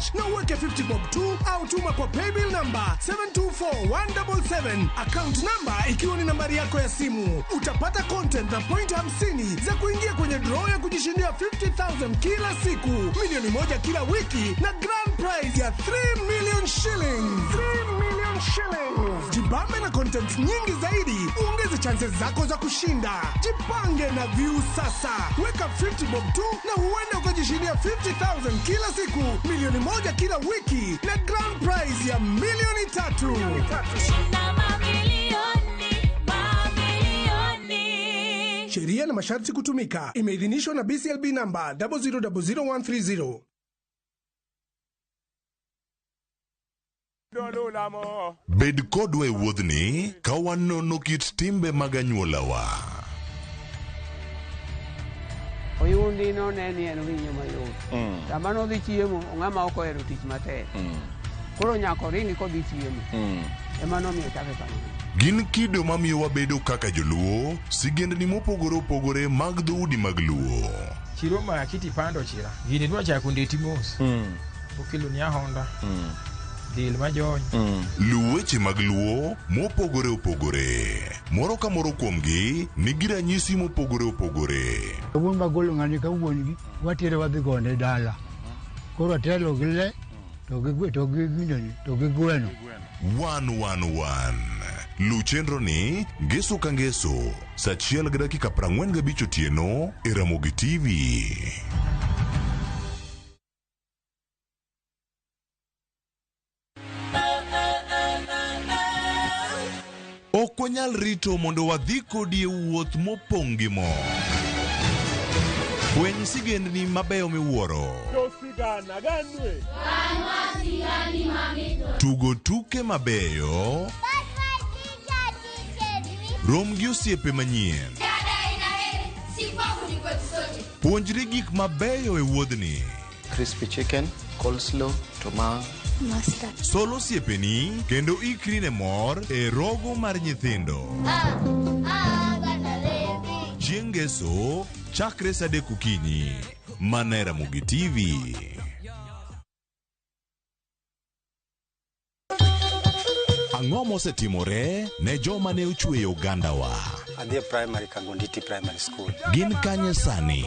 Cash na uweke 50 bob tu au tuma kwa paybill number 724177, account number ikiwa ni nambari yako ya simu. Utapata content na point 50 za kuingia kwenye draw ya kujishindia 50,000 kila siku, milioni 1 kila wiki na grand prize ya 3 million shillings. 3 million shillings. Jibambe na content nyingi zaidi, uongeze chances zako za kushinda. Jipange na Viusasa, weka 50 bob tu na huenda ukajishindia 50,000 kila siku, milioni 1 kila wiki na grand prize ya milioni 3. Shinda mamilioni, mamilioni. Sheria na masharti kutumika. Imeidhinishwa na BCLB namba 0000130. Bed kodwa e wuodhni ka wanono kit timbe mag anyuolawa. Oyundi none ni en winyo mayot. Sama nodhi chiemo, ng'ama ok ohero tich matek. Koro nyaka oringi kodhi chiemo. Ema nomiyo chake kamano. Gin kido mamiyo wabedo kaka joluo, sigendni mopogore opogore mag dhoudi mag Luo. Chiro maki tipando chira. Gini dwa chako ndeti mos. Okelo ni ahonda. Del majony. Luw weche mag Luo mopogore opogore. Moro ka moro kuomgi nigi ranyisi mopogore opogore. Wuon magolo ng'ani ka wuon gi watere wadhi gone dala. Koro atelo gi le to gi to gi gineni to gi gweno. Wan wan wan. Luw chenro ni ngeso ka ngeso sa 1:45 otieno e Ramogi TV. Ok wanyal rito mondo wadhi kodi e wuoth mopong' gi mor. Fweny sigendni mabeyo miwuoro. Tugo tuke mabeyo. Rom gi osiepe manyien. Puonjri gik mabeyo e wuodhni. Crispy chicken, coleslaw, to ma Mustard. Sol osiepeni kendo ikri ne mor e rogo mar nyithindo. Chieng' ngeso chakre sa 3 okinyi. Mana e Ramogi TV. Ang'o mosetimore ne joma ne ochweyo ogandawa? Adhi e primary Kangonditi Primary School. Gin kanye sani?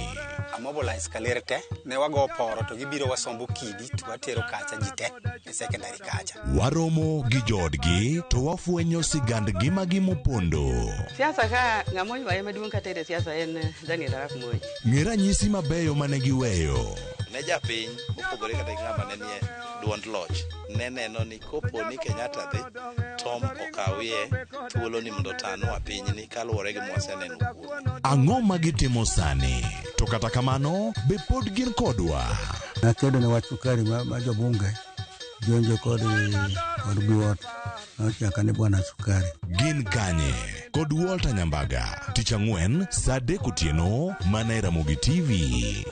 Amobilize kaler te, ne wago poro to gibiro wasombo kidi to watero kacha ji te e secondary kacha. Waromo gi joodgi to wafwenyo sigand ngimagi mopondo. Siasa ka ng'ama oywaye maduong' kata e siasa en Daniel Arap Moi. Ng'e ranyisi mabeyo mane giweyo. Ne japiny mopogore kata gi ng'ama ne nie duond loch ne neno ni kopo ni Kenyatta dhi Tom okawie thuolo ni mondo otanwa pinyni kaluwore gi mwaseneno kuome. Ang'o ma gitimo sani? To kata kamano, be pod gin kodwa? Nakedo ne wach sukari ma, ma jobunge jonjo kod kod biwot nochaka ni bwana sukari. Gin kanye? Kod Walter Nyambaga. Tich ang'wen, sa 3 otieno, mana e Ramogi TV.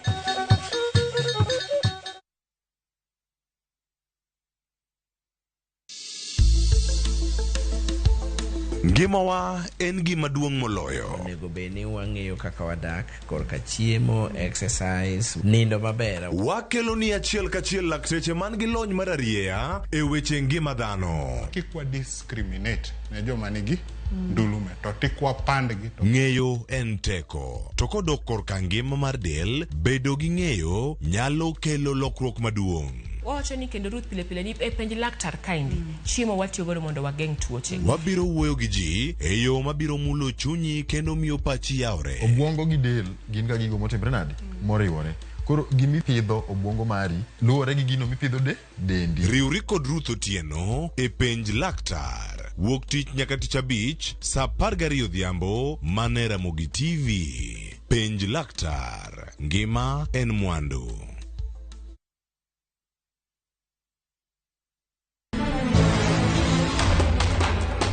Ngimawa en gima duong' moloyo. Onego bed ni wang'eyo kaka wadak korka chiemo, exercise, nindo maber. Wakelo ni achiel kachiel lakteche man gi lony mar arieya e weche ngima dhano. Kik wa discriminate ne joma nigi ndulume to tik wapandgi to Ng'eyo en teko. To kodok korka ngima mar del, bedo gi ng'eyo nyalo kelo lokruok maduong'. Wawacho ni kendo Ruth pile pile ni e penj laktar kaendi chiemo watiyo godo mondo wageng' tuoche. Wabiro wuoyo gi ji e yo mabiro mulo chunyi kendo miyo pachi yawre. Obwongo gi del gin ga gigo motimre nade? Moriwore. Koro gimipidho obwongo mari luwore gi gino mipidho de dendi. Riwri kod Ruth Otieno e penj laktar. Wuok tich nyaka tich abich sa 12 odhiambo mana e Ramogi TV. Penj laktar. Ngima en mwandu.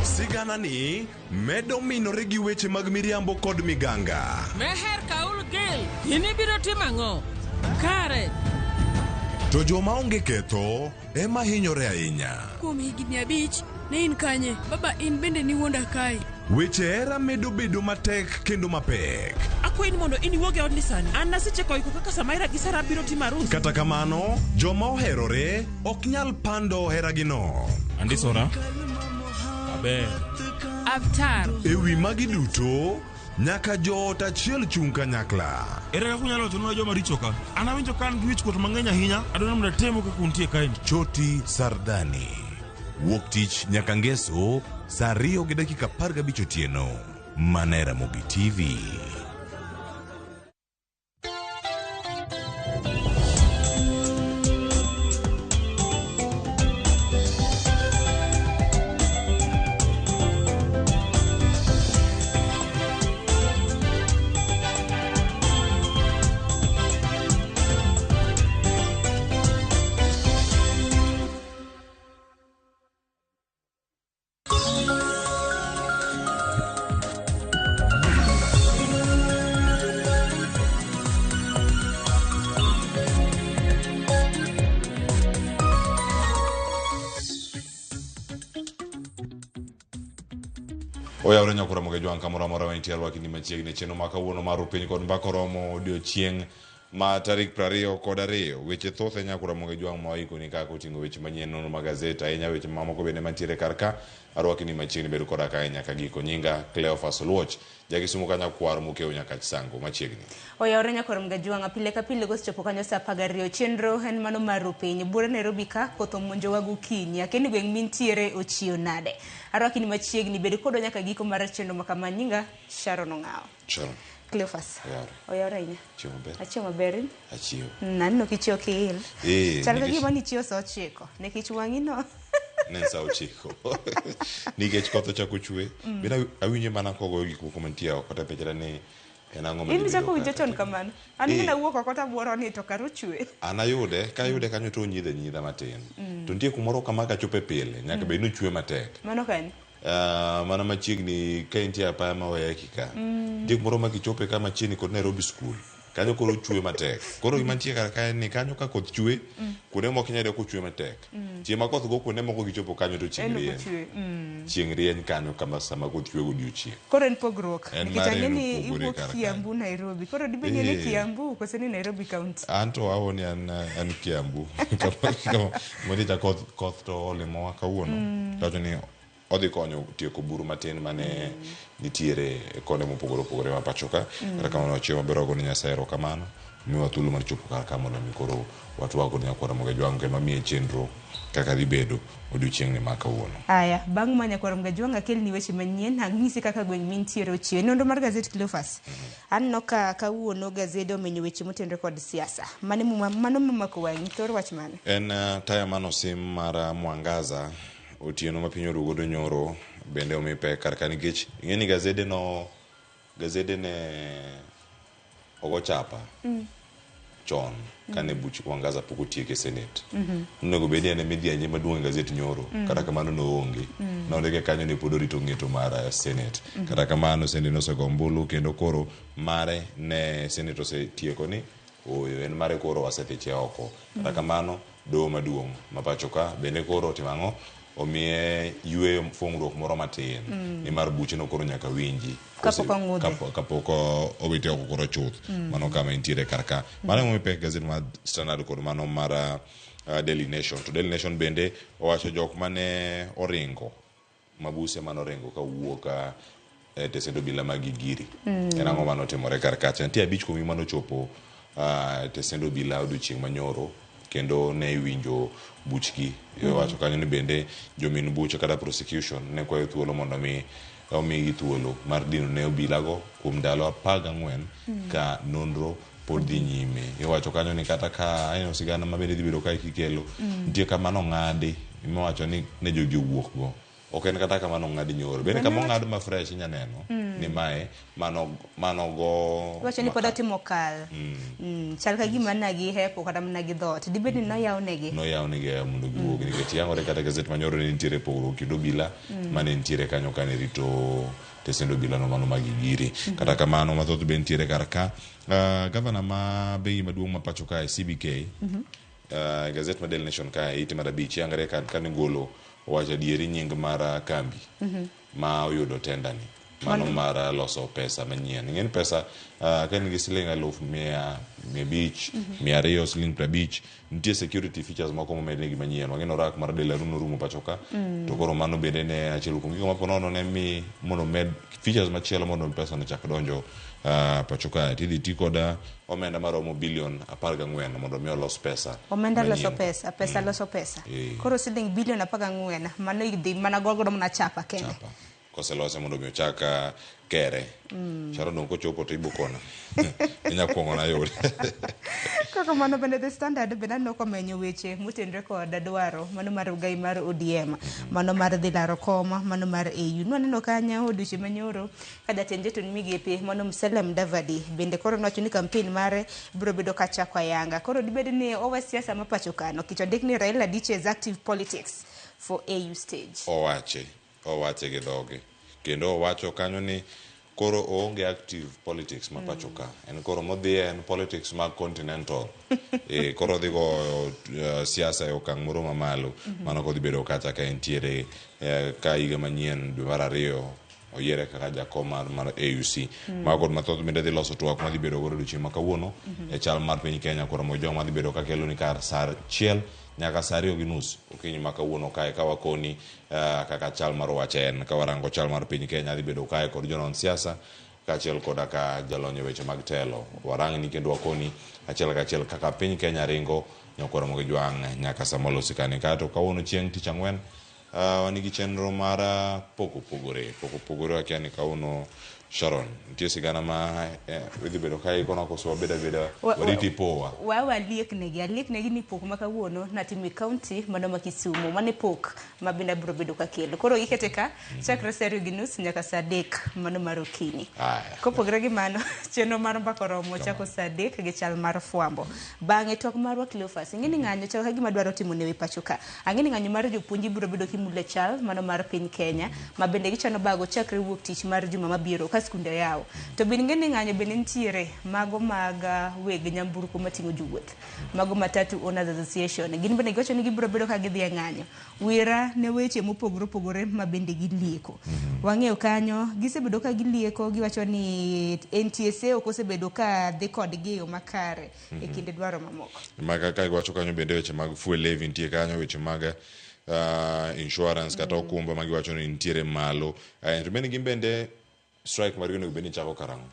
Sigana ni medo minore gi weche mag miriambo kod miganga. Meher Kaul Gil, in ibiro timo ang'o? Kare, To joma onge ketho ema hinyore ahinya. Kuom higni 5, ne in kanye? Baba in bende niwuonda kae. Weche hera medo bedo matek kendo mapek. Akwayi ni mondo in iwuog e odni sani. An nasechako iko kaka Samaira gi Sara biro timo arus. Kata kamano, joma oherore ok nyal pando heragino. Andisora. Aber. Avtar. E wi magi duto, nyaka joot achiel chung' kanyakla. Ere kaka unyalo wachonwa joma richo ka? An awinjo ka an gi wichkuot mang'eny ahinya. Adwaro mondo atemu kaka untie kaeni. Choti Sardani. Wuok tich nyaka ngeso saa 2:15 otieno. Mana e Ramogi TV. Oyawre nyakura moge jwang' kamoro amora ma intie arwaki ni machiegni chenro ma kawuono mar piny kod mbaka oromo odiochieng' ma tarik 22. Weche thoth e nyakura moge jwang' ma waikoni kaka oting'o weche manyien nono mag gazet ahinya weche mamoko bende mantiere kar ka arwaki ni machiegni bedo koda kae nyaka giko. Nyinga Cleophas Oluoch jakisumo ka nyakwar Mokeo Nyakach Sango machiegni. Oyawre nyakwar Mgajwang'a pile ka pile kosechopo kanyo saa 12 chenro en mano mar piny buore Nairobi ka koth omonjowa gokinyi akia ni gweng' mintiere ochiew nade. Arwaki ni machiegni bed kodwa nyaka giko mar chenro ma kama. Nyinga Sharon Ong'awo. Sharon. Cleophas. Oyawre. Oyawre ahinya. Chiemo maber. Achiew maber in? Achiew. Naneno kichiew kiil. Eh, Chal ka nikech- gima nichiew saa 9 nikech wang'i no. Ne en saa 9. Nikech koth ochako chwe. Bende awinjo mana kogoyo gik moko mantie oko to penjra ni en ang'o In madhi ichako bedo winjo ka. chon kamano. An Eh. gina wuok oko tabuoro ni to kar ochwe. An ayude, ka ayude kanyo to onyidho anyidha matin. To nitie kumoro kama kachope pile, nyaka bed ni ochwe matek. Mano kanye? Mana machiegni ka intie apaya ma Waiyaki ka. Nitie kumoro ma kichope ka machiegni kod Nairobi School. Kanyo koro chwe matek. Koro gima nitie kar kae ni kanyo ka koth chwe, kuonde moko inyalo yudo kochwe matek. Chieng' ma koth go kuonde moko kichopo kanyo to chieng' En ok rieny. ochwe. Chieng' rieny kanyo kama sama koth chwe godiochieng'. Koro en pogruok. En Nikech mare ang'e en ni opogore iwuok kar kanyo. Kiambu Nairobi. Koro dibed ni en e Eh. Kiambu kose ni Nairobi County? An to awo ni an Kiambu. Kama cha koth to olimowa kawuono. Tawacho ni odhi konyo tieko buru matin mane nitiere e konde mopogore opogore ma pacho ka. Kata kamano wachiwo maber wago ne Nyasaye erokamano. Miwa thuolo mar chopo kar ka mondo mi koro watwag kod nyakwara Mgajwang' kendo wamiye chenro kaka dhi bedo odiochieng'ni ma kawuono. Aya, bang' ma nyakwar Mgajwang' akelni weche manyien, ang'isi kaka gweng' mintiere ochiew. Nonro mar gazet Cleophas. Aneno ka kawuono gazede omenyo weche motenore kod siasa. Mane muma, mano momako wang'i, thor wach mane? En taya manosim mar Mwangaza otieno ma piny oru godo nyoro bende omi pek kar ka nikech ing'e ni gazede no gazede ne ogo chapa chon kane buch Mwangaza pok otiek e Senate. Onego bed ni en ema idhi maduong' e gazet nyoro kata kamano noonge. Nondike kanyo ni pod orito ng'eto mar Senate. Kata kamano Senate nosego ombulu kendo koro mare ne Senate osetieko ni oyo en mare koro wasethiche oko. Kata kamano doho maduong' ma pacho ka bende koro otimo ang'o? Omiye yweyo fong'ruok moro matin nimar bucheno koro nyaka winji Kapok ong'udhe. kapok owite oko koro chuth. Mano kama entiere kar ka. Mano emomiyo pek gazet mar Standard kod mano mar Daily Nation. To Daily Nation bende owacho jok mane oringo mabuse mane oringo kawuok e tesend obila mag Gigiri. En ang'o mane otimore kar kacha? Nitie 5 kuomgi mane ochopo tesend obila odiochieng' manyoro kendo ne iwinjo buchgi. Iwacho kanyo ni bende jomin buche kata prosecution ne kwayo thuolo mondo mi omigi thuolo mar dino ne obilago kuom ndalo 14 ka nonro pod dhi nyime. Iwacho kanyo ni kata ka aneno sigana ma bende dhi bedo ka kikelo, nitie kama nong'adi miwacho ni ne jogi owuok go. Ok en kata kama nong'adi nyoro. Bende kama ong'ad ma fresh inya neno ni mae mano go Iwacho ni pod otimo kal. Chal ka gima na gihepo kata mana gi dhoot. Dibed ni noyawnegi? Noyawnegi aya mondo giwuog nikech yangore kata gazet manyoro ni nitiere pogruok kind obila mane nitiere kanyo kane rito tesend obila no mano mag Gigiri. Kata kamano mathoth be nitiere kar ka. Gavana ma bengi maduong' ma pacho kae CBK gazet ma Daily Nation kae ite mar 5 yangre kane golo owacho adieri nying mar kambi ma oyudo tenda ni. Mano mar loso pesa manyien. Ing'e ni pesa ka in gi siling 1,500, 200, siling 50, nitie security features moko momednegi manyien. Wang'e ni orak mar Delaru norumo pacho ka. To koro mano bende ne achiel kuom gigo ma ponono ne mi mondo med features machielo mondo pesa no chak donjo pacho ka. Tidhi ti kod omenda maromo bilion 14 mondo mi olos pesa. Omenda loso pesa, pesa loso pesa. Koro siling bilion 14 mano idhi mana gogo mana chapa kende. Koselose mondo mi ochak kere. Sharon dong kochopo to ibukona. Inya kuongo na yore. Kaka mano bende The Standard bende aneno komenyo weche motenore kod dwaro mano mar ogai mar ODM, mano mar dhi laro kom, mano mar AU. Nwaneno kanyo odiochieng' manyoro ka jatend jotend migepe mano Musalia Mudavadi bende koro nowacho ni campaign mare biro bedo kachako ayanga. Koro dibed ni owe siasa ma pacho kano nikech ondik ni Raila ditches active politics for AU stage. Owache gi dhoge. Kendo owacho kanyo ni koro oonge active politics ma pacho ka. En koro modhiye en politics mag continental. Koro odhi goyo siasa e okang' moro mamalo. Mano kodhi bedo kacha ka entiere ka higa manyien dwe mar 2 oyiere kaka jakom mar AUC. Mago kod mathoth bende dhi loso twak madhi bedo godo odiochieng' ma kawuono e chal mar piny Kenya koro Mojong madhi bedo kakelo ni kar saa 1 nyaka saa 2:30 okinyi ma kawuono kae ka wakoni kaka chal mar wach en ka warango chal mar piny Kenya dhi bedo kae kod jonon siasa kaachiel koda ka jalony e weche mag telo. Warangni kendo wakoni achiel kachiel kaka piny Kenya ringo nyakwar Ramogi Jwang' nyaka sama olosi kani. Kaeto kawuono chieng' tich ang'wen wan gi chenro mar pok opogore. Pok opogore wakia ni kawuono Sharon, nitie sigana ma idhi bedo ka ikono koso wabed abeda wariti powa. Wa alieknegi ni pok ma kawuono natimo e county mano ma Kisumu. Mano e pok ma bende abiro bedo kakelo. Koro ikete ka chakre saa 2:30 nyaka saa 3 mano mar okinyi. Kopogore gi mano, chenro mar mbaka oromo chako saa 3 gi chal mar fwambo. Bang'e twak marwa Cleophas, ing'e ni ng'anyo chal ka gima dwaro timo ne pacho ka. Ang'e ni ng'anyo mar jopuonj ibiro bedo kimule chal mano mar piny Kenya, ma bende gichano bago chakre wuok tich mar juma mabiro ka skunde yawo. To bende ing'e ni ng'anyo bende nitiere mago mag weg nyamburko mating'o jowuoth, mago Matatu Owners Association. Gin bende giwacho ni gibiro bedo ka gidhi e ng'anyo. Wira ne weche mopogore opogore ma bende gilieko. Wang'eyo kanyo gisebedo ka gilieko, giwacho ni NTSA ok osebedo ka dhi kodgi e yo makare e kinde dwaro mamoko. Maka ka giwacho kanyo bende weche mag fuel levy nitie kanyo, weche mag insurance kata okumba ma giwacho ni nitiere malo. To bende gin bende strike margi onego bed ni chako karang'o?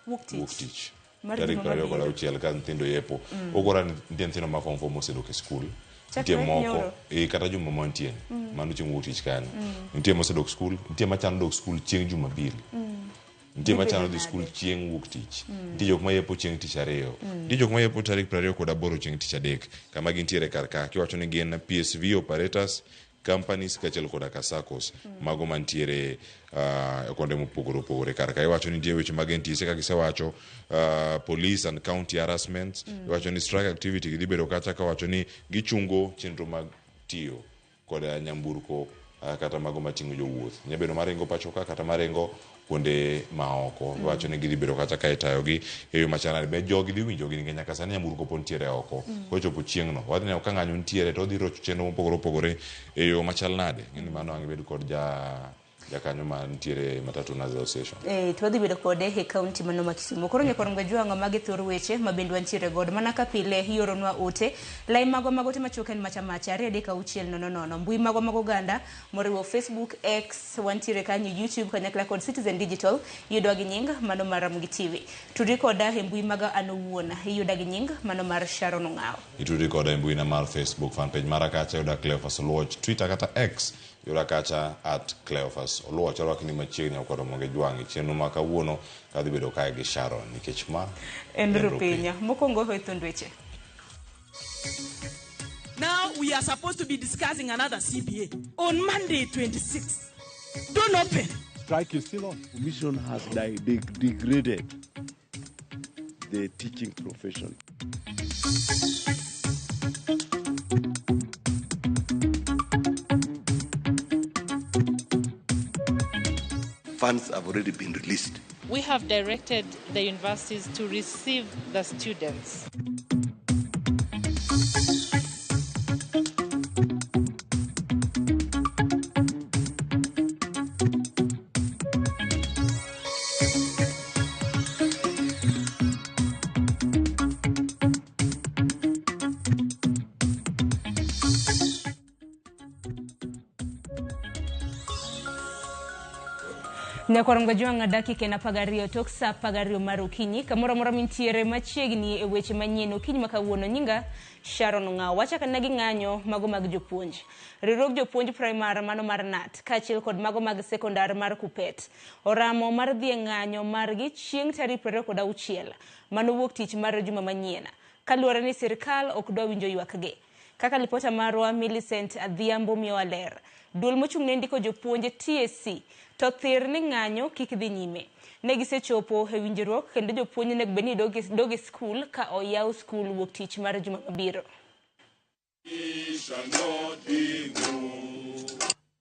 Wuok tich. Wuok tich. Mar Tarik juma 26 mabiro. ka nyithindo yepo. Okora ni nitie nyithindo ma form 4 mosedok e skul. Chakre Nitie moko nyoro. Kata juma mantie. Mano chieng' wuok tich kanyo. Nitie mosedok skul, nitie machano dok skul chieng' Jumapil. Nitie machano dhi skul chieng' wuok tich. Nitie jok mayepo chieng' tich ariyo. Nitie jok mayepo tarik 28 chieng' tich adek. Kama gintiere kar ka. Kiwacho ni gin PSV operators, companies kaachiel koda ka SACCOs mago mantiere kuonde mopogore opogore kar ka. Iwacho ni nitie weche mag NTSA kaka gisewacho, police and county harassment. Iwacho ni strike activity gidhi bedo kacha kawacho ni gichungo chenro mag tiyo kod nyamburko kata mago mating'o jowuoth. Nyalo bedo maringo pacho ka kata maringo kuonde maoko. Iwacho ni gidhi bedo kacha ka itayogi e yo machalnade. Be jogi dhi winjogi nikech nyaka sani nyamburko pod nitiere oko. Kochopo chieng'no, wadhi neno ka ng'anyo nitiere to odhi rocho chenro mopogore opogore e yo machal nade. Ng'eni mano ang' ibed kod jakanyo mantiere Matatu Owners Association. To wadhi bedo kode e county mano ma Kisumu. Koro nyakwar Mgajwang'o magi thor weche ma bende wantiere godo. Mana ka pile ioronwa ote. Lai magwa mag ote machuok en macha macha 2 3 6 0 0. Mbui magwa mag oganda moriwo Facebook, X, wantiere kanyo YouTube kanyakla kod Citizen Digital. Iyudwa gi nying mano mar Ramogi TV. Tudri koda e mbui maga an owuon. Iyuda gi nying mano mar Sharon Ong'awo. Itudri koda e mbuina mar Facebook fanpage mara kacha yuda Cleophas Oluoch, Twitter kata X yuda kacha at Cleophas Oluoch. Arwaki ni machiegni ok Ramogi Jwang' e chenro ma kawuono kadhi bedo kae gi Sharon nikech ma en en Rupinya. Mokwongo e thund weche. Now we are supposed to be discussing another CBA on Monday 26th. Don't open. Strike is still on. Commission has degraded the teaching profession. Funds have already been released. We have directed the universities to receive the students. Nyakwar Jwang' dakika en 12 tok sa 12 mar okinyi kamoro amora mintiere machiegni e weche manyien okinyi ma kawuono. Nyinga Sharon Ong'awo. Wachako ne gi ng'anyo mago mag jopuonj. Riwruog jopuonj primar mano mar KNUT kaachiel kod mago mag sekondar mar KUPPET oramo mar dhi e ng'anyo margi chieng' tarik 26 mano wuok tich mar juma manyien kaluwore ni sirikal ok dwa winjo ywakgi. Kaka lipota marwa Millicent Adhiambo miyowa ler, duol mochung' ne ndiko jopuonj TSC to thir ni ng'anyo kik dhi nyime. Ne gisechopo e winjruok kendo jopuonj onego bed ni dog e skul ka oyaw skul wuok tich mar juma mabiro.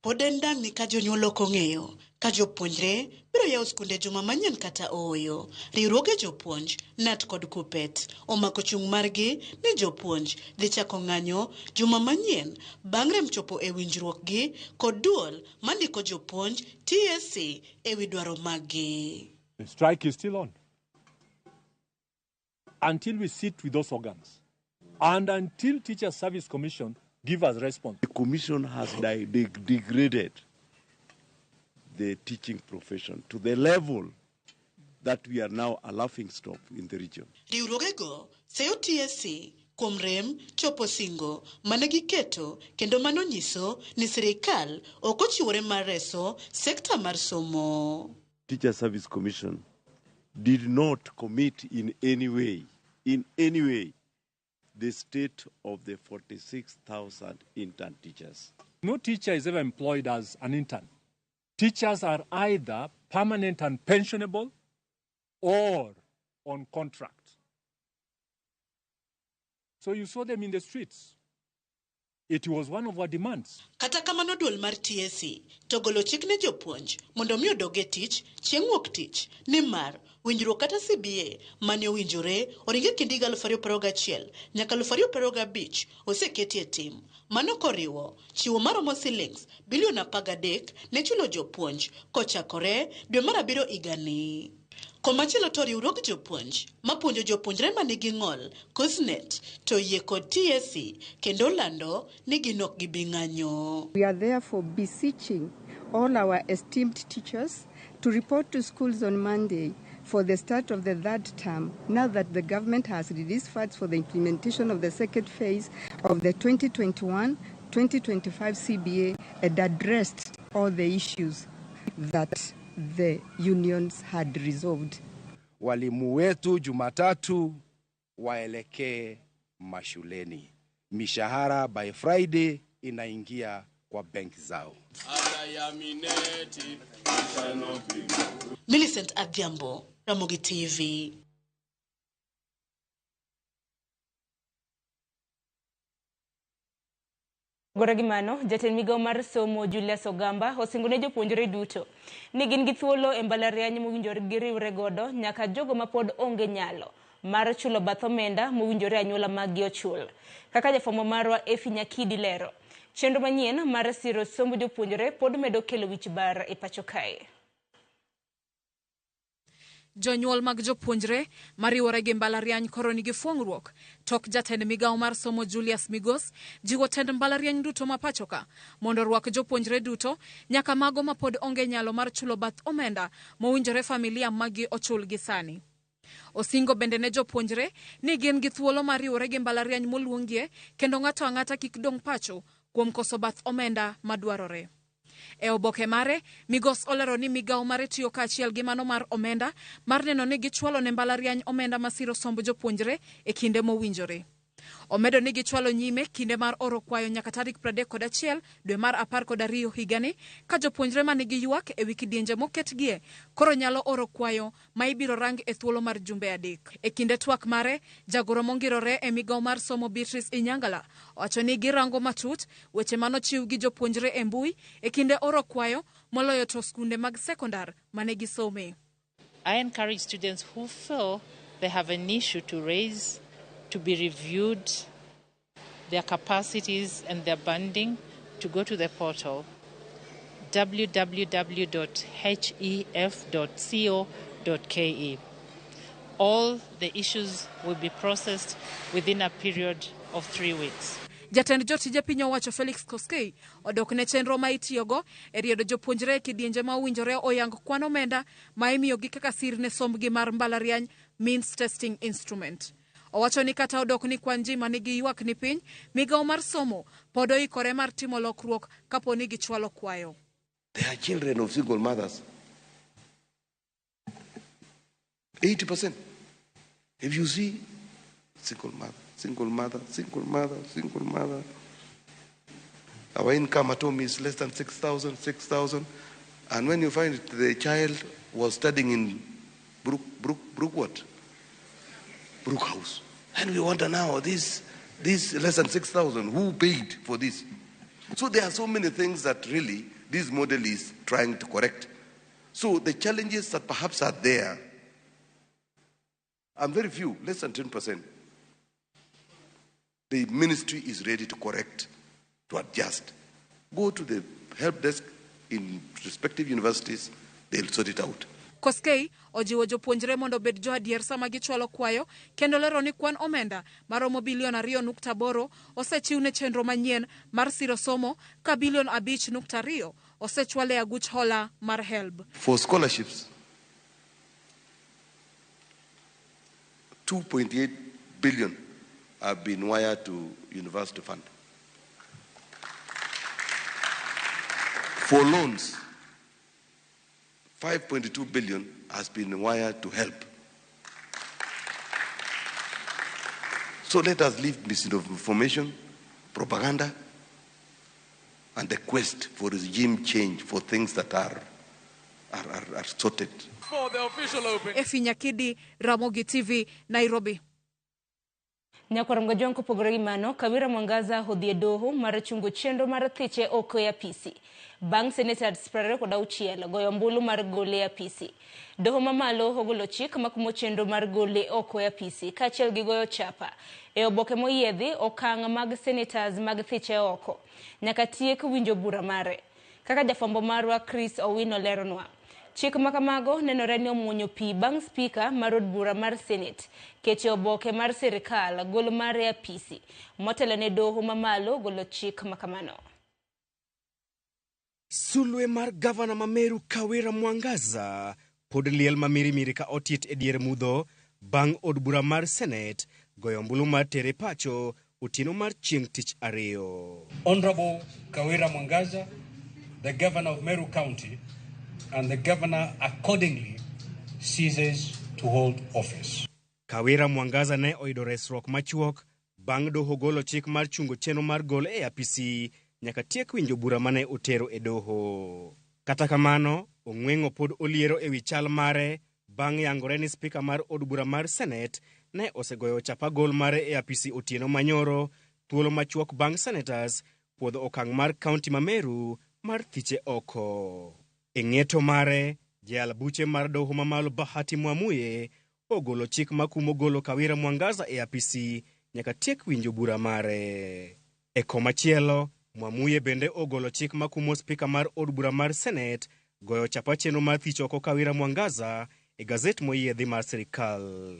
Pod en dang'ni ka jonyuol ok ong'eyo ka jopuonjre biro yawo skunde juma manyien kata ooyo. Riwruoge jopuonj, KNUT kod KUPPET omako chung' margi ni jopuonj dhi chako ng'anyo juma manyien bang' rem chopo e winjruokgi kod duol mandiko jopuonj TSC ewi dwaro maggi. The strike is still on. Until we sit with those organs and until Teacher Service Commission give us response. The commission has degraded the teaching profession to the level that we are now a laughing stock in the region. Riwruogego seyo TSC kuom rem chopo singo mane giketo kendo mano nyiso ni sirikal ok ochiwore mar reso sekta mar somo. Teacher Service Commission did not commit in any way, the state of the 46,000 intern teachers. No teacher is ever employed as an intern. Teachers are either permanent and pensionable or on contract. So you saw them in the streets. It was one of our demands. Kata kamano duol mar TSC to golo chik ne jopuonj mondo mi odog e tich chieng' wuok tich nimar winjruok kata CBA mane owinjore oringe kind higa 2021 nyaka 2025 oseketi e tim. Mano koriwo chiwo maromo silings bilion 13 ne chulo jopuonj kochakore dwe mar 7 higani. Komachielo to riwruog jopuonj mapuonjo jopuonjre manigi ng'ol KUSNET to yie kod TSC kendo lando ni gin ok gibi ng'anyo. We are therefore beseeching all our esteemed teachers to report to schools on Monday for the start of the third term, now that the government has released funds for the implementation of the second phase of the 2021-2025 CBA and addressed all the issues that the unions had resolved. Walimu wetu Jumatatu waelekee mashuleni. Mishahara by Friday inaingia kwa benki zao. Millicent Adhiambo, Ramogi TV. Gore gi mano, jatend migawo mar somo Julius Ogamba osingo ne jopuonjre duto ni gin gi thuolo e mbalariany mowinjore giriwre godo nyaka jogo mapod onge nyalo mar chulo bath omenda mowinjore anyuola maggi ochul. Kaka jafwambo marwa Efi Nyakidi lero, chenro manyien mar siro somb jopuonjre pod medo kelo wich bar e pacho kae. Jonyuol mag jopuonjre mariwore gi mbalariany koro nigi fuong'ruok tok jatend migawo mar somo Julius Migos jiwo tend mbalariany duto ma pacho ka mondo orwak jopuonjre duto nyaka mago mapod onge nyalo mar chulo bath omenda mowinjore familia maggi ochul gi sani. Osingo bende ne jopuonjre ni gin gi thuolo mar riwore gi mbalariany moluongie kendo ng'ato ang'ata kik dong' pacho kuom koso bath omenda madwarore. E oboke mare, Migos olero ni migawo mare tiyo kaachiel gi mano mar omenda mar neno ni gichwalo ne mbalariany omenda masiro somb jopuonjre e kinde mowinjore. Omedo ni gichwalo nyime kinde mar oro kwayo nyaka tarik 31 dwe mar 12 higani ka jopuonjre manigi ywak e wi kidienje moketgie koro nyalo oro kwayo ma ibiro rang e thuolo mar jumbe 3. E kinde twak mare, jagoro mongirore e migawo mar somo Beatrice Inyangala owacho ni girango matut weche manochiw gi jopuonjre e mbui e kinde oro kwayo moloyo to skunde mag sekondar mane gisome. I encourage students who feel they have an issue to raise to be reviewed, their capacities and their banding, to go to the portal www.hef.co.ke. All the issues will be processed within a period of 3 weeks. Jatend jotije piny owacho Felix Koskei odok ne chenro ma itiyogo e riedo jopuonjre e kidienje ma owinjore oyang kwan omenda ma imiyogi kaka sir ne sombgi mar mbalariany Means Testing Instrument. Owacho ni kata odok ni kwan ji manigi ywak ni piny, migawo mar somo pod oikore mar timo lokruok kapo ni gichwalo kwayo. They are children of single mothers. 80%. If you see single mother, single mother, single mother, single mother. Our income at home is less than 6,000, 6,000. And when you find it, the child was studying in Brook what? Brook House. And we wonder now, this less than 6,000, who paid for this? So there are so many things that really this model is trying to correct. So the challenges that perhaps are there, and very few, less than 10%. The ministry is ready to correct, to adjust. Go to the help desk in respective universities, they'll sort it out. Koskei ojiwo jopuonjre mondo obed joadier sama gichwalo kwayo kendo lero ni kwan omenda maromo bilion 2.8 osechiw ne chenro manyien mar siro somo ka bilion 5.2 osechwal e aguch hola mar HELB. For scholarships, 2.8 billion have been wired to university fund. For loans, 5.2 billion has been wired to help. So let us leave misinformation, propaganda, and the quest for regime change for things that are sorted. For the official opening. Efi Nyakidi, Ramogi TV, Nairobi. Nyakwar Mgajwang' kopogore gi mano, Kawira Mwangaza odhi e doho mar chungo chenro mar thiche oko e apisi bang' senators 26 goyo ombulu mar gole e apisi. Doho mamalo ogolo chik makumo chenro mar gole oko e apisi kaachiel gi goyo chapa e oboke moyiedhi okang' mag senators mag thiche oko nyaka tiek winjo bura mare. Kaka jafwambo marwa Chris Owino leronwa, chik makamago nenore ni omuonyo pi bang' spika mar od bura mar Senate keche oboke mar sirikal gol mare apisi motelo ne doho mamalo golo chik makamano. Sulwe mar gavana ma Meru Kawira Mwangaza pod liel ma mirimiri ka otit e dier mudho bang' od bura mar Senate goyo ombulu mar tere pacho otieno mar chieng' tich ariyo. Honorable Kawira Mwangaza, the governor of Meru County, and the governor accordingly ceases to hold office. Kawira Mwangaza ne oyudo resruok machuok bang' doho golo chik mar chungo chenro mar gol e apisi nyaka tiek winjo bura mane otero e doho. Kata kamano, ong'weng'o pod oliero ewi chal mare bang' yangore ni spika mar od bura mar Senate ne osegoyo chapa gol mare e apisi otieno manyoro thuolo machuok bang' senators puodho okang' mar kaunti ma Meru mar thiche oko. E ng'eto mare, jayal buche mar doho mamalo Bahati Mwamuye ogolo chik makumo golo Kawira Mwangaza e apisi nyaka tiek winjo bura mare. E komachielo, Mwamuye bende ogolo chik makumo spika mar od bura mar Senate goyo chapa chenro mar thich oko Kawira Mwangaza e gazet moyiedhi mar sirikal.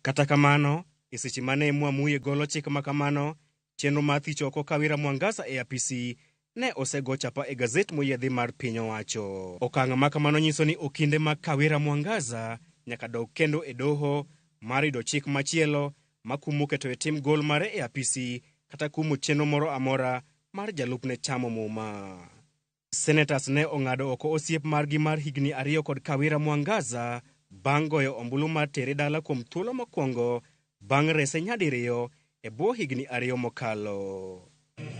Kata kamano, e seche mane Mwamuye golo chik makamano, chenro mar thich oko Kawira Mwangaza e apisi ne osego chapa e gazet moyiedhi mar piny owacho. Okang' ma kamano nyiso ni okinde mag Kawira Mwangaza nyaka dog kendo e doho mar yudo chik machielo makumo keto e tim gol mare e apisi kata kumo chenro moro amora mar jalupne chamo muma. Senators ne ong'ado oko osiep margi mar higni 2 kod Kawira Mwangaza bang' goyo ombulu mar tere dala kuom thuolo mokwongo bang' rese nyadiriyo e bwo higni 2 mokalo.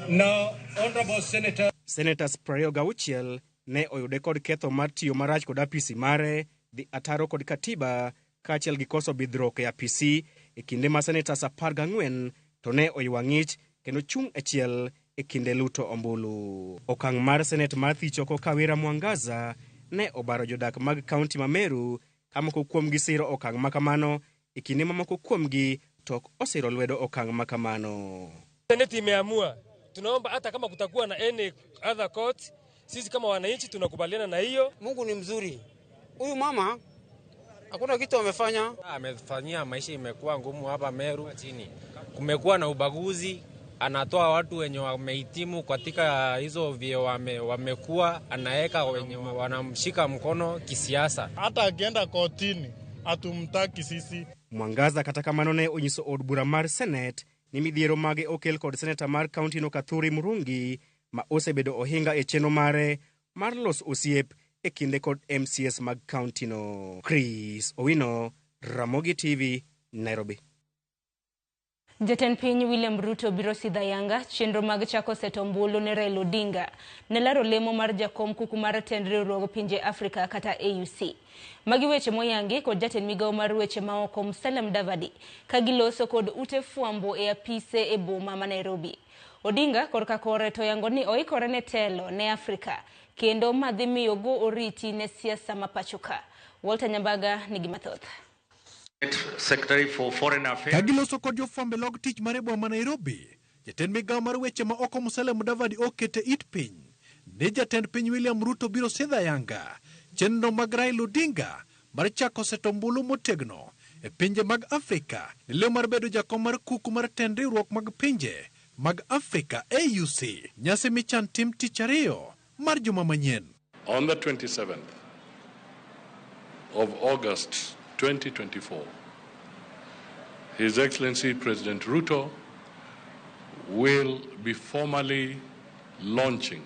Now, Honorable Senator. Senators 26 ne oyude kod ketho mar tiyo marach kod apisi mare, dhi ataro kod katiba, kaachiel gi koso bidhruok e apisi e kinde ma senators 14 to ne oywa ng'ich kendo chung' achiel e kinde luto ombulu. Okang' mar Senate mar thich oko Kawira Mwangaza ne obaro jodak mag kaunti ma Meru ka moko kuomgi siro okang' makamano e kinde ma moko kuomgi to ok osiro lwedo okang' makamano. Senate imeamua, tunaomba hata kama kutakuwa na any other court, sisi kama wananchi tunakubaliana na hiyo. Mungu ni mzuri. Huyu mama hakuna kitu amefanya. Amefanyia maisha imekuwa ngumu hapa Meru chini. Kumekuwa na ubaguzi, anatoa watu wenye wamehitimu katika hizo vyeo wamekuwa, anaweka wenye wanamshika mkono kisiasa. Hata akienda kotini hatumtaki sisi. Mwangaza kata kamano ne onyiso od bura mar Senet ni midhiero mage okel kod seneta mar kaunti no Kathuri Murungi ma osebedo ohinga e chenro mare mar loso osiep e kinde kod MCS mag kaunti no. Chris Owino, Ramogi TV, Nairobi. Jatend piny William Ruto biro sidho ayanga chenro mag chako seto ombulu ne Raila Odinga ne laro lemo mar jakom kuku mar tend riwruog pinje Afrika kata AUC. Magi weche moyangi kod jatend migawo mar weche maoko Musalia Mudavadi ka giloso kod ute fwambo e apise e boma ma Nairobi. Odinga korka kore to yango ni oikore ne telo ne Afrika kendo madhi miyo go oriti ne siasa ma pachoka. Walter Nyambaga nigi mathoth. Secretary for Foreign Affairs. Ka giloso kod jofwambo e log tich mar e boma ma Nairobi, jatend migawo mar weche ma oko Musalia Mudavadi okete it piny ni jatend piny William Ruto biro sidho ayanga chenro mag Raila Odinga mar chako seto ombulu motegno e pinje mag Afrika ne lemo mar bedo jakom mar kuku mar tend riwruok mag pinje mag Afrika AUC. Nyasi michan tim tich ariyo mar juma manyien. On the 27th of August 2024, His Excellency President Ruto will be formally launching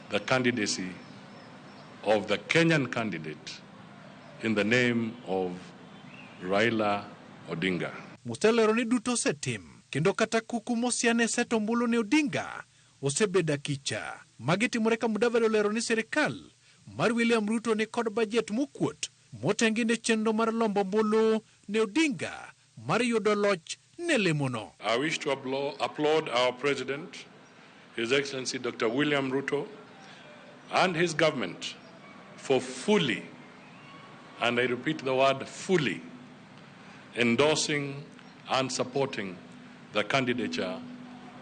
the candidacy of the Kenyan candidate in the name of Raila Odinga. Musalia ni duto osetim kendo kata kuku mosiane seto ombulu ne Odinga osebedo akicha. Magi timore ka Mudavadi olero ni sirikal mar William Ruto ni kod bajet mokuot motengi ne chenro mar lombo ombulu ne Odinga mar yudo loch ne lemono. I wish to applaud our President, His Excellency Dr. William Ruto, and his government for fully, and I repeat the word fully, endorsing and supporting the candidature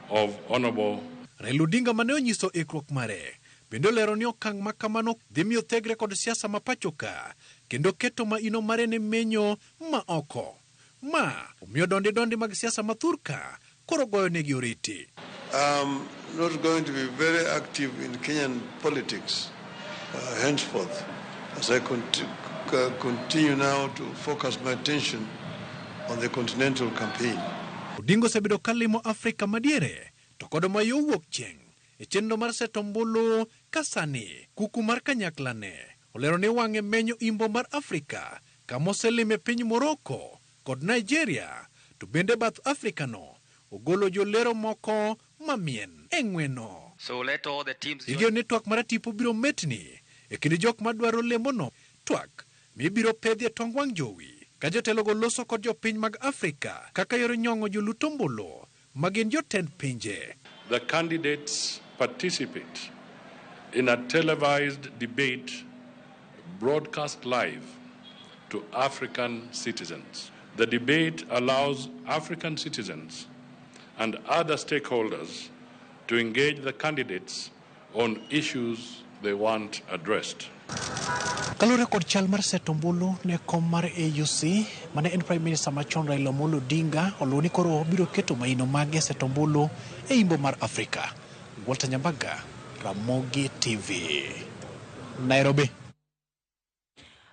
of Honorable Raila Odinga mane onyiso ikruok mare bende olero ni okang' ma kamano dhi miyo thegre kod siasa ma pacho ka kendo keto maino mare ne menyo ma oko. Ma omiyo dondi dondi mag siasa ma thurka koro goyo negi oriti. I'm not going to be very active in Kenyan politics henceforth, as I continue now to focus my attention on the continental campaign. Odinga osebedo ka limo Afrika madiere to kod ma yo wuok chieng' e chenro mar seto ombulu ka sani kuku mar kanyakla ne olero ni wang'e menyo imbo mar Afrika kama oselime piny Morocco kod Nigeria to bende bath Afrika no ogolo jolero moko mamien e ng'weno. So let all the teams Igeno ni twak mar tipo biro metni e kind jok madwaro lemono twak mibiro pedhi e tong wang' jowi ka jotelogo loso kod jopiny mag Afrika kaka yor nyong'o jolut ombulu ma gin jotend pinje. The candidates participate in a televised debate broadcast live to African citizens. The debate allows African citizens and other stakeholders to engage the candidates on issues they want addressed. Kaluwore kod chal mar seto ombulu ne kom mar AUC mane en Prime Minister machon Raila Amolo Odinga oluwo ni koro obiro keto maino mage e seto ombulu e imbo mar Afrika. Walter Nyambaga, Ramogi TV, Nairobi.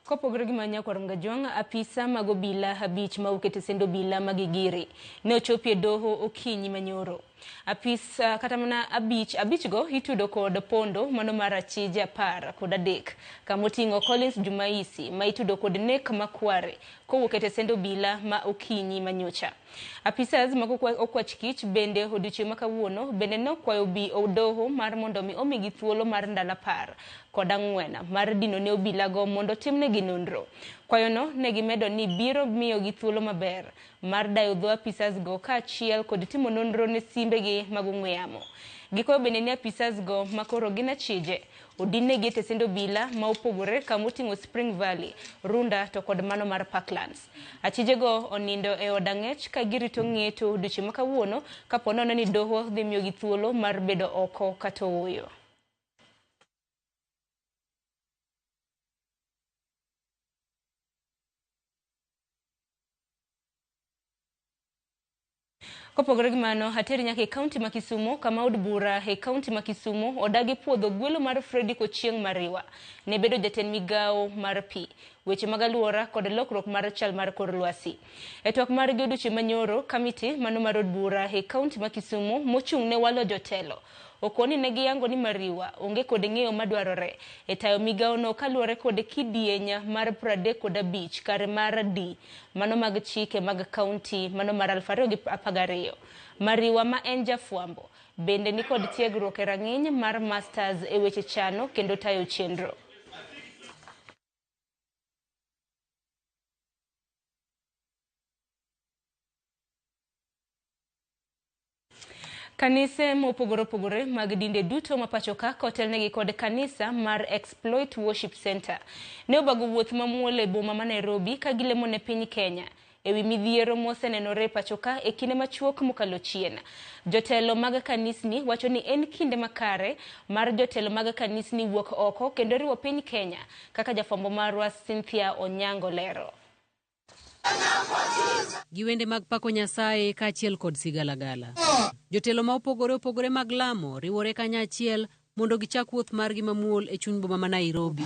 Kopogore gi manya kwar Mgajwang', apisa mag obila 5 ma oket e send obila mag Gigiri ne ochopi e doho okinyi manyoro. Apisa kata mana abich go itudo kod pondo mano mar achije 13 kamoting'o Collins Jumaisi ma itudo kod nek makware kowuok e send obila ma okinyi manyocha. Apisas mag okwach kich bende odiochieng' ma kawuono bende nokwayo bi doho mar mondo mi omigi thuolo mar ndalo 14 mar dino ne obilago mondo timnegi nonro. Kwayono ne gimedo ni biro miyogi thuolo maber mar dayo dho apisas go kaachiel kod timo nonro ne simbegi mag ong'we yamo. Gikwayo bende ni apisas go makoro gin achije odinnegi e send obila ma opogore kamoting'o Spring Valley, Runda to kod mano mar Parklands. Achijego onindo e od ang'ech ka girito ng'eto odiochieng' ma kawuono kapo nono ni doho dhi miyogi thuolo mar bedo oko kata ooyo. Kopogore gi mano, ateri nyaka e kaunti ma Kisumu kama od bura e kaunti ma Kisumu odagi puodho gwelo mar Fredrick Ochieng' Mariwa ne bedo jatend migawo mar pi, weche mag alwora kod lokruok mar chal mar kor lwasi. E twak margi odiochieng' manyoro, kamiti mano mar od bura e kaunti ma Kisumu mochung' ne walo jotelo okoni ne giyango ni Mariwa onge kod ng'eyo madwarore e tayo migawono kaluwore kod kidieny mar 35 kare mar D mano mag chike mag kaunti mano mar 2012. Mariwa ma en jafwambo bende ni kod tiegruok e rang'iny mar masters e weche chano kendo tayo chenro. Kanise mopogore opogore mag dinde duto ma pacho ka kotelnegi kod kanisa mar Exploit Worship Center ne obago wuoth mamuol e boma ma Nairobi ka gilemo ne piny Kenya ewi midhiero mosenenore pacho ka e kinde machuok mokalo chien. Jotelo mag kanisni wacho ni en kinde makare mar jotelo mag kanisni wuok oko kendo riwo piny Kenya kaka jafwambo marwa Cynthia Onyango lero. Gi wende mag pako Nyasaye kaachiel kod sigalagala. Jotelo ma opogore opogore mag lamo riwore kanyachiel mondo gichak wuoth margi mamuol e chuny boma ma Nairobi.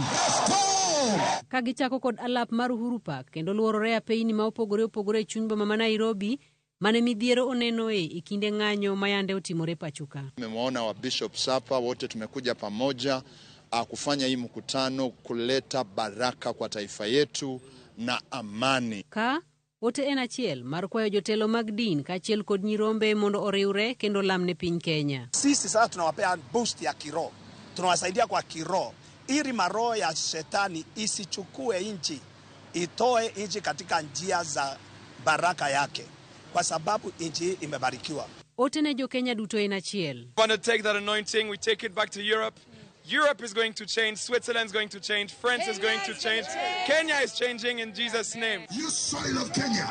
Ka gichako kod alap mar Uhuru Park kendo luorore apeyni ma opogore opogore e chuny boma ma Nairobi mane midhiero onenoe e kinde ng'anyo ma yande otimore pacho ka. Tumewaona wa bishops hapa wote, tumekuja pamoja kufanya hii mkutano kuleta baraka kwa taifa yetu na amani. Ka ote en achiel mar kwayo jotelo mag din kaachiel kod nyirombe mondo oriwre kendo lam ne piny Kenya. Sisi sasa tunawapea boost ya kiroho, tunawasaidia kwa kiroho ili maroho ya shetani isichukue nchi, itoe nchi katika njia za baraka yake, kwa sababu nchi hii imebarikiwa. Ote ne jo Kenya duto en achiel. We want to take that anointing, we take it back to Europe. Europe is going to change, Switzerland is going to change, France is going to change, Kenya is changing in Jesus' name. You soil of Kenya.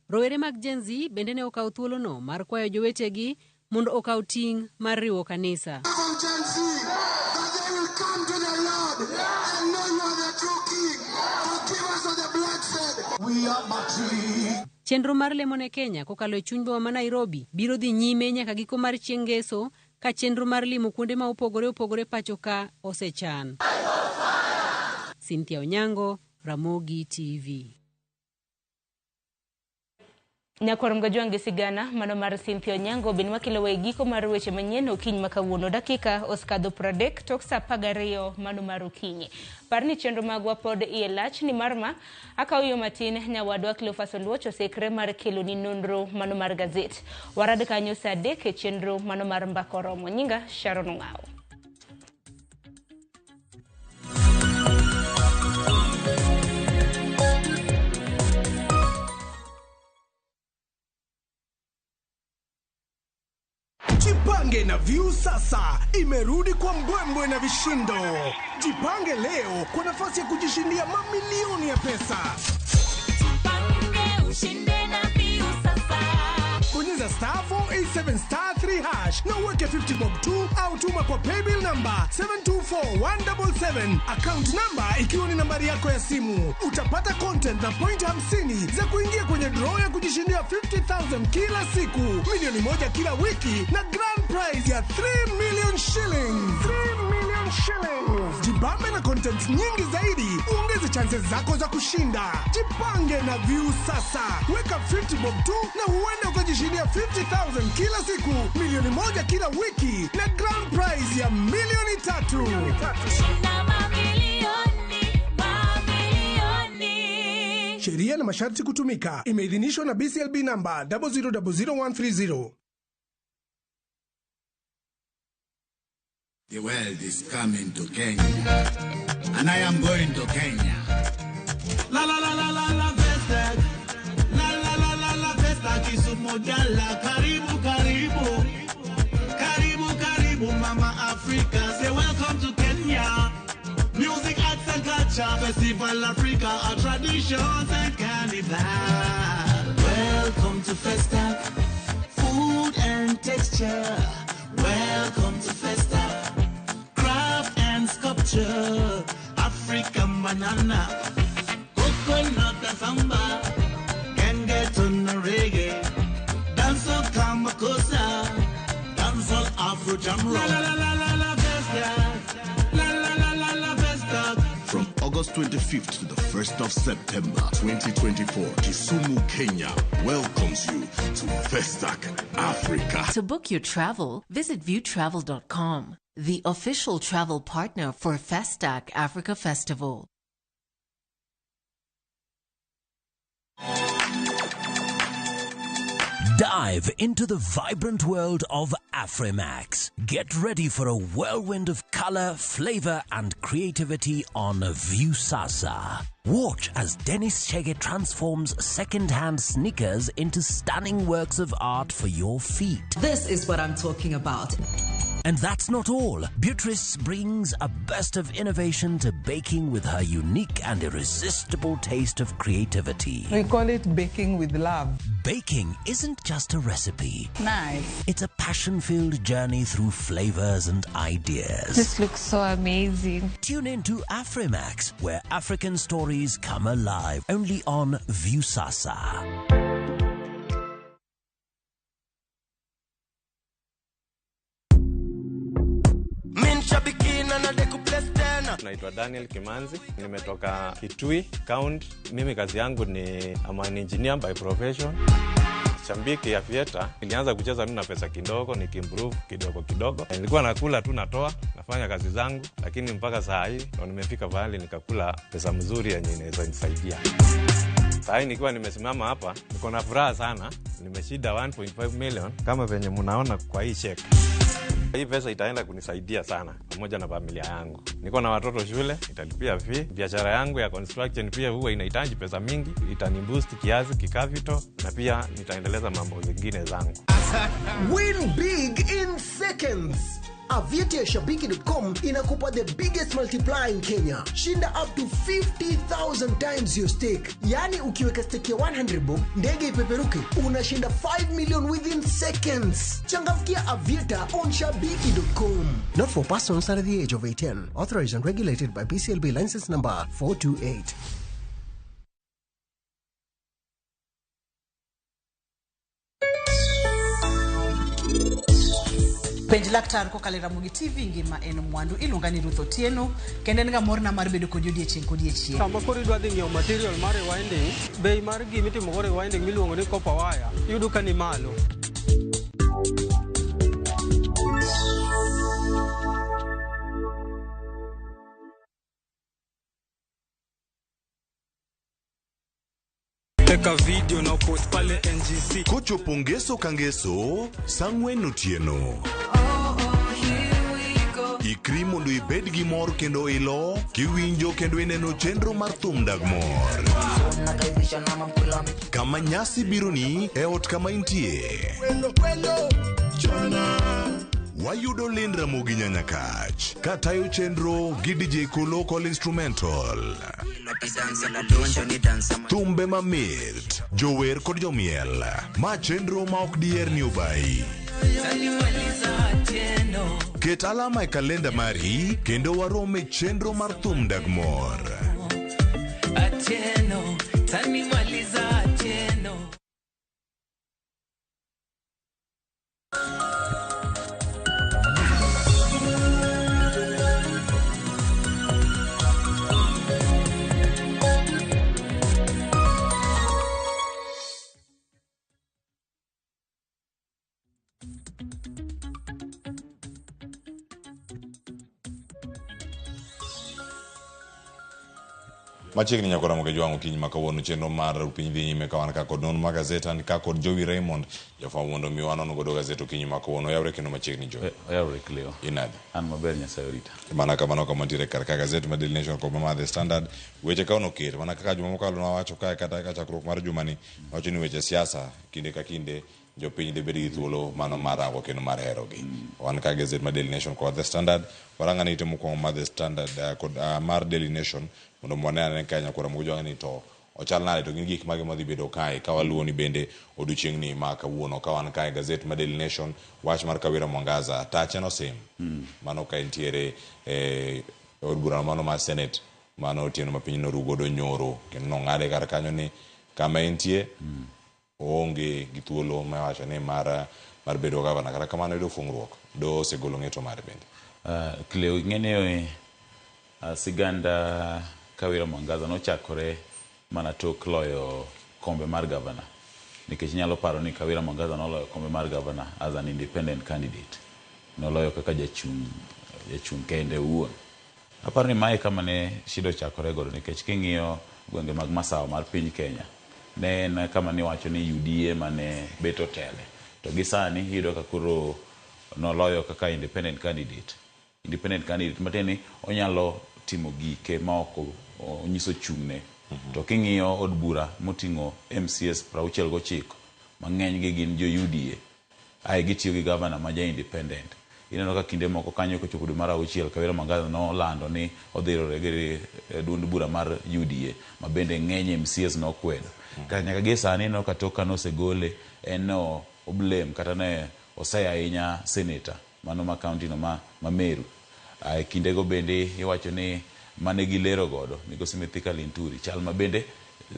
Rowere mag Gen Z bende ne okawo thuolono mar kwayo jowetegi mondo okaw ting' mar riwo kanisa. Gen Z, that they will come to the Lord and know you are the true King. Forgive us of the bloodshed. We are battery. Chenro mar lemo ne Kenya kokalo e chuny boma ma Nairobi biro dhi nyime nyaka giko mar chieng' ngeso ka chenro mar limo kuonde ma opogore opogore pacho ka osechan. Cynthia Onyango, Ramogi TV. Nyakwar Mgajwang' gi sigana mano mar Cynthia Onyango bende makelo e giko mar weche manyien okinyi ma kawuono dakika osekadho 30 tok saa 12 mano mar okinyi. Par ni chenro magwa pod iye lach ni mar ma akawo yo matin nyawadwa Cleophas Oluoch osekre mar keloni nonro mano mar gazet. Warad kanyo saa 3 e chenro mano mar Mbaka Oromo. Nyinga Sharon Ong'awo. Jipange na View sasa imerudi kwa mbwembwe na vishindo. Jipange leo kwa nafasi ya kujishindia mamilioni ya pesa. Jipange ushinde na View sasa. Bonyeza star 487 star 3 hash na uweke 50 bob 2 au tuma kwa paybill number 724177, account number ikiwa ni nambari yako ya simu. Utapata content na point 50 za kuingia kwenye draw ya kujishindia 50,000 kila siku, milioni 1 kila wiki na grand prize ya 3 million shillings. 3 million shillings. Jibambe na content nyingi zaidi, uongeze chances zako za kushinda. Jipange na View sasa. Weka 50 bob 2 na huenda ukajishindia 50,000 kila siku, milioni 1 kila wiki na grand prize ya milioni 3. Shinda mamilioni, mamilioni. Sheria na masharti kutumika. Imeidhinishwa na BCLB number 0000130. The world is coming to Kenya, and I am going to Kenya. La la la la la la Festa, la la la la la Festa, Kisumu Jala, karibu karibu, karibu karibu, Mama Africa. Say welcome to Kenya. Music, arts and culture, Festival Africa, our traditions and carnival. Welcome to Festa, food and texture. Welcome to Festa. Sculpture, African banana, coconut and samba, can get on the reggae, dance. go jam rock. La la la la la Festac. La la la la la Festac. From August 25th to the 1st of September 2024, Kisumu, Kenya welcomes you to Festac Africa. To book your travel, visit viewtravel.com, the official travel partner for Festac Africa Festival. Dive into the vibrant world of Afrimax. Get ready for a whirlwind of color, flavor, and creativity on Viusasa. Watch as Dennis Chege transforms second-hand sneakers into stunning works of art for your feet. This is what I'm talking about. And that's not all. Beatrice brings a burst of innovation to baking with her unique and irresistible taste of creativity. We call it baking with love. Baking isn't just a recipe. Nice. It's a passion-filled journey through flavors and ideas. This looks so amazing. Tune in to Afrimax, where African stories come alive, only on Viusasa. Naitwa Daniel Kimanzi, nimetoka Kitui County. Mimi kazi yangu ni I'm an engineer by profession. Shabiki Aviator nilianza kucheza tu na pesa kidogo, nikiimprove kidogo kidogo. Nilikuwa nakula tu natoa, nafanya kazi zangu, lakini mpaka saa hii ndo nimefika pahali nikakula pesa mzuri yenye inaweza nisaidia. Saa hii nikiwa nimesimama hapa, niko na furaha sana. Nimeshinda 1.5 million kama venye mnaona kwa hii check. Hii pesa itaenda kunisaidia sana pamoja na familia yangu. Niko na watoto shule, italipia fee. Biashara yangu ya construction pia huwa inahitaji pesa mingi, itaniboost kiasi kicapital na pia nitaendeleza mambo zingine zangu. Win big in seconds. Aviator ya Shabiki.com inakupa the biggest multiplier in Kenya. Shinda up to 50,000 times your stake. Yani ukiweka stake ya 100 bob, ndege ipeperuke, unashinda 5 million within seconds. Changamkia Aviator on Shabiki.com. Not for persons under the age of 18. Authorized and regulated by BCLB license number 428. Penj laktar kokalo e Ramogi TV ngima en mwandu iluonga ni Ruth Otieno kendo en ga morna mar bedo kodi odiechieng' kodiechieng'. Sama koro idwa dhi ng'iewo material mar rewinding, bei mar gima itimo go rewinding miluongo ni copper wire iyudo ka ni malo. Teka video na post pale NGC. Kochopo ngeso ka ngeso, sa ang'wen otieno. Ikri mondo ibed gi mor kendo ilo, kiwinjo kendo ineno chenro mar thum dag mor. Kama nyasi bironi e ot kama intie. Wayudo Lynn Ramogi Nyanyakach katayo chenro gi DJ Kolo Call Instrumental. Thumbe mamit, jower kod jomiel. Ma chenro ma ok diher ni obayi. Ket alama e kalenda mari kendo warom e chenro mar thum dag mor. Atieno, tanimaliza Atieno. Machiegni nyako Ramogi Jwang' okinyi ma kawuono chenro mar piny dhi nyime ka wan ka kod non mar gazet an ka kod Jowi Raymond jafwambo mondo mi wanon godo gazet okinyi ma kawuono. Oyawre kendo machiegni Jowi. Oyawre Cleo. Inade? An maber Nyasaye orita. Mana kamano kama ntiere kar ka gazet ma Daily Nation kod ma The Standard weche ka onoket mana kaka juma mokalo nawacho kae kata ka chakruok mar jumani wacho ni weche siasa kinde ka kinde jopiny dhi bedo gi thuolo mano mar rango kendo mar herogi. Wan ka gazet ma Daily Nation kod The Standard warang'ane ite mokwongo mar The Standard kod mar Daily Nation mondo wane ane ka nyakora Ramogi Jwang' ni to ochal nade to gin gik mage madhi bedo kae ka waluwo ni bende odiochieng'ni ma kawuono ka wan kae gazet ma Daily Nation wach mar Kawira Mwangaza tache nosim mano ka entiere od bura mano mar Senate mano otieno ma piny noru godo nyoro kendo nong'ade kar kanyo ni kama entie oonge gi thuolo ma wacho ni mar mar bedo gavana. Kata kamano yudo fungruok doho osegolo ng'eto mare bende. Cleo, ing'eni siganda Kawira Mwangaza nochakore mana tok loyo kombe mar gavana. Nikech inyalo paro ni Kawira Mwangaza noloyo kombe mar gavana as an independent candidate. Noloyo kaka jachung' jachung' kende owuon. Aparo ni mae kama ne shida ochakore godo nikech king'iyo gwenge mag masawa mar piny Kenya, ne en kama niwacho ni UDA mane bet otele. To gi sani iyudo ka koro noloyo kaka independent candidate. Independent candidate matiende ni onyalo timo gike ma ok onyiso chung'ne. To king'iyo od bura moting'o MCAs 69 mang'eny gi gin jo UDA. Ae gitiyo gi gavana ma ja independent. Ineno ka kinde moko kanyo kochopo dwe mar auchiel Kawira Mwangaza nolando ni odhi riwore gi duond bura mar UDA ma bende ng'eny MCAs nokwedo. Ka nyaka gie sani ineno ka tok kanosegole en no oblame kata ne oseyo ahinya senator mano ma county no ma Meru. E kindego bende iwacho ni mane gilero godo migosi Mithika Linturi chal ma bende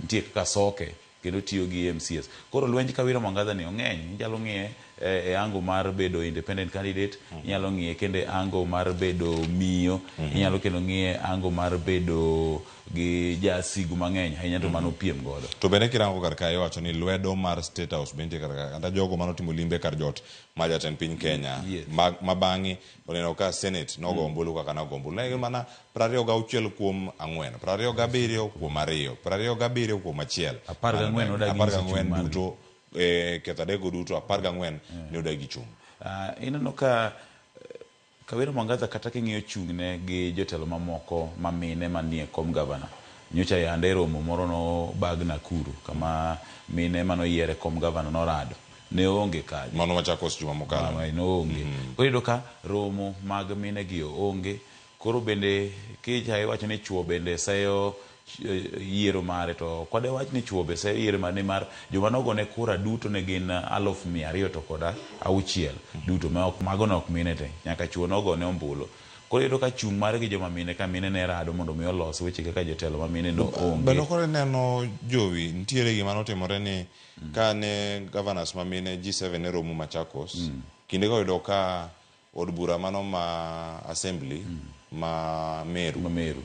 nitie kaka soke kendo tiyo gi MCAs. Koro lwenj Kawira Mwangaza ni ong'eny. Inyalo ng'iye e ango mar bedo independent candidate, inyalo ng'iye kendo e ango mar bedo miyo, inyalo kendo ng'iye ango mar bedo gi jasigu mang'eny ahinya to mano piem godo. To bende kirango kar kae iwacho ni lwedo mar State House be nitie kar ka kata jogo manotimo limbe kar jot mar jatend piny Kenya ma bang'e oneno ka Senate nogo ombulu kaka nogo ombulu. Ne gin mana 26 kuom 4, 27 kuom 2, 27 kuom 1. 14 nodagi nyiso chung' margi. Duto ketho adekgo duto 14 ne odagi chung'. Ineno ka Kawira Mwangaza kata king'iyo chung'ne gi jotelo mamoko ma mine manie kom gavana. Nyocha yande romo moro nobag Nakuru kama mine manoyier e kom gavana norado. Ne onge kanyo. Mano Machakos juma mokalo. Ne onge. Koro iyudo ka romo mag mine gi onge. Koro bende kicha iwacho ni chuo bende seyo yiero mare to ok wach ni chuo be seyo yiero mare nimar joma nogone kura duto ne gin 206,000 duto ma ok mago ne ok mine te nyaka chuo nogone ombulu. Koro iyudo ka chung' mare gi joma mine ka mine ne rado mondo mi olos weche kaka jotelo ma mine no onge. Bende koro ineno Jowi nitiere gima notimore ni ka ne governors ma mine G7 ne romo Machakos kinde go yudo ka od bura mano ma assembly ma Meru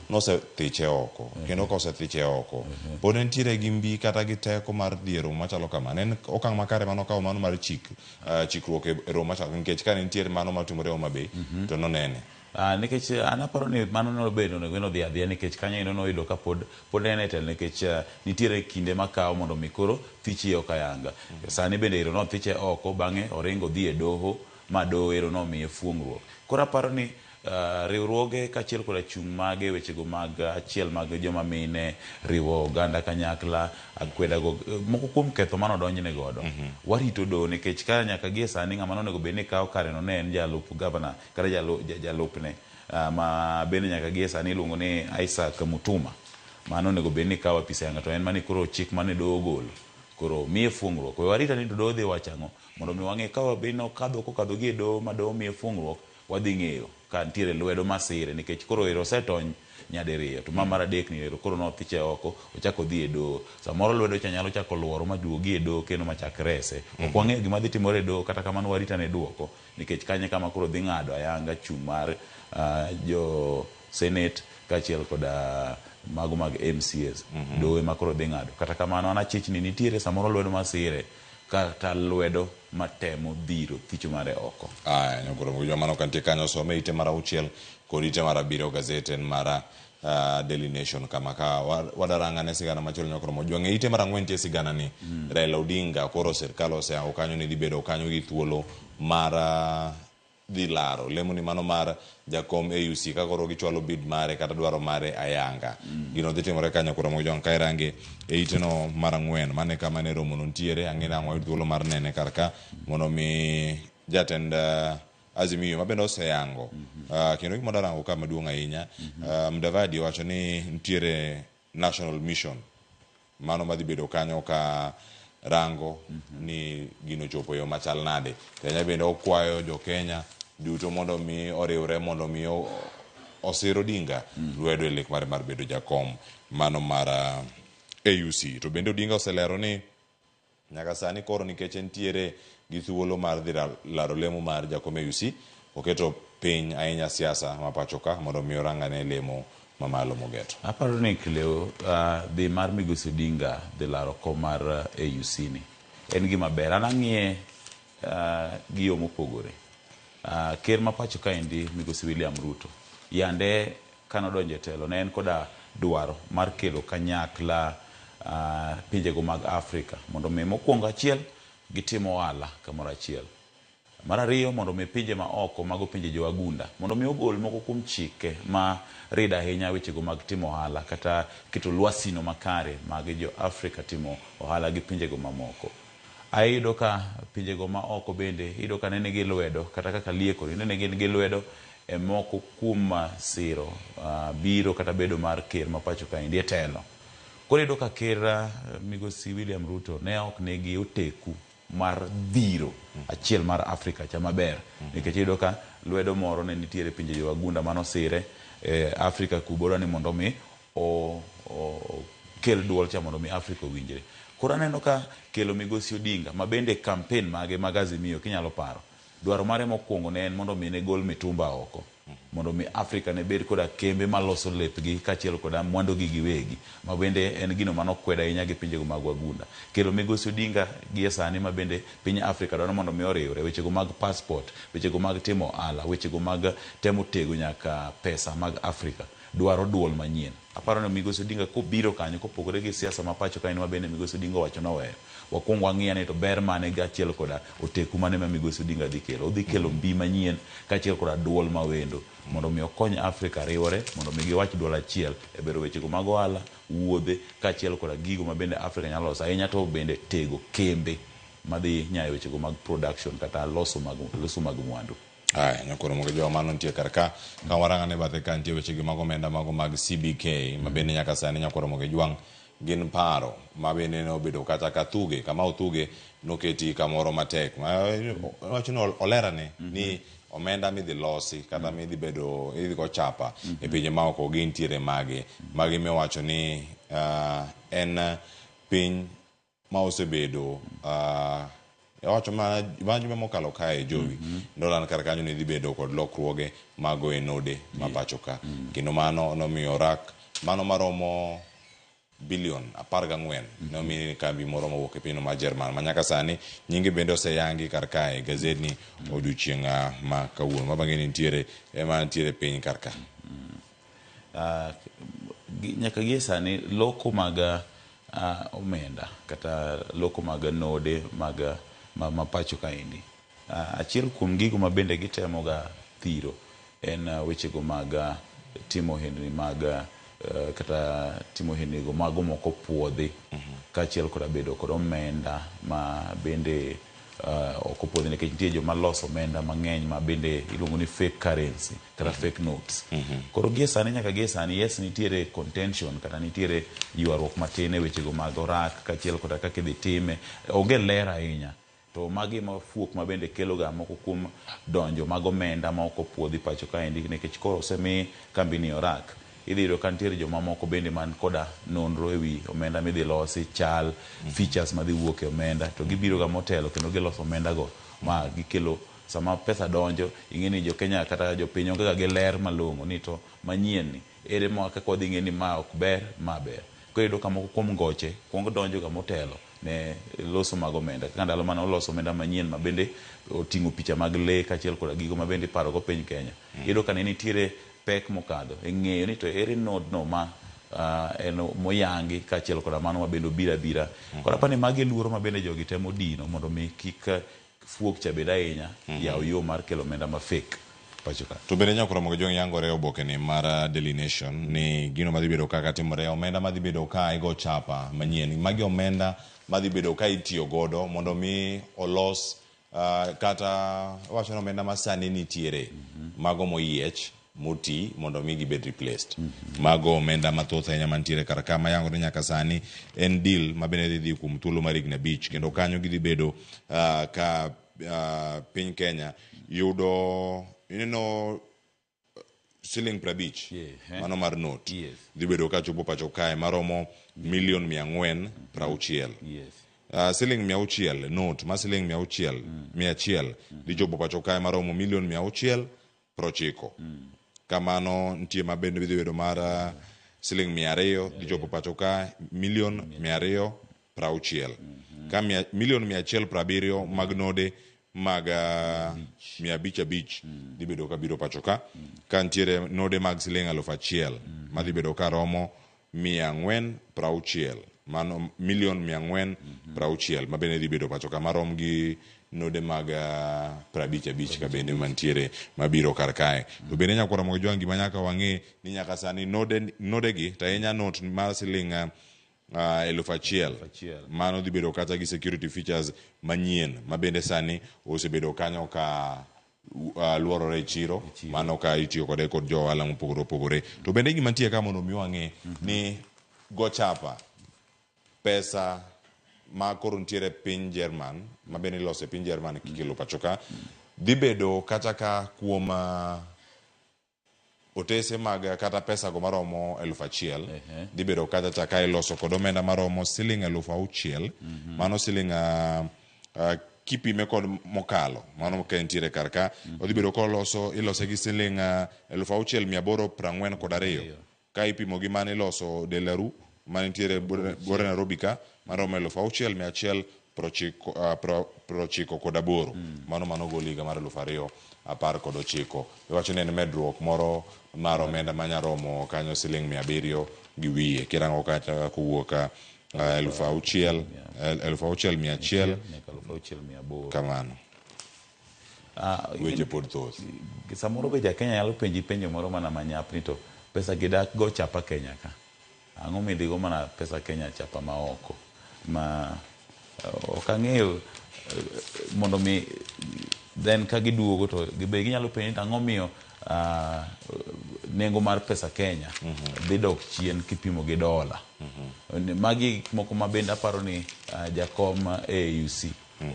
nosethiche oko kendo ka osethiche oko pod nitiere gi mbi kata gi teko mar dhi e romo machalo kama. Ne en okang' makare manokawo mano mar chikruok e romo machalo nikech ka ne nitiere mano matimore Homa Bay to nonene. Nikech an aparo ni mano nobedo onego ni odhi adhiya nikech kanyo endo noyudo ka pod en e telo nikech nitiere kinde makawo mondo mi koro thiche ok ayanga. Sani bende ero nothiche oko bang'e oringo odhi e doho ma doho ero nomiye fuong'ruok. Koro aparo ni riwruoge kaachiel koda chung' mage wechego mag achiel mag joma mine riwo oganda kanyakla akwedago moko kuom ketho manodonjne godo. Warito doho nikech ka nyaka gie sani ng'ama nonego bed ni kawo kareno ne en jalup gavana kata jalupne ma bende nyaka gie sani iluongo ni Isaac Mutuma. Mano onego bed ni kawo apis ayanga to en mani koro chik mane doho ogolo. Koro miye fuong'ruok. We warita ni to doho dhi wacho ang'o mondo mi wang'e ka bed ni okadho kokadho gi e doho ma doho miye fuong'ruok wadhi ng'eyo ka nitiere lwedo masire nikech koro ero osetony nyadiriyo to ma mar adek ni ero koro nothiche oko ochako odhi e doho. Samoro lwedo cha nyalo chako luoro maduogi e doho kendo machak rese. Ok wang'eyo gima dhi timore e doho kata kamano warita ne duoko nikech kanyo kama koro dhi ng'ado ayanga chung' mar jo Senate kaachiel koda mago mag MCAs. Doho ema koro dhi ng'ado. Kata kamano an achich ni nitiere samoro lwedo masire kata lwedo matemo dhiro thicho mare oko. Aya, nyokoro mujwa mano kantie kanyo some ite mar 6 kod ite mar 7 gazet en mar Daily Nation kama ka wadaranga ne sigana machielo nyokoro mojwa ng'e ite mar 4 nitie sigana ni Raila Odinga koro sirkal oseyango kanyo ni dhi bedo kanyo gi thuolo mar dhi laro lemo ni mano mar jakom AUC ka koro gichwalo bid mare kata dwaro mare ayanga. Gino dhi timore kanyo koro mojwa ka irange e ite no mar 4 mane kama ne romo no nitiere ang'e ni ang' wayud thuolo mar nene kar ka mondo mi jatend Azimio ma bende oseyango kendo gima darango ka maduong' ahinya Mudavadi owacho ni nitiere national mission mano madhi bedo kanyo ka rango ni gino chopo yo machal nade. Kenya bende okwayo jo Kenya duto mondo mi oriwre mondo mi osir Odinga lwedo e lek mare mar bedo jakom mano mar AUC. To bende Odinga oselero ni Nyaka sani koro nikech entiere gi thuolo mar dhi laro lemo mar jakom AUC, oketo piny ahinya siasa ma pacho ka mondo mi orang ane lemo mamalo mogeto. Aparo ni Cleo, dhi mar Migosi Odinga dhi laro kom mar AUC ni en gima ber. An ang'iye gi yo mopogore. Ker ma pacho kaendi Migosi William Ruto yande kanodonjo e telo ne en koda dwaro mar kelo kanyakla pinjego mag Afrika mondo mi mokwongo achiel gitim ohala kamoro achiel. Mar ariyo mondo mi pinje ma oko mago pinje jowagunda mondo mi ogol moko kuom chike ma rido ahinya wechego mag timo ohala kata keto lwasino makare mag jo Afrika timo ohala gi pinjego mamoko. Iyudo ka pinjego ma oko bende iyudo ka ne nigi lwedo kata kaka lieko ni ne gin gi lwedo e moko kuom siro biro kata bedo mar ker ma pacho kaendi e telo. Koro iyudo ka ker Migosi William Ruto ne ok nigi oteku mar dhiro achiel mar Afrika cha maber nikech iyudo ka lwedo moro ne nitiere pinje jowagunda manosire Afrika kubora ni mondo mi okel duol cha mondo mi Afrika owinjre. Koro aneno ka kelo Migosi Odinga ma bende campaign mage mag Azimio kinyalo paro dwaro mare mokwongo ne en mondo mi ne gol mitumba oko mondo mi Afrika ne bed koda kembe maloso lepgi kaachiel koda mwandugi giwegi ma bende en gino manokwed ahinya gi pinjego mag wagunda. Kelo Migosi Odinga gi e sani ma bende piny Afrika dwaro mondo mi oriwre wechego mag passport, wechego mag timo ohala, wechego mag temo tego nyaka pesa mag Afrika dwaro duol manyien. Aparo ni Migosi Odinga kobiro kanyo kopogore gi siasa ma pacho kaeni ma bende Migosi Odinga owacho noweyo. Wakwong wang'i ane to ber mane kaachiel koda oteku mane ma Migosi Odinga dhi kelo. Odhi kelo mbi manyien kaachiel koda duol mawendo mondo mi okony Afrika riwore mondo mi giwach duol achiel e bero wechego mag ohala, wuodhe kaachiel koda gigo ma bende Afrika nyalo loso. Ahinya to bende tego kembe madhi nyayo wechego mag production kata loso mag mwandu. Aya, nyakoro mogo jowa mano nitie kar ka. Ka warang'o ane bathe ka nitie wechegi mag omenda mago mag CBK ma bende nyaka sani nyakoro mogo jwang' gin paro ma bende ne obedo kata ka thuge kama othuge noketi kamoro matek. Wacho ni olerane ni omenda midhi losi kata midhi bedo idhi go chapa e pinje maoko gintiere mage. Magi miwacho ni en piny ma osebedo wacho ma juma mokalo kae Jowi noland kar kanyo ni dhi bedo kod lokruoge mago e node ma pacho ka. Kendo mano nomiyo rak mano maromo bilion 14 nomi kambi moro mowuok e pinyno mar Jerman ma nyaka sani nyinge bende oseyangi kar kae gazetni odiochieng' ma kawuono. Ma bang'e nitiere ema nitiere piny kar ka. Nyaka gie sani loko mag omenda kata loko mag node mag ma pacho kaendi. Achiel kuom gigo ma bende gitemoga thiro en wechego mag timo ohendni mag kata timo ohendni go mago moko puodhi kaachiel koda bedo kod omenda ma bende ok opuodhi nikech nitie joma loso omenda mang'eny ma bende iluongo ni fake currency kata fake notes. Koro gie sani nyaka gie sani yes nitiere contention kata nitiere ywaruok matin e wechego mag orak kaachiel koda kaka idhi time onge ler ahinya. To magi ma fuok ma bende kelo ga moko kuom donjo mag omenda ma ok opuodhi pacho kaendi nikech koro osemi kambi ni orak. Idhi yudo ka nitiere joma moko bende man koda nonro ewi omenda midhi losi, chal, features madhi wuok e omenda to gibiro ga motelo kendo giloso omenda go ma gikelo sama pesa donjo ing'e ni jo Kenya kata jopiny onge ga gi ler malong'o ni to manyien ni ere ma kaka wadhi ng'e ni ma ok ber ma ber. Koro iyudo ka moko kuom ngoche kuongo donjo ga motelo ne loso mag omenda. Kaka ndalo mane oloso omenda manyien ma bende oting'o picha mag lee kaachiel koda gigo ma bende iparogo piny Kenya. Iyudo ka ne nitiere pek mokadho e ng'eyo ni to ere nodno ma en moyangi kaachiel koda mano ma bende obiro abira. Koro apani magi e luoro ma bende jogi temo dino mondo mi kik fuok cha bed ahinya yaw yo mar kelo omenda ma fake pacho ka. To bende nyakoro mogo jong yangore oboke ni mar Daily Nation ni gino madhi bedo kaka timore omenda madhi bedo ka igo chapa manyien. Magi omenda madhi bedo ka itiyo godo mondo mi olos kata wacho ni omenda ma sani nitiere mago moyiech moti mondo mi gibed replaced. Mago omenda mathoth ahinya mantiere kar ka mayangore nyaka sani en deal ma bende dhi dhi kuom thuolo mar higni 5 kendo kanyo gidhi bedo ka piny Kenya yudo ineno siling 50 mano mar note dhi bedo ka chopo pacho kae maromo milion 460. Siling 600, note ma siling 600, 100 dhi chopo pacho kae maromo milion 690. Kamano nitie ma bende dhi bedo mar siling 200 dhi chopo pacho ka milion 260. Ka milion 170 mag node mag 500 dhi bedo ka biro pacho ka. Ka nitiere node mag siling 1000 ma dhi bedo ka romo 460, mano milion 460 ma bende dhi bedo pacho ka marom gi node mag 55 ka bende mantiere mabiro kar kae. To bende nyakwara Ramogi Jwang' gima nyaka wang'e ni nyaka sani node gi to ahinya not mar siling 1000 mano dhi bedo kata gi security features manyien ma bende sani osebedo kanyo ka luorore e chiro, mano ka itiyo kode kod jo ohala mopogore opogore. To bende gima nitie ka mondo mi wang'e ni go chapa pesa ma koro nitiere piny Jerman ma bende iloso e piny Jerman kikelo pacho ka dhi bedo kata ka kuom otese mag kata pesa go maromo 1000 dhi bedo kata cha ka iloso kod omenda maromo siling 6000, mano siling kipime kod mokalo mano ka entiere kar ka odhi bedo koloso ilose gi siling 6842 ka ipimo gi mane iloso Delaru manitiere bore Nairobi ka maromo 6198. Mano gol higa mar 2019. Iwacho ni en medruok moro mar omenda manyaromo kanyo siling 700 gi wiye kirango kata kowuok 6100 6800 kamano. Weche pod thoth. Samoro be ja Kenya nyalo penji penjo moro mana manyap ni to pesa gidak go chapa Kenya ka. Ang'o midhigo mana pesa Kenya chapa ma oko ma ok ang'eyo mondo mi then ka giduogo to be ginyalo penjo ni ang'o miyo nengo mar pesa Kenya dhi dok chien kipimo gi dola. Magi gik moko ma bende aparo ni jakom AUC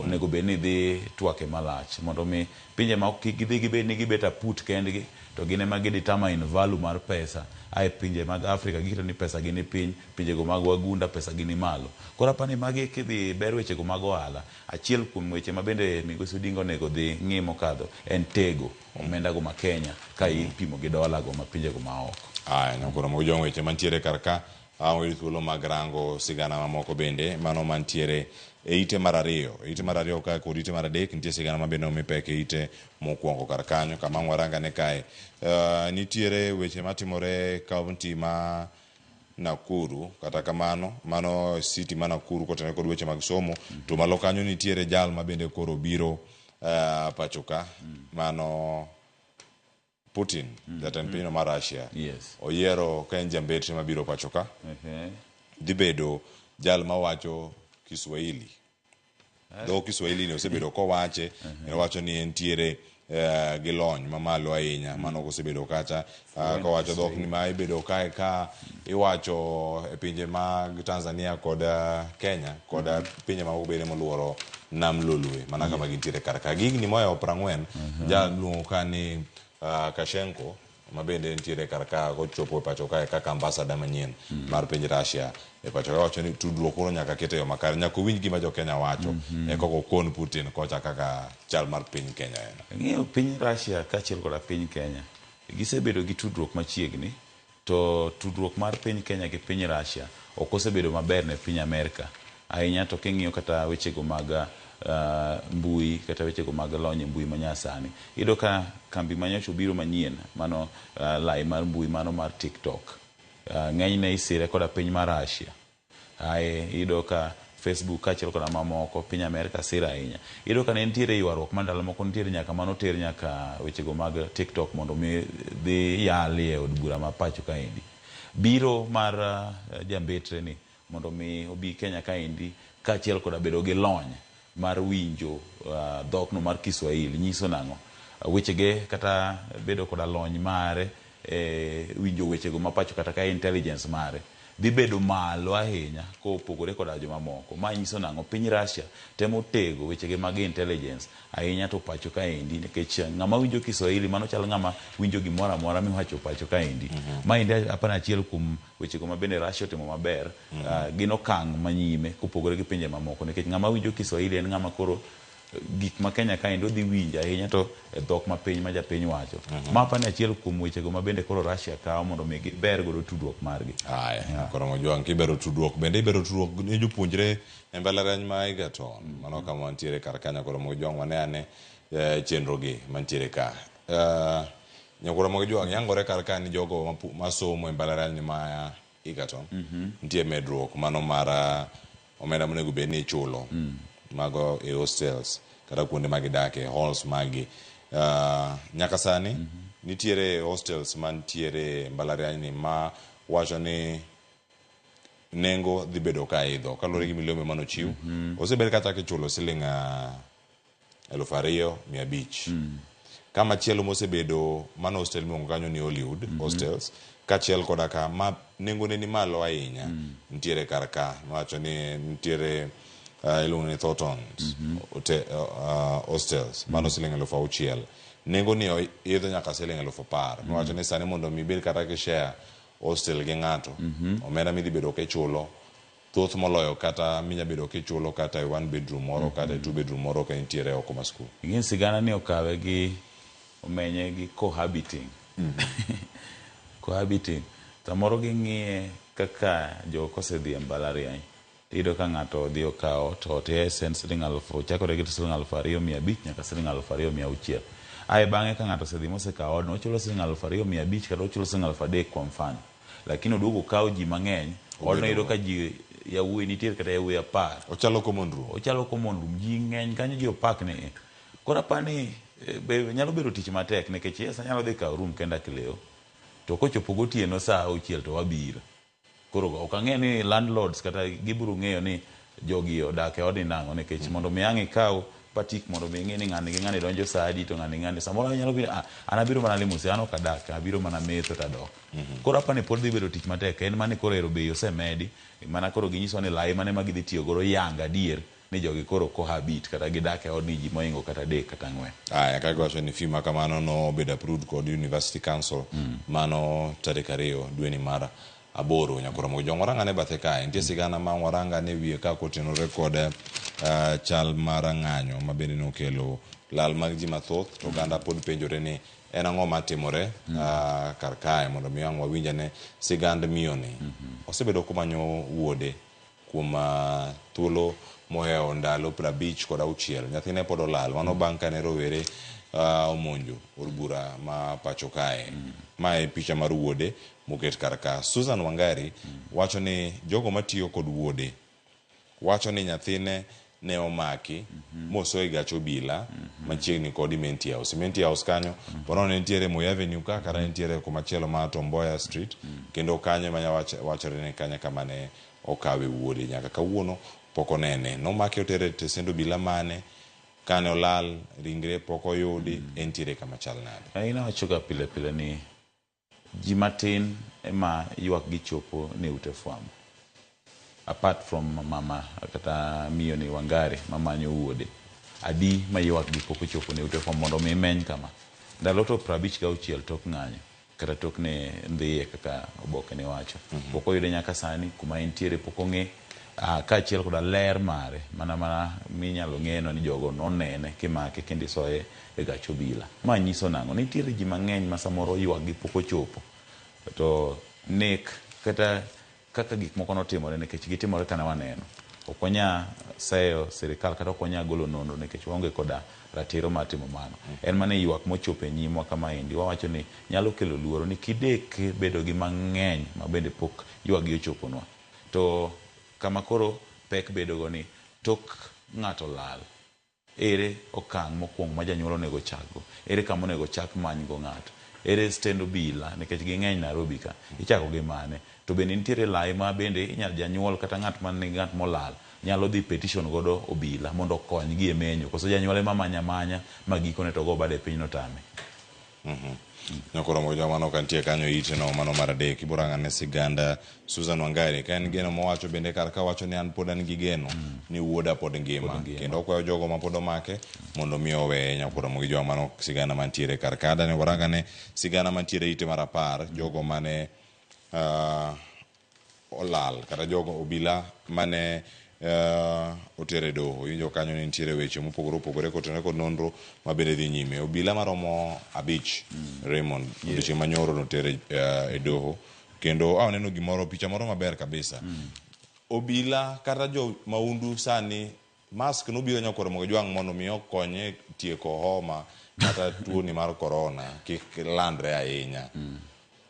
onego bed ni dhi twake malach mondo mi pinje ma kik gidhi gibed ni gibet aput kendgi to gin ema gi determine value mar pesa ae pinje mag Afrika giketo ni pesa gi ni piny, pinjego mag wagunda pesa gi ni malo. Koro apani magi kidhi ber wechego mag ohala, achiel kuom weche ma bende Migosi Odinga onego dhi ng'i mokadho en tego omenda go ma Kenya ka ipimo gi dola go ma pinjego ma oko. Aya, nyakoro Ramogi Jwang' weche mantiere kar ka wayud thuolo mag rango sigana mamoko bende mano mantiere e ite mar ariyo. E ite mar ariyo ka kod ite mar adek nitie sigana ma bende omi pek e ite mokwongo kar kanyo kama ang' warangane kae. Nitiere weche matimore e kaunti ma Nakuru, kata kamano mano city ma Nakuru kotenore kod weche mag somo. To malo kanyo nitiere jal ma bende koro biro pacho ka mano Putin, jatend pinyno mar Russia. Oyiero ka en jambetre mabiro pacho ka. Dhi bedo jal mawacho Kiswahili. Dho Kiswahili ni osebedo kowache, owacho ni entiere gi lony mamalo ahinya. Mano osebedo kacha kowacho dhok ni ma ibedo kae ka iwacho e pinje mag Tanzania kod Kenya kod pinje mamoko bende moluoro nam Lolwe mana kama gintiere kar ka. Gi higni mohewo 40, jal miluongo ka ni Kashenko ma bende nitiere kar ka kochopo e pacho kae kaka ambassador manyien mar piny Russia e pacho ka, wacho ni tudruok koro nyaka ket e yo makare, nyaka owinj gima jo Kenya wacho e kaka okon Putin kocha kaka chal mar piny Kenya en. Ng'eyo piny Russia kaachiel koda piny Kenya gisebedo gi tudruok machiegni, to tudruok mar piny Kenya gi piny Russia ok osebedo maber ne piny Amerka ahinya. To king'iyo kata wechego mag mbui kata wechego mag lony e mbui manyasani, iyudo ka kambi manyocha obiro manyien mano lai mar mbui mano mar TikTok ng'enyne isire koda piny mar Russia. Ae iyudo ka Facebook kaachiel koda mamoko piny Amerka siro ahinya. Iyudo ka ne nitiere ywaruok ma ndalo moko nitiere nyaka manoter nyaka wechego mag TikTok mondo mi dhi yali e od bura ma pacho kaendi. Biro mar jambetre ni mondo mi obi Kenya kaendi kaachiel koda bedo gi lony mar winjo dhokno mar Kiswahili nyiso nang'o? Wechege kata bedo koda lony mare winjo wechego ma pacho kata ka intelligence mare dhi bedo malo ahinya kopogore koda jomamoko. Ma nyiso nang'o? Piny Russia temo tego wechege mag intelligence ahinya to pacho kaendi nikech ng'ama winjo Kiswahili mano chal ng'ama winjo gimoro amora miwacho pacho kaendi. Maendi apani achiel kuom wechego ma bende Russia otimo maber gin okang' manyime kopogore gi pinje mamoko nikech ng'ama winjo Kiswahili en ng'ama koro gik ma Kenya kaendi odhi winjo ahinya to e dhok ma piny ma japiny wacho. Ma apani achiel kuom wechego ma bende koro Russia kawo mondo mi giber godo tudruok margi. Aya, koro Mojwang' kibero tudruok bende ibero tudruok ne jopuonjre e mbalariany ma Egerton. Mano kama wantiere kar kanyo koro Mojwang' wane ane chenro gi mantiere ka. Nyakoro Mojwang' yangore kar ka ni jogo masomo e mbalariany ma Egerton nitie medruok mano mar omenda monego bed ni ichulo mago e hostels kata kuonde ma gidake halls magi. Nyaka sani nitiere hostels mantiere mbalariany ni ma wacho ni nengo dhi bedo ka idho kaluwore gi milome manochiw. Osebed kata kichulo siling 2,500. Kamachielo mosebedo mano hostel miluongo kanyo ni Hollywood Hostels kaachiel koda ka ma nengone ni malo ahinya nitiere kar ka mawacho ni nitiere iluongo ni Thorntons Hostels mano siling 6,000. Nengo ni oidho nyaka siling 10,000. Miwacho ni sani mondo mi ibed kata kishare hostel gi ng'ato omenda midhi bedo kichulo thoth moloyo kata minya bedo kichulo kata e one bedroom moro kata e two bedroom moro ka intiere oko ma skul. Ing'e sigana ni okawe gi omenye gi cohabiting. Cohabiting. Samoro ging'iye kaka jo kosedhi e mbalariany tiyudo ka ng'ato odhi okawo ot, ot yes en siling alufu chakore gi siling 2,500 nyaka siling 2,600. Ae bang'e ka ng'ato osedhi mosekawo odno ochulo siling 2,500 kata ochulo siling 3,000 kwa mfano. Lakini oduogo okawo ji mang'eny, odno iyudo ka ji yawuoyi nitiere kata yawuoyi 10. Ochalo common room. Ochalo common room. Ji ng'eny kanyo ji opak ni. Koro apani be nyalo bedo tich matek nikech yes anyalo dhi kawo room kenda Kileo to kochopo gotieno saa 6 to wabiro. Koro ok ang'e ni landlords kata gibiro ng'eyo ni jogi odak e odni nang'o nikech mondo mi ang' ikaw patik mondo mi ing'e ni ng'ani gi ng'ani donjo saa adi to ng'ani ng'ani samoro inyalo biro an abiro mana limo an ok adak abiro mana metho to adok. Koro apani pod dhi bedo tich matek en mani koro ero bei osemedi mana koro ginyiso ni lai mane ma gidhi tiyo godo yang adier ni jogi koro cohabit kata gidak e odni ji mohingo kata 3 kata 4. Aya, kaka iwacho ni fee ma kamano nobedo approved kod University Council mano tarik 2 dweni mar 8 nyakoro Mojwang' waranga ne bathe kae nitie sigana ma waranga ne wiye ka kotenore kod chal mar ng'anyo ma bende nokelo lal mag ji mathoth to oganda pod penjore ni en ang'o matimore kar kae mondo mi ang' wawinj ane sigand miyoni. Osebedo komanyo wuode kuom thuolo mohewo ndalo 56 nyathine pod olal mano bang' kane rowere omonjo od bura ma pacho kae. Ma e picha mar wuode moket kar ka. Susan Wangari wacho ni jogo matiyo kod wuode wacho ni nyathine ne omaki mosoe e gach obila machiegni kod Imenti House. Imenti House kanyo ponono ne nitiere Moi Avenue ka kata nitiere kumachielo ma Tom Mboya Street kendo kanyo ema wachore ni kanyo kama ne okawe wuode nyaka kawuono pok onene. Nomake otere e tesend obila mane kane olal ringre pok oyudi entiere kama chal nade. In awachoga pile pile ni ji matin ema ywak gi chopo ne ute fwambo. Apart from mama kata miyo ni Wangari mamanyo wuode, adi ma ywak gi pok ochopo ne ute fwambo mondo mi meny kama. Ndalo to 56 tok ng'anyo kata tok ne ndhiye kaka oboke ne wacho. Pok oyude nyaka sani kuma entiere pok ong'e kaachiel koda ler mare mana minyalo ng'eno ni jogo nonene kimake kendo isoye e gach obila. Ma nyiso nang'o? Nitiere ji mang'eny ma samoro ywak gi pok ochopo to nek kata kaka gik moko notimore nikech gitimore kane waneno. Ok wanya seyo sirikal kata ok wanya golo nonro nikech waonge koda ratiro mar timo mano. En mana ywak mochopo e nyimwa kamaendi wawacho ni nyalo kelo luoro ni kidek bedo gi mang'eny ma bende pok ywak gi ochoponwa. To kama koro pek bedo go ni tok ng'ato lal ere okang' mokwongo ma janyuol onego chakgo, ere kama onego chak manygo ng'ato, ere stend obila nikech ging'eny Nairobi ka ichako gi mane, to bende nitiere lai ma bende inyalo janyuol kata ng'at man nigi ng'at molal nyalo dhi petition godo obila mondo okonygi e menyo, koso janyuol ema manya manya ma gikone to go bade piny notame. Nyakoromo joma ka nitie kanyo ite no mano mar adek ibiro rang'ane siganda Susan Wangari ka en geno mowacho bende kar ka wacho ni an pod an gi geno ni wuoda pod ngima kendo okwayo jogo ma pod omake mondo mi oweye. Nyakoromo gi joma mano sigana mantiere kar ka dane warang'ane sigana mantiere ite mar 10 jogo mane olal kata jogo obila mane otere doho. Iwinjo kanyo ni nitiere weche mopogore opogore kotenore kod nonro mabende dhi nyime. Obila maromo 5 Raymond odiochieng' manyoro notere e doho kendo aneno gimoro picha moro maber kabisa. Obila kata jo maundu sani mask nobiro nyakoro gi jwang' mondo mi okonye tieko homa kata tuoni mar corona kik landre ahinya.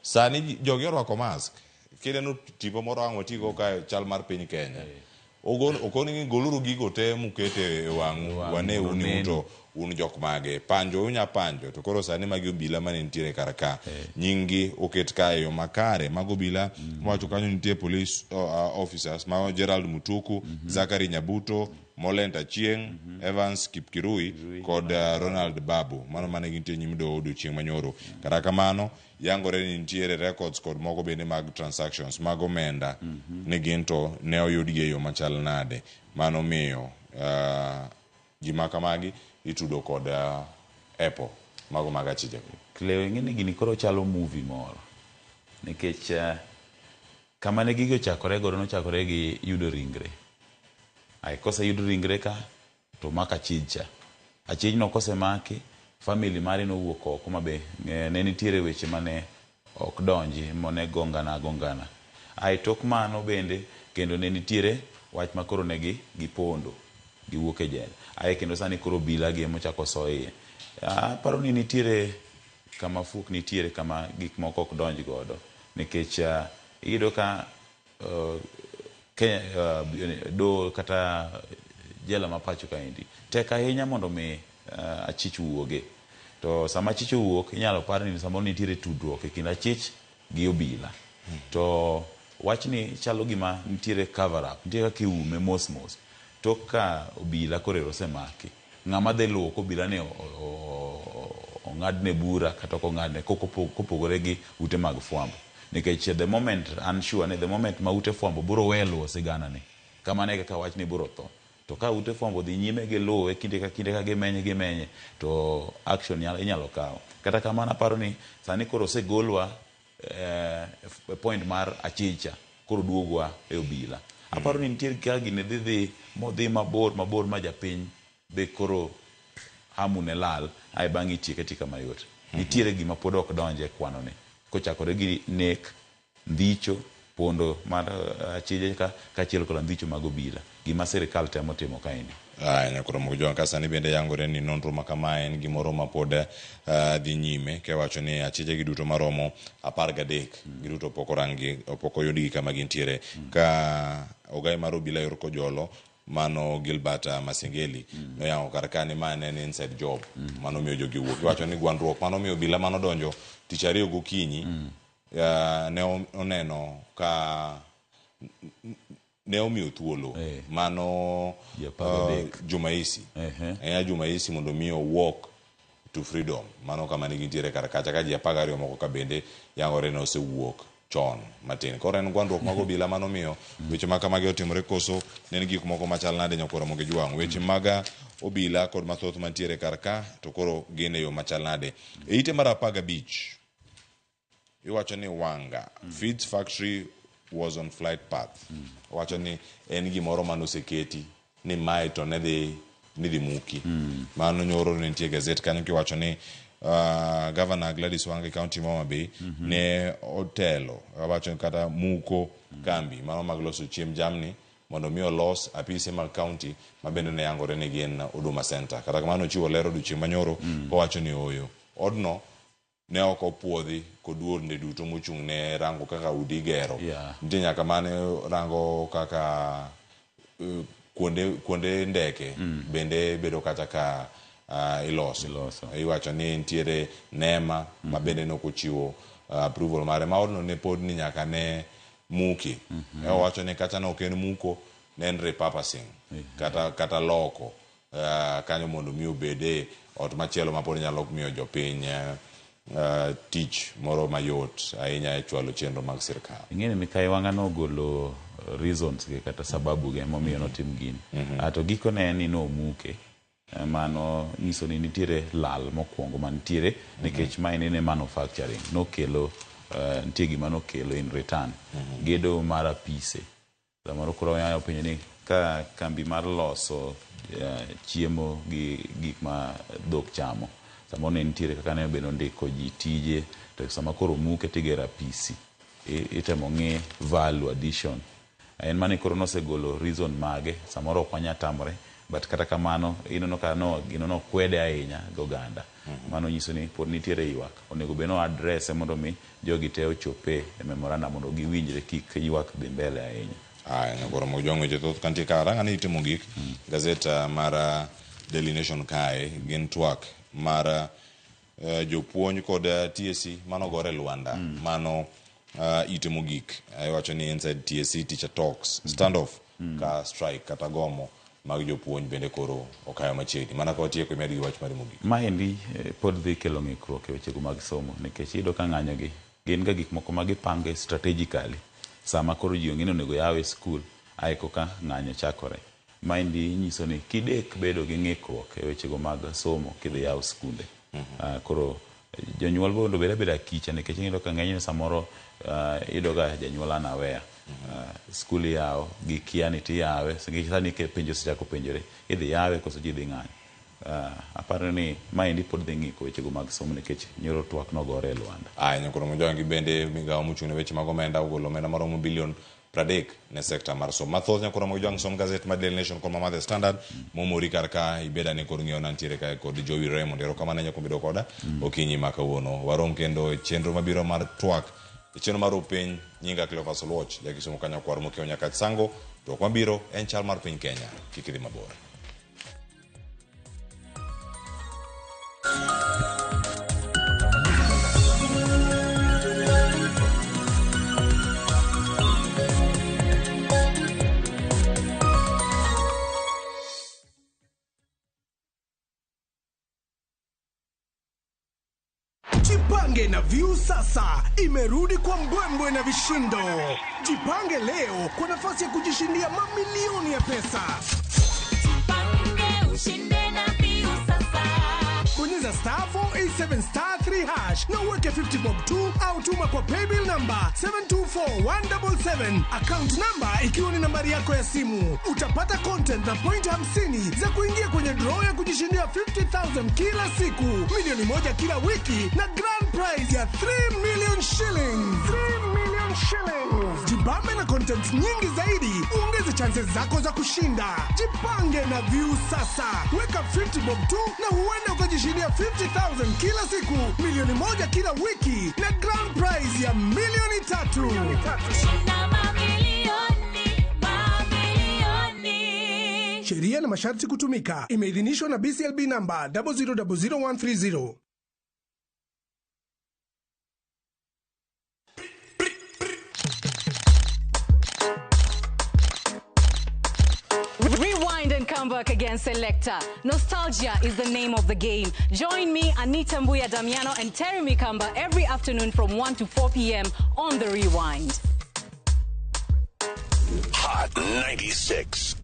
Sani jogi orwako mask. Kineno tipo moro ang' watigo ka chal mar piny Kenya. Okoni ni goluru gigo te mukete e wang'u wane un to un jok mage. Panjo unya panjo to koro sani magi obila mane nitiere kar ka. Nying-gi oket ka e yo makare. Mago obila mowacho kanyo nitie police officers ma Gerald Mutuku, Zachary Nyabuto, Molent Achieng', Evans Kipkirui kod Ronald Babu. Mano mane gintie nyim doho odiochieng' manyoro. Kata kamano yangore ni nitiere records kod moko bende mag transactions mag omenda ni gin to ne oyudgi e yo machal nade. Mano miyo ji ma kamagi itudo kod Apple mago mag achije. Cleo, ing'e ni gini koro chalo movie moro nikech kama ne gigi ochakore godo nochakore gi yudo ringre. Ai koseyud ringre ka to mak achij cha. Achijno kosemaki, family mare nowuok oko mabe ne nitiere weche mane ok donji mane gongana gongana. Ai tok mano bende kendo ne nitiere wach ma koro ne gipondo giwuok e jela. Ai kendo sani koro obila gi emochako so iye. Aparo ni nitiere kama fuok nitiere kama gik moko ok donj godo nikech iyudo ka Kenya do kata jela ma pacho kaendi tek ahinya mondo mi achich wuoge. To sama achich owuok inyalo par ni samoro nitiere tudruok e kind achich gi obila. To wachni chalo gima nitiere cover up, nitie kaka iume mos mos. Tok ka obila koro osemaki, ng'ama dhi luwo ko obila ni ong'adne bura kata ok ong'adne kopogore gi ute mag fwambo. Nikech the moment an sure ni the moment ma ute fwambo biro we luwo sigana ni, kamano e kaka wachni biro tho. To ka ute fwambo dhi nyime gi luwe kinde ka kinde ka gimenye to action inyalo kawo. Kata kamano aparo ni sani koro osegolwa e point mar achicha koro duogwa e obila. Aparo ni nitie kaka gini dhi modhi mabor mabor ma japiny be koro hamu ne lal ae bang'e itieke atika mayot. Nitiere gima pod ok donje e kwano ni kochakore gi nek, ndhicho, pondo mar achije kaachiel kod ndhicho mag obila. Gima sirikal temo timo kaendi. Nyakoro moko ka sani bende yangore ni nonro ma kama en gimoro ma pod dhi nyime kewacho ni achije gi duto maromo 13 giduto pok oranggi pok oyudgi kama gintiere. Ka ogai mar obila yor Kojolo mano Gilbert Masengeli noyango kar ka ni ma ne en inside job mano miyo jogi wuok. Iwacho ni gwandruok mano miyo obila mano donjo tich ariyo gokinyi ne oneno ka ne omiyo thuolo mano Jumaisi Jumaisi mondo mi walk to freedom mano kama ne gintiere kar kacha ka ji 12 moko ka bende yangore ne osewuok chon matin. Koro en gwandruok mag obila mano miyo weche ma kamagi otimore koso ne en gik moko machal nade nyakoro mogi jwang'. Weche mag obila kod mathoth mantiere kar ka to koro gin e yo machal nade. E ite mar 15 iwacho ni Wanga Feeds Factory was on flight path. Owacho ni en gimoro mane oseketi ni mae to ne dhi muki. Mano nyoro ne nitie gazet kanyo kiwacho ni Governor Gladys Wanga e county ma Homa Bay ne otelo wacho kata muko kambi mano mag loso chiemb jamni mondo mi olos apise mag county ma bende ne yangore ni gin Huduma Center. Kata kamano ochiwo ler odiochieng' manyoro kowacho ni ooyo odno ne ok opuodhi kod duonde duto mochung' ne rango kaka udi igero. Nitie nyaka mane rango kaka kuonde ndeke bende bedo kata ka iloso. Iwacho ni nitiere NEMA ma bende ne ok ochiwo approval mare ma odno ne pod ni nyaka ne muki. Owacho ni kata ne ok en muko ne en repurposing kata loko kanyo mondo mi obede ot machielo ma pod nyalo miyo jopiny tich moro mayot ahinya e chwalo chenro mag sirkal. Ing'eni Mikai Wanga nogolo reasons ge kata sababu ge momiyo notim gini. To gikone en ni nomuke. Mano nyiso ni nitiere lal mokwongo mantiere nikech mae ne manufacturing nokelo nitie gima nokelo in return. Gedo mar apise. Samoro koro wanyalo penjo ni ka kambi mar loso chiemo gi gik ma dhok chamo samoro ne nitiere kaka ne obedo ndiko ji tije to sama koro muke tigero apisi itemo ng'i value addition. En mane koro nosegolo reason mage samoro ok wanyal tamore but kata kamano ineno ka no gino nokwede ahinya gi oganda. Mano nyiso ni pod nitiere ywak onego bed no address mondo mi jogi te ochope e memorandum mondo giwinjre kik ywak dhi mbele ahinya. Aya, nyakoro Mojwang' weche thoth kantie ka ranga ni itimo gik gazet mar Daily Nation kae gin twak mar jopuonj kod TSC manogore Luanda mano ite mogik iwacho ni inside TSC teacher talks standoff ka strike kata gomo mag jopuonj bende koro okayo machiegni. Mana ka watieko imed gi wach mari mogik. Maendi pod dhi kelo ng'ikruok e wechego mag somo nikech iyudo ka ng'anyo gi gin ga gik moko ma gipango strategically sama koro ji ong'e ni onego yawe skul ae koka ng'anyo chakore. Maendi nyiso ni kidek bedo gi ng'ikruok e wechego mag somo kidhi yaw skunde. Koro jonyuol mondo obed abeda kicha nikech iyudo ka ng'enyne samoro iyudo ga janyuol unaware. Skul iyawo gikia ni tiyawe nikech sani penjo osechako penjore idhi yawe koso ji dhi ng'anyo. Aparo ni maendi pod dhi ng'iko wechego mag somo nikech nyoro twak nogore e Luanda. Aya, nyakoro Mojwang' gi bende migawo mochung' ne weche mag omenda ogolo omenda maromo bilion 30 ne sekta mar somo. Mathoth nyakoro Mojwang' som gazet mar Daily Nation kod ma The Standard momori kar ka ibed ane kod ng'iewo nantiere kae kod Jowi Raymond. Erokamano ahinya kuom bedo koda okinyi ma kawuono. Warom kendo e chenro mabiro mar twak e chenro mar piny. Nyinga Cleophas Oluoch, jakisumo kanyo kwar mokiewo Nyakach Sango. Twak mabiro en chal mar piny Kenya. Kik idhi mabor. Jipange na Viusasa imerudi kwa mbwembwe na vishindo. Jipange leo kwa nafasi ya kujishindia mamilioni ya pesa. Jipange ushinde na Viusasa. Bonyeza star 487 star 3 hash na uweke 50 bob 2 au tuma kwa paybill number 724177, account number ikiwa ni nambari yako ya simu. Utapata content na point 50 za kuingia kwenye draw ya kujishindia 50,000 kila siku, milioni 1 kila wiki na grand prize ya 3 million shillings. 3 million shillings. Jibambe na content nyingi zaidi, uongeze chances zako za kushinda. Jipange na Viusasa. Weka 50 bob 2 na huenda ukajishindia 50,000 kila siku, milioni 1 kila wiki na grand prize ya milioni 3. Shinda mamilioni, mamilioni. Sheria na masharti kutumika. Imeidhinishwa na BCLB number 0000130. Rewind and come back again, Selector. Nostalgia is the name of the game. Join me, Anita Mbuya Damiano, and Terry Mikamba every afternoon from 1 to 4 p.m. on The Rewind. Hot 96.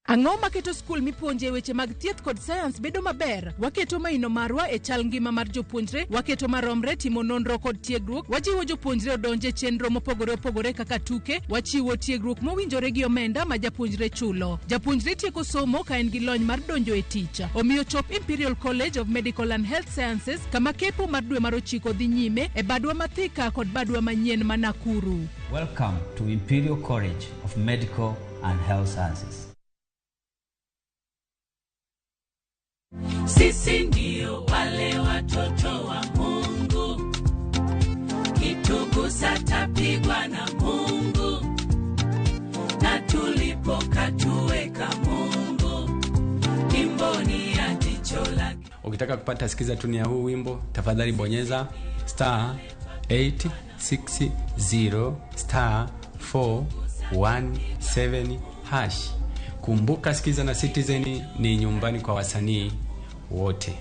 Ang'o maketo skul mipuonje weche mag thieth kod sayans bedo maber? Waketo maino marwa e chal ngima mar jopuonjre, waketo maromre timo nonro kod tiegruok, wajiwo jopuonjre odonje chenro mopogore opogore kaka tuke, wachiwo tiegruok mowinjore gi omenda ma japuonjre chulo. Japuonjre tieko somo ka en gi lony mar donjo e tich. Omiyo chop Imperial College of Medical and Health Sciences kama kepo mar dwe mar 9 dhi nyime e badwa ma Thika kod badwa manyien ma Nakuru. Welcome to Imperial College of Medical and Health Sciences. Sisi ndio wale watoto wa Mungu, kitugusa tapigwa na Mungu, na tulipokatuweka Mungu, kimboni ya jicho lake. Ukitaka kupata sikiza tuni ya huu wimbo, tafadhali bonyeza star 860 star 417 hash. Kumbuka, Sikiza na Citizen ni nyumbani kwa wasanii wote.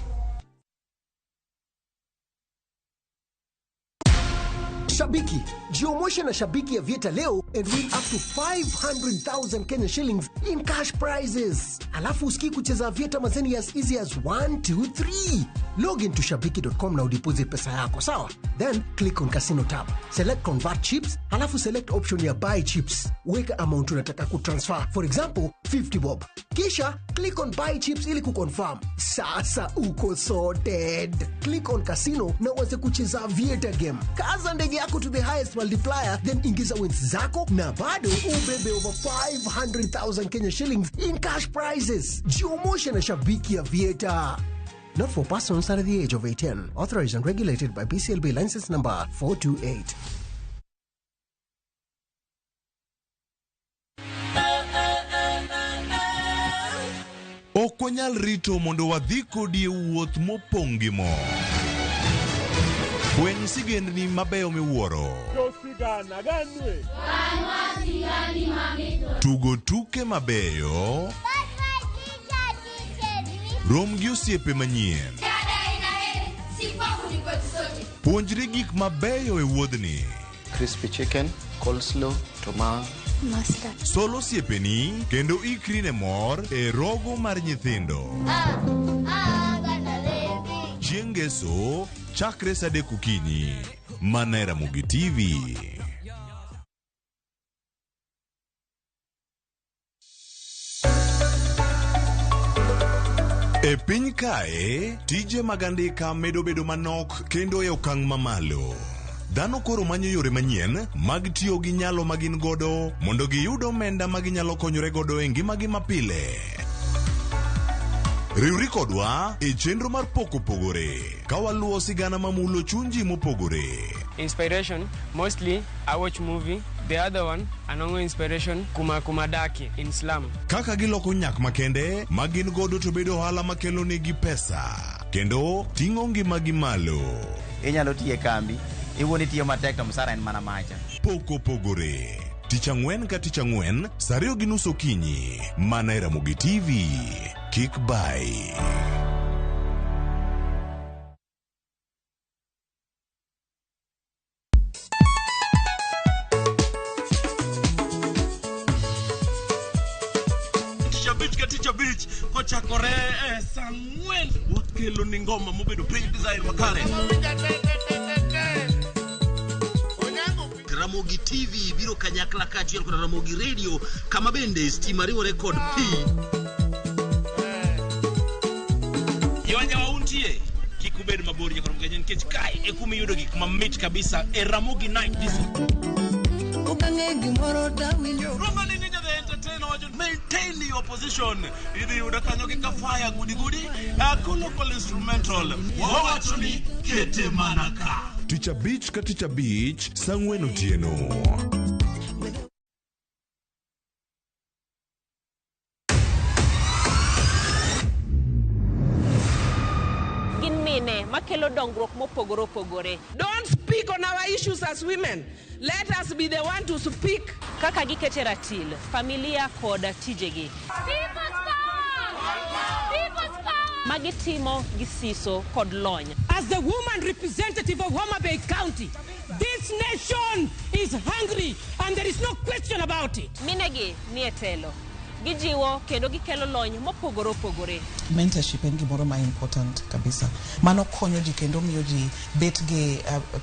Shabiki, jiomoshe na Shabiki Aviator leo and win up to 500,000 Kenya shillings in cash prizes. Alafu usikii kucheza Aviator mazeni as easy as 1, 2, 3. Log into shabiki.com na udeposit pesa yako, sawa? Then click on casino tab. Select convert chips, alafu select option ya buy chips. Weka amount unataka kutransfer. For example, 50 bob. Kisha click on buy chips ili kuconfirm. Sasa uko sorted. Click on casino na uanze kucheza Aviator game. Kaza ndege yako to the highest multiplier, then ingiza wins zako na bado ubebe over 500,000 Kenya shillings in cash prizes. Jiomoshe na Shabiki Aviator. Not for persons under the age of 18. Authorized and regulated by BCLB license number 428. Ok wanyal rito mondo wadhi kodi e wuoth mopong' gi mor. Fweny sigendni mabeyo miwuoro. Tugo tuke mabeyo. Rom gi osiepe manyien. Puonjri gik mabeyo e wuodhni. Crispy chicken, coleslaw, tomato. Sol osiepeni kendo ikri ne mor e rogo mar nyithindo. Chieng' ngeso chakre saa adek okinyi. Mana e Ramogi TV. E piny kae, tije mag andika medo bedo manok kendo e okang' mamalo. Dhano koro manyo yore manyien mag tiyo gi nyalo ma gin godo mondo giyud omenda ma ginyalo konyore godo e ngimagi mapile. Riwri kodwa e chenro mar Pok Opogore ka waluwo sigana mamulo chuny ji mopogore. Inspiration, mostly I watch movie. The other one, anongo inspiration kuma kuma daki in slum. Kaka giloko nyak makende ma gin godo to bedo ohala makelo negi pesa kendo ting'o ngimagi malo. Inyalo tiyo e kambi, iwuon itiyo matek to msara en mana macha. Pok Opogore. Tich ang'wen ka tich ang'wen, saa ariyo gi nus okinyi, mana e Ramogi TV. Kik bai. Tich abich ka tich abich kochakore e saa ang'wen wakelo ni ngoma mobedo piny design makare. Ramogi TV biro kanyakla kaachiel kod Ramogi Radio kama bende stima riwore kod pi. Yonya untie kik ubed mabor nyaka Ramogi nikech kae e kuma iyudo gik mamit kabisa e Ramogi Night Disco. Okang'e gimoro tawinjo. Roma ni Ninja the Entertainer wacho maintain your position. Idhi yudo kanyo gi kafaya gudi gudi, local instrumental. Wawacho ni kete mana ka. Tich abich ka tich abich, saa ang'wen otieno. Gin mine makelo dongruok mopogore opogore. Don't speak on our issues as women. Let us be the one to speak. Kaka gikete ratil, familia kod tijegi. Magitimo gi siso kod lony. As the woman representative of Homa Bay County, this nation is hungry and there is no question about it. Minegi nie telo. Gijiwo kendo gikelo lony mopogore opogore. Mentorship en gimoro ma important kabisa. Mano konyo ji kendo miyo ji bet gi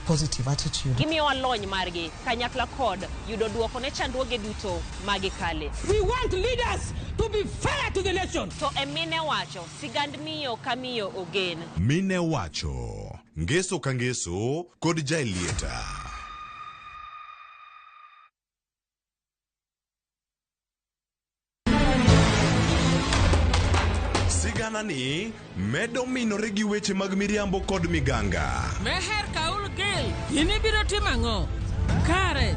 positive attitude. Gimiyowa lony margi kanyakla kod yudo duoko ne chandruoge duto magikale. We want leaders to be fair to the nation. To e mine wacho, sigand miyo ka miyo ogen. Mine wacho, ngeso ka ngeso kod Jaelieta. Sigana ni medo minore gi weche mag miriambo kod miganga. Meher Kaul Gil, in ibiro timo ang'o? Kare.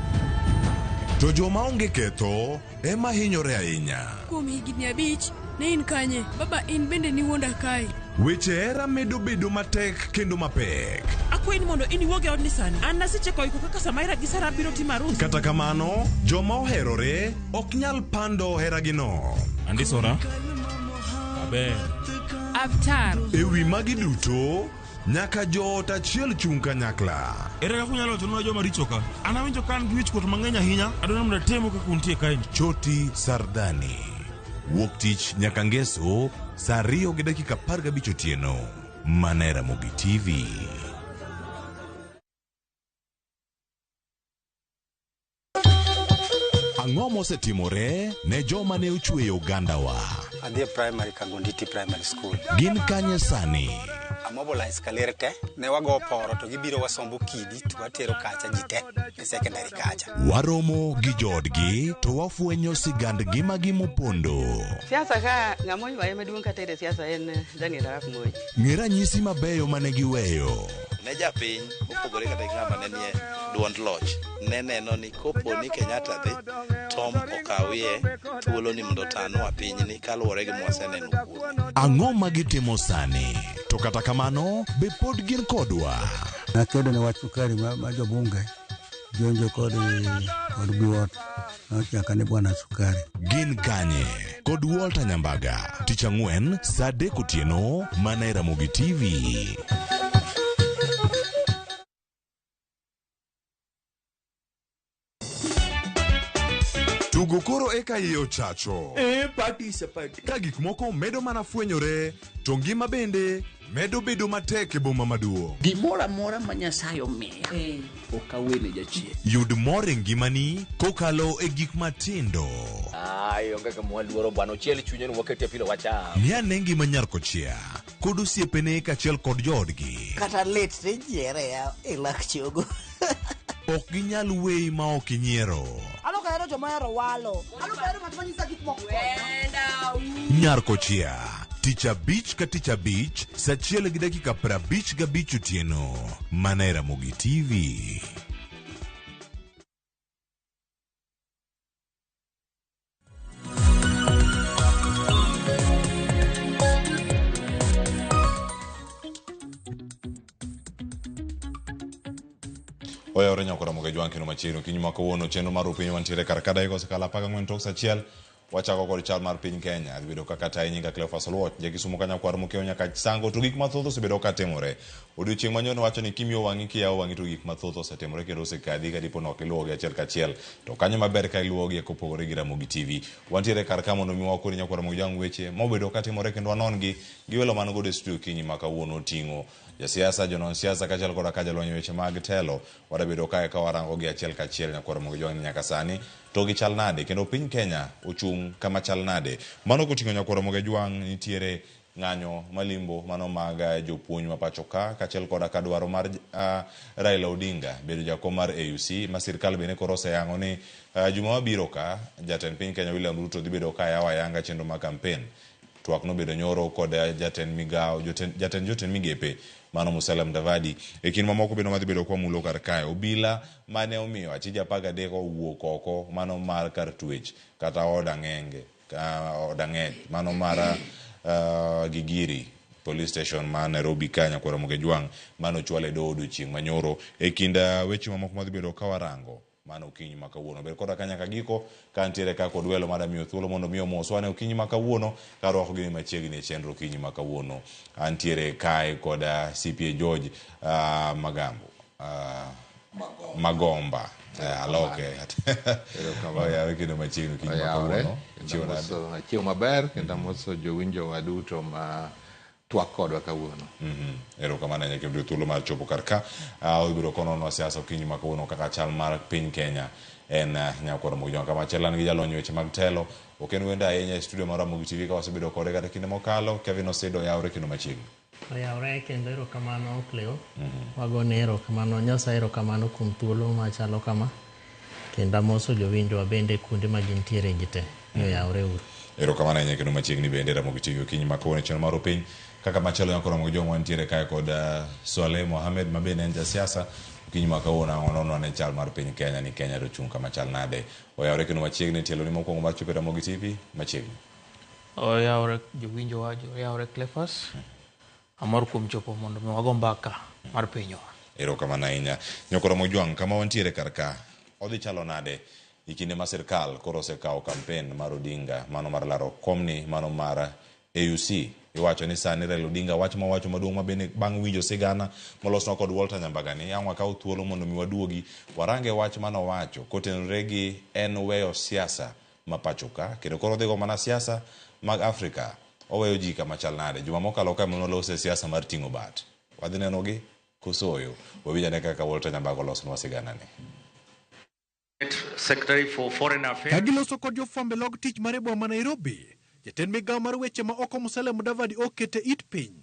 To joma onge ketho ema hinyore ahinya. Kuom higni 5, ne in kanye? Baba in bende niwuonda kae. Weche hera medo bedo matek kendo mapek. Akwayi ni mondo in iwuog e odni sani. An nasecheko iko kaka Samaira gi Sara biro timo arus. Kata kamano, joma oherore ok nyal pando heragino. Andisora. Aber. Avtar. E wi magi duto, Nyaka joot achiel chung' kanyakla. Ere kaka unyalo wachonwa joma richo ka? An awinjo ka an gi wichkuot mang'eny ahinya, adwaro ni mondo atemu kaka untie kaeni. Choti Sardani. Wuok tich nyaka ngeso saa 2:15 otieno. Mana e Ramogi TV. Ang'o mosetimore ne joma ne ochweyo ogandawa? Adhi e primary Kagonditi Primary School. Gin kanye sani? Amobilize kaler te, ne wago poro to gibiro wasombo kidi to watero kacha ji te e secondary kacha. Waromo gi joodgi to wafwenyo sigand ngimagi mopondo. Siasa ka ng'ama oywaye maduong' kata e siasa en Daniel Arap Moi. Ng'e ranyisi mabeyo mane giweyo. Ne japiny mopogore kata gi ng'ama ne nie duond loch ne neno ni kopo ni Kenyatta dhi Tom okawie thuolo ni mondo otanwa pinyni kaluwore gi mwaseneno kuome. Ang'o ma gitimo sani? To kata kamano, be pod gin kodwa? Nakedo ne wach sukari ma, ma jobunge jonjo kod kod biwot nochaka ni bwana sukari. Gin kanye? Kod Walter Nyambaga, tich ang'wen saa 3 otieno mana e Ramogi TV. Tugo koro eka iye ochacho. E party is a party. Ka gik moko medo mana fwenyore, to ngima bende medo bedo matek e boma maduong'. Gimoro amora ma Nyasaye omiya ok awene jachien. Yud mor e ngimani kokalo e gik matindo. Ai, onge kama waluoro bwana, ochiel chunye ni wakete pilo wacham. Ng'i ane ngima nyar kochia kod osiepene kaachiel kod joodgi. Kata lit tijiere ya e lak chogo. Ok ginyal weyi ma ok inyiero. An ok ahero joma ohero walo. An ok ahero ng'at ma nyisa gik moko. Nyar kochia tich abich ka tich abich saa 1:55 otieno mana e Ramogi TV. Oyawore nyako Ramogi Ajwang' kendo machiegni okinyi ma kawuono chenro mar upiny wantiere kar ka dakika osekalo 14 tok saa achiel wachako kod chal mar piny Kenya dhi bedo kaka tayi nyinga Cleophas Oluoch ja Kisumu ka nyakwar Mokeo nyaka Sango to gik mathoth osebedo ka timore odiochieng' manyoro wacho ni kimiyo wang'i kiyawo wang'i to gik mathoth osetimore kendo osekadhi ka dipo ni ok iluwogi achiel kachiel to kanyo maber ka iluwogi kopogore gi Ramogi TV wantiere kar ka mondo mi wakoni nyakwar Ramogi Ajwang' weche mobedo ka timore kendo wanon gi gi welo man godo e studio okinyi ma kawuono oting'o jasiasa jonon siasa kaachiel koda ka jalony e weche mag telo wadabedo kae ka warango gi achiel kachiel nyakwar Ramogi Ajwang' ni nyaka sani to gichal nade kendo piny Kenya ochung' kama chal nade mano koting'o nyakwar Ramogi Ajwang' nitiere ng'anyo malimbo mano mag jopuonj ma pacho ka kaachiel koda ka dwaro mar Raila Odinga bedo jakom mar AUC ma sirkal bende koro oseyango ni juma mabiro ka jatend piny Kenya William Ruto dhi bedo ka yawo ayanga chenro mar kampen twak nobedo nyoro kod jatend migao jatend jotend migepe mano Musalia Mudavadi e kind mamoko bende madhi bedo kwa mulo kar kae obila mane omiyo achije 13 owuok oko mano mar kar twech kata od ang'enge od ang'ech mano mar Gigiri police station ma Nairobi ka nyakwar Ramogi Ajwang' mane ochwal e doho odiochieng' manyoro e kind weche mamoko madhi bedo ka warango mano okinyi ma kawuono ber koda ka nyaka giko ka ntiere ka kod welo mada miyo thuolo mondo mi omoswa ne okinyi ma kawuono ka rwako gi machiegni e chenro okinyi ma kawuono antiere kae kod CPA George Magambo Magomba aloke oyawe kendo machiegni okinyi ma kawuono Achiewo maber kendo amoso jowinjowa duto ma twak kodwa kawuono. Erokamano ahinya kendo thuolo mar chopo kar ka ibiro kononwa siasa okinyi ma kawuono kaka chal mar piny Kenya en nyakwar Ramogi Ajwang' kamachielo an gi jalony weche mag telo ok en wendo ahinya e studio mar Ramogi TV ka wasebedo kode kata kinde mokalo Kevin Osido oyawre kendo machiegni. Oyawre kendo erokamano Cleo. Wagone erokamano Nyasaye erokamano kuom thuolo machalo kama kendo amoso jowinjowa bende kuonde ma gintiere gi te ni oyawre uru. Erokamano ahinya kendo machiegni bende Ramogi TV okinyi ma kawuono e chenro mar piny kaka machielo nyako Ramogi Ajwang' wantiere kae kod Swaleh Mohamed ma bende en jasiasa okinyi ma kawuono ang' ononwa ne chal mar piny Kenya ni Kenya to chung' kama chal nade oyawre kendo machiegni tielo ni mokwongo mar chopo e Ramogi TV machiegni. Oyawre jowinjowa, oyawre Cleophas. Amor kuom chopo mondo mi wago mbaka mar pinywa. Erokamano ahinya. Nyako Ramogi Ajwang' kama wantiere kar ka odhi chalo nade e kinde ma sirkal koro osekawo kampen mar Odinga mano mar laro komni mano mar AUC Iwacho ni sani Raila Odinga wach mowacho maduong' ma bende bang' winjo sigana molosnwa kod Walter Nyambaga ni ang' wakaw thuolo mondo mi waduogi warange wach manowacho kotenore gi en weyo siasa ma pacho ka kendo koro odhigo mana siasa mag Afrika oweyo ji kama chal nade. Juma mokalo ka ema nolose siasa mar ting'o bat. Wadhi nenogi kosoyo. Wawinj ane kaka Walter Nyambaga olosonwa sigana ni. Secretary for Foreign Affairs. Ka giloso kod jofwambo e log tich mar e boma ma Nairobi, jatend migawo mar weche ma oko Musalia Mudavadi okete it piny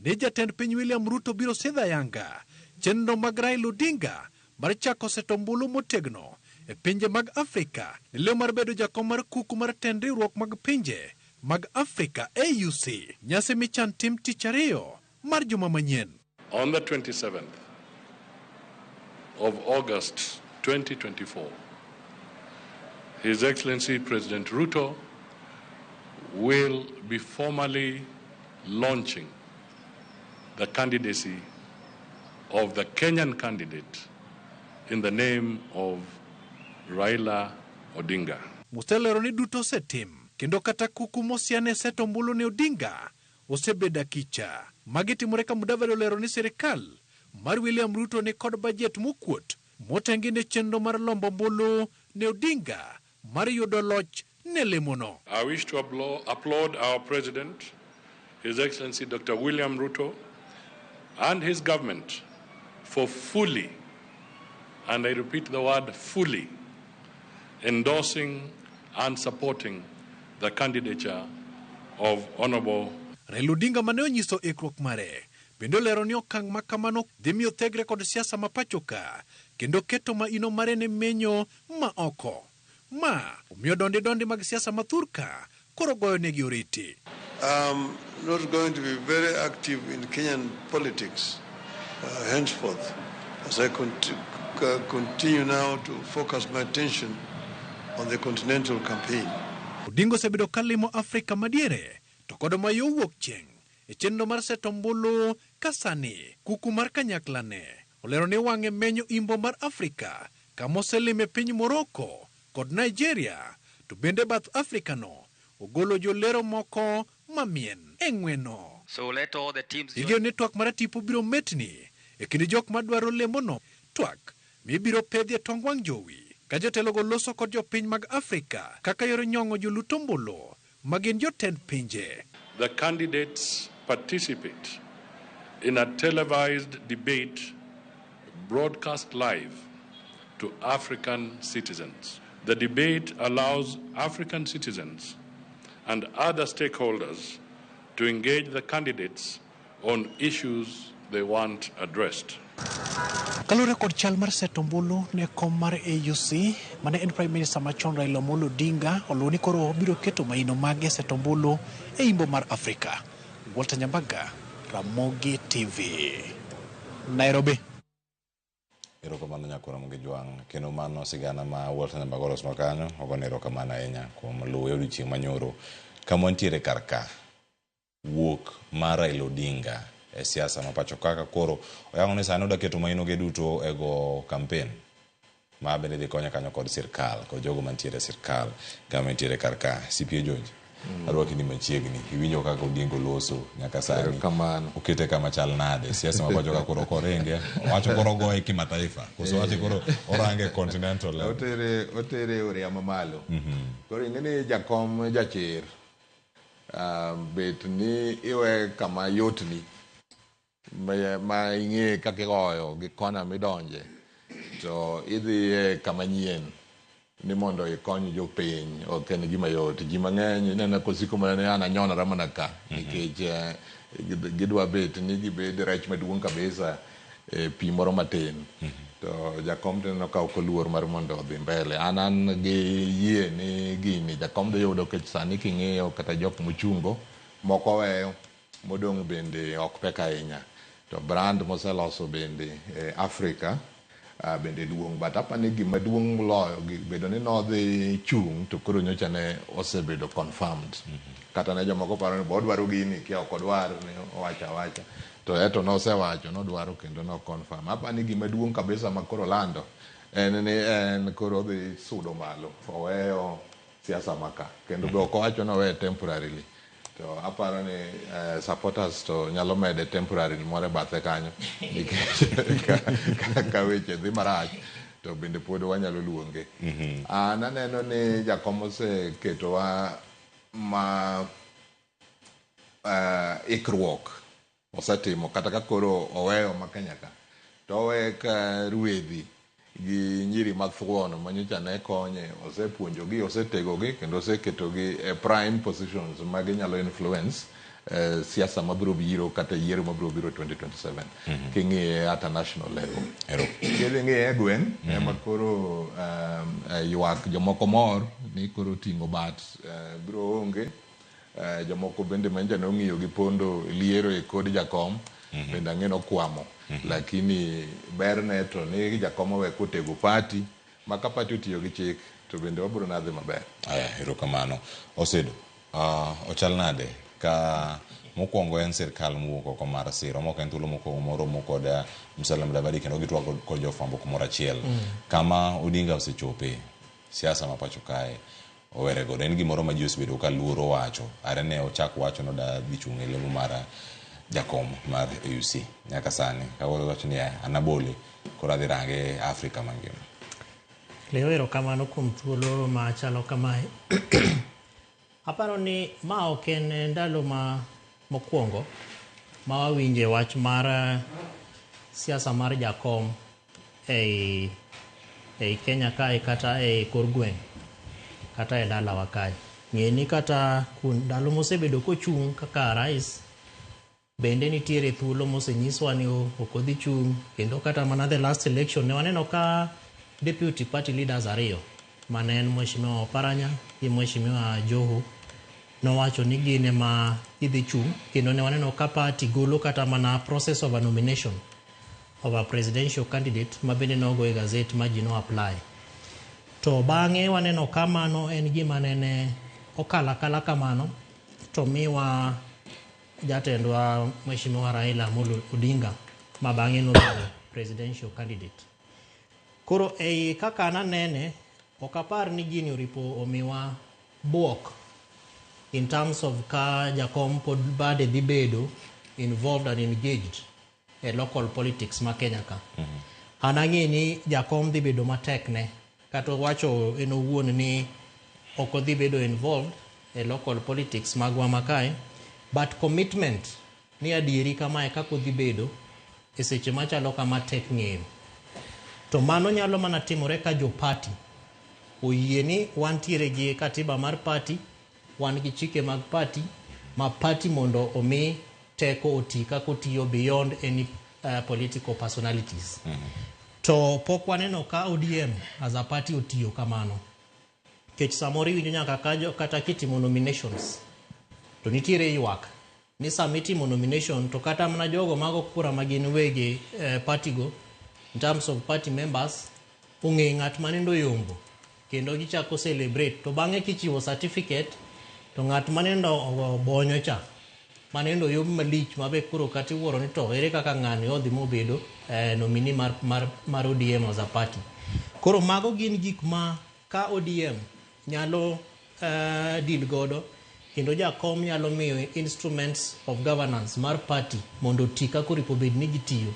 ni jatend piny William Ruto biro sidho ayanga chenro mag Raila Odinga mar chako seto ombulu motegno e pinje mag Afrika ne leo mar bedo jakom mar kuku mar tend riwruok mag pinje mag Afrika AUC. Nyasi michan tim tich ariyo mar juma manyien. On the 27th of August 2024, His Excellency President Ruto will be formally launching the candidacy of the Kenyan candidate in the name of Raila Odinga. Muselero ni duto osetim kendo kata kuku mosiane seto ombulu ne Odinga osebedo akicha. Magi timore ka Mudavadi olero ni sirikal mar William Ruto ni kod bajet mokuot motengi ne chenro mar lombo ombulu ne Odinga mar yudo loch ne lemono. I wish to applaud our President, His Excellency Dr. William Ruto, and his government for fully, and I repeat the word fully, endorsing and supporting the candidature of Honorable Raila Odinga mane onyiso ikruok mare bende olero ni okang' ma kamano dhi miyo thegre kod siasa ma pacho ka kendo keto maino mare ne menyo ma oko. Ma omiyo dondi dondi mag siasa ma thurka koro goyo negi oriti. I'm not going to be very active in Kenyan politics henceforth, as I continue now to focus my attention on the continental campaign. Odinga osebedo ka limo Afrika madiere to kod ma yo wuok chieng' e chenro mar seto ombulu ka sani kuku mar kanyakla ne olero ni wang'e menyo imbo mar Afrika kama oselime piny Morocco kod Nigeria to bende bath Afrika no ogolo jolero moko mamien e ng'weno. So let all the teams Igeno ni twak mar tipo biro metni e kind jok madwaro lemono twak mibiro pedhi e tong wang' jowi ka jotelogo loso kod jopiny mag Afrika kaka yor nyong'o jolut ombulu ma gin jotend pinje. The candidates participate in a televised debate broadcast live to African citizens. The debate allows African citizens and other stakeholders to engage the candidates on issues they want addressed. Kaluwore kod chal mar seto ombulu ne kom mar AUC mane en Prime Minister machon Raila Amolo Odinga oluwo ni koro obiro keto maino mage seto ombulu e imbo mar Afrika. Walter Nyambaga, Ramogi TV, Nairobi. Erokamano nyakwara Ramogi Jwang', kendo mano sigana ma Walter Nyambaga olosonwa kanyo. Ogone erokamano ahinya kuom luwe odiochieng' manyoro kama wantiere kar ka. Wuok mar Raila Odinga e siasa ma pacho kaka koro oyango ni sani odwa keto maino ge duto e go campaign ma bende dhi konyo kanyo kod sirkal kod jogo mantiere e sirkal kama nitiere kar ka. CPA George, arwaki ni machiegni, iwinjo kaka Odinga oloso nyaka sani. Erokamano. Okete kama chal nade siasa ma pacho ka koro koringe owacho koro ogoye kimataifa koso owacho koro orange continental level. Otere e oria mamalo. Koro ing'e ni jakom jachir bet ni iwe kama yotni ma ing'e kaka igoyo gi kona midonje to idhi e kama nyien ni mondo ikony jopiny ok en gima yot. Ji mang'eny ineno kosiko mana ni an anyonora mana ka nikech gidwa bet ni gibed rech maduong' kabisa e pi moro matin. To jakom to ineno ka ok oluor mar mondo odhi mbele. An gi yie ni gini jakom dhi yudo nikech sani king'iyo kata jok mochungo moko weyo modong' bende ok pek ahinya. To brand moseloso bende e Afrika bende duong', but apani gima duong' moloyo bedo ni nodhi chung' to koro nyocha ne osebedo confirmed. Kata ne jomoko paro ni bo odwaro gini kia ok odwar ni owacho awacha to eto nosewacho nodwaro kendo no confirm. Apani gima duong' kabisa ma koro lando en ni en koro odhi sudo malo oweyo siasa maka kendo be ok owacho ni oweye temporarily. To aparo ni supporters to nyalo mede temporary moro e bathe kanyo nikech ka weche dhi marach to bende pod wanyalo luonge. An aneno ni jakom oseketowa ma ikruok osetimo kata ka koro oweyo ma Kenya ka to owe ka ruedhi gi nyiri mathuon manyocha ne konye osepuonjogi, osetegogi kendo oseketogi e prime positions ma ginyalo influence siasa mabiro biro kata yiero mabiro biro 2027 king'iye at a national level. Kidhi ng'iye e gweng' ema koro ywak jomoko mor ni koro ting'o bat biro onge. Jomoko bende manyocha nong'iyo gi pondo liero e kod jakom bende ang'e nokwamo. Lakini berne to ni jakom owe kotego party ma ka party otiyo gi chik to bende wabiro nadhi maber. Aya, erokamano. Osedo, ochal nade ka mokwongo en sirkal mowuok oko mar siro mok en thuolo mokwongo moromo kod Musalia Mudavadi kendo gitwak kod jofwambo kumoro achiel. Kama Odinga osechope siasa ma pacho kae owere godo en gimoro ma ji osebedo ka luoro wacho are ne ochak wacho noda dhi chung' e lemo mar jakom mar AUC nyaka sani kawuono wacho ni an abole koro adhi range Afrika mangima. Leo, erokamano kuom thuolo machalo kamae. Aparo ni ma ok en ndalo ma mokwongo ma wawinje wach mar siasa mar jakom ei Kenya kae kata ei kor gweng' kata e dalawa kae. Ng'e ni kata ndalo mosebedo kochung' kaka rais bende nitiere thuolo mosenyiswa ni ok odhi chung' kendo kata mana the last election ne waneno ka deputy party leaders ariyo mane en Mheshimiwa Oparanya gi Mheshimiwa Joho nowacho ni gin ema gidhi chung' kendo ne waneno ka party golo kata mana process of a nomination of a presidential candidate ma bende nogo e gazet ma ji no apply. To bang'e waneno ka mano en gima nene okalo akala kamano to miwa jatendwa Mheshimiwa Raila Amolo Odinga ma bang'e nobedo presidential candidate. Koro ei kaka an anene, ok apar ni gini oripo omiwa buok in terms of ka jakom pod bade dhi bedo involved and engaged e local politics ma Kenya ka. An ang'e ni jakom dhi bedo matek ne kata owacho en owuon ni ok odhi bedo involved e local politics magwa ma kae, but commitment ni adieri kamae kaka odhi bedo e seche machalo kama tek ng'eyo. To mano nyalo mana timore ka jo party oyie ni wantiere gi katiba mar party, wan gi chike mag party, ma party mondo omi teko oti kaka otiyo beyond any political personalities. To pok waneno ka ODM as a party otiyo kamano. Nikech samoro iwinjo nyaka kata kitimo nominations to nitiere ywak ni sama itimo nomination to kata mana jogo mago kura ma gin wege party go in terms of party members ong'e ng'at manendo yombo kendo gichako celebrate to bang'e kichiwo certificate to ng'at manendo bonyo cha manendo yomb malich mabe koro kata iwuoro ni to ere kaka ng'ani odhi mobedo nominee mar ODM as a party. Koro mago gin gik ma ka ODM nyalo deal godo kendo jakom nyalo miyo instruments of governance mar party mondo oti kaka oripo bed ni gitiyo.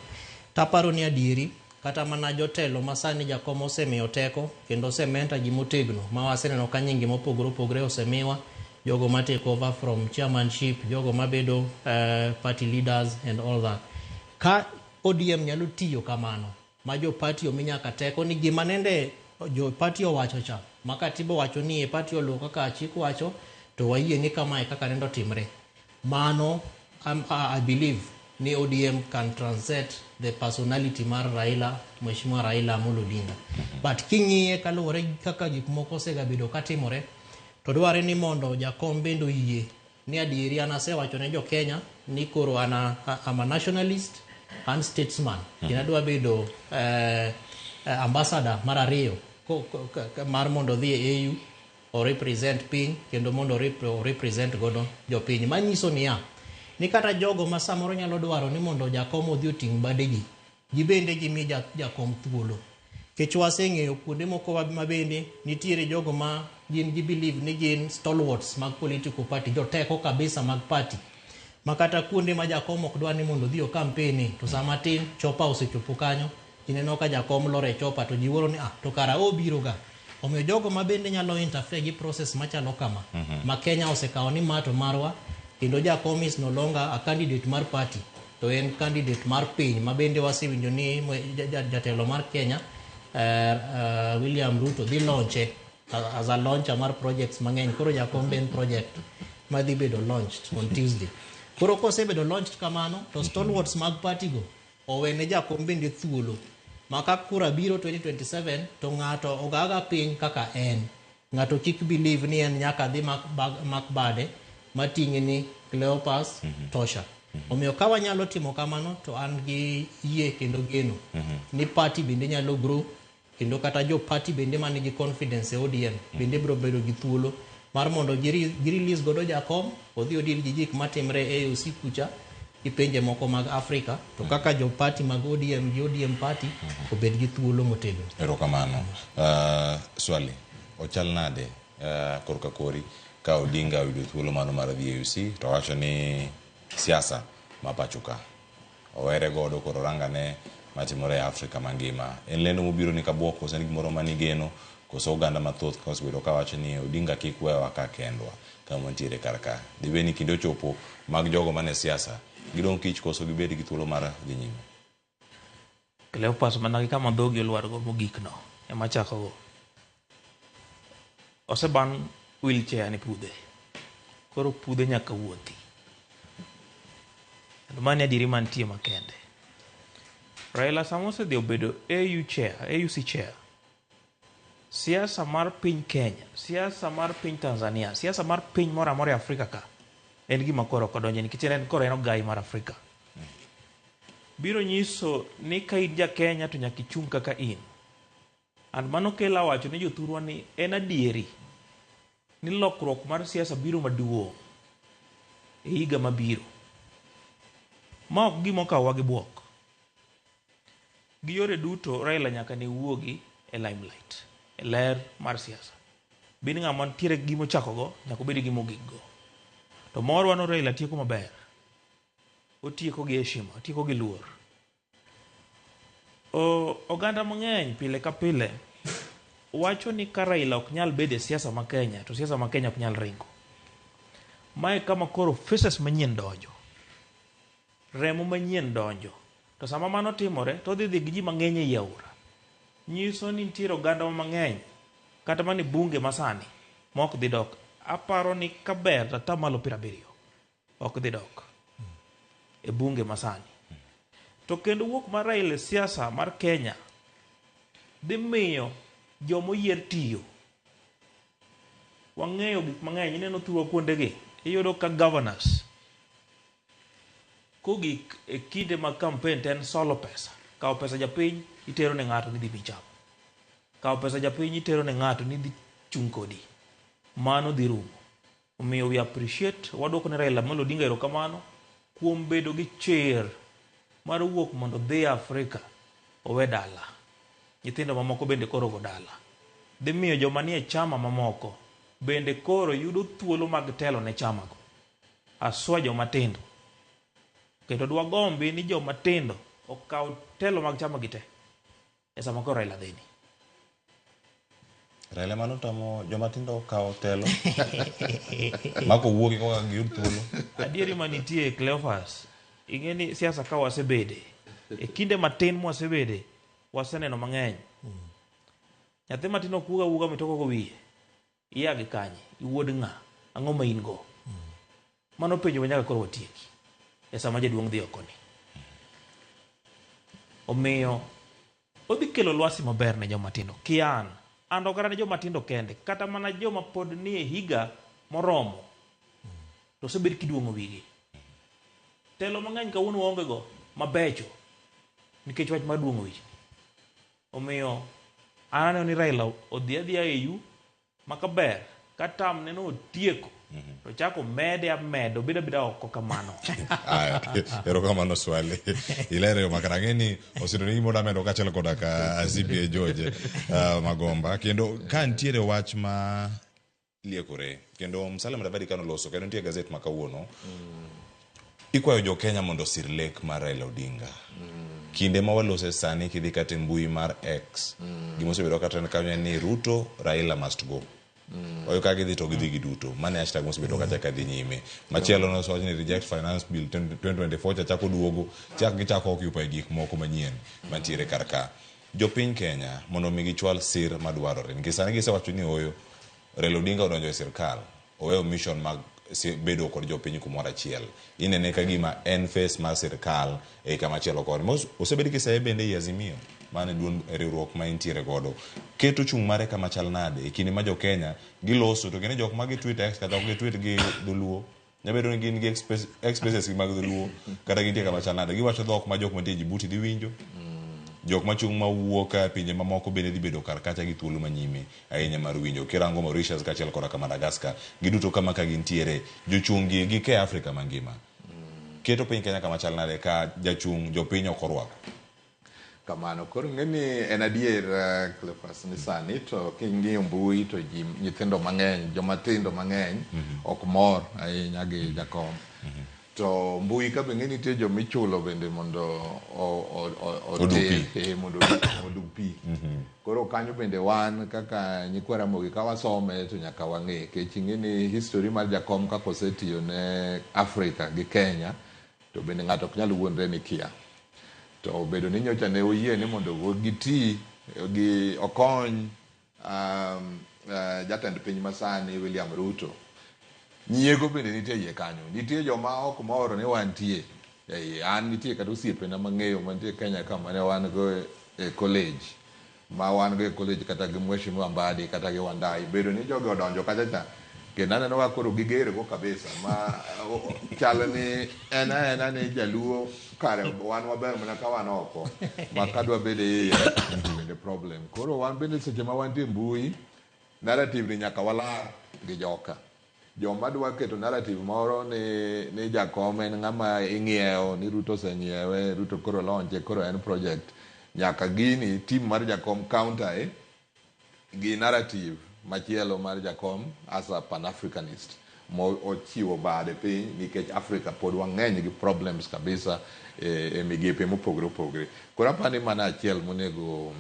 Taparo ni adieri kata mana jotelo ma sani jakom osemiyo teko kendo osementa gi motegno ma waseneno ka nyinge mopogore opogore osemiwa, jogo ma take over from chairmanship, jogo mabedo party leaders and all that. Ka ODM nyalo tiyo kamano ma jo party omi nyaka teko ni gima nende jo party owacho cha ma katiba owacho ni e party oluwo kaka chik wacho to wayie ni kamae kaka nendo timre. Mano I believe ni ODM can transcend the personality mar Raila, Mheshimiwa Raila Amolo Odinga. But king'iye kaluwore gi kaka gik moko osegabedo katimore, to dware ni mondo jakom bende oyie ni adieri an asewacho ne jo Kenya ni koro an I'm a nationalist and statesman. Kendo adwa bedo ambassador mar ariyo mar mondo odhi e AU o represent piny kendo mondo o represent godo jopiny. Manyiso niya, ni kata jogo ma samoro nyalo dwaro ni mondo jakom odhi oting' badegi, gibende gimi jakom thuolo. Nikech waseng'eyo kuonde moko ma bende nitiere jogo ma gin gi believe ni gin stalwarts mag political party, joteko kabisa mag party. Ma kata kuonde ma jakom ok dwa ni mondo odhi o campaign to sama tin chopa osechopo kanyo, ineno ka jakom lor e chopa to ji wuoro ni ah, to kara obiro ga. Omiyo jogo ma bende nyalo interfere gi process machalo kama, ma Kenya osekawo ni ma to marwa, kendo jakom is no longer a candidate mar party, to en candidate mar piny ma bende wasewinjo ni jatelo mar Kenya William Ruto dhi launche as a launcher mar projects mang'eny. Koro jakom be en project madhi bedo launched on Tuesday. Koro kosebedo launched kamano, to stalwarts mag party go owene jakom bende thuolo ma ka kura biro 2027 to ng'ato ogaga piny kaka en. Ng'ato kik believe ni en nyaka dhi mak bade mating'e ni Cleopas tosha. Omiyo ka wanyalo timo kamano to an gi yie kendo geno ni party bende nyalo grow, kendo kata jo party bende manigi confidence e ODM bende biro bedo gi thuolo mar mondo gi release godo jakom odhi odil gi gik matimre e AOC kucha gi pinje moko mag Afrika, to kaka jo party mag ODM gi ODM party obed gi thuolo motegno. Erokamano. Swali, ochal nade korka kori ka Odinga oyudo thuolo mano mar dhi AUC to wacho ni siasa ma pacho ka owere godo koro rangane matimore e Afrika mangima. En lendo mobiro ni kabuok koso en gimoro manigeno koso oganda mathoth ka osebedo kawacho ni Odinga kik wewa ka kendwa kama wantiere kar ka. Dibed ni kinde ochopo mag jogo mane siasa gidong' kich koso gibed gi thuolo mar dhi nyime. Cleopas mana gi kama dhogi olwargo mogik no ema chakogo. Oseban wheelchair ni pudhe. Koro pudhe nyaka wuothi. Kendo mano e adieri mantie makende. Raila sama osedhi obedo AU chair, AUC chair, siasa mar piny Kenya, siasa mar piny Tanzania, siasa mar piny moro amora e Afrika ka, en gima koro ok odonje nikech en koro en ogai mar Afrika. Biro nyiso ni ka in ja Kenya to nyaka ichung' kaka in. And mano kelo awacho ni jothurwa ni en adieri ni lokruok mar siasa biro maduong' e higa mabiro. Ma ok gima okawowa gi buok. Gi yore duto Raila nyaka ne wuogi e limelight, e ler mar siasa. Bin ng'ama nitiere gi gima ochakogo, nyaka obed gi gima ogikgo. To morwa no Raila tieko maber. Otieko gi heshima, otieko gi luor. Oganda mang'eny pile ka pile wacho ni ka Raila ok nyal bedo e siasa ma Kenya, to siasa ma Kenya ok nyal ringo. Mae kama koro faces manyien donjo. Remo manyien donjo. To sama mano timore, to odhi dhi gi ji mang'eny ei aora. Nyiso ni nitiere oganda mang'eny, kata mana e bunge masani, ma ok dhi dok. Aparo ni kaber to atamalo 70 ok dhi dok e bunge masani. To kendo wuok mar Raila e siasa mar Kenya dhi miyo jomoyier tiyo. Wang'eyo gik mang'eny, ineno thurwa kuondegi, iyudo ka governors kogik e kinde mag campaign to en solo pesa. Kawo pesa japiny itero ne ng'ato ni dhi miyi cham. Kawo pesa japiny itero ne ng'ato ni dhi chung' kodi. Mano dhi rumo. Omiyo we appreciate, waduoko ne Raila Amolo Odinga erokamano kuom bedo gi chir mar wuok mondo odhi Afrika owe dala. Nyithindo mamoko bende koro go dala. Dhi miyo joma nie chama mamoko bende koro yudo thuolo mag telo ne chamago. Aswa joma tindo. Kendo dwagombi ni joma tindo okaw telo mag chama gi te e sama koro Raila dhini. Raila mano tamo joma tindo kawo telo. Mako wuogi koka giyud thuolo. Adieri manitie Cleophas, ing'e ni siasa ka wasebede, e kinde matin mwasebede, waseneno mang'eny. Nyathi matin ok wuog awuoga mitoko go wiye. Ia gi kanye? Iwuod ng'a? Ang'o ma in go? Mano penjo ma nyaka koro watieki e sama jaduong' dhi oko ni. Omiyo odhi kelo lwasi maber ne joma tindo. Kian, and ok kata ne joma tindo kende, kata mana joma pod nie higa moromo, to osebed kiduong'o wigi. Telo mang'eny kawuono waonge go mabecho nikech wach mar duong'o wich. Omiyo an aneno ni Raila odhi adhiya AU ma kaber ka tam ne no otieko to chako mede ameda obed abeda oko kamano. Aya, erokamano Swali. Ilere yo makare. Ang'e ni osedo ni gimoro amedo kaachiel koda ka CPA George Magomba. Kendo ka nitiere wach ma liekore kendo Musalia Mudavadi kano loso kendo nitie gazet ma kawuono ikwayo jo Kenya mondo osir lek mar Raila Odinga. Kinde ma walose sani kidhi kata e mbui mar X gima osebedo ka trend kanyo en ni Ruto Raila must go. Oyo ka gidhi to gidhi giduto. Mano e hashtag mosebedo kacha ka dhi nyime. Machielo nosewacho ni reject finance bill 2024 cha chako duogo chak gichako occupy gik moko manyien mantiere kar ka. Jopiny Kenya mondo mi gichwal sir madwarore nikech sani gisewacho ni oyo Raila Odinga odonjo e sirkal oweyo mission mag bedo kod jopiny kumoro achiel. Inene ka gima en face mar sirkal ei kama chielo koni. Mos osebed kiseye bende ei Azimio mane duond riwruok ma entiere godo. Keto chung' mare kama chal nade e kinde ma jo Kenya giloso to kendo jok ma gi tweet X kata ok gi tweet gi dholuo nyalo bedo ni gin gi expresses gi mag dholuo kata gintie kama chal nade. Giwacho dhok ma jok mantie Djibouti dhi winjo. Jok machung' mawuok e pinje mamoko bende dhi bedo kar kacha gi thuolo manyime ahinya mar winjo. Kirango Mauritius kaachiel koda ka Madagascar, giduto kama ka gintiere, jochung' gi gike Afrika mangima. Keto piny Kenya kama chal nade ka jachung' jopiny ok orwako? Kamano. Koro ing'e ni en adier Cleophas ni sani to king'iyo mbui to ji nyithindo mang'eny, joma tindo mang'eny ok mor ahinya gi jakom. To mbui ka be ing'e nitie joma ichulo bende mondo Odu pi. Mondo odu pi. Koro kanyo bende wan kaka nyikwa Ramogi ka wasome to nyaka wang'e nikech ing'e ni history mar jakom kaka osetiyo ne Afrika gi Kenya to bende ng'ato ok nyal wuondre ni kia. To bedo ni nyocha ne oyie ni mondo giti gi okony jatend piny masani William Ruto. Nyiego bende nitie iye kanyo. Nitie joma ok mor ni wantie e iye. An nitie kata osiepena mang'eyo mantie Kenya ka mane wan go e college. Ma wan go e college kata gi Mheshimiwa Mbadi kata gi Wandayi. Bedo ni jogi odonjo kacha cha kendo aneno ka koro giger go kabisa ma chal ni en aena ni jaluo kare wan waber mana ka wan oko ma kadwa bedo e iye bende problem. Koro wan bende seche ma wantie mbui narrative ni nyaka walar gi joka. Joma dwa keto narrative moro ni jakom en ng'ama ing'iewo ni Ruto oseng'iewe, Ruto koro launche, koro en project. Nyaka gini team mar jakom counter e gi narrative machielo mar jakom as a pan-Africanist mo ochiwo bade piny nikech Africa pod wang'eny gi problems kabisa e migepe mopogore opogore. Koro aparo ni mano achiel monego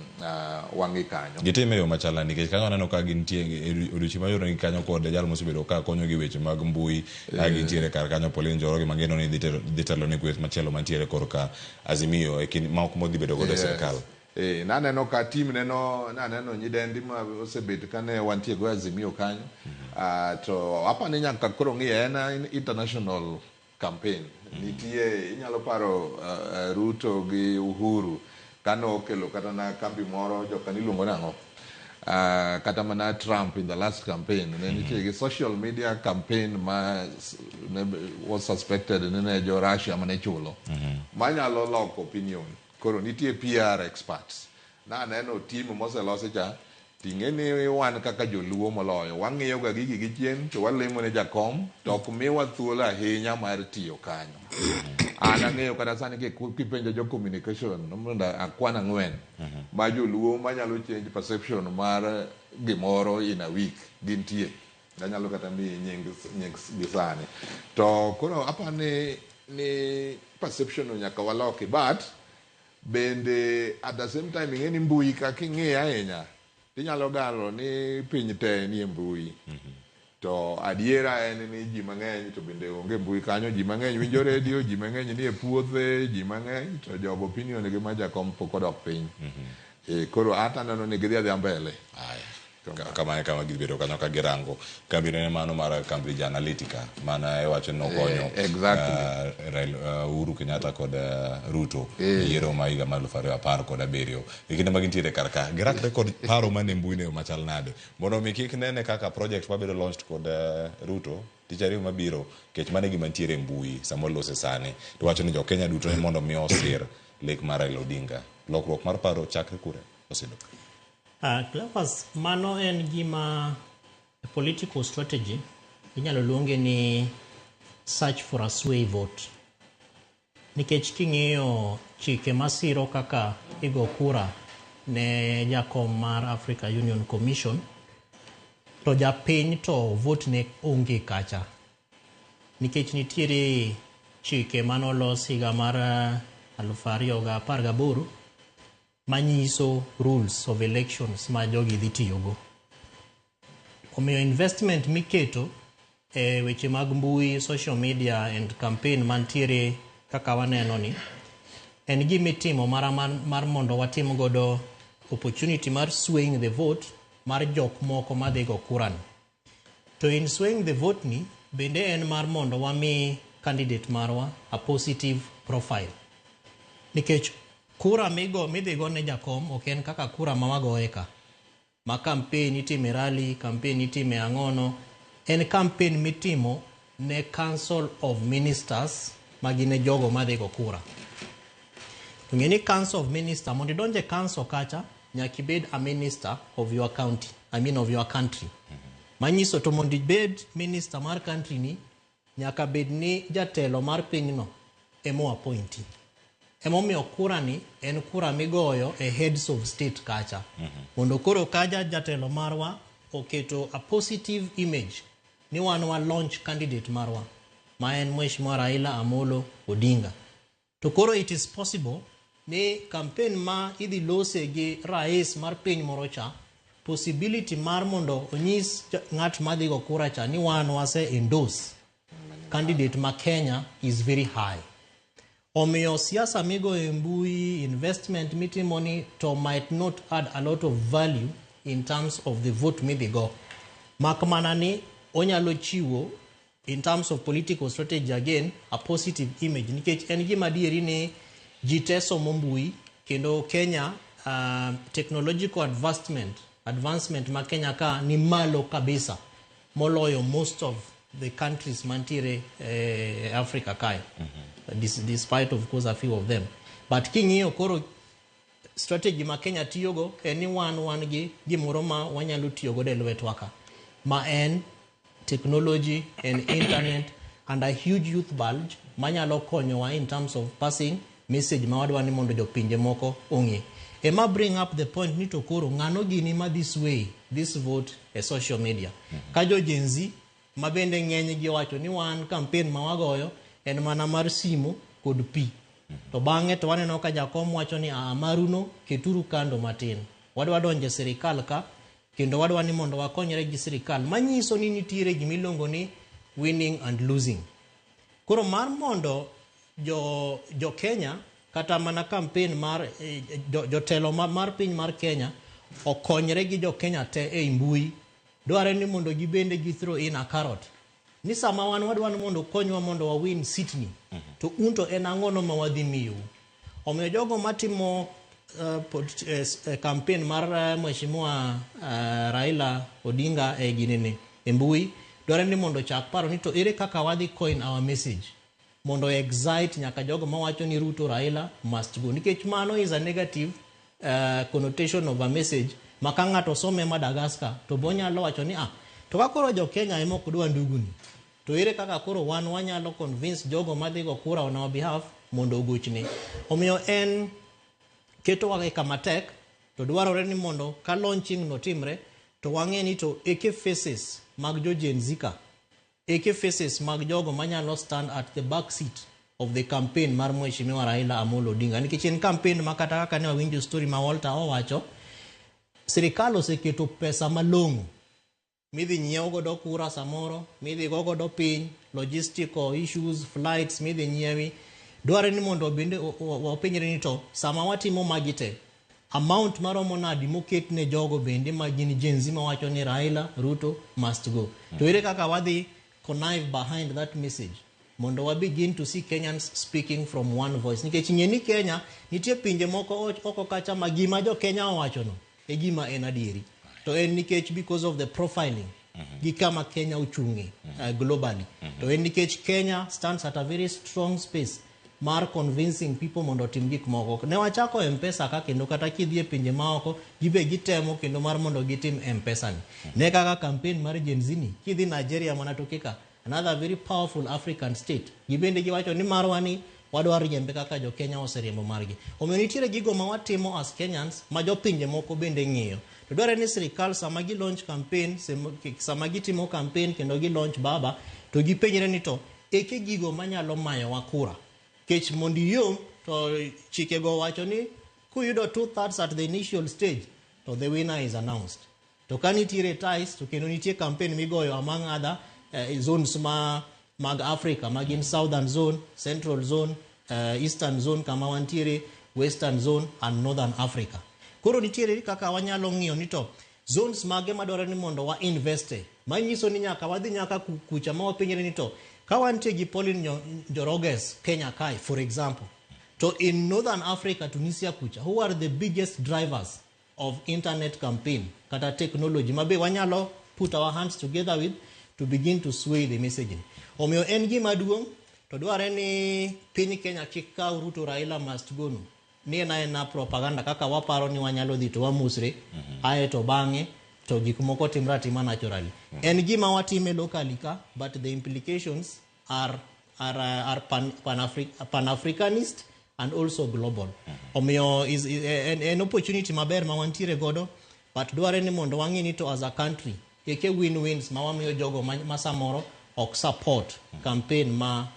wang'i kanyo. Gitime e yo machal nade nikech kanyo aneno ka gintie e odiochieng' mayudo ni kanyo kod jal mosebedo ka konyogi weche mag mbui ka gintiere kar kanyo Pauline Njoroge mageno ni dhi telo ne kweth machielo mantiere korka Azimio e kind moko modhi bedo godo e sirkal. Naneno ka team neno naneno nyidendi ma osebet kane wantie go Azimio kanyo. To apani ni nyaka koro ng'i en international campaign. Nitie inyalo paro Ruto gi Uhuru kane okelo kata na kambi moro joka niluongo nang'o? Kata mana Trump in the last campaign ne nitie gi social media campaign ma ne was suspected ni ne jo Russia mane chulo. Manyalo loko opinion. Koro nitie PR experts. Naneno team moselosi cha ting'e ni wan kaka joluo moloyo wang'iyo ga gigi gi chien to walemo ne jakom to ok miwa thuolo ahinya mar tiyo kanyo. An ang'eyo kata sani kipenjo jo communication mondo akwan ang'wen ma joluo manyalo change perception mar gimoro in a week gintie. Anyalo kata miyi nying gi sani. To koro aparo ni perception no nyaka waloki but bende at the same time ing'e ni mbui ka king'iye ahinya tinyalo galo ni piny te nie mbui. To adiera en ni ji mang'eny to bende onge mbui kanyo, ji mang'eny winjo redio, ji mang'eny nie puothe, ji mang'eny to jogo opinion gi ma jakom pok odok piny. Koro ata aneno ni gidhi adhiya mbele. Kamano e kama gibedo kanyo ka girango kambi ne mano mar Cambridge Analytica mana iwacho ni nokonyo Raila, Uhuru Kenyatta kod Ruto e yiero ma higa mar 2017 e kinde ma gintiere kar ka girakre kod paro mane mbui no machal nade mondo mi kik nene kaka project mabedo launched kod Ruto tich ariyo mabiro kech mano e gima nitiere e mbui sama walose sani to wacho ni jo Kenya duto ni mondo mi osir lek mar Raila Odinga lokruok mar paro chakre kure Osido. Cleophas, mano en gima political strategy inyalo luonge ni search for a sway vote. Nikech king'iyo chike masiro kaka igo kura ne jakom mar Africa Union Commission, To japiny to vote ne onge kacha. Nikech nitiere chike manolos higa mar 2018 manyiso rules of elections ma jogi dhi tiyogo. Omiyo investment miketo e weche mag mbui, social media and campaign mantiere kaka waneno ni en gima itimo mar mondo watim godo opportunity mar swaying the vote mar jok moko madhi go kura ni. To in swaying the vote ni bende en mar mondo wami candidate marwa a positive profile. Nikech kura migo midhi go ne jakom ok en kaka kura ma wagoye ka. Ma campaign itime rally, campaign itime ang'ono. En campaign mitimo ne Council of Ministers ma gin e jogo madhi go kura. To ng'e ni Council of Minister, mondo idonj e council kacha, nyaka ibed a minister of your county, I mean of your country. Manyiso to mondo ibed minister mar country ni, nyaka bed ni jatelo mar pinyno emo appointi. Emomiyo kura ni en kura migoyo e heads of state kacha. Mondo koro kaja jatelo marwa oketo a positive image ni wan wa launch candidate marwa ma en Mheshimiwa Raila Amolo Odinga. To koro it is possible ni campaign ma idhi lose gi rais mar piny moro cha, possibility mar mondo onyis ng'at madhi go kura cha ni wan wase endorse candidate ma Kenya is very high. Omiyo siasa migo e mbui, investment mitimo ni to might not add a lot of value in terms of the vote midhi go. Mak mana ni onyalo chiwo in terms of political strategy again a positive image nikech en gima adieri ni ji te somo mbui kendo Kenya technological advancement ma Kenya ka ni malo kabisa moloyo most of the countries mantiere Africa kae. Despite of course a few of them. But king'iyo koro strategy ma Kenya tiyogo en ni wan gi gimoro ma wanyalo tiyo godo e lwetwa ka ma en technology and internet and a huge youth bulge manyalo konyowa in terms of passing message ma wadwa ni mondo jopinje moko ong'e. Ema bring up the point ni to koro ng'ano gini ma this way this vote e social media. Ka jo Gen Z ma bende ng'eny gi owacho ni wan campaign ma wagoyo en mana mar simo kod pi. To bang'e to waneno ka jakom wacho ni aa maruno keturu kando matin. Wadwa donjo e sirikal ka kendo wadwa ni mondo wakonyre gi sirikal manyiso ni nitiere gimiluongo ni winning and losing. Koro mar mondo jo Kenya kata mana campaign mar jotelo mar piny mar Kenya okonyre gi jo Kenya te e mbui, dwarre ni mondo gibende gi throw in a carrot. Ni sama wan wadwa ni mondo okonywa mondo wa win seat ni, to un to en ang'ono ma wadhi miyou. Omiyo jogo matimo campaign mar Mheshimiwa Raila Odinga e ginene e mbui, dwarre ni mondo chak paro ni to ere kaka wadhi coin our message mondo excite nyaka jogo mawacho ni Ruto Raila must go. Nikech mano is a negative connotation of a message ma ka ng'ato some Madagascar to bonyalo wacho ni to ka koro jo Kenya ema ok dwa nduguni to ere kaka koro wan wanyalo convince jogo madhi go kura on our behalf mondo ogochne. Omiyo en ketowa e kama tek to dwarore ni mondo ka launching no timre to wang'e ni to eke faces mag jo Gen Z ka, eke faces mag jogo manyalo stand at the back seat of the campaign mar Mheshimiwa Raila Amolo Odinga. Nikech en campaign ma kata kaka ne wawinjo story ma Walter owacho, sirikal oseketo pesa malong'o midhi nyiew godo kura samoro, midhi go godo piny, logistical issues, flights midhi nyiewi. Dwarre ni mondo bende wapenjre ni to sama watimo magi te, amount maromo nadi moket ne jogo bende ma gin Gen Z mawacho ni Raila Ruto must go. To ere kaka wadhi connive behind that message mondo wa begin to see Kenyans speaking from one voice. Nikech ng'e ni Kenya nitie pinje moko oko kacha ma gima jo Kenya owacho no e gima en adieri. To en nikech because of the profiling gi kama Kenya ochung'e globally. To en nikech Kenya stands at a very strong space mar convincing people mondo otim gik moko. Ne wachako M-Pesa ka kendo kata kidhi e pinje maoko gibe gitemo kendo mar mondo gitim M-Pesa ni. Ne kaka campaign mar Gen Z ni kidhi Nigeria mana toke ka, another very powerful African state, gibende giwacho ni marwa ni wadwa riembe kaka jo Kenya oseriembo margi. Omiyo nitiere gigo ma watimo as Kenyans ma jopinje moko bende ng'iyo. To dwarore ni sirikal sama gi launch campaign, sama gitimo campaign kendo gi launch baba, to gipenjre ni to eke gigo manyalo mayowa kura. Kech mondo iyom to chikego wacho ni kuyudo 2/3 at the initial stage to the winner is announced. To ka nitiere ties to kendo nitie campaign migoyo among other zones ma mag Africa ma gin Southern Zone, Central Zone, Eastern Zone kama wantiere, Western Zone and Northern Africa. Koro nitiere kaka wanyalo ng'iyo ni to zones mage madwarore ni mondo wa investe. Manyiso ni nyaka wadhi nyaka kucha ma wapenjre ni to ka wantie gi Pauline Njoroges Kenya kae, for example, to in Northern Africa, Tunisia kucha, who are the biggest drivers of internet campaign kata technology mabe wanyalo put our hands together with to begin to sway the messaging. Omiyo en gima duong' to dwarore ni piny Kenya kik kaw Ruto Raila must go no. Ni en aena propaganda kaka waparo ni wanyalo dhi to wamosre, ae to bang'e to gik moko timre atima naturally. En gima watime locally ka, but the implications are pan-Africanist and also global. Omiyo is en opportunity maber ma wantiere godo, but dwarore ni mondo wang'i ni to as a country, eke win-wins ma wamiyo jogo ma samoro ok support campaign ma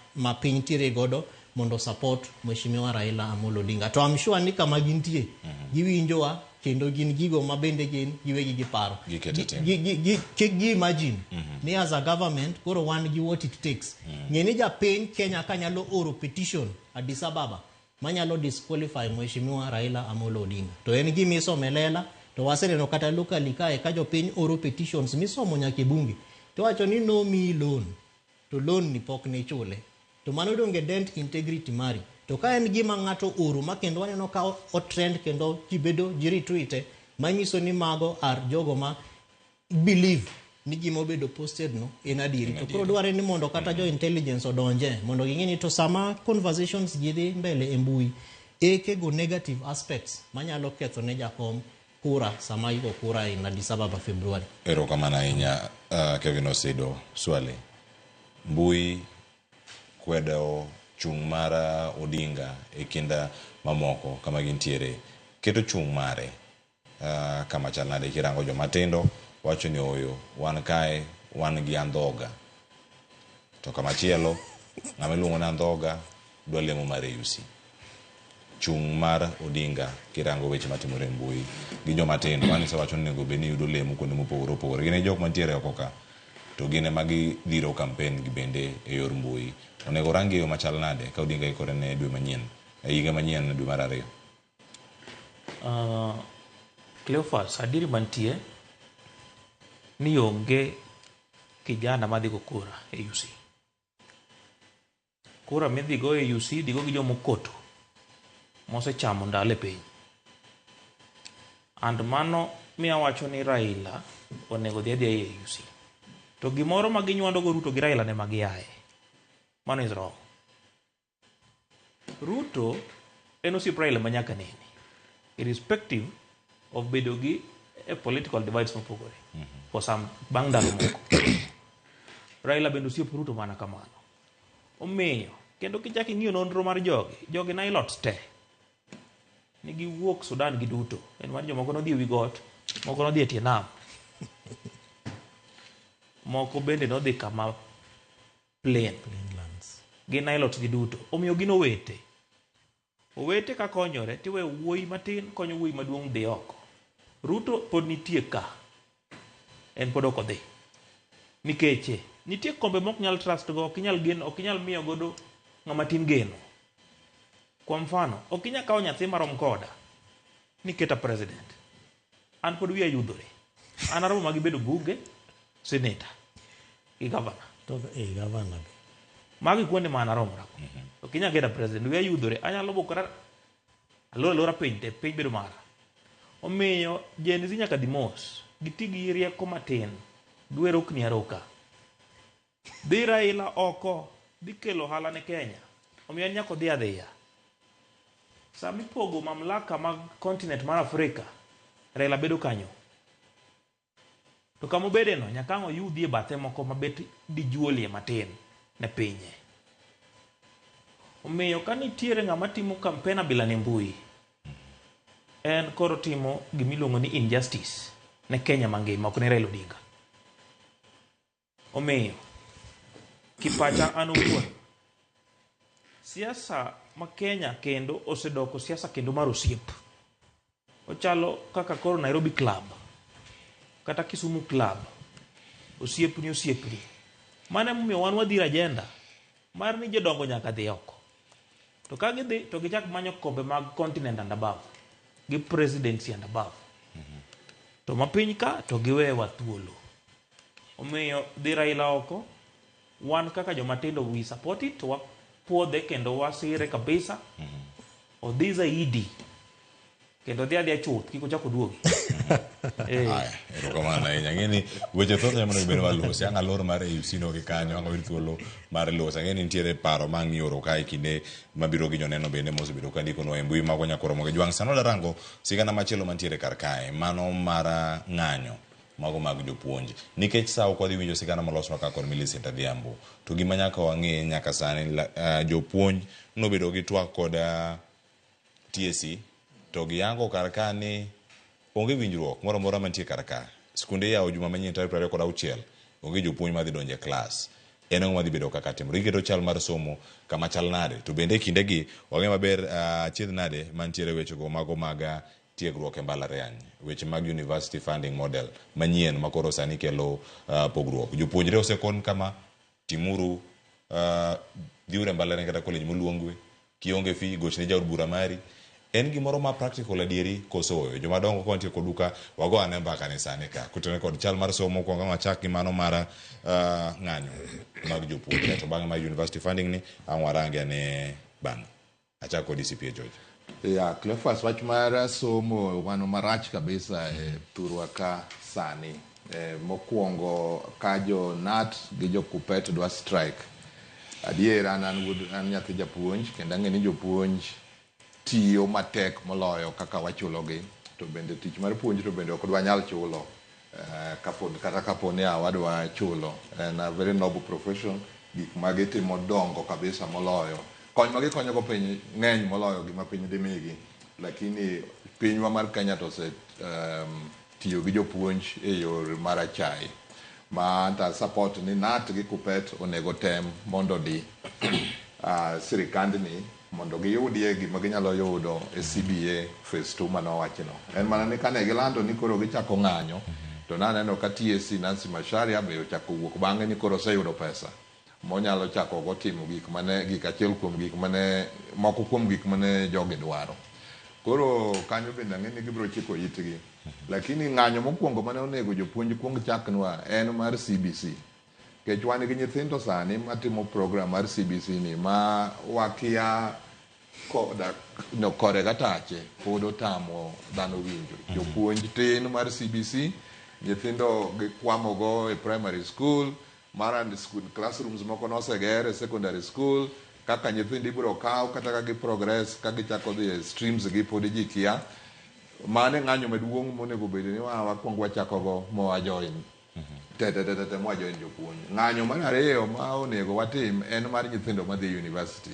piny tiere godo mondo support Mheshimiwa Raila Amolo Odinga. To I'm sure ni kama gintie, giwinjowa kendo gin gigo ma bende gin giwegi giparo. Giketo tim. Kik gi imagine ni as a government koro wan gi what it takes. Ng'e ni japiny Kenya ka nyalo oro petition Addis Ababa manyalo disqualify Mheshimiwa Raila Amolo Odinga. To en gima isomo e lela, to waseneno kata locally kae ka jopiny oro petitions misomo nyaka e bunge. To wacho ni no miyi loan, to loan ni pok ne chule. To mano donge dent integrity mari. To ka en gima ng'ato oro ma kendo waneno ka o trend kendo ji bedo ji retweet, manyiso ni mago are jogo ma believe ni gima obedo posted no en adieri. To koro dwarore ni mondo kata jo intelligence odonje mondo ging'e ni to sama conversations gi dhi mbele e mbui, eke go negative aspects manyalo ketho ne jakom kura sama igo kura in Addis Ababa February. Erokamano ahinya, Kevin Osido Swale. Mbui kwedo chung' mar Odinga e kind mamoko kama gintiere, keto chung' mare kama chal nade kirango joma tindo wacho ni oyo wan kae wan gi andhoga, to kama chielo ng'ama iluongo ni andhoga dwa lemo mar AUC. Chung' mar Odinga kirango weche matimore e mbui gi joma tindo mano isewacho ni onego bed ni yudo lemo kuonde mopogore opogore, gin e jok mantiere oko ka to gin ema gidhiro campaign gi bende e yor mbui. Onego rang e yo machal nade ka Odinga ikore ne dwe manyien, e higa manyien dwe mar 2? Cleophas, adieri mantie ni onge kijana madhi go kura e AUC. Kura midhi go e AUC idhi go gi jomokoto mosechamo ndalo e piny. And mano miyo awacho ni Raila onego dhi adhiya e AUC. To gimoro ma ginywando go Ruto gi Raila ne ma giaye. Mano is wrong. Ruto en osiep Raila ma nyaka nene, irrespective of bedo gi e political divides mopogore. For some bang' ndalo moko. Raila bende osiep Ruto mana kamano. Omiyo, kendo kichak ing'iyo nonro mar jogi, jogi Nilots te. Ni giwuok Sudan giduto. En mar jomoko nodhi ewi got, moko nodhi e tie nam. Moko bende nodhi kama plain. Gin Nilots giduto. Omiyo gin owete. Owete ka konyore tiweyo wuoyi matin konyo wuoyi maduong' dhi oko. Ruto pod nitie ka. En pod ok odhi. Nikech nitie kombe mok nyal trust go, ok inyal geno, ok inyal miyo godo ng'ama tin geno. Kwa mfano, ok inyal kawo nyathi marom koda niketa president. An pod wiya yudhore. An aromo ma gibedo bunge, senator gi governor. To governor be. Magi kuonde ma an aromora go. Ok inyal keta president, wiya yudhore. Anyalo bukora alora alora piny te, piny bedo mara. Omiyo Gen Z nyaka dhi mos. Giti gi rieko matin. Giwe rokni aroka. Dhi Raila oko, dhi kelo ohala ne Kenya. Omiyo en nyaka odhi adhiya. Sama ipogo mamlaka mag continent mar Afrika, Raila bedo kanyo. To kama obede no, nyaka ang' oyudie bathe moko mabet dijuolie matin ne pinye. Omiyo ka nitiere ng'ama timo campaign abila ne mbui, en koro timo gimiluongo ni injustice. Ne Kenya mangima, ok ne Raila Odinga. Omiyo, kipacha an owuon, siasa ma Kenya kendo osedoko siasa kendo mar osiep. Ochalo kaka koro Nairobi Club kata Kisumu Club. Osiepni osiepni. Mano emomiyo wan wadhiro agenda mar ni jodongo nyaka dhi oko. To ka gidhi to gichak manyo kombe mag continent and above gi presidency and above. To ma piny ka to giwewa thuolo. Omiyo dhi Raila oko, wan kaka jomatindo we support it, wapuodhe kendo wasire kabisa. Odhi zaidi kendo odhi adhiya chuth kik ochak oduogi. Eh. Haya, erokamano ahinya. Ang'e ni weche thoth ema onego bed ni walosi. Ang' alor mar AUC no gi kanyo, ang' wayud thuolo mar loso. Ang'e ni nitiere paro ma ang' ioro ka e kinde mabiro gi joneno bende mosebedo ka ndikonwa e mbui magwa nyaka oromo gi jwang'. Sani wadwa rango sigana machielo mantiere kar kae, mano mar ng'anyo mago mag jopuonj. Nikech sa ok wadhi winjo sigana molosnwa ka kod Millicent Adhiambo. To gima nyaka wang'e nyaka sani, jopuonj nobedo gi twak kod TSC to giyango kar ka ni onge winjruok moro amora mantie kar ka. Skunde iyawo juma manyien tarik 26, onge jopuonj madhi donjo e klas. En ang'o madhi bedo kaka timore? Giketo chal mar somo kama chal nade? To bende e kindegi wang'eyo maber achiedh nade mantiere wechego mago mag tiegruok e mbalariany, weche mag university funding model manyien makoro sani kelo pogruok. Jopuonjre osekon kama, timuru dhiuru e mbalariany kata college moluongwe, kionge fee gochne jaod bura mari. En gimoro ma practical adieri koso ooyo? Joma dongo ka wantie kodu ka, wago ane mbaka ni sani ka. Kotenore kod chal mar somo mokwongo ang' wachak gi mano mar ng'anyo mag jopuonjre to bang'e mar university funding ni ang' warange ane bang'e. Achak kodi CPA George. Ya, Cleophas, wach mar somo wan marach kabisa e thurwa ka sani. Mokwongo ka jo KNUT gi jo KUPPET dwa strike. Adier an an wuod an nyathi japuonj kendo ang'e ni jopuonj tiyo matek moloyo kaka wachulogi to bende tich mar puonj to bende ok dwanyal chulo kapod kata kapo ni wadwa chulo. En a very noble profession, gik ma gitimo dongo kabisa moloyo. Kony ma gikonyogo piny ng'eny moloyo gima piny dimigi. Lakini pinywa mar Kenya to ose tiyo gi jopuonj e yor mar achaye. Ma anto a support ni KNUT gi KUPPET onego tem mondo odi sirikandni mondo giyudie gima ginyalo yudo e CBA phase 2 manowachno. En mana ni kane gilando ni koro gichako ng'anyo, to naneno ka TSC Nancy Macharia be ochako wuok bang'e ni koro oseyudo pesa monyalo chako go timo gik mane gik achiel kuom gik mane moko kuom gik mane jogi dwaro. Koro kanyo bende ang'e ni gibiro chiko itgi. Lakini ng'anyo mokwongo mane onego jopuonj kuong chaknwa en mar CBC. Nikech wan gi nyithindo sani matimo program mar CBC ni ma wakia koda no kore gatache pod otamo dhano winjo. Jopuonj tin mar CBC, nyithindo gikwamogo e primary school, mara school classrooms moko noseger e secondary school, kaka nyithindo ibiro kaw kata ka gi progress ka gichako dhi e streams gi pod ji kia. Mano e ng'anyo maduong' monego bed ni wakwong wachako go ma join. Te te te te te mwa join jopuonj. Ng'anyo mar ariyo ma onego watim en mar nyithindo madhi university.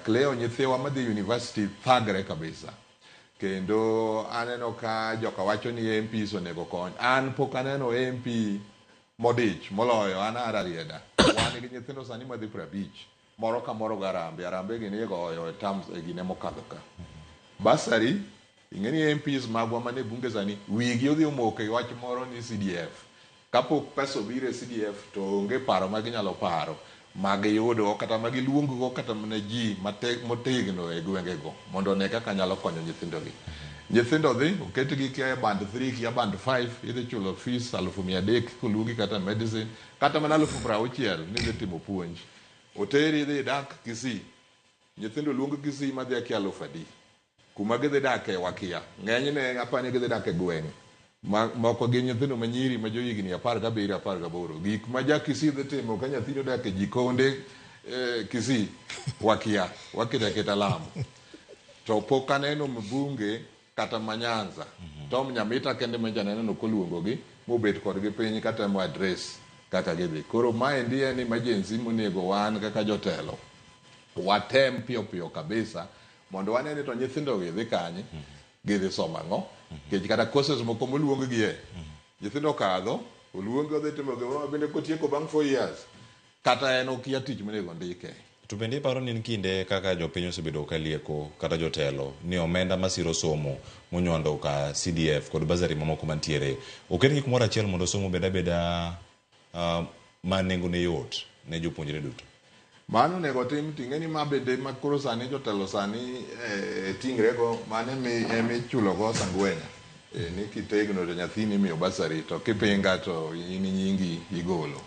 Cleo nyithiwa madhi university thagre kabisa. Kendo aneno ka joka wacho ni MPs onego kony. An pok aneno MP modich moloyo an ara Rarieda. Wan gi nyithindo sani madhi 50. Moro ka moro go arambe. Arambe gi ni igoyo e terms e gine mokadho ka. Bursary, ing'e ni MPs magwa mane bunge sani wigi odhi omoko e wach moro ni CDF. Kapok pesa obiro e CDF to onge paro ma ginyalo paro magiyudo kata magiluong go kata mana ji motegno e gwengego mondo one kaka nyalo konyo nyithindo gi. Nyithindo dhi oketgi kia e band 3 kia band 5 idhi chulo fees 300,000 koluongi kata medicine kata mana 60,000 ni idhi timo puonj. Oteri idhi idak Kisii. Nyithindo luong Kisii madhi akia 4,000. Kuma gidhi dake wakia. Ng'enyne apani gidhi dak e gweng'. Moko gin nyithindo ma nyiri ma johigni 17 18. Gik ma ja Kisii dhi timo ka nyathini odak e jikonde Kisii wakia. Waketo aketa lamo. To pok aneno mbunge kata ma Nyanza. Tom Nyamita kende ma janeno koluongogi mobet kodgi piny katemo address kaka gidhi. Koro maendi en emergency monego wan kaka jotelo watem piyo piyo kabisa mondo wane ni to nyithindo gi dhi kanye. gidhi somo ang'o. Nikech kata courses moko moluong gie, nyithindo okadho, oluongi odhi timo gimoro ma bende kotieko bang' 4 years, kata en okia tich monego ndike. To bende iparo ni en kinde kaka jopiny osebedo ka lieko kata jotelo ni omenda masiro somo monywando ka CDF kod bursary mamoko mantiere oketgi kumoro achiel mondo somo obed abeda ma nengone yot ne jopuonjre duto? Mano onego otim to ing'e ni ma bende ma koro sani jotelo sani tingre go mano emichulo go sangwenya ni kitegno to nyathini imiyo bursary to kipinga to in nyingi igolo.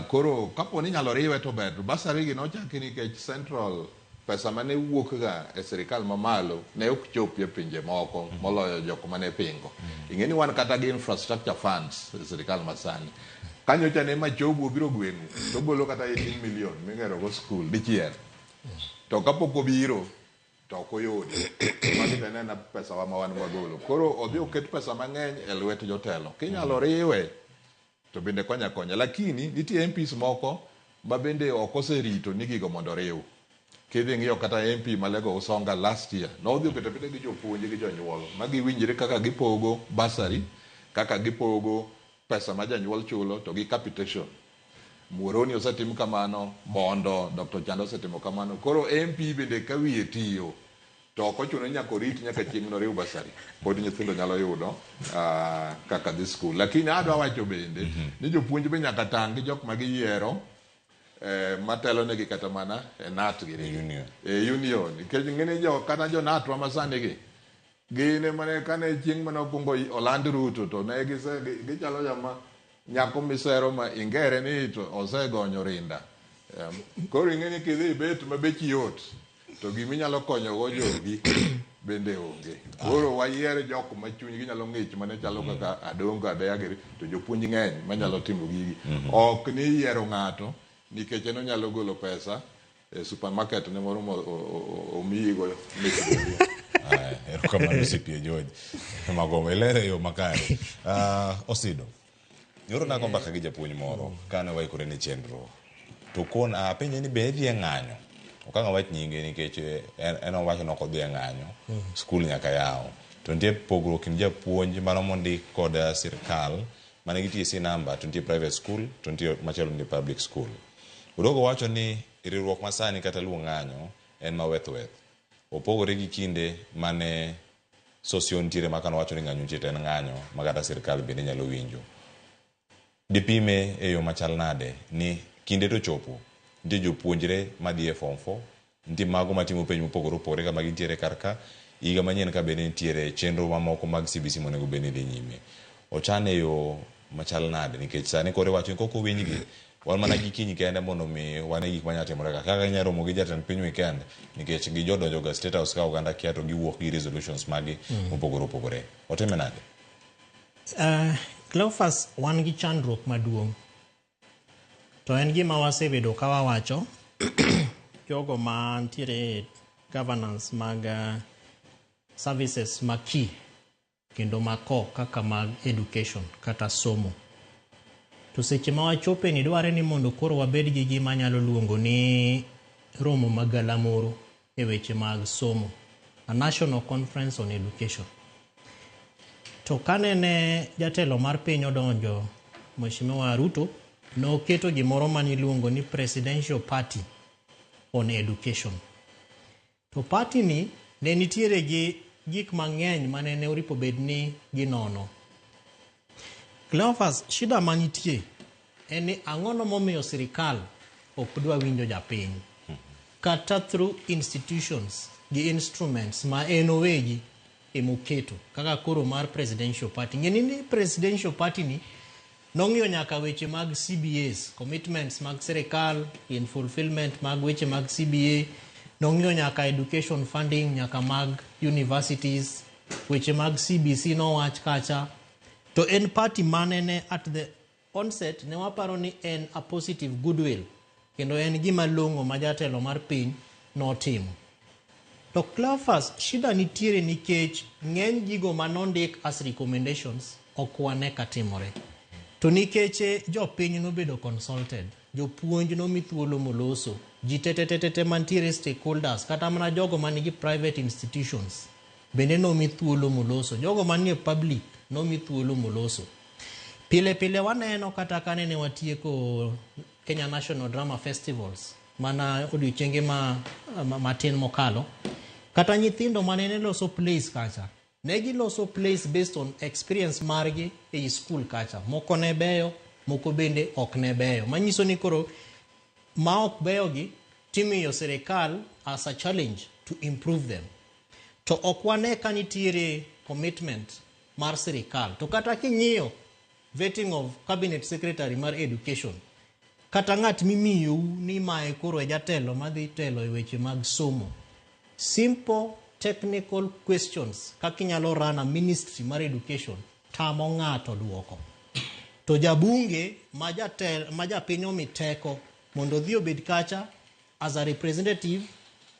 Koro kapo ni inyalo riwe to ber. To bursary gi nochaki nikech central pesa mane wuok ga e sirikal mamalo ne ok chopi e pinje moko moloyo jok mane pingo. Ing'e ni wan kata gi infrastructure funds e sirikal masani. Ka nyocha ne Machogu obiro gweng'u to ogolo kata 18 million migero go skul dichiel. To kapok obiro to ok oyudi. Magi to en ena pesa wa ma wan wagolo. Koro odhi oket pesa mang'eny e lwet jotelo. Kinyalo riwe to bende konya konya. Lakini nitie MPs moko ma bende ok oserito ni gigo mondo oriw. Kidhi ng'iyo kata MP Malego Usonga last year, nodhi oketo piny gi jopuonj gi jonyuol ma giwinjre kaka gipogo bursary, kaka gipogo pesa ma janyuol chulo to gi capitation. Muhoroni osetim kamano, Bondo, Dr. Chanda osetimo kamano. Koro MP bende ka wiye tiyo to ok ochuno ni nyaka orit nyaka chieng' noriw bursary. Pod nyithindo nyalo yudo kaka dhi skul. Lakini adwa wacho bende ni jopuonj be nyaka tang' gi jok ma giyiero matelo negi kata mana e KNUT gini. Union. E union. Nikech ing'e jo kata jo KNUT wa masani gi gin emane kane chieng' mane okwongo oland Ruto to ne gise gichalo jama nyako misero ma ingere ni to osegonyo rinda. Koro ing'e ni kidhi ibet ma bechi yot to giminyalo konyogo jogi bende onge. Koro wayier jok ma chunygi nyalo ng'ich mane chalo kaka Adongo, Adeya giri to jopuonj ng'eny manyalo timo gigi. Ok ni yiero ng'ato nikech en onyalo golo pesa e supermarket ne moro omiyigo mich. Erokamano CPA George. Mago ilere e yo makare. Osido. Nyoro nago mbaka gi japuonj moro kane waikore ne chenro. To kon apenje ni be idhi e ng'anyo. Ok ang' awach nyinge nikech en owacho ni ok odhi e ng'anyo. Skul nyaka yaw. To nitie pogruok kind japuonj mano mondik kod sirkal mane gi TSC number to nitie private school to nitie machielo nitie public school. Odogo wacho ni riwruok masani kata luwo ng'anyo en maweth weth. Opogore gi kinde mane Sossion nitiere ma kane owacho ni ng'anyo nitie to en ng'anyo ma kata sirkal bende nyalo winjo. Dipime e yo machal nade ni kinde to chopo nitie jopuonjre madhi e form 4 nitie mago matimo penj mopogore opogore kama gintiere kar ka higa manyien ka bende nitiere chenro mamoko mag CBC monego bed ni dhi nyime. Ochan e yo machal nade nikech sani koro iwacho ni kok owinjgi wan mana gi kiny kende mondo mi wane gik manyalo timore ka kaka inyalo romo gi jatend piny weekend nikech gijodonjo ga state house ka oganda kia to giwuok gi resolutions magi mopogore opogore. Otime nade? Cleophas, wan gi chandruok maduong'. To en gima wasebedo ka wawacho jogo mantiere governance mag services ma key kendo mako kaka mag education kata somo. To seche ma wachope ni dware ni mondo koro wabed gi gima nyalo luongo ni romo magalamoro e weche mag somo. A National Conference on Education. To kanene jatelo mar piny odonjo, Mheshimiwa Ruto, noketo gimoro maniluongo ni Presidential Party on Education. To party ni ne nitiere gi gik mang'eny mane oripo bed ni ginono. Cleophas, shida manitie en ni ang'ono momiyo sirikal ok dwa winjo japiny kata through institutions gi instruments ma en owegi emoketo kaka koro mar Presidential Party. Ng'eni ni Presidential Party ni nong'iyo nyaka weche mag CBAs, commitments mag sirikal in fulfillment mag weche mag CBA, nong'iyo nyaka education funding nyaka mag universities, weche mag CBC nowach kacha. To en party manene at the onset ne waparo ni en a positive goodwill kendo en gima long'o ma jatelo mar piny notimo. To Cleophas, shida nitiere nikech ng'eny gigo manondik as recommendations ok wane katimore. To nikech jopiny nobedo consulted, jopuonj nomi thuolo moloso, ji tetetetete mantiere stakeholders, kata mana jogo manigi private institutions bende nomi thuolo moloso. Jogo manie public nomi thuolo moloso. Pile pile waneno kata ka nene watieko Kenya National Drama Festivals mana odiochienge matin mokalo, kata nyithindo manene loso plays kacha, ne giloso plays based on experience margi ei school kacha. Moko ne beyo, moko bende ok ne beyo. Manyiso ni koro ma ok beyogi timiyo sirikal as a challenge to improve them. To ok wane ka nitiere commitment mar sirikal. To kata king'iyo vetting of cabinet secretary mar education, kata ng'at mimiyou ni mae koro e jatelo madhi telo e weche mag somo, simple technical questions kaka inyalo run a ministry mar education tamo ng'ato duoko. To jabunge ma jatel, ma japiny omi teko mondo odhi obed kacha as a representative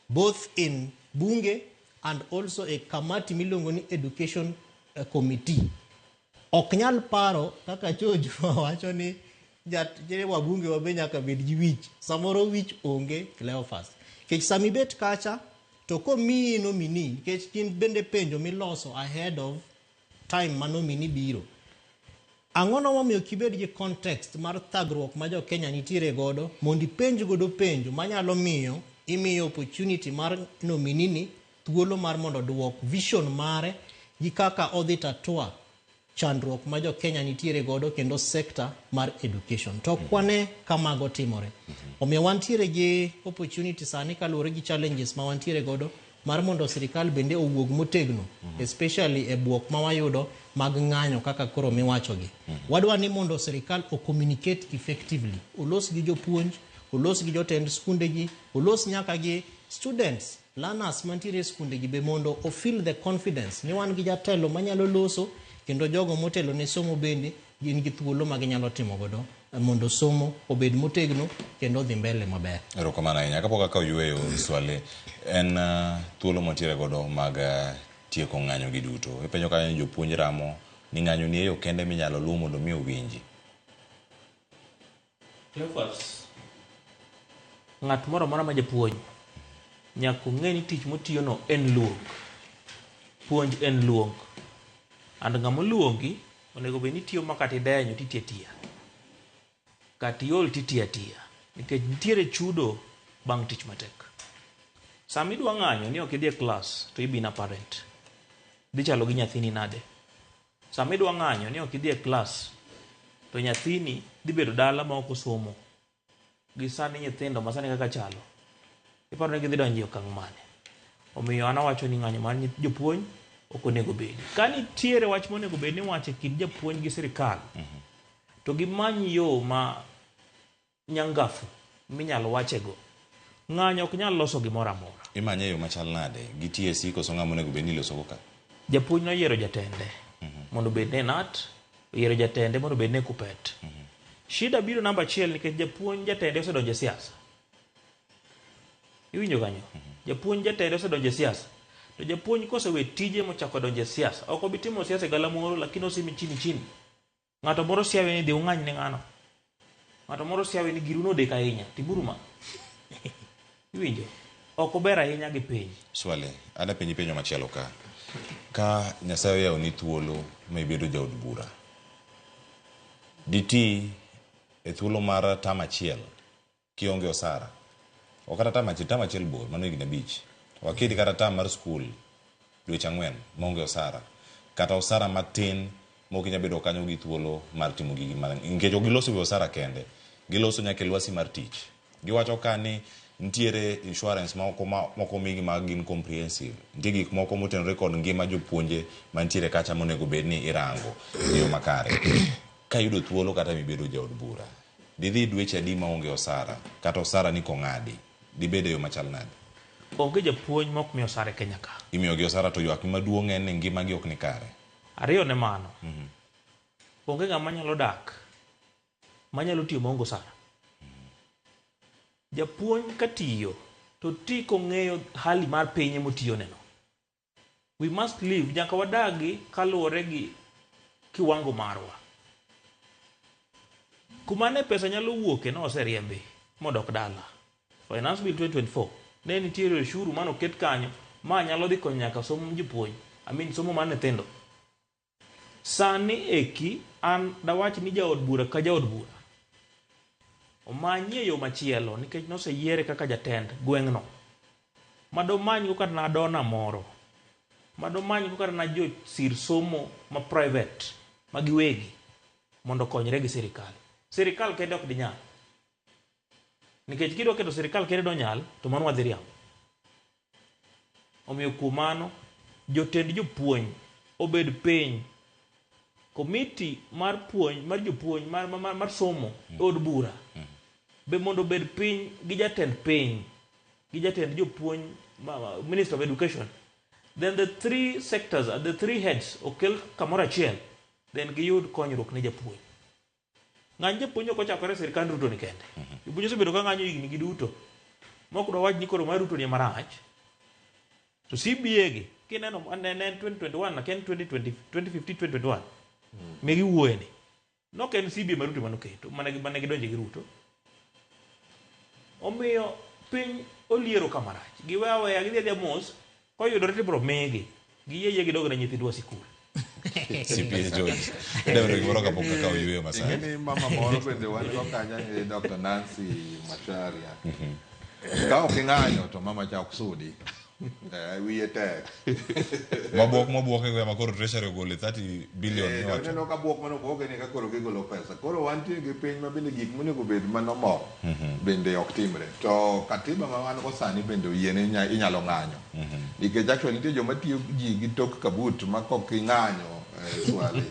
both in bunge and also e kamati miluongo ni education committee, ok nyal paro kaka George wacho ni wabunge wabe nyaka bed gi wich. Samoro wich onge, Cleophas. Nikech sama ibet kacha to komiyi nominee, nikech gin bende penjo miloso ahead of time ma nominee biro. Ang'o no momiyo kibed gi context mar thagruok ma jo Kenya nitiere godo mondo ipenj godo penjo manyalo miyo imiyo opportunity mar nominee ni thuolo mar mondo oduok vision mare gi kaka odhi tatua chandruok ma jo Kenya nitiere godo kendo sector mar education. To ok wane ka mago timore. Omiyo wantiere gi opportunity sani kaluwore gi challenges ma wantiere godo mar mondo sirikal bende owuog motegno, especially e buok ma wayudo mag ng'anyo kaka koro miwachogi. Wadwa ni mondo sirikal o communicate effectively, olos gi jopuonj, olos gi jotend skundegi, olos nyaka gi students, learners mantiere e skundegi be mondo o feel the confidence ni wan gi jatelo manyalo loso kendo jogo motelo ne somo bende gin gi thuolo ma ginyalo timo godo mondo somo obed motegno kendo odhi mbele maber. Erokamano ahinya. Kapok akawo yueyo Swale, en thuolo mantiere godo mag tieko ng'anyo gi duto. Ipenjo kanyo ni jopuonj ramo ni ng'anyo ni e yo kende minyalo luw mondo mi owinji. Cleophas, ng'at moro amora ma japuonj nyaka ong'e ni tich motiyono en luong. Puonj en luong. And ng'ama oluongi onego bed ni itiyo ma kata idenyo titiyo atiya. Kata iol titiyo atiya. Nikech nitiere chudo bang' tich matek. Sama idwa ng'anyo ni ok idhi e klas to ibin apparent. Dhi chalo gi nyathini nade? Sama idwa ng'anyo ni ok idhi e klas to nyathini dhi bedo dala ma ok osomo. Gi sani nyithindo ma sani kaka chalo, iparo ni gidhi donjo e okang' mane? Omiyo an awacho ni ng'anyo mar jopuonj ok onego bedi. Ka nitiere wach monego bed ni iwacho e kind japuonj gi sirikal, to gimany yo ma nyangafu minyalo wachego. Ng'anyo ok nyal loso gimoro amora. Imanye yo machal nade? Gi TSC koso ng'ama onego bed ni ilosogo ka? Japuonj noyiero jatende mondo obed ne KNUT, oyiero jatende mondo obed ne KUPPET. Shida biro namba achiel nikech japuonj jatende osedonjo e siasa. Iwinjo kanyo? Japuonj jatende osedonjo e siasa. To japuonj kosewe tije mochako donjo e siasa, ok obi timo siasa e galamoro lakini osimi chini chini. Ng'ato moro siawe ni dhi ung'any ne ng'ano. Ng'ato moro siawe ni giru nodek ahinya, timuru ma. Iwinjo? Ok ober ahinya gi piny. Swale, adwa penji penjo machielo ka. Ka Nyasaye oyawoni thuolo ma ibedo jaod bura, diti e thuolo mar tam achiel kionge osara? Ok kata tam achiel, tam achiel bor, mano higni 5. Waketi kata tam mar skul, dweche 4 maonge osara. Kata osara matin mok inyal bedo kanyo gi thuolo mar timo gigi ma nikech ok giloso wi osara kende, giloso nyaka e lwasi mar tich. Giwacho ka ni nitiere insurance moko ma moko omigi ma gin comprehensive. Nitie gik moko motenore kod ngima jopuonje mantiere kacha monego bed ni irango e yo makare. Ka iyudo thuolo kata mibedo jaod bura, didhi dweche adi maonge osara kata osara ni kong'adi, dibed e yo machal nade? Onge japuonj ma ok mi osara e Kenya ka. Imiyogi osara to ywak maduong' en ni ngimagi ok ni kare. Ariyo ne mano, onge ng'ama nyalo dak manyalo tiyo maonge osara. Japuonj katiyo to ti kong'eyo hali mar pinye motiyo neno. We must live, nyaka wadagi kaluwore gi kiwango marwa. Kuma ne pesa nyalo wuoke ne oseriembi modok dala. Finance Bill 2024 ne nitiere ushuru manoket kanyo Ma nyalo dhi konyo nyaka somo jopuonj, I mean somo mar nyithindo. Sani eki an dawach ni jaod bura ka jaod bura omanyie yo machielo nikech noseyiere kaka jatend gweng'no. Madomanygo kata na dona moro, madomanygo kata na josir somo ma private ma giwegi mondo okonyre gi sirikal. Sirikal kende ok dinyal. Nikech kidwa keto sirikal kende donyal, to mano wadhi riambo. Omiyo kuom mano, jotend jopuonj obed piny. Komiti mar puonj, mar jopuonj, mar somo e od bura be mondo obed piny gi jatend piny, gi jatend jopuonj, Minister of Education. Then the three sectors, the three heads okel kamoro achiel, then giyud konyruok ne japuonj. Ng'any japuonj ok ochakore e sirkand Ruto ni kende. Jopuonj osebedo ka ng'anyo higni gi duto. Mok dwa wach ni koro mar Ruto ni ema rach. To CBA gi, kineno ne en 2021, akia ni 2020, 2015, 2021, me giwuoye ni. Nok en CBA ma Ruto ema noketo, mane gidonje gi Ruto. Omiyo piny oliero kama rach. Giwe aweya, gidhi adhiya mos, koyudore to ibiro migi. Giyie yie gidog ne nyithindwa sikul. CPA George. Idwa gimoro kapok akawo yueyo masani. Ing'e ni mama moro bende wan go kanyo ni Dr. Nancy Macharia. Ka ok ing'anyo to mama cha ok sudi. Wiye tek. Mabuok e gweng' ma koro Treasury ogolo 30 billion miwacho. Ineno ka buok mane obuoge ni ka koro gigolo pesa. Koro wantie gi piny ma bende gik monego bed ma normal bende ok timre. To katiba ma wan go sani bende oyiene inyalo ng'anyo. Nikech actually nitie joma tiyo ji gi tok kabut ma kok ing'anyo swali.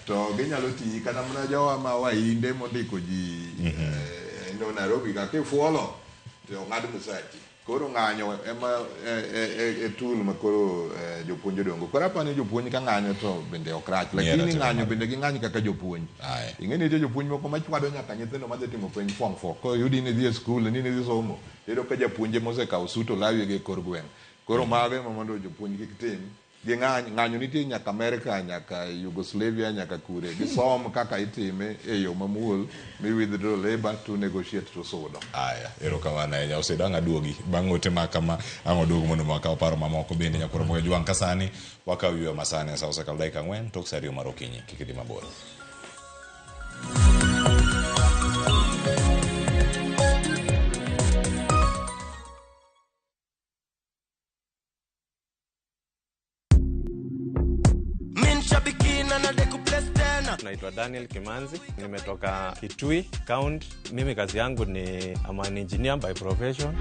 To ginyalo tiyi kata mana jowa ma wainde mondiko ji no Nairobi ka kifuolo to ong'ad msachi. Koro ng'anyo ema e tool ma koro jopuonj odongo. Koro aparo ni jopuonj ka ng'anyo to bende ok rach. Lakini ng'anyo bende ging'any kaka jopuonj. Ing'e ni nitie jopuonj moko machwado nyaka nyithindo madhi timo penj form 4. Koro iyudi ni idhi e skul ni idhi somo. Iyudo ka japuonj ema osekawo sut olawi gi e kor gweng'. Koro mago ema mondo jopuonj kik tim. Ging'any, ng'anyo nitie nyaka Amerika, nyaka Yugoslavia, nyaka kure. Gisom kaka itime e yo mamuol, mi withdraw labor to negotiate to sudo. Aya, erokamano ahinya. Osedo ang' aduogi. Bang' ote ma kama, ang' oduog mondo wakaw paro mamoko bende nyakwar Moyo Jwang' ka sani wakaw yueyo masani sa osekalo dakika 4 tok sa 2 mar okinyi. Kik idhi mabor. Naitwa Daniel Kimanzi, nimetoka Kitui County. Mimi kazi yangu ni I'm an engineer by profession.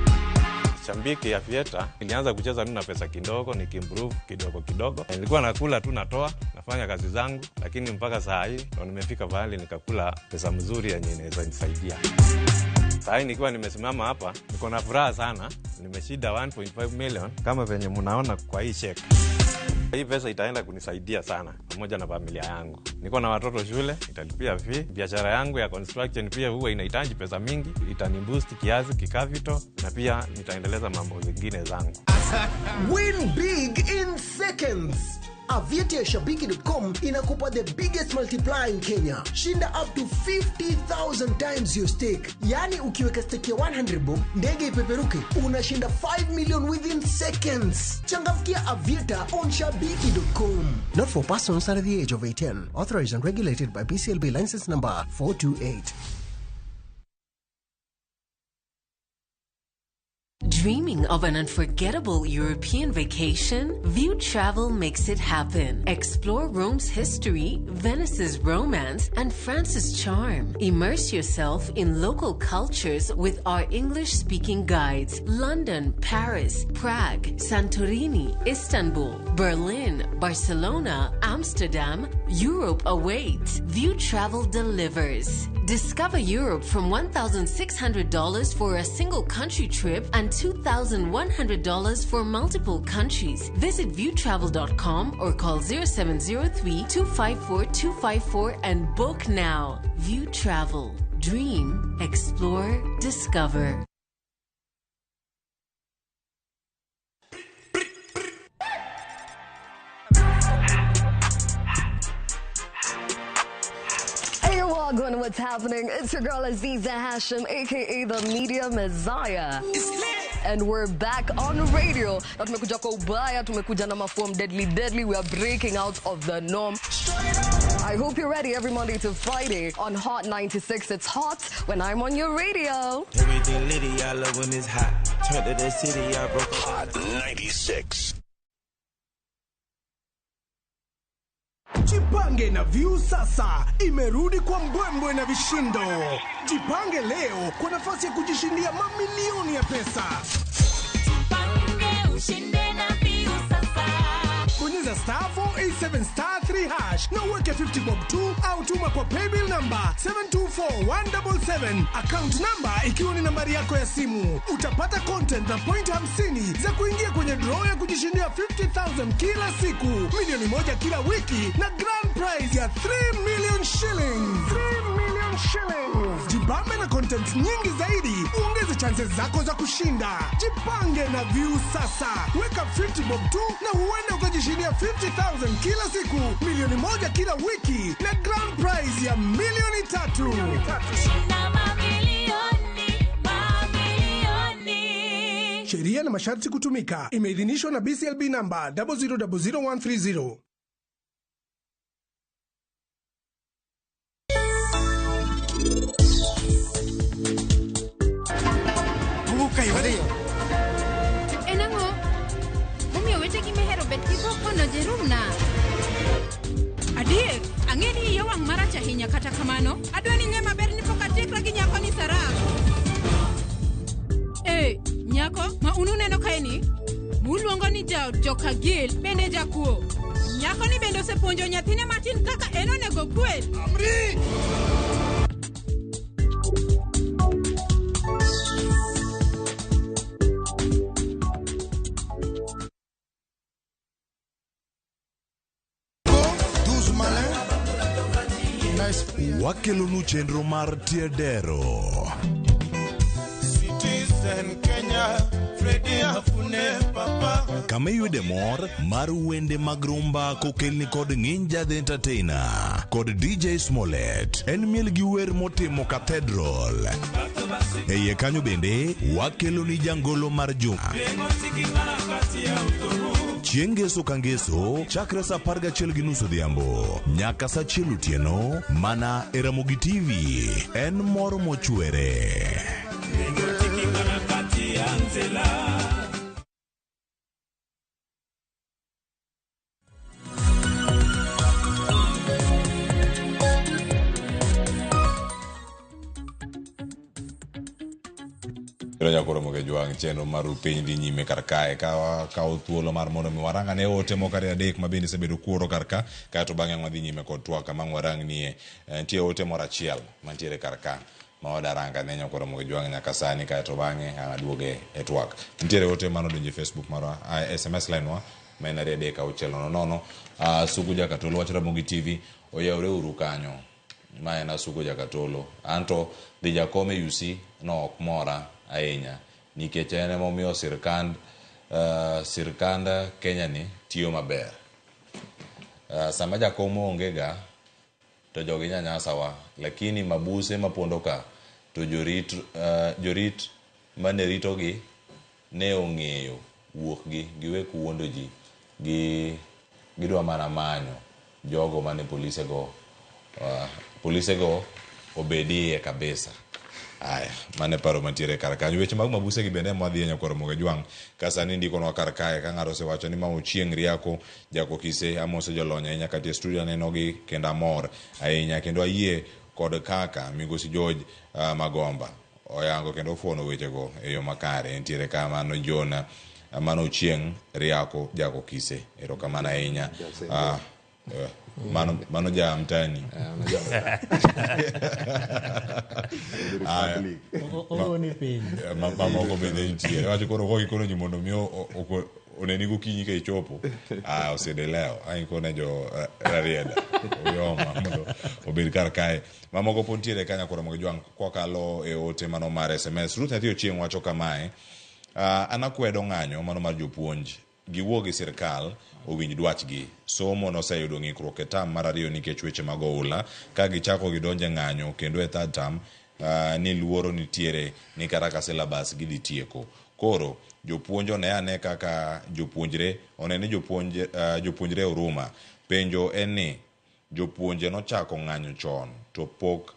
Shabiki Aviator nilianza kucheza mimi na pesa kidogo, nikiimprove kidogo kidogo. Nilikuwa nakula tu natoa, nafanya kazi zangu, lakini mpaka saa hii ndo nimefika pahali nikakula pesa mzuri yenye inaweza nisaidia. Saa hii nikiwa nimesimama hapa, niko na furaha sana. Nimeshinda 1.5 million kama venye mnaona kwa hii check. Hii pesa itaenda kunisaidia sana pamoja na familia yangu. Niko na watoto shule, italipia fee. Biashara yangu ya construction pia huwa inahitaji pesa mingi, itaniboost kiasi kikapital na pia nitaendeleza mambo zingine zangu. Win big in seconds. Aviator Shabiki.com inakupa the biggest multiplier in Kenya. Shinda up to 50,000 times your stake. Yani ukiweka stake ya 100 bob, ndege ipeperuke, unashinda 5 million within seconds. Changamkia Aviator on Shabiki.com. Not for persons under the age of 18. Authorized and regulated by BCLB license number 428. Dreaming of an unforgettable European vacation? View Travel makes it happen. Explore Rome's history, Venice's romance, and France's charm. Immerse yourself in local cultures with our English-speaking guides. London, Paris, Prague, Santorini, Istanbul, Berlin, Barcelona, Amsterdam. Europe awaits. View Travel delivers. Discover Europe from $1,600 for a single country trip and $2,100 for multiple countries. Visit viewtravel.com or call 0703 254 254 and book now. View Travel. Dream, explore, discover. Wagwan, what's happening? It's your girl Aziza Hashim, aka the Media Messiah. It's lit. And we're back on radio. Na tumekuja kwa ubaya, tumekuja na maform deadly deadly. We are breaking out of the norm. I hope you're ready every Monday to Friday on Hot 96. It's hot when I'm on your radio. Everything litty, I love when it's hot. Turned to the city, I broke up. Hot 96. Jipange na View sasa imerudi kwa mbwembwe na vishindo. Jipange leo kwa nafasi ya kujishindia mamilioni ya pesa. Ushinde na View sasa. Bonyeza star 487 star 3 hash na uweke 50 bob 2 au tuma kwa paybill number 724177 account number ikiwa ni nambari yako ya simu. Utapata content na point 50 za kuingia kwenye draw ya kujishindia 50,000 kila siku, milioni moja kila wiki na grand prize ya 3 million shillings. 3 million shillings. Jibambe na content nyingi zaidi, uongeze chances zako za kushinda. Jipange na View sasa, weka 50 bob tu na huenda ukajishindia 50,000 kila siku, milioni moja kila wiki na grand prize ya milioni tatu. Shinda mamilioni, mamilioni. Sheria na masharti kutumika. Imeidhinishwa na BCLB namba 0000130. En ang'o momiyo wetegi mihero bet gi dhok kono Jerumna? Adier, ang'e ni iya wang' marach ahinya kata kamano, adwa ni ing'e maber ni pok atiekra gi nyako ni Sarah. Eh, nyako ma un uneno kae ni, muluongo ni jaod Jokagil bende jakuo. Nyako ni bende osepuonjo nyathine matin kaka en onego kwel. Amri! Wakelonu chenro mar Tiedero. Citizen Kenya, Freddy Afune Papa. Kama iyude mor mar wende mag rumba kokelni kod Nginja the Entertainer kod DJ Smollett. En miel gi wer motimo Cathedral. E iye kanyo bende wakeloni jangolo mar juma. Chieng' ngeso ka ngeso chakre saa 11:30 odhiambo nyaka saa 1 otieno mana e Ramogi TV. En mor mochwere. Kendo nyakoro Mogejuang' chenro mar piny dhi nyime kar kae ka wakawo thuolo mar mondo mi warang ane ote moko ariyo adek ma bende isebedo kuoro kar ka kaeto bang'e wadhi nyime kod twak kama ang' warangnie. Nitie ote moro achiel mantiere kar ka ma wadarang ane nyakoro Mogejuang' nyaka sani kaeto bang'e ang' aduoge e twak. Nitiere ote manodonjo e Facebook marwa, SMS line wa ma en 23600. Sugu Jakatolo wach Ramogi TV oyawre uru kanyo. Ma en Asugo Jakatolo. Anto dhi jakom e UC no ok mora ahinya nikech en emomiyo sirkand sirkand Kenya ni tiyo maber. Sama jakom onge ga to jogi nyanyasawa, lakini mabuse mapondo ka to jorit jorit mane ritogi ne ong'eyo wuok gi giwek wuondo ji gi gidwa mana manyo jogo mane polisego polisego obedie kabisa. Aya, mane paro mantiere kar kanyo. Weche mag mabuse gi bende ema wadhi e nyakwar Mogejwang' ka sani ndikonwa kar kae ka ng'ato osewacho ni ma Ochieng' Riako Jakokise amoso jolony ahinya kati e studio anenogi kendo amor ahinya kendo ayie kod kaka migosi George Magomba oyango kendo ofuono wechego e yo makare. Entiere ka mano John mano Ochieng' Riako Jakokise. Erokamano ahinya. Mano ja mtani. Mamoko bende nitie. Wacho koro kokikono ji mondo mi oneni gokinyi ka ichopo. Osedelewo. Ang' ikone jo Rarieda. Uyoma mondo obed kar kae. Mamoko pod nitiere ka nyakwar Mogejwang' kwakalo e ote mano mar SMS. Ruth Nyathi Ochieng' wacho kamae. An akwedo ng'anyo mano mar jopuonj. Giwuo gi sirkal owinj dwachgi. Somo noseyudo ng'ikruok e tam mar ariyo nikech weche mag oula. Ka gichako gidonje ng'anyo kendo e third term ni luoro nitiere ni kata ka syllabus gidhi tieko. Koro jopuonj one ane kaka jopuonjre one ni jopuonj jopuonjre huruma. Penjo en ni jopuonje nochako ng'anyo chon to pok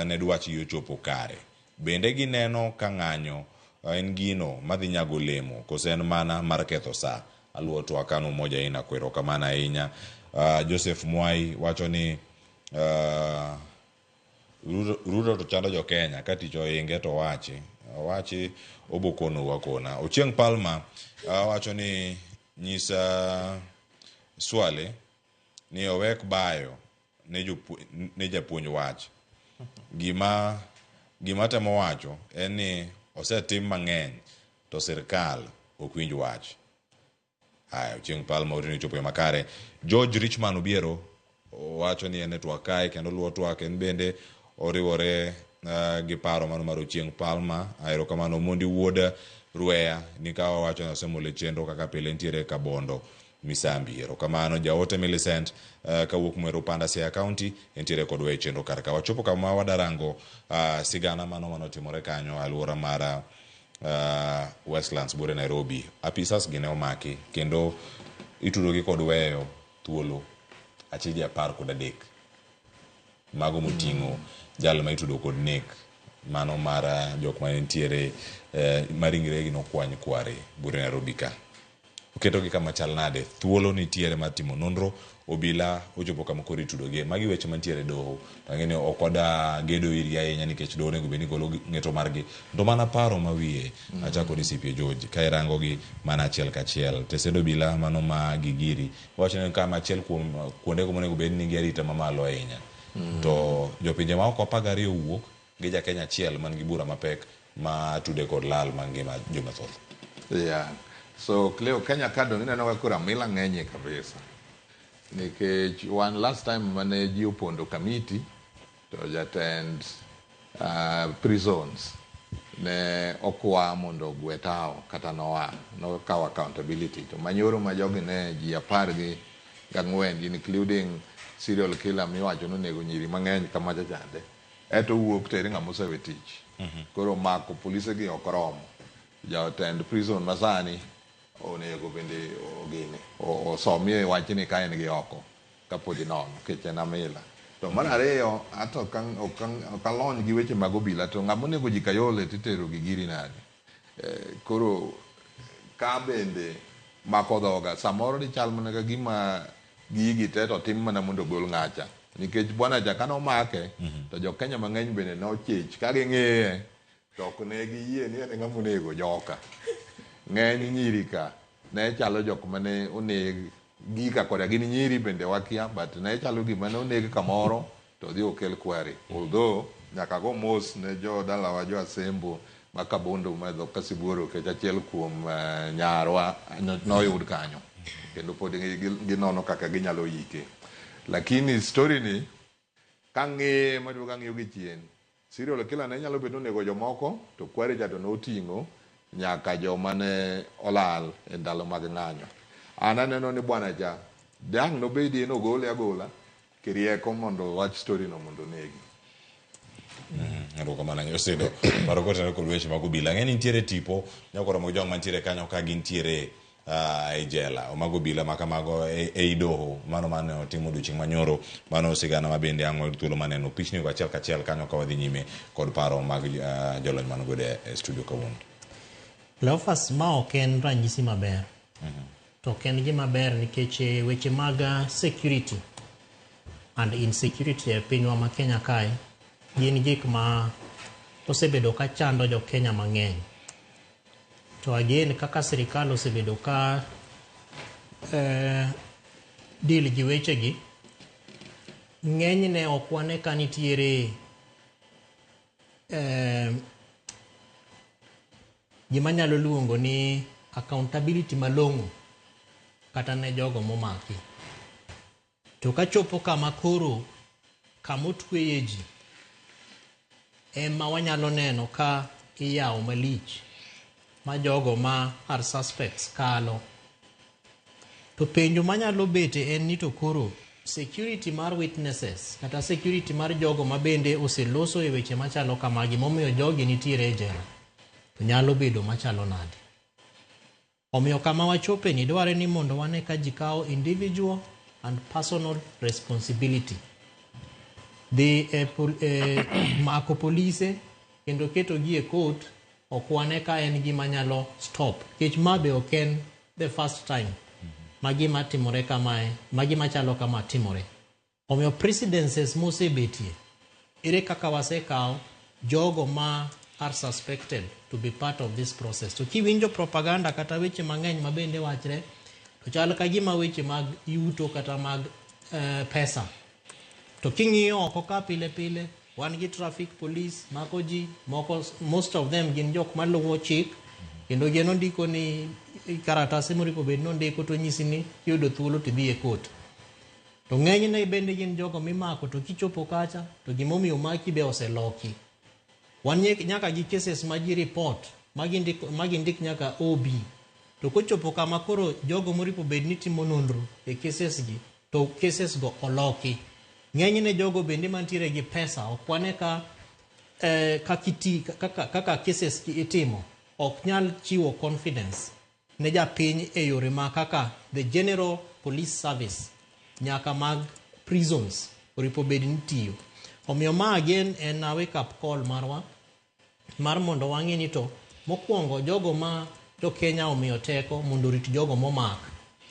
ne dwachgi ochopo kare. Bende gineno ka ng'anyo en gino madhi nyago olemo koso en mana mar ketho saa? Aluwo twak an Umoja Ina kwero kamano ahinya. Joseph Mwai wacho ni Ruto to chando jo Kenya ka tich ohinge to owachi. Owachi obokonou akona. Ochieng Palma wacho ni nyisa Swale ni owek bayo ne japuonj wach. Gima gima temo wacho en ni osetim mang'eny to sirkal ok winj wach. Haya, Ochieng Palma orini ochopo e makare. George Richman Obiero wacho ni en e twak kae kendo luwo twak en bende oriwore gi paro mano mar Ochieng Palma. Erokamano Omondi wuod Rweya ni ka owacho ni osemolo e chenro kaka pile nitiere Kabondo Misambi. Erokamano Jaote Millicent kawuok Mweru Panda Siaya County entiere kodwa e chenro kar ka. Wachopo kama wadarango sigana mano manotimore kanyo aluora mar Westlands bure Nairobi. Apisas gi ne omaki kendo itudogi kod weyo thuolo achije 13 mago moting'o jal ma itudo kod nek mano mar jok ma nitiere ma ringregi nokwany kware bure Nairobi ka. Oketogi kama chal nade? Thuolo nitiere mar timo nonro, obila ochopo kama koro itudogie. Magi weche mantiere e doho. To ang'e ni ok wada gedo irgi ahinya nikech doho onego bed ni golo ng'eto margi. To mana paro ma wiye achako ni CPA George ka irango gi mana achiel kachiel. Tesend obila mano ma Gigiri wacho ni kama achiel kuom kuonde go monego bed ni nigi arita mamalo ahinya. To jopinje maoko 12 owuok gi ja Kenya achiel man gi bura mapek ma tude kod lal mar ngima jomathoth. Yeah. So Cleo, Kenya ka dong ineno ka koro amila ng'enyie kabisa. Nikech wan last time mane ji opondo Kamiti to jatend prisons ne okwa mondo ogwe tawo kata noa nokawo accountability to manyoro ma jogi ne ji apar gi gang'wen including serial killer miwacho ni onego nyiri mang'eny kamacha chande eto owuok to ere ng'ama osewe tich. Koro mako polise gi ok oromo. Jatend prison masani onego bende ogine osomie wachni ka en gi oko kapod inono nikech en amila. To mar ariyo ato ok alony gi weche mag obila to ng'ama onego ji Kayole titero gi giri nade. Koro ka bende mako dhoga samoro dichal mana ka gima gigi te to tim mana mondo ogol ng'acha. Nikech bwana cha kane omake to jo Kenya mang'eny bende nochich ka ging'iye to ok ne giyie ni en e ng'ama onego joka. Ng'eny nyiri ka ne chalo jok mane oneg gika koda gin nyiri bende wakia but ne chalo gima ne oneg kamoro to odhi okel kwari. Although nyaka go mos ne jo dalawa jo Asembo ma Kabondo ma dho Kasibuoro nikech achiel kuom nyarwa noyud kanyo kendo pod ginono kaka ginyalo ike. Lakini story ni kang'iye maduogo ang'iyo gi chien serial killer ne nyalo bedo onego jomoko to kware cha to noting'o nyaka joma ne olal e ndalo mag ng'anyo. An aneno ni bwana cha dang' nobedie nogole agola kirieko mondo wach story no mondo onegi. Erokamano ahinya Osedo paro kotenore kod weche mag obila. Ang'e ni nitiere tipo nyakoro mag jok mantiere kanyo ka gintiere e jela. Mago obila ma kamago ei doho mano mane otimo odiochieng' manyoro. Mano sigana ma bende ang' wayud thuolo maneno pichni go achiel kachiel kanyo ka wadhi nyime kod paro mag jolony man godo e studio kawuono. Cleophas, ma ok en ranyisi maber. To ok en gima ber nikech weche mag security and insecurity e pinywa ma Kenya kae gin gik ma osebedo ka chando jo Kenya mang'eny. To again kaka sirikal osebedo ka deal gi wechegi, ng'enyne ok wane ka nitiere gima nyalo luongo ni accountability malong'o kata ne jogo momaki. To kachopo kama koro kamotweye ji ema wanyalo neno ka iyawo malich ma jogo ma are suspects kalo. To penjo manyalo bete en ni to koro security mar witnesses kata security mar jogo ma bende oseloso e weche machalo kamagi momiyo jogi nitiere e jela. to nyalo bedo machalo nade. Omiyo kama wachope ni dware ni mondo wane ka ji kawo individual and personal responsibility. Dhi e mako polise kendo ketogi e court ok wane ka en gima nyalo stop. Nikech ma be ok en the first time ma gima timore kamae, ma gima chalo kama timore. Omiyo presidences mosebetie, ere kaka wasekawo jogo ma are suspected to be part of this process. To kiwinjo propaganda kata weche mang'eny ma bende wachre, to chal ka gima weche mag yuto kata mag pesa. To king'iyo oko ka pile pile, wan gi traffic police mako ji, moko, most of them gin jok maluwo chik, kendo gin ondiko ni karatase moripo bed nondiko to nyisi ni kiyudo thuolo to idhi e court. To ng'enyne bende gin jogo mimako to kichopo kacha to gimomiyo maki be oseloki. Wan nyaka gi cases ma ji report ma gindik nyaka OB. To kochopo kama koro jogo moripo bed ni timo nonro e cases gi, to cases go oloki. Ng'enyne jogo bende mantiere gi pesa ok wane ka kaka cases gi itimo ok nyal chiwo confidence ne japiny e yore ma kaka the general police service nyaka mag prisons oripo bed ni tiyo. Omiyo ma again en a wake up call marwa mar mondo wang'e ni to mokwongo jogo ma jo Kenya omiyo teko mondo orit jogo momak,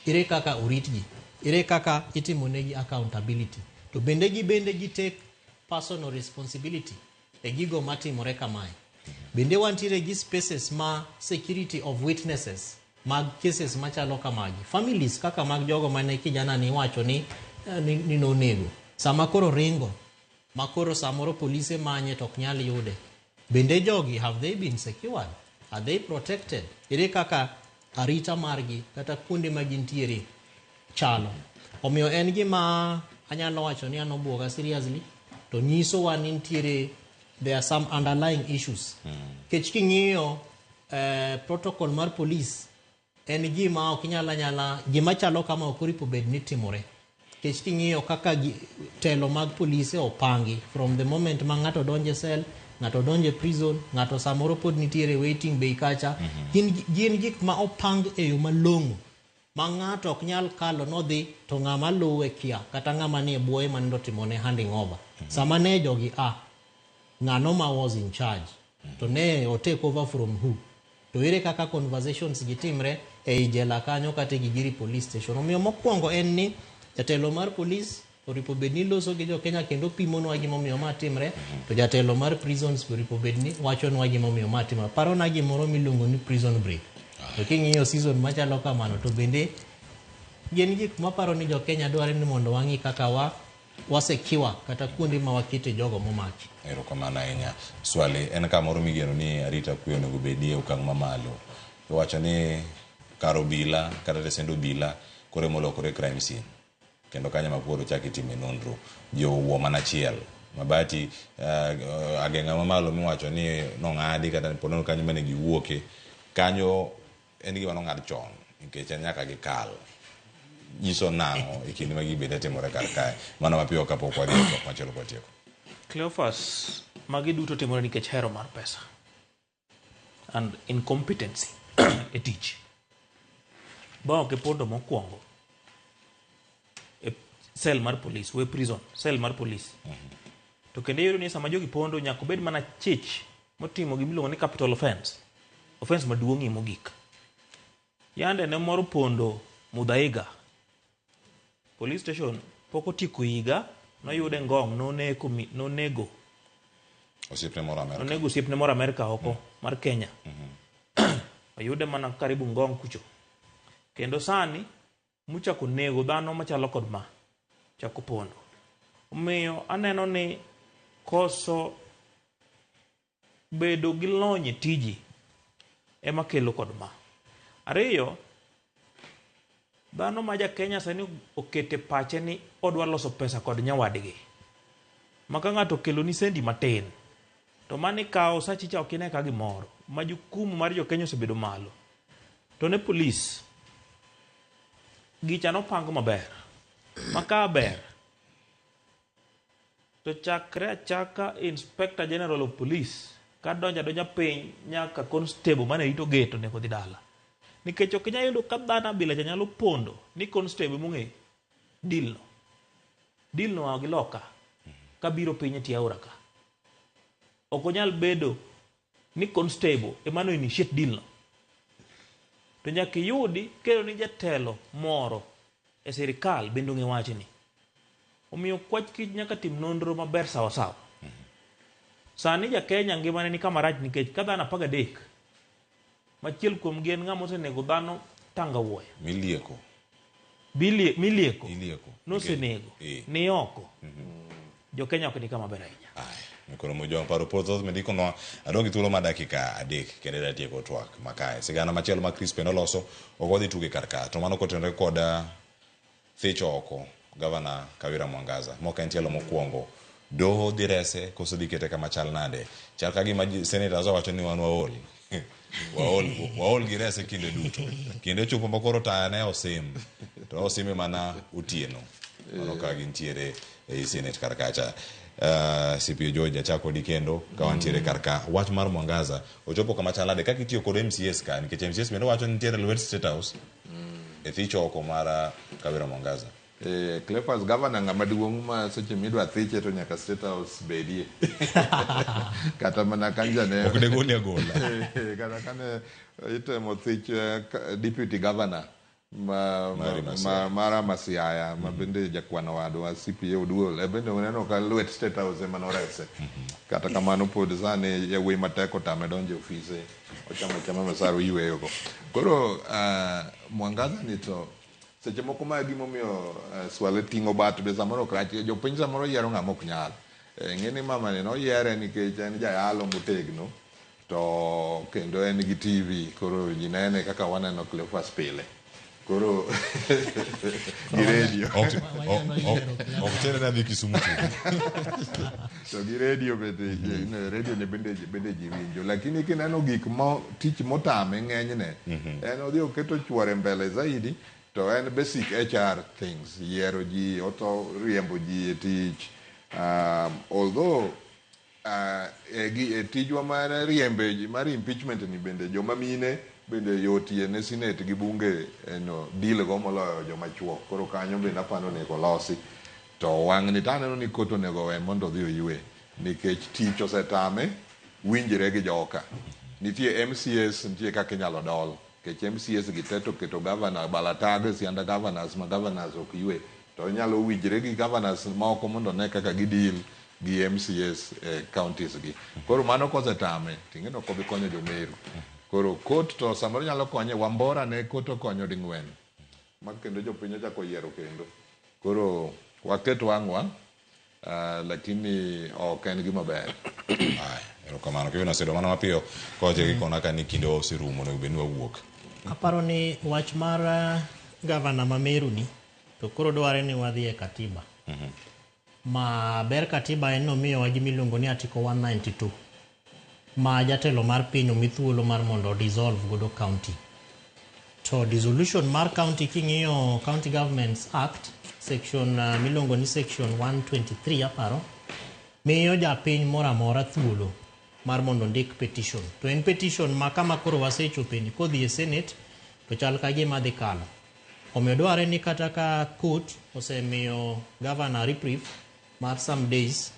ere kaka oritgi, ere kaka itimonegi accountability, to bende gi take personal responsibility e gigo matimore kamae. Bende wantiere gi spaces ma security of witnesses mag cases machalo kamagi, families kaka mag jogo mane kijana ni wacho ni nonego, sama koro ringo ma koro samoro polise manye to ok nyal yude. Bende jogi, have they been secured? Are they protected? Ere kaka arita margi kata kuonde ma gintiere chalo? Omiyo en gima anyalo wacho ni an obuoga seriously, to nyisowa ni nitiere there are some underlying issues. Kech king'iyo protocol mar police en gima ok inyal anyala, gima chalo kama ok oripo bed ni timore. Kech king'iyo kaka telo mag polise opangi from the moment ma ng'ato donje cell, ng'ato donje prison, ng'ato samoro pod nitiere waiting bay kacha, gin gik ma opang e yo malong'o ma ng'ato ok nyal kalo nodhi to ng'ama luwe kia kata ng'ama nie bwoye manindo timone handing over. Sama ne jogi ng'ano ma was in charge, to ne o take over from who, to ere kaka conversations gi timre ei jela kanyo kata e Gigiri police station. Omiyo mokwongo en ni jatelo mar police oripo bed ni loso gi jo Kenya kendo pimonwa gimomiyo ma timre, to jatelo mar prisons oripo bed ni wachonwa gimomiyo ma timre. Parona gimoro miluongo ni prison break. To king'iyo season machalo kamano to bende gin gik maparo ni jo Kenya dware ni mondo wang'i kaka wasekiwa kata kuonde ma wakete jogo momaki. Erokamano ahinya. Swali en kamoro migeno ni arita kwe onego bedie okang' mamalo. Iwacho ni kar obila kata tesend obila koro emolokore crime scene. Kendo kanyo ma koro chak itime nonro. Ji owuo mana achiel. Mabati ageng'a mamalo miwacho ni nong'adi kata ponono kanyo mane giwuoke. Kanyo en gima nong'ad chon nikech en nyaka gikal. Nyiso nang'o e kinde ma gigi bende timore kar kae. Mano mapiyo kapok wadhi e twak machielo kwatieko. Cleophas, magi duto timore nikech hero mar pesa and incompetency e tich. Ba ok ipondo mokwongo e cell mar police, we prison, cell mar police. To kendo iyudo ni sama jogi pondo nyaka obed mana chich motimo gimiluongo ni capital offense, offense maduong'ie mogik. Yande ne moro pondo Muthaiga police station pok otieko higa, noyude Ngong, nonego osiepne moro Amerka. Nonego osiepne moro Amerka oko mar Kenya. Oyude mana karibu Ngong kucho. Kendo sani muchako nego dhano machalo kod ma chako pondo. Omiyo aneno ni koso bedo gi lony e tiji ema kelo kod ma. Ariyo, dhano ma ja Kenya sani okete pache ni odwa loso pesa kod nyawadgi. Ma ka ng'ato okeloni sendi matin, to mano ikawo sachi cha ok ine ka gimoro. Ma jukumu mar jo Kenya osebedo malo. To ne polis, gicha nopango maber. Ma ka ber, to chakre achaka Inspector General of Police Kadonjo adonja piny nyaka constable mane rito gate onego dhi dala. Nikech ok inyal yudo ka dhano abila cha nyalo pondo ni constable mong'e deal no. Deal no oa gi loka kabiro piny e tie aora ka. Ok onyal bedo ni constable ema no initiate deal no. To nyaka iyudi kendo ni jatelo moro e sirikal bende ong'e wachni. Omiyo kwach kich nyaka tim nonro maber sawa sawa. Sani ja Kenya ngimane ni kama rach nikech ka dhano 13 machiel kuom gi en ng'ama osenego dhano Tanga Wuoya. Milieko. Bilie, milieko. Ilieko. Nosenego. Ni oko. Jo Kenya ok ni kama ber ahinya. Koro Mojwang' paro pod thoth mindikonwa adong' gi thuolo mar dakika 3 kende datieko twak makae. Sigana machielo ma Crispin oloso ok wadhi tuge kar ka to mano kotenore kod thicho oko gavana Kawira Mwangaza mok en tielo mokwongo. Doho dhi rese koso dhi kete kama chal nade? Chal ka gima senators owacho ni wan waol. Waol, waol gi rese kinde duto. Kinde ochopo ma koro taya ne osim. To osime mana otieno. Mano ka gintiere ei Senate kar kacha. CPA George achako kodi kendo ka wantiere kar ka. Wach mar Mwangaza ochopo kama chal nade kaka itiyo kod MCAs ka nikech MCAs bende wacho ni nitiere lwet State House e thicho oko mar Kawira Mwangaza. Cleophas, governor ng'ama duong' ma seche midwa thiche to nyaka State House bedie. Kata mana kanja ne Ok degoli agola. Kata kane itemo thich deputy governor ma, Mari Masiaya. Mara Masiaya ma bende jakwano wadwa CPA Oduol e bende uneno ka lwet State House ema norese. Kata kamano pod sani yawuoyi matek otame donjo e ofise ochamo achama mesar oyweyo go. Koro Mwangaza ni to seche moko ma gimomiyo Swale ting'o bat be samoro ok rach. Jopiny samoro yiero ng'ama ok nyal. Ng'e ni mama ni noyiere nikech en jayalo motegno to kendo en gi TV koro ji nene kaka waneno Cleophas pile. Koro gi radio. Ok tere nadhi Kisumu To gi radio bende radio ne bende ji winjo. Lakini kineno gik mo tich motame ng'enyne en odhi oketo chuore mbele zaidi to en basic HR things yiero ji oto riembo ji e tich although e tijwa mar riembe mar impeachment ni bende joma mine bende yotie ne senate gi bunge no deal go moloyo joma chuo. Koro kanyo bende aparo onego losi. To wang'ni to aneno ni kot onego we mondo odhi oywe nikech tich osetame winjre gi joka. Nitie MCAs nitie kaka inyalo dol nikech MCAs gi te to keto governor balatago e sianda governors ma governors ok ywe to inyalo winjre gi governors moko mondo one kaka gideal gi MCAs e counties gi. Koro mano kosetame ting'e ni ok obi konyo jo Meru. Koro kot to samoro nyalo konye Wambora ne kot okonyo ding'wen ma kendo jopiny ochako yiero kendo. Koro waket wang'wa lakini ok en gima ber. Erokamano. Kevin osedo mana mapiyo kowacho gi kona ka ni kinde wa oserumo onego bed ni wawuok. Aparo ni wach mar gavana ma Meru ni to koro dware ni wadhi e katiba. Ma ber katiba en nomiyowa gimiluongo ni Article 192 ma jatelo mar piny omi thuolo mar mondo dissolve godo county. To dissolution mar county king'iyo County Governments Act section miluongo ni section 123 aparo miyo japiny moro amora thuolo mar mondo ondik petition. To en petition ma kama koro wasechope ni kodhi e Senate to chal ka gima dhi kalo. Omiyo dwarre ni kata ka court osemiyo governor reprieve mar some days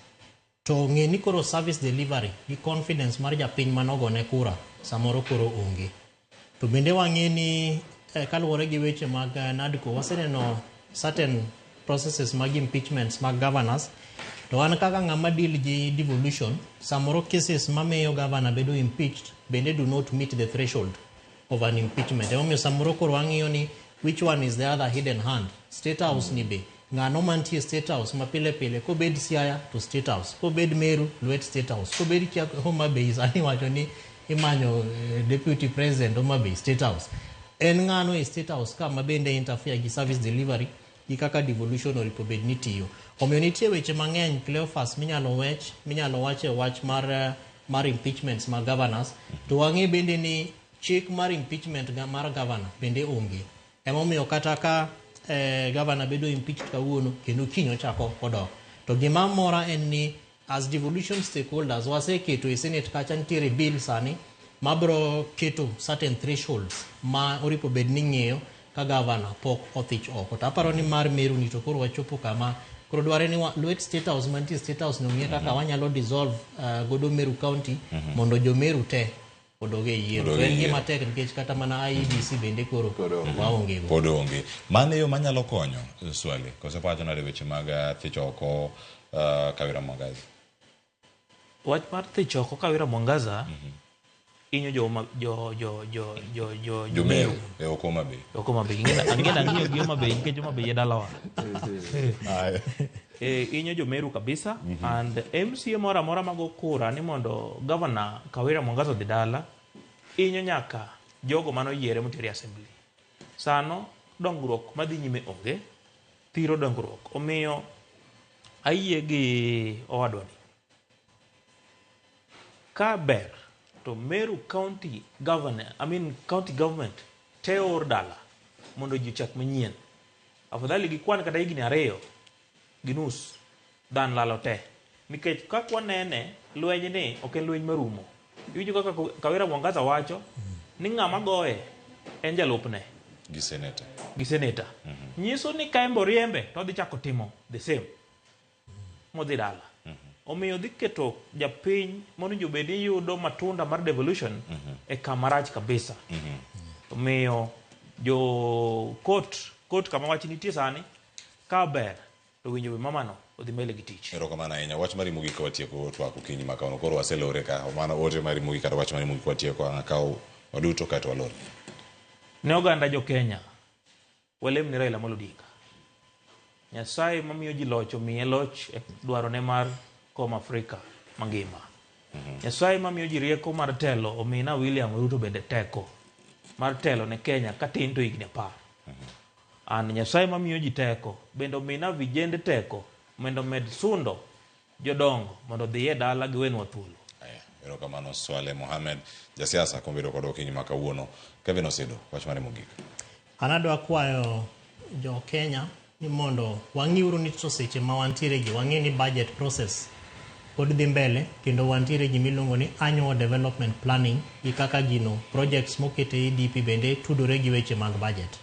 to ng'e ni koro service delivery gi confidence mar japiny manogone kura samoro koro onge. To bende wang'e ni kaluwore gi weche mag NADCO waseneno certain processes mag impeachments mag governors to an kaka ng'ama deal gi devolution samoro cases mamiyo governor bedo impeached bende do not meet the threshold of an impeachment. Emomiyo samoro koro wang'iyo ni which one is the other hidden hand. State House ni be ng'ano mantie State House ma pile pile kobed Siaya to State House kobed Meru lwet State House kobed kia Homa Bay sani iwacho ni imanyo deputy president Homa Bay State House en ng'ano e State House ka ma bende interfere gi service delivery gi kaka devolution oripo bed ni tiyo. Omiyo nitie weche mang'eny Cleophas minyalo wech minyalo wach e wach mar impeachments mag governors to wang'e bende ni chik mar impeachment mar governor bende onge. Emomiyo kata ka governor bedo impeached kawuono kendo kiny ochako odok. To gima mora en ni As devolution stakeholders, waseketo e Senate kacha nitiere bill sani mabro keto certain thresholds ma oripo bed ni ng'iyo ka governor pok othich oko. To aparo ni mar Meru ni to koro wachopo kama koro dware ni lwet State House mantie State House no ng'iye kaka wanyalo dissolve godo Meru County mondo jo Meru te odog e yiero. Odog To e en yiero. gima tek nikech kata mana IEBC bende koro waonge go. Pod onge. Mano e yo manyalo konyo Swale. Koso pacho nade weche mag thich oko Kawira Mwangaza? Wach mar thich oko Kawira Mwangaza hinyo jo ma- jo jo jo jo jo Jo Meru e oko Homa Bay. Ok Homa Bay. Ang'e ang'iyo gi Homa Bay nikech Homa Bay e dalawa. Eh, hinyo jo Meru kabisa and MCA moro amora mago kura ni mondo governor Kawira Mwangaza odhi dala hinyo nyaka jogo manoyiere motere assembly. Sano dongruok madhi nyime onge, thiro dongruok. Omiyo ayie gi owadwa ni ka ber to Meru County Governor, I mean county government te or dala mondo ji ochak manyien. Afadhali gikwan kata higni 2 gi nus than lalo te. Nikech kaka wanene, lweny ni ok en lweny marumo. Iwinjo kaka Kawira Mwangaza wacho ni ng'ama goye en jalupne Gi seneta. gi seneta. Nyiso ni ka en be oriembe to odhi chako timo the same modhi dala. Omiyo dhi keto japiny monowinjo bed ni yudo matunda mar devolution e kama rach kabisa. Omiyo jo court kama wach nitie sani ka ber to winjo be mamano odhi mbele gi tich. Erokamano ahinya. Wach mari mogik ka watieko twak okinyi ma kawuono. Koro waselore ka. Mano ote mari mogik kata wach mari mogik watieko ang' akaw waduto kaeto walor. Ne oganda jo Kenya, walem ni Raila Amolo Odinga. Nyasaye mamiyo ji loch omiye loch e dwarone mar kom Afrika mangima. Nyasaye mamiyo ji rieko mar telo omina William Ruto bende teko mar telo ne Kenya katin to higni 10. An Nyasaye mamiyo ji teko bende omina vijende teko mondo omed sundo jodongo mondo odhi e dala giwenwa thuolo. Erokamano Swale Mohamed, jasiasa kuom bedo kodwa okinyi ma kawuono. Kevin Osido, wach mare mogik. An adwa kwayo jo Kenya ni mondo wang'iuru ni to seche ma wantiere gi wang'e ni budget process pod dhi mbele kendo wantiere gi miluongo ni annual development planning gi kaka gino projects mokete e EDP bende tudore gi weche mag budget.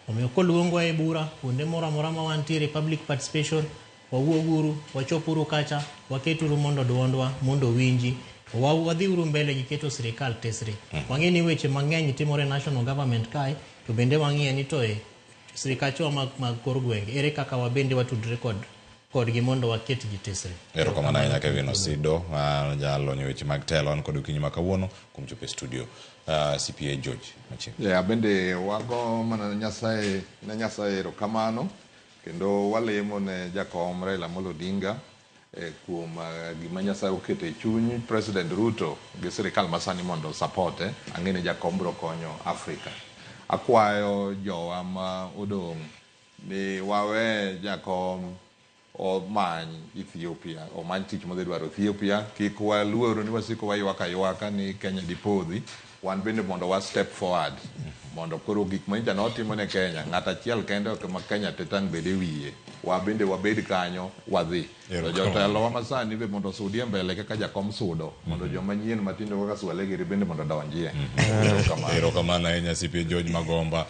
Omiyo koluongwa e bura kuonde moro amora ma wantiere public participation wawuoguru, wachopuru kacha, waketuru mondo duondwa mondo winji. Wadhiuru mbele gi keto sirikal tesre. Wang'e ni weche mang'eny timore national government kae, to bende wang'iye ni to e sirikachwa mag kor gwenge, ere kaka wabende watudre kodgi mondo waketgi tesre. Erokamano ahinya Kevin Osido, jalony e weche mag telo an kod okinyi ma kawuono kuom chopo e studio. CPA George machiegni. Yeah, bende wago mana Nyasaye ne Nyasaye erokamano kendo walemo ne jakom Raila Amolo Odinga kuom gima Nyasaye oketo e chuny President Ruto gi sirikal masani mondo supporte. Ang'e ni jakom biro konyo Afrika. Akwayo jowa ma odong' ni wawe jakom omany Ethiopia, omany tich modhi dwaro Ethiopia. Kik waluor ni wasiko waywak aywaka ni Kenya dipodhi. Wan bende mondo wa step forward mondo koro gik ma nyocha notimo ne Kenya, ng'at achiel kende ok ema Kenya te tang' bed e wiye. Wa bende wabed kanyo wadhi. To jotelo wa masani be mondo osudie mbele kaka jakom sudo mondo joma nyien matindo kaka Swale giri bende mondo odonjie. Erokamano. Erokamano ahinya CPA George Magomba.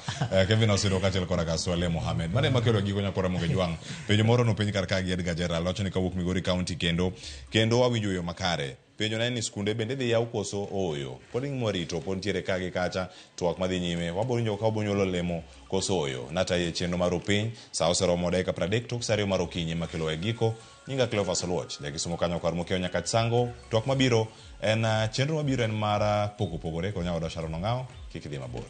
Kevin Osido kaachiel koda ka Swale Mohamed. Mano ema kelo giko nyakora Moge Jwang'. Penjo moro nopenj kar ka gi Edgar Gerald wacho ni kawuok Migori County kendo awinjo yo makare. Penjo ne en ni skunde bende dhi yaw koso ooyo. Pod ing'imo rito, pod nitiere ka gi kacha, twak madhi nyime. Wabiro winjo ka wabiro lemo koso ooyo. Natayi e chenro mar Opiny, sa oseromo dakika 30 tok sa 2 mar okinyi makelo e giko. Nyinga Cleophas Oluoch, jakisumo kanyo kar Mokeo nyaka Sango. Twak mabiro en chenro mabiro en mar pogo pogore kod nyawadwa Sharon Ong'awo, kik idhi mabor.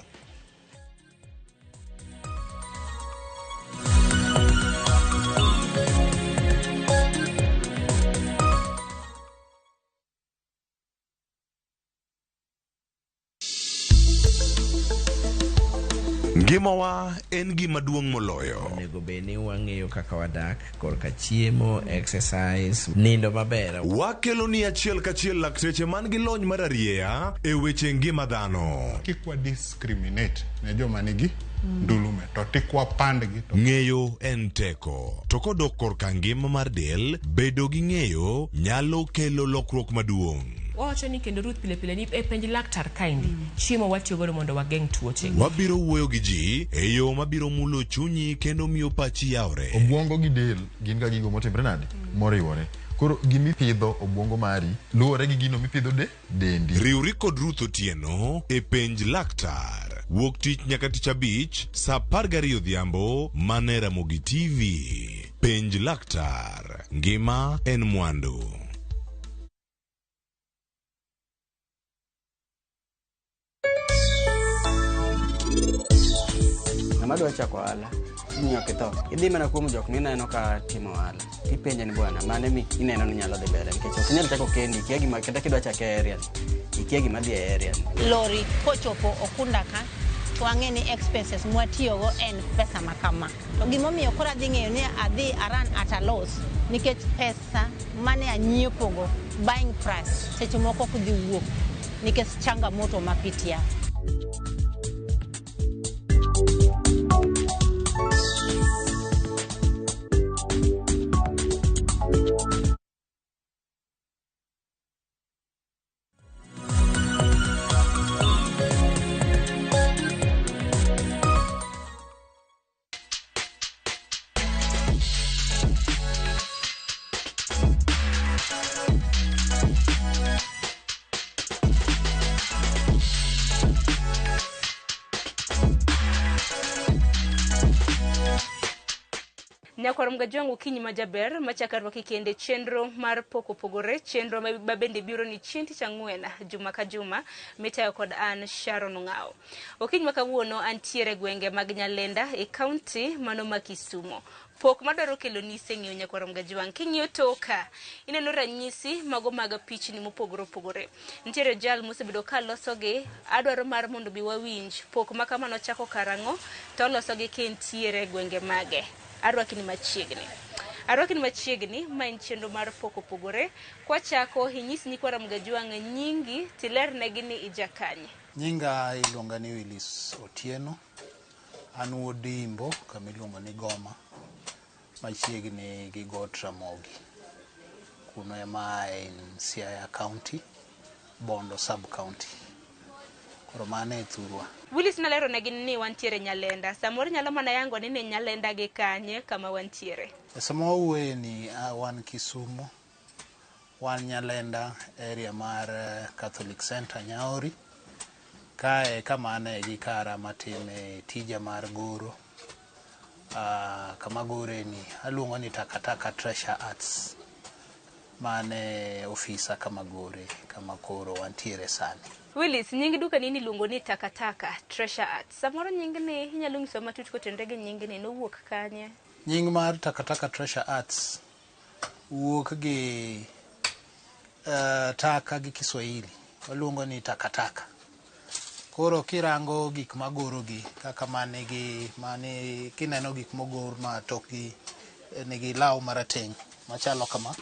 Ngimawa en gima duong' moloyo. Onego bed ni wang'eyo kaka wadak korka chiemo, exercise, nindo maber. Wakelo ni achiel kachiel lakteche man gi lony mar arieya e weche ngima dhano. Kik wa discriminate ne joma nigi Ndulume to tikwa pandgi to Ng'eyo en teko. To kodok korka ngima mar del, bedo gi ng'eyo nyalo kelo lokruok maduong'. Wawacho ni kendo Ruth pile pile ni e penj laktar kaendi chiemo watiyo godo mondo wageng' tuoche. Wabiro wuoyo gi ji e yo mabiro mulo chunyi kendo miyo pachi yawre. Obwongo gi del gin ga gigo motimre nade? Moriwore. Koro gimipidho obwongo mari luwore gi gino mipidho de dendi. Riwri kod Ruth Otieno e penj laktar. Wuok tich nyaka tich abich saa 12 odhiambo mana e Ramogi TV. Penj laktar. Ngima en mwandu. Ng'ama dwa chako ohala, kiny ok itho. Idhi mana kuom jok mineno ka timo ohala. Tipenje ni bwana, mane mi ineno ni nyalo dhi mbele nikech ok inyal chako kendi, ikia gima kata kidwa chake e area ni, ikia gima dhi e area ni. Lori kochopo Okunda ka to ang'e ni expenses mwatiyogo en pesa ma kama. To gimomiyo koro adhi ng'eyo ni adhi a run at a loss nikech pesa mane anyiepogo buying price seche moko ok dhi wuok nikech changamoto mapitia. Nyakwar Mgajwang' okinyi ma jaber machako arwaki kende chenro mar pok opogore chenro ma bende biro ni chieng' tich ang'wen juma ka juma mitayo kod an Sharon Ong'awo. Okinyi ma kawuono antiere gwenge mag Nyalenda e kaunti mano ma Kisumo. Pok madwaro kelo ni iseng'eyo nyakwar Mgajwang'. King'iyo toka ineno ranyisi mago mag pichni mopogore opogore. Nitiere jal mosebedo ka losogi, adwaro mar mondo bi wawinj pok ma kama nochako karang'o to olosogi ka entiere e gwenge mage. Arwaki ni machiegni. Arwaki ni machiegni, ma en chenro mar pok opogore. Kwachako, inyis nyikwa Ramogi Ajwang' nyingi tilernegi ni ija kanye. Nyinga iluonga ni Willis Otieno. An wuod Imbo kama iluongo ni Goma machiegni gi got Ramogi. Kuno ema ae in Siaya County, Bondo sub county. Koro mano e thurwa. Willis nalero negi ni wantiere Nyalenda. Samoro inyalo mana yango ni ni Nyalenda gi kanye kama wantiere. E sama wawuoye ni wan Kisumu, wan Nyalenda area mar Catholic Center Nyaori. Kae kama ane gi kara matime tija mar goro. Kama gore ni aluongo ni Takataka Treasure Arts. Mane ofisa kama gore kama koro wantiere sani. Willis, nying duka ni iluongo ni Takataka Treasure Arts. Samoro nying ni inyalo nyisowa matut kotenore gi nying ni nowuok kanye? Nying mar Takataka Treasure Arts wuok gi taka gi Kiswahili. Waluongo ni takataka. Koro kirango gik magorogi kaka manigi mani kineno gik mogor ma tokgi nigi law marateng' machalo kama.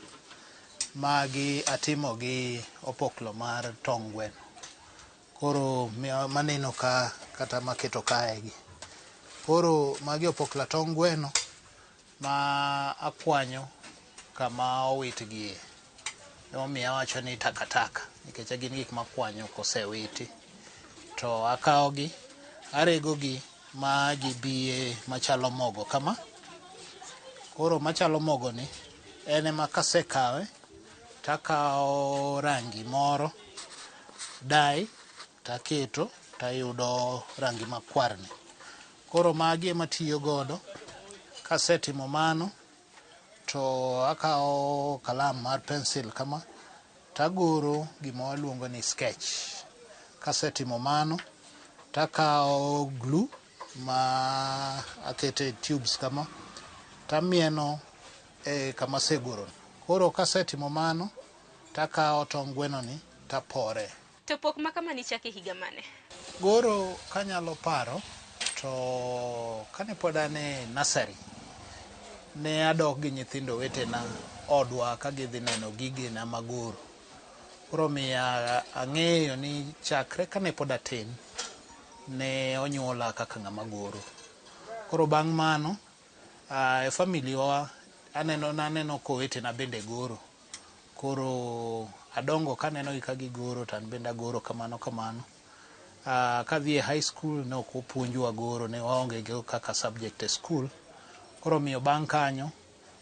Magi atimo gi opoklo mar tong' gweno. Koro maneno ka kata maketo kae gi. Koro magi opokla tong' gweno ma akwanyo kama owitgie. Emomiyo awacho ni takataka nikech gin gik makwanyo kosewiti. To akawogi, aregogi ma gibie machalo mogo kama. Koro machalo mogo ni en ema kasekawe takawo rangi moro dye taketo tayudo rangi makwarni. Koro magi ema atiyo godo. Kasetimo mano to akawo kalam mar pencil kama tagoro gima waluongo ni sketch. Kasetimo mano takawo glue ma akete tubes kama tamieno e kama asegoro. Koro kasetimo mano takawo tong' gweno ni tapore. To pok ma kama nichako e higa mane? Goro kanyalo paro to kane pod an e nursery ne adok gi nyithindo wetena odwa ka gidhi neno gigena magoro. Koro miyo ang'eyo ni chakre kane pod atin ne onyuola kaka ng'ama goro. Koro bang' mano, e family wa aneno naneno kowetena bende goro. Koro adongo kaneno gi ka gigoro to an bende agoro kamano kamano. Kadhi e high school ne ok opuonjwa goro, ne waonge go kaka subject e school. Koro omiyo bang' kanyo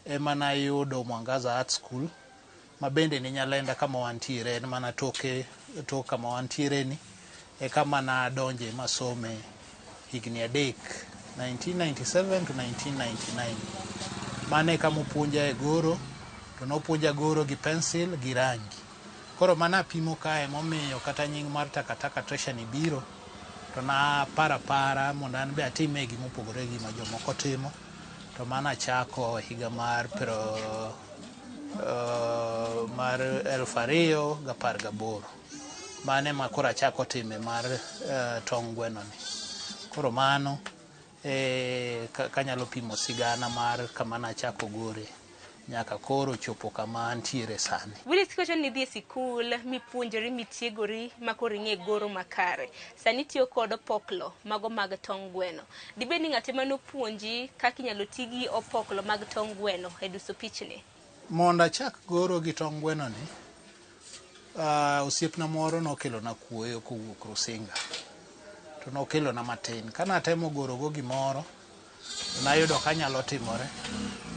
ema nayudo Mwangaza Art School ma bende ni Nyalenda kama wantiere, en mana toke tok kama wantiere ni e kama nadonje masome higni 3 1997 to 1999. Mano e kama opuonja e goro, to nopuonja goro gi pencil gi rangi. Koro mano apimo kae momiyo kata nying mar Takataka Treasure ni biro, to naparo apara mondo an be atime gima opogore gi gima jomoko timo. To mano achako higa mar mar 2018. Mano ema koro achako time mar tong' gweno ni. Koro mano e kanyalo pimo sigana mar kama nachako gore nyaka koro chopo kama antiere sani. Willis kiwacho ni idhi e sikul mipuonjori mitiegori ma koro ing'e goro makare. Sani itiyo kod opoklo mago mag tong' gweno. Dibed ni ng'ate manopuonji kaka inyalo ti gi opoklo mag tong' gweno e duso pichni? Mondo achak goro gi tong' gweno ni, osiepna moro nokelona kuoyo kowuok Rusinga. To nokelona matin. Kanatemo gorogo gimoro, to nayudo kanyalo timore.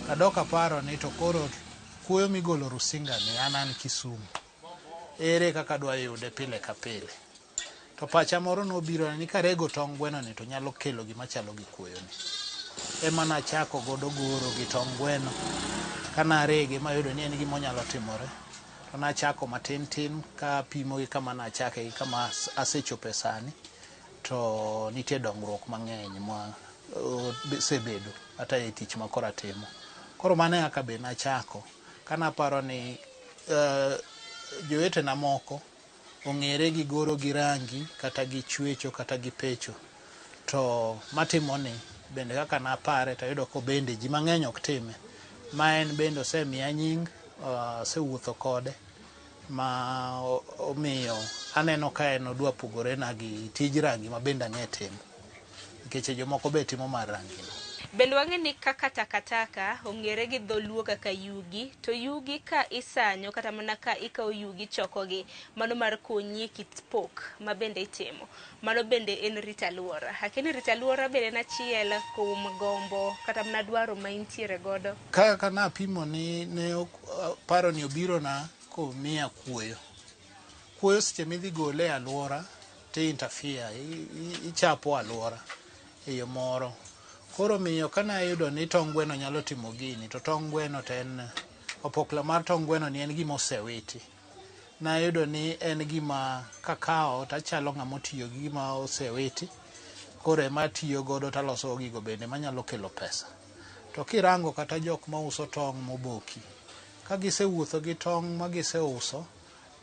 Tadok aparo ni to koro kuoyo migolo Rusinga ni an Kisumu. Ere kaka adwa yude pile ka pile? To pacha moro nobiro ni karego tong' gweno ni to nyalo kelo gima chalo gi kuoyo ni. Ema nachako godo goro gi tong' gweno. Kanarege mayudo ni en gima onyalo timore. To nachako matin tin kapimo gi kama nachake gi kama asechope sani. To nitie dongruok mang'eny ma osebedo kata e tich ma koro atimo. Koro mano e kaka be nachako. Kanaparo ni jowetena moko ong'ere gi goro gi rangi kata gi chwecho kata gi pecho. To matimo ni bende kaka napare tayudo ko bende ji mang'eny ok time. Ma en bende osemiya nying, asewuotho kode ma omiyo aneno ka en odwa pogore na gi tij rangi ma bende ang'e timo. Nikech jomoko be timo mar rangi no. Bende wang'e ni kaka takataka ong'ere gi dholuo kaka yugi, to yugi ka isanyo kata mana ka ikawo yugi chokogi, mano mar konyi e kit pok ma bende itimo. Mano bende en rito alwora. Akia ni rito alwora bende en achiel kuom gombo kata mana dwaro ma intiere godo. Kaka napimo ni ne paro ni obiro na komiya kuoyo. Kuoyo seche midhi gole e alwora ti interfere, ichapo alwora e yo moro. Koro miyo kanayudo ni tong' gweno nyalo timo gini, to tong' gweno to en opokla mar tong' gweno ni en gima osewiti. Nayudo ni en gima kakawo tachalo ng'ama otiyo gi gima osewiti, koro ema atiyo godo taloso gigo bende manyalo kelo pesa. To kirango kata jok mauso tong' moboki, ka gisewuotho gi tong' ma giseuso,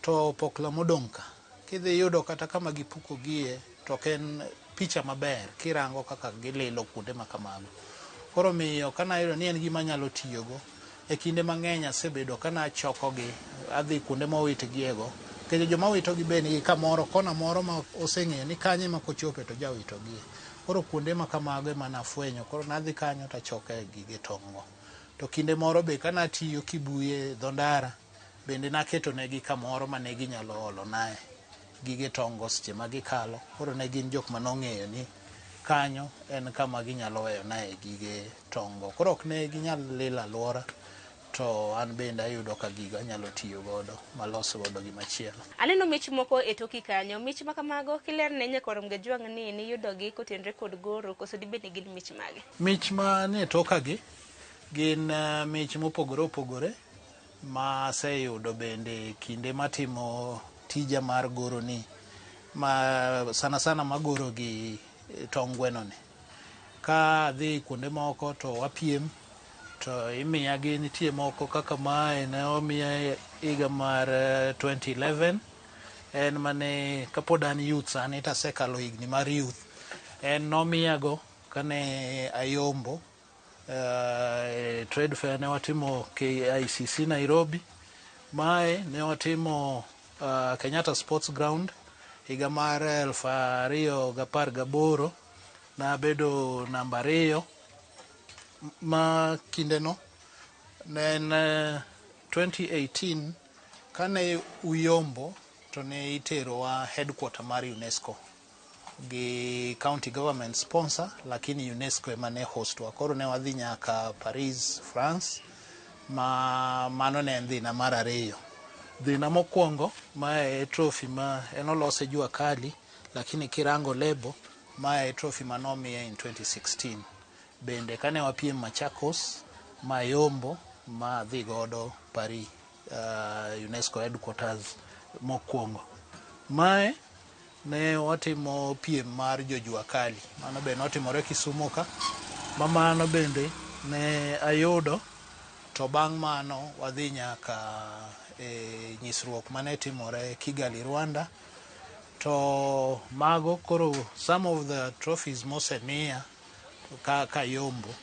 to opokla modong' ka, kidhi yudo kata kama gipukogie, to ok en picha maber kirango kaka gililo kuonde ma kamago. Koro miyo kanayudo ni en gima anyalo tiyogo, e kinde mang'eny asebedo kanachokogi, adhi kuonde mowitgiego. Nikech joma witogi be nigi kamoro, kona moro ma oseng'eyo ni kanyo ema kochope to jawitogie. Koro kuonde ma kamago ema nafwenyo, koro nadhi kanyo tachoke gige tong' go. To kinde moro be kanatiyo Kibuye dho ndara, bende naketo negi kamoro mane ginyalo olo nae gige tong' go seche ma gikalo. Koro ne gin jok manong'eyo ni kanyo en kama ginyalo weyo nae gige tong' go. Koro ok ne ginyal lilo alwora, to an bende ayudo ka gigo anyalo tiyo godo malos godo gimachielo. Aneno mich moko e toki kanyo. Mich ma kamago kilerne nyakwar Mgajwang' ni niyudogi kotenore kod goro koso dibed ni gin mich mage? Mich manie tokagi gin mich mopogore opogore ma aseyudo bende kinde matimo tija mar goro ni, ma sana sana magoro gi tong' gweno ni. Ka adhi kuonde moko to wapiem, to imiya gi nitie moko kaka mae ne omiya higa mar 2011. En mane kapod an youth, sani to asekalo higni mar youth. En nomiyago kane ayombo trade fair ne watimo KICC Nairobi. Mae ne watimo Kenyatta Sports Ground Higa mar 2018 nabedo namba 2 ma kindeno ne en 2018 kane uyombo to ne iterowa headquarter mar UNESCO gi county government sponsor, lakini UNESCO ema ne hostwa. Koro ne wadhi nyaka Paris, France, ma mano ne en dhina mar 2. Dhina mokwongo mae e trophy ma en olose jua kali, lakini kirango lebo mae e trophy manomiye in 2016. Bende kane wapiem Machakos mayombo ma dhi godo Paris, UNESCO headquarters mokwongo. Mae ne watimo piem mar jojua kali, mano be notimore Kisumu ka, ma mano bende ne ayudo. To bang' mano wadhi nyaka e nyisruok mane timore Kigali, Rwanda. To mago koro some of the trophies mosemiya ka kayombo.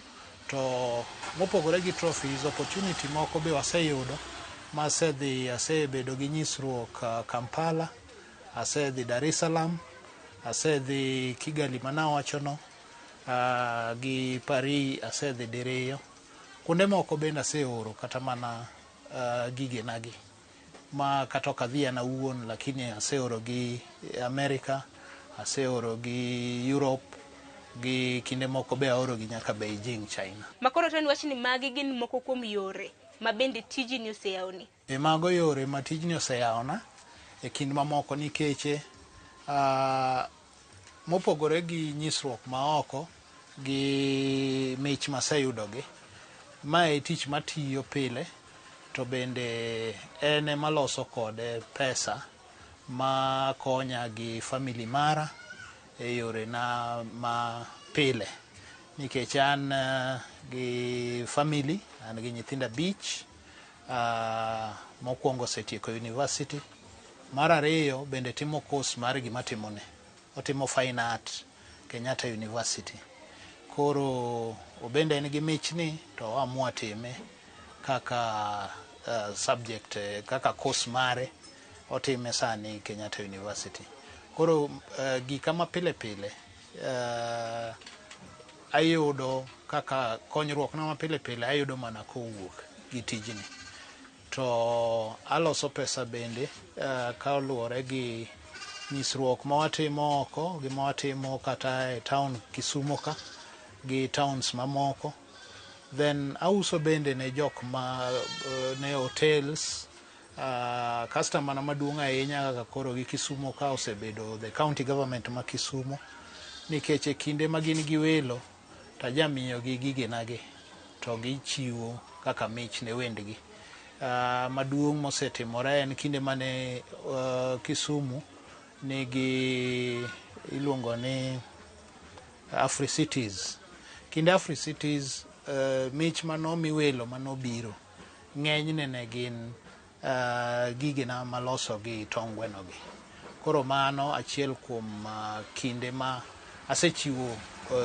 To mopogore gi trophies, opportunity moko be waseyudo masedhi, asebedo gi nyisruok Kampala, asedhi Dar es Salaam, asedhi Kigali manawachono, gi Paris asedhi diriyo. Kuonde moko bende aseoro kata mana gigenagi ma kata ok adhi an awuon, lakini aseoro gi America, aseoro gi Europe, gi kinde moko be aoro gi nyaka Beijing, China. Makoro to en wach ni magi gin moko kuom yore ma bende tijni oseyawoni. E mago yore ma tijni oseyawona e kind mamoko, nikech mopogore gi nyisruok maoko gi mich maseyudogi, mae e tich matiyo pile, to bende en ema loso kode pesa ma konya gi family mara e yorena ma pile, nikech an gi family, an gi nyithindo 5. Mokwongo osetieko university, mar 2 bende timo course mar gima timone, otimo fine art Kenyatta University. Koro obende en gi michni to oamua time kaka subject, kaka course mare otime sani Kenyatta University. Koro gika mapile pile ayudo kaka konyruok na mapile pile ayudo mana kowuok gi tijni. To aloso pesa bende kaluwore gi nyisruok ma watimo oko gi ma watimo kata e town Kisumu ka gi towns mamoko. Then auso bende ne jok ma ne hotels. Customer na maduong' ahinya kaka koro gi Kisumu ka osebedo the county government ma Kisumu, nikech e kinde ma gin gi welo to ajamiyogi gigenagi to gichiwo kaka mich ne wendgi. Maduong' mosetimore en kinde mane Kisumu nigi iluongo ni Africities. Kinde Africities, mich manomi welo manobiro ng'enyne ne gin gigena maloso gi tong' gweno gi. Koro mano achiel kuom kinde ma asechiwo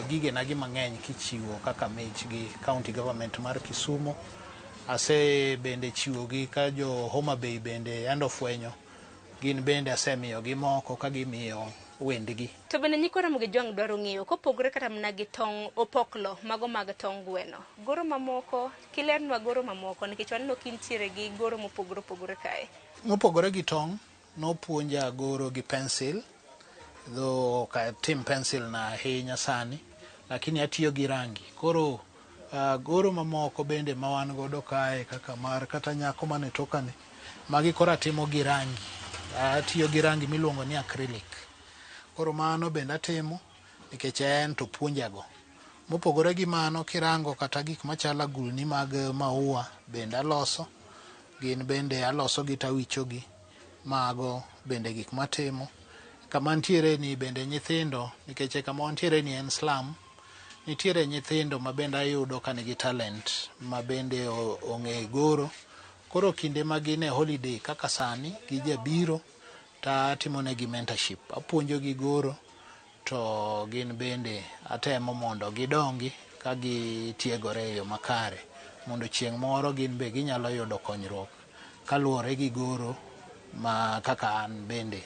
gigena gi mang'eny kichiwo kaka mich gi county government mar Kisumu. Ase bende chiwo gi ka jo Homa Bay bende yando fwenyo, gin bende asemiyo gi moko ka gimiyo wendgi. To bende nyikwa Ramogi Jwang' dwaro ng'eyo kopogore kata mana gi tong' opoklo mago mag tong' gweno, goro mamoko kilernwa goro mamoko, nikech waneno kintiere gi goro mopogore opogore kae. Mopogore gi tong', nopuonja goro gi pencil, though ok atim pencil na ahinya sani, lakini atiyo gi rangi. Koro goro mamoko bende ma wan godo kae kaka mar kata nyako mane tokani, magi koro atimo gi rangi. Atiyo gi rangi miluongo ni acrylic. Koro mano bende atimo nikech en to puonjago. Mopogore gi mano, kirango kata gik machalo agulni mag maua bende aloso, gin bende aloso gi tawichogi, mago bende gik matimo. Kama ntiere ni bende nyithindo, nikech kama wantiere ni en slum, nitiere nyithindo ma bende ayudo ka nigi talent ma bende ong'e goro. Koro kinde ma gin e holiday kaka sani gijabiro to atimonegi mentorship, apuonjogi goro to gin bende atemo mondo gidongi ka gitiegore e yo makare, mondo chieng' moro gin be ginyalo yudo konyruok kaluwore gi goro ma kaka an bende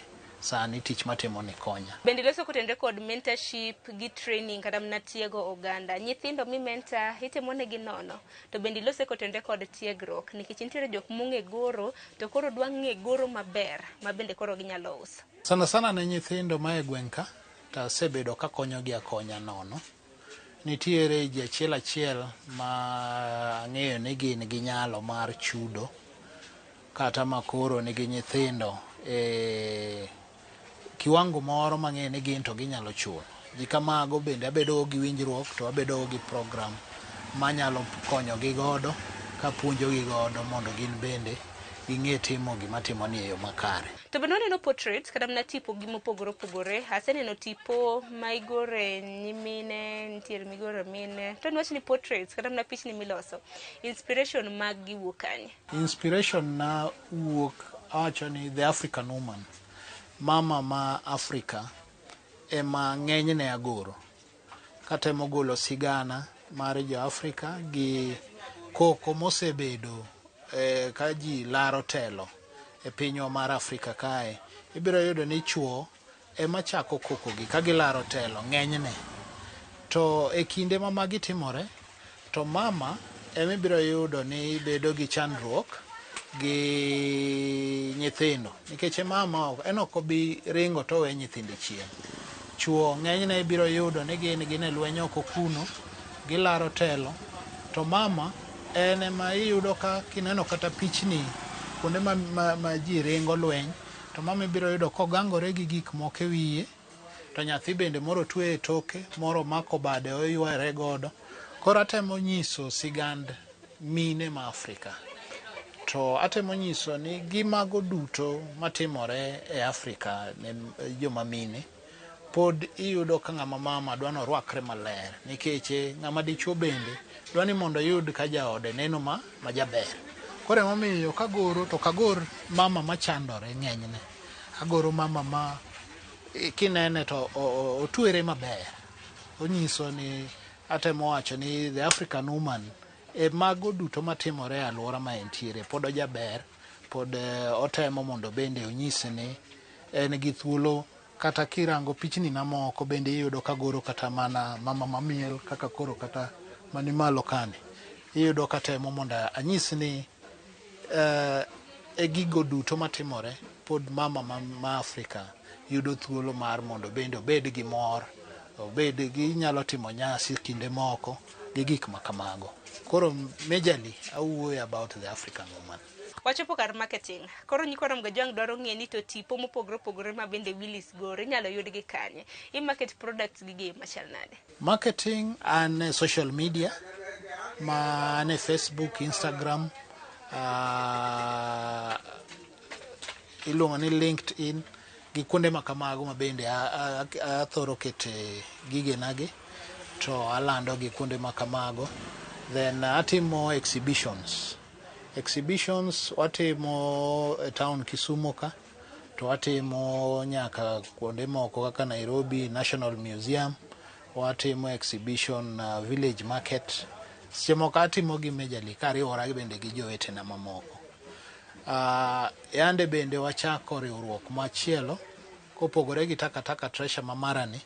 sani tich matimo ni konya. Bende iloso kotenore kod mentorship gi training kata mana tiego oganda. Nyithindo mi mentor itimo negi nono to bende ilose kotenore kod tiegruok nikech nitiere jok mong'e goro to koro dwa ng'e goro maber ma bende koro ginyalo uso. Sana sana ne nyithindo ma e gweng' ka to asebedo kakonyogi akonya nono. Nitiere ji achiel achiel ma ang'eyo ni gin gi nyalo mar chudo kata ma koro nigi nyithindo e kiwango moro mang'eyo ni gin to ginyalo chulo. Ji kamago bende abedo gi winjruok to abedo gi program manyalo konyogi godo kapuonjogi godo mondo gin bende ging'e timo gima timo ni e yo makare. To bende waneno portraits kata mana tipo gi mopogore opogore. Aseneno tipo ma igore nyimine, nitiere migore mine. To niwach ni portraits kata mana pichni miloso. Inspiration mag gi wuok kanye? Inspiration na wuok awacho ni the African woman. Mama ma Afrika ema ng'enyne agoro. Katemo golo sigana mar jo Afrika gi koko mosebedo ka ji laro telo e pinywa mar Afrika kae. Ibiro yudo ni chuo ema chako koko gi ka gilaro telo ng'enyne. To e kinde ma magi timore, to mama ema ibiro yudo ni bedo gi chandruok gi nyithindo. Nikech mama en ok obi ringo to owe nyithinde chien. Chuo ng'enyne ibiro yudo ni gin e lweny oko kuno, gilaro telo, to mama en ema iyudo ka kineno kata pichni kuonde ma ji ringo lweny, to mama ibiro yudo kogangore gi gik moko e wiye, to nyathi bende moro otwe e toke, moro omako bade oyware godo. Koro atemo nyiso sigand mine ma Afrika. To atemo nyiso ni gi mago duto matimore e Afrika ne joma mine, pod iyudo ka ng'ama mama dwa ni orwakre maler, nikech ng'ama dichuo bende dwa ni mondo oyud ka jaode neno ma majaber. Koro emomiyo kagoro to kagor mama machandore ng'enyne. Agoro mama ma kinene to otwere maber. Onyiso ni atemo wacho ni the African woman e mago duto matimore e alwora ma entiere pod ojaber, pod otemo mondo bende onyis ni en gi thuolo. Kata kirango pichni na moko bende iyudo kagoro kata mana mama mamiel kaka koro kata mani malo kani. Iyudo katemo mondo anyis ni e gigo duto matimore pod mama ma Afrika yudo thuolo mar mondo bende obed gi mor, obed gi nyalo timo nyasi kinde moko gi gik ma kamago. Koro majorly awuoyo about the African woman. Wachopo kar marketing. Koro nyikwa Ramogi Ajwang' dwaro ng'e ni to tipo mopogore opogore ma bende Willis goro inyalo yudgi kanye. I market products gi gi machal nade? Marketing an e social media, ma an e Facebook, Instagram, iluongo ni LinkedIn, gi kuonde ma kamago ma bende athoro kete gigena gi, to alando gi kuonde ma kamago. Then atimo exhibitions. Exhibitions watimo e town Kisumu ka, to watimo nyaka kuonde moko kaka Nairobi National Museum, watimo exhibition Village Market. Seche moko atimo gi majorly kariwora bende gi jowetena mamoko. Yande bende wachako riwruok machielo kopogore gi Takataka Treasure ma marani.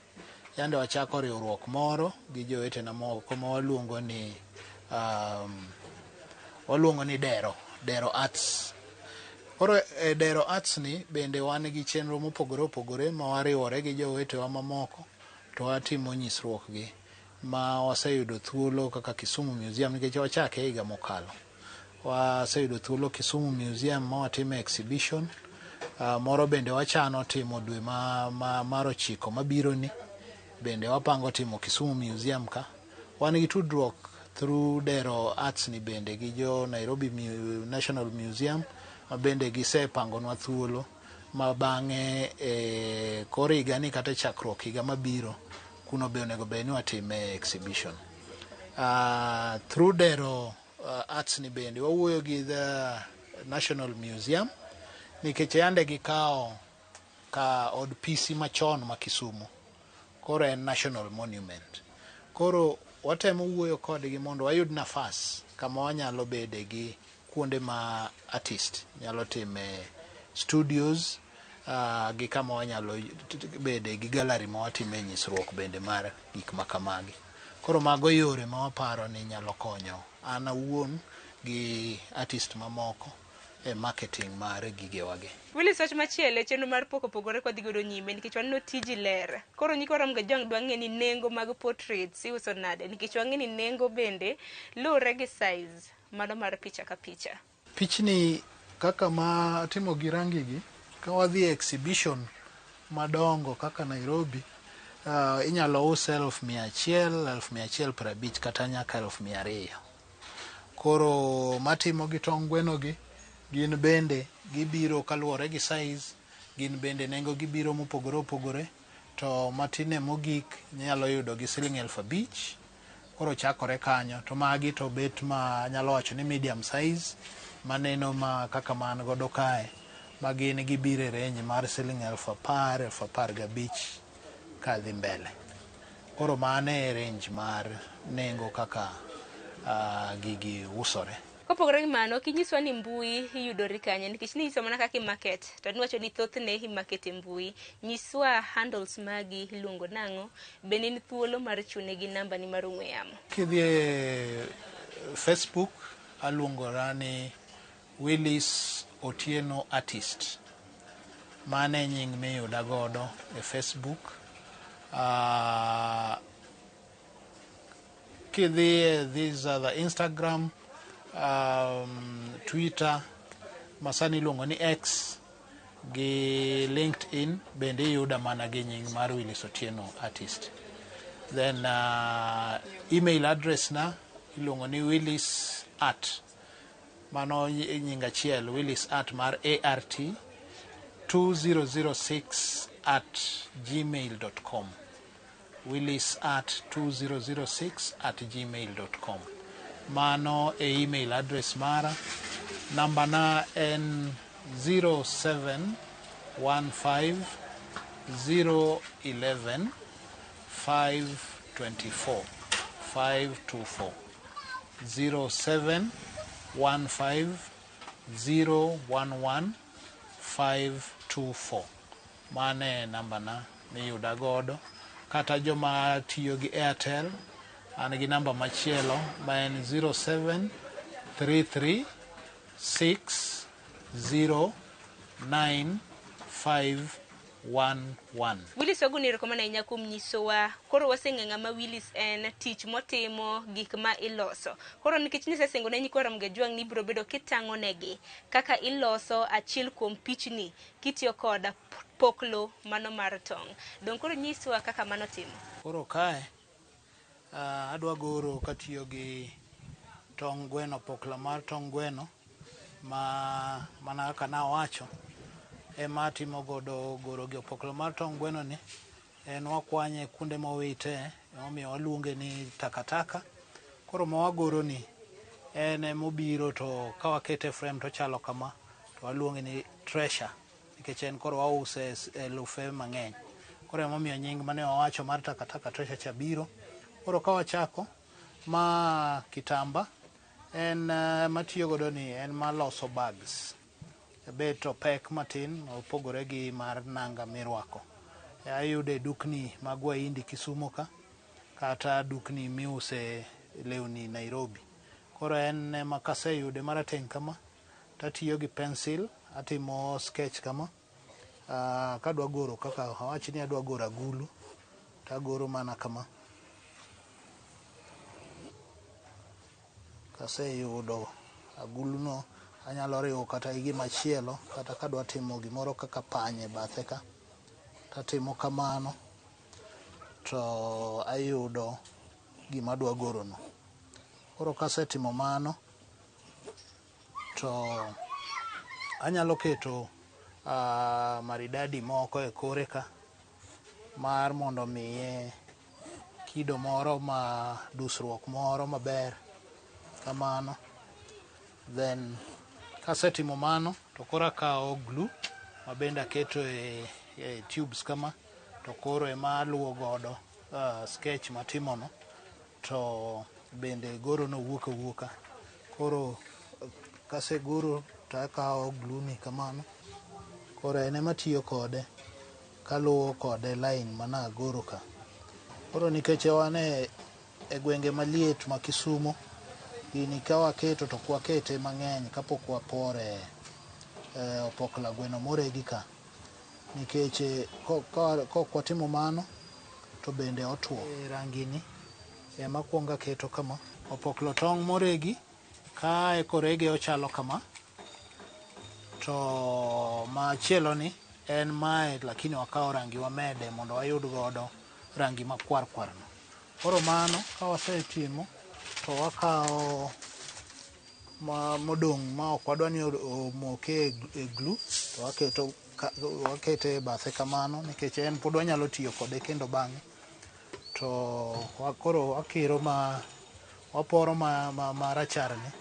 Yande wachako riwruok moro gi jowetena moko ma waluongo ni Dero, Dero Arts. Koro e Dero Arts ni bende wan gi chenro mopogore opogore ma wariwore gi jowetewa mamoko to watimo nyisruok gi ma waseyudo thuolo kaka Kisumu Museum nikech wachake higa mokalo. Waseyudo thuolo Kisumu Museum ma watime exhibition. Moro bende wachano timo dwe mar 9 mabiro ni bende wapango timo Kisumu Museum ka. Wan gi tudruok through Dero Arts ni bende gi jo Nairobi National Museum ma bende gisepangonwa thuolo ma bang'e kor higa ni kata chakruok higa mabiro kuno be onego bed ni watime exhibition. Through Dero Arts ni bende wawuoyo gi the National Museum nikech yande gikawo ka od PC machon ma Kisumu, koro en National Monument. Koro watemo wuoyo kodgi mondo wayud nafas kama wanyalo bede gi kuonde ma artist nyalo time studios gi kama wanyalo bede gi gallery ma watime nyisruok bende mar gik ma kamagi. Koro mago yore ma waparo ni nyalo konyo an awuon gi artist mamoko e marketing mar gigewagi. Willis, wach machielo e chenro mar pok opogore kwadhi godo nyime nikech waneno tiji ler. Koro nyikwa Ramogi Ajwang' dwa ng'e ni nengo mag portraits iuso nade nikech wang'e ni nengo bende luwre gi size mano mar picha ka picha. Pichni kaka ma atimo gi rangi gi, ka wadhi e exhibition madongo kaka Nairobi, inyalo use 1,100, 1,150 kata nyaka 200,000. Koro matimo gi tong' gweno gi, gin bende gibiro kaluwore gi size, gin bende nengo gibiro mopogore opogore, to matine mogik nyalo yudo gi siling 5,000. Koro chakore kanyo, to magi to bet ma anyalo wacho ni medium size, maneno ma kaka man godo kae, ma gin gibiro e range mar siling 10,000, 15,000 kadhi mbele. Koro mano e range mar nengo kaka gigi usore. Kopogore gi mano, ok inyiswa ni mbui iyudori kanye nikech ninyiswa mana kaka i-market to niwacho ni thothne i-market e mbui. Nyiswa handles magi iluongo nang'o, bende in thuolo mar chune gi namba ni mar ong'we yamo. Kidhi e Facebook aluongora ni Willis Otieno Artist. Mano e nying miyuda godo e Facebook. Kidhi e these other Instagram, Twitter, masani iluongo ni X, gi LinkedIn bende iyuda mana gi nying mar Willis Otieno Artist. Then email address na iluongo ni Willis Art. Mano nying achiel, Willis Art mar ART 2006 at gmail.com. Willis Art 2006 at gmail.com. Mano e email address mara. Namba na en 0715 011 524 524 0715 011 524. Mano e namba na miyuda godo. Kata joma tiyo gi Airtel, an gi namba machielo ma en 0733 609 511. Willis wagoni erokamano ahinya kuom nyisowa. Koro waseng'e ng'ama Willis en, tich motimo, gik ma iloso. Koro nikech nisesingo ne nyikwa Ramogi Ajwang' ni ibiro bedo kitang'o negi kaka iloso achiel kuom pichni kitiyo kod poklo mano mar tong'. Dong' koro nyiswa kaka mano timo. Koro kae adwa goro katiyo gi tong' gweno, pokla mar tong' gweno ma mana kaka nawacho ema atimo godo goro gi opoklo mar tong' gweno ni en wakwanye kuonde mowite, emomiyo waluonge ni takataka. Koro ma wagoro ni en emobiro to ka wakete e frame to chalo kama, to waluonge ni treasure nikech en koro wause elufe mang'eny. Koro emomiyo nying mane wawacho mar takataka treasure cha biro. Koro ka wachako ma kitamba en matiyo godo ni en maloso bags. Bet opek matin opogore gi mar nanga mirwako. Ayude e dukni mag Wahindi Kisumu ka, kata dukni miuse lewni Nairobi. Koro en ema kaseyude marateng' kama, tatiyo gi pencil, atimo sketch kama. Kadwa goro kaka awach ni adwa goro agulu, tagoro mana kama. Kaseyudo aguluno, anyalo riwo kata gi gimachielo, kata kadwa timo gimoro kaka pany e bathe ka, tatimo kamano, to ayudo gima adwa gorono. Koro kasetimo mano, to anyalo keto maridadi moko e kore ka, mar mondo miye kido moro ma dusruok moro maber kamano. Then kasetimo mano, to koro akawo glue mabende aketo e tubes kama, to koro ema aluwo godo sketch matimono, to bende goro no wuok awuoka. Koro kasegoro to akawo glue ni kamano, Koro en ema atiyo kode kaluwo kode line mana agoro ka. Koro nikech wan e gwenge maliet ma Kisumo, gini ka waketo to ok wakete mang'eny kapok wapore opokla gweno moregi ka. Nikech kok watimo mano to bende otwo. Rangi ni ema akwongo aketo kama. Opoklo tong' moregi kae korege ochalo kama. To machielo ni en mae lakini wakawo rangi wamede mondo wayud godo rangi makwar kwar no. Koro mano ka wasetimo to wakawo modong' ma ok wadwa ni omoke e glue to wakete e bathe kamano nikech en pod wanyalo tiyo kode kendo bang'e. To koro wakiro ma waporo ma rachar ni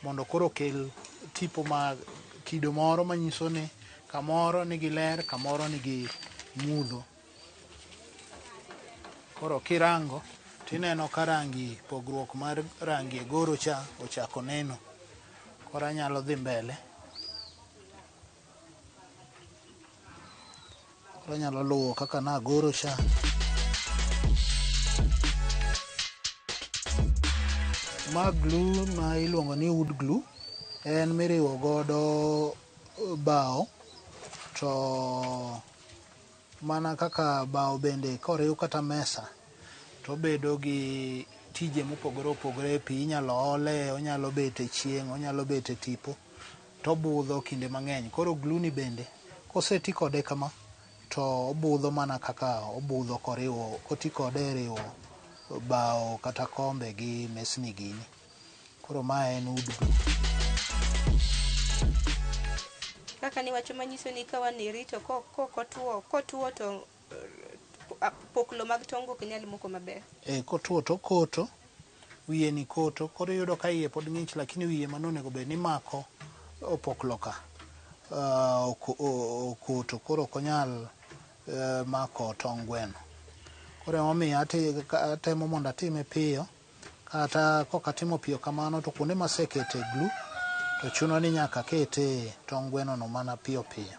mondo koro okel tipo ma kido moro manyiso ni kamoro nigi ler, kamoro nigi mudho. Koro kirango tineno ka rangi, pogruok mar rangi e goro cha ochako neno. Koro anyalo dhi mbele. Koro anyalo luwo kaka nagoro cha. Ma glue ma iluongo ni wood glue, en miriwo godo bao to mana kaka bao bende koriw kata mesa to obedo gi tije mopogore opogore. Pi inyalo ole, onyalo bet e chieng', onyalo bet e tipo to obudho kinde mang'eny. Koro glue ni bende koseti kode kama to obudho mana kaka obudho koriwo, koti kode e riwo bao kata kombe gi mesni gini. Koro mae en wood glue. Kaka niwacho manyiso ni ka wan irito kotuo to poklo mag tong' ok nyal moko maber. Kotuo to koto, wiye ni koto, koro iyudo ka iye pod ng'ich lakini wiye mano onego bed ni mako opoklo ka okoto, koro ok onyal mako tong' gweno. Koro emomiyo atemo mondo atime piyo, kata kok atimo piyo kamano to kuonde masekete glue to chuno ni nyaka akete tong' gweno no mana piyo piyo.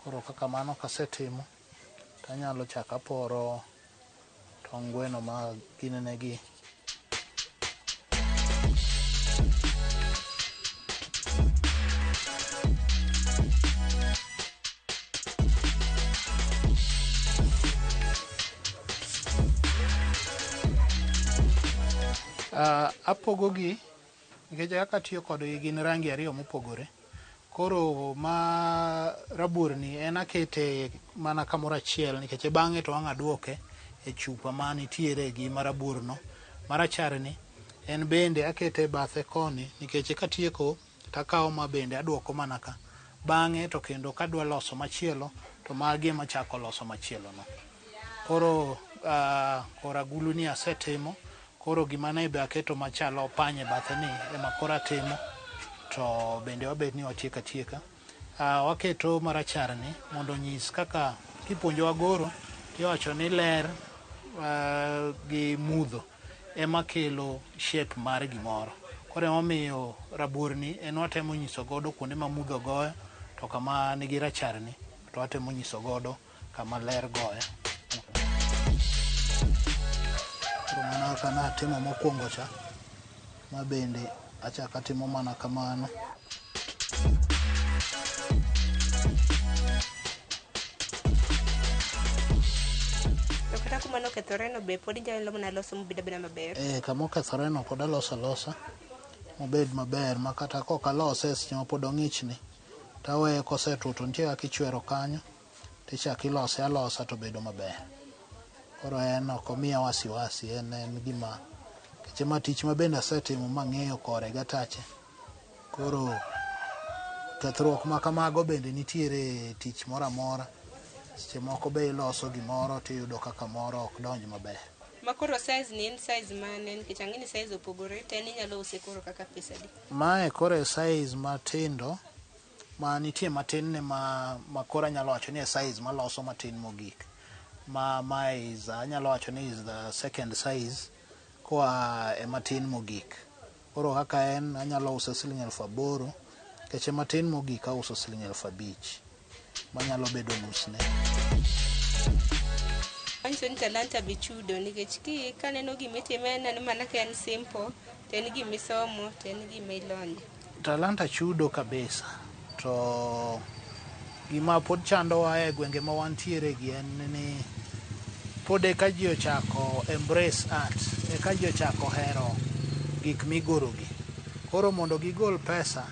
Koro kaka mano kasetimo to anyalo chako aporo tong' gweno ma ginene gi. Apogogi nikech kaka atiyo kodgi gin rangi ariyo mopogore. Koro ma rabuorni en akete mana kamoro achiel nikech bang'e to ang' aduoke e chupa manitiere gi marabuorno. Maracharni en bende akete e bathe koni nikech katieko takawo ma bende aduoko mana ka. Bang'e to kendo kadwa loso machielo to magi ema achako loso machielo no. Koro kor agulu ni asetimo. Koro gima ne be aketo machalo pany e bathe ni ema koro atimo to bende wabet ni watieko atieka. Waketo maracharni mondo onyis kaka kipuonjowa goro tiwacho ni ler gi mudho ema kelo shape mar gimoro. Koro emomiyo rabuorni en watemo nyiso godo kuonde ma mudho goyo to kama nigi racharni to watemo nyiso godo kama ler goyo. Koro mana kaka natimo mokwongo cha, ma bende achako atimo mana kamano. To kata kuma nokethoreno be pod inyalo mana loso mobed abeda maber. Kama okethoreno pod aloso alosa mobed maber ma kata kok alose seche ma pod ong'ichni taweye kosetuo to nitie kaka ichwero kanyo tichako ilose alosa to bedo maber. Koro en ok omiya wasiwasi, en gima nikech ma tich ma bende asetimo mang'eyo kore gatache. Koro kethruok ma kamago bende nitiere tich moro amora. Seche moko be iloso gimoro tiyudo kaka moro ok donj maber. Ma koro size ni en size mane nikech ang'e ni size opogore to en inyalo use koro kaka pesa adi? Mae koro e size matindo ma nitie matin ne ma koro anyalo wacho ni e size maloso matin mogik. Ma is anyalo wacho ni is the second size koa e matin mogik. Koro kaka en anyalo use siling 8,000 nikech e matin mogik auso siling 5,000. manyalo bedo nusne. Manyiso ni talanta be chudo nikech ki kaneno gimitimo aneno mana ka en simple to en gimisomo to en gima ilonye. Talanta chudo kabisa to gima pod chandowa e gwenge ma wantiere gi en ni pod eka ji ochako embrace art, eka ji ochako hero gik migorogi. Koro mondo gigol pesa,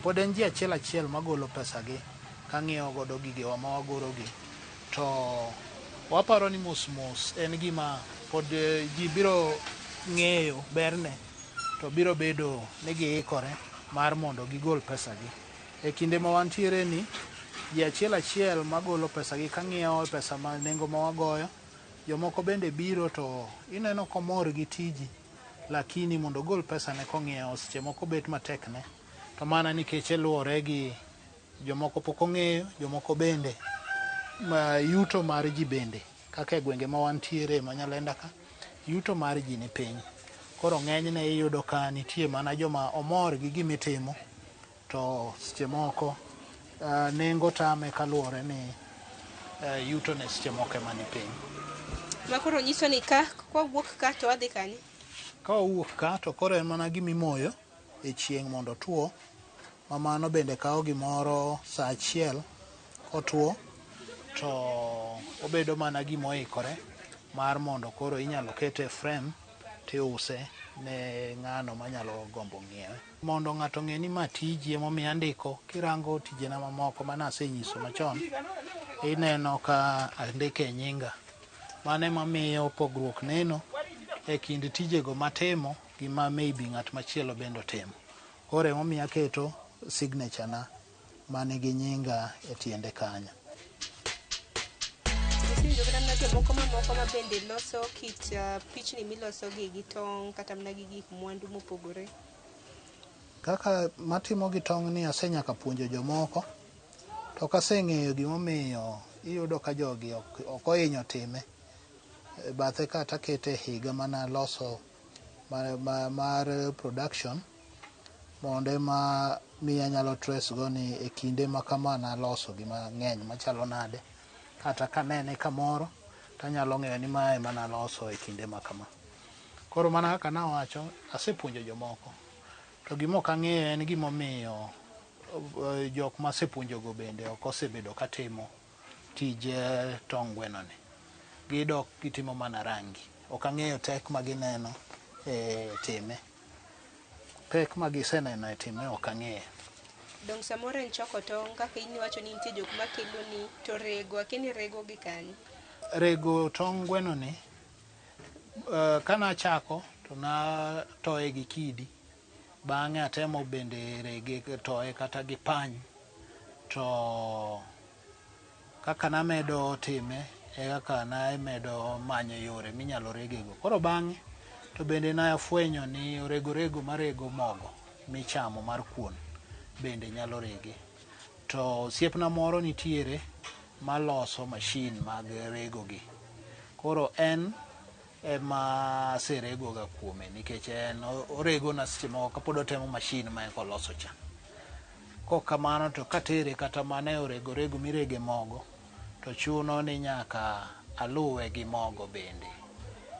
pod en ji achiel achiel magolo pesa gi kang'iewo godo gigewa ma wagorogi. To waparo ni mos mos en gima pod ji biro ng'eyo berne to biro bedo ni giikore mar mondo gigol pesa gi. E kinde ma wantiere ni, ji achiel achiel magolo pesa gi kang'iewo pesa ma nengo ma wagoyo, jomoko bende biro to ineno komor gi tiji, lakini mondo ogol pesa ne kong'iewo seche moko bet matek ne. To mana nikech luwore gi jomoko pok ong'eyo, jomoko bende ma yuto mar ji bende kaka e gwenge ma wantiere ma Nyalenda ka, yuto mar ji ni piny. Koro ng'enyne iyudo ka nitie mana joma omor gi gimitimo to seche moko nengo tame kaluwore ni yuto ne seche moko ema ni piny. Ma koro nyiso ni ka kwawuok ka to wadhi kanye? Ka wawuok ka to koro en mana gimimoyo e chieng' mondo otuo, ma mano bende kawo gimoro sa achiel kotuo to obedo mana gimoikore mar mondo koro inyalo kete e frame tiuse ne ng'ano manyalo gombo ng'iewe. Mondo ng'ato ong'e ni ma tiji emomiyo andiko, kirango tijena mamoko mane asenyiso machon, ineno ka andike e nyinga. Mano ema miyo pogruok neno e kind tijego matimo gi ma maybe ng'at machielo bende otimo. Koro emomiyo aketo signature na manigi nyinga e tiende kanyo. Isewinjo kata mana jomoko mamoko ma bende loso kit pichni miloso gi tong' kata mana gi gik mwandu mopogore. Kaka matimo gi tong' ni asenyaka puonjo jomoko, to kaseng'eyo gimomiyo iyudo ka jogi ok ohinyo time. Bathe ka takete higa mana loso mar production mondo ema miyo anyalo trace go ni e kinde ma kama naloso gima ng'eny machalo nade. Kata kanene kamoro tanyalo ng'eyo ni mae ema naloso e kinde ma kama. Koro mana kaka nawacho, asepuonjo jomoko. To gima ok ang'eyo en gimomiyo jok masepuonjogo bende ok osebedo katimo tij tong' gweno ni. Gidok gitimo mana rangi. Ok ang'eyo tek ma gineno e time. Pek ma giseneno e time ok ang'eyo. Dong' samoro en choko tong' kaka in iwacho ni nitie jok makeloni to rego, akia ni rego gi kanye? Rego tong' gweno ni, kanachako to natoye gi kidi. Bang'e atemo bende rege toye kata gi pany. To kaka namedo time e kaka namedo manyo yore minyalo regego. Koro bang'e to bende nafwenyo ni orego rego marego mogo michamo mar kuon bende nyalo rege. To osiepna moro nitiere maloso mashin mag rego gi. Koro en ema aseregoga kuome nikech en oregona seche moko kapod otemo mashin ma eka oloso cha. Kok kamano to katere kata mana e orego rego mirege mogo to chuno ni nyaka aluwe gi mogo bende.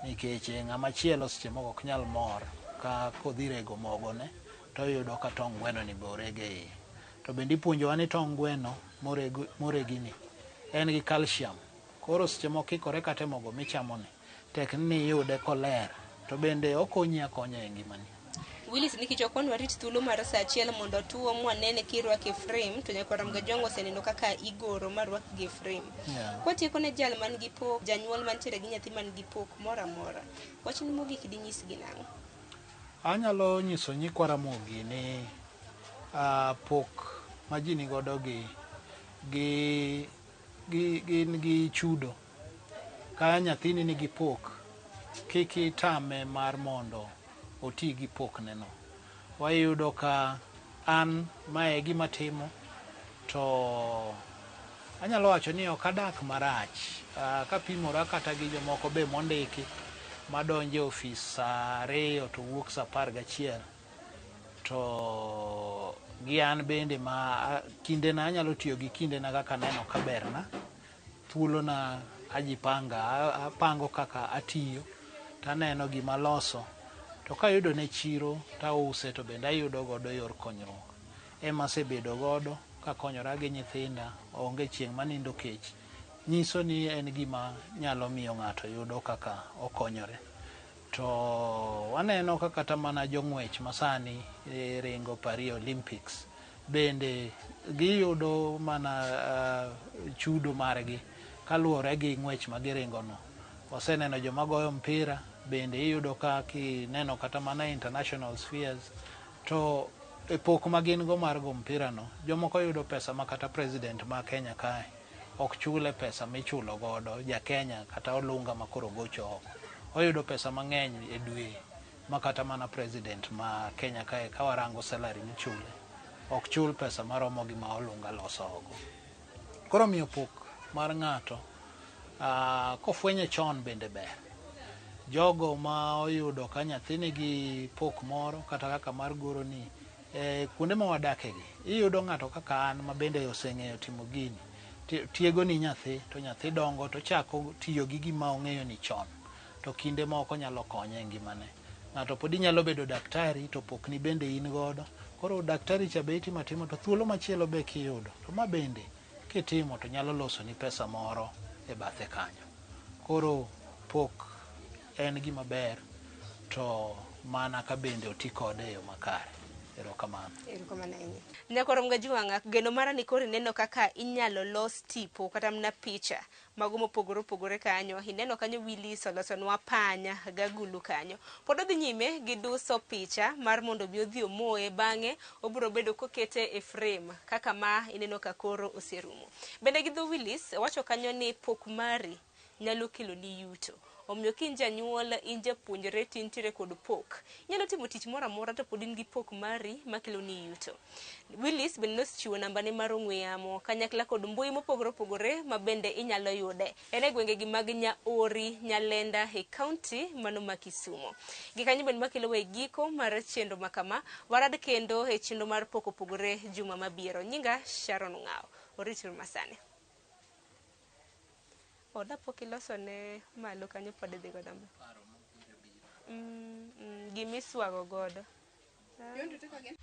Nikech ng'ama chielo seche moko ok nyal mor ka kodhi rego mogo ne toyudo ka tong' gweno ni be orege iye. To bende ipuonjowa ni tong' gweno moregi ni en gi calcium. Koro seche moko kikore kata e mogo michamo ni, tek ni iyude koler to bende okonyi akonya e ngimani. Willis, nikech ok wan warit thuolo mar sa achiel mondo otuo mwanene kirwake e frame, to nyakwar Mgajwang' oseneno kaka igoro ma rwakgi e frame. Kwatieko ne jal man gi pok, janyuol mantiere gi nyathi man gi pok moro amora, wachni mogik dinyisgi nang'o? Anyalo nyiso nyikwa Ramogi ni pok ma ji nigodo gi gin gi chudo. Ka nyathini nigi pok, kik itame mar mondo oti gi pokne no. Wayudo ka an mae e gima timo to anyalo wacho ni ok adak marach. Kapimora kata gi jomoko be mondiki madonjo e ofis sa 2 to wuok sa 11 to Gi an bende ma kindena anyalo tiyo gi kindena kaka aneno ka berna. Thuolona ajipanga, apango kaka atiyo taneno gima aloso. To kayudo ne chiro tause to bende ayudo godo yor konyruok. Ema asebedo godo kakonyora gi nyithinda, onge chieng' manindo kech. Nyiso ni en gima nyalo miyo ng'ato yudo kaka okonyore. To waneno ka kata mana jong'wech masani ringo Paris Olympics bende giyudo mana chudo margi kaluwore gi ng'wech ma giringo no. Waseneno joma goyo mpira bende iyudo ka kineno kata mana international spheres to e pok ma gin go mar go mpira no, jomoko yudo pesa ma kata president ma Kenya kae ok chule pesa michulo godo ja Kenya kata olunga ma koro gocho oko. Oyudo pesa mang'eny e dwe ma kata mana president ma Kenya kae ka warango salary michule ok chul pesa maromo gi ma olunga loso oko. Koro miyo pok mar ng'ato kofwenye chon bende ber. Jogo ma oyudo ka nyathi nigi pok moro kata kaka mar goro ni kuonde ma wadake gi iyudo ng'ato kaka an ma bende oseng'eyo timo gini. Tiego ni nyathi to nyathi dongo to chako tiyo gi gima ong'eyo ni chon to kinde moko nyalo konye e ngimane. Ng'ato pod inyalo bedo daktari to pokni bende in godo. Koro daktari cha be itimo atima to thuolo machielo be kiyudo to ma bende kitimo to nyalo losoni pesa moro e bathe kanyo. Koro pok en gima ber to mana ka bende oti kode e yo makare. Erokamano. Erokamano ahinya. Nyakwarom Gajuanga, geno mara ni koro ineno kaka inyalo los tipo kata mana picha mago mopogore opogore kanyo. Ineno kanyo Willis olosonwa panya gagulu kanyo. Pod odhi nyime gi duso picha mar mondo mi odhi omoye, bang'e obiro bedo kokete e frame kaka ma ineno ka koro oserumo. Bende gi dho Willis wacho kanyo ni pok mari nyalo kelo ni yuto. Omiyo ka in janyuol, in japuonjre to intiere kod pok. Inyalo timo tich moro amora to pod in gi pok mari makelo ni yuto. Willis bende nosechiwo nambane mar ong'we yamo kanyakla kod mbui mopogore opogore ma bende inyalo yude. En e gwenge gi mag Nyaori, Nyalenda e kaunti mano ma Kisumo. Gi kanyo bende makelowa e giko mar chenro ma kama, warad kendo e chenro mar pok opogore juma mabiro. Nyinga Sharon Ng'ao. Orituru masani. Oda pok iloso ne malo kanyo pod idhi godo mbele. Gimiswago godo. You want to take again?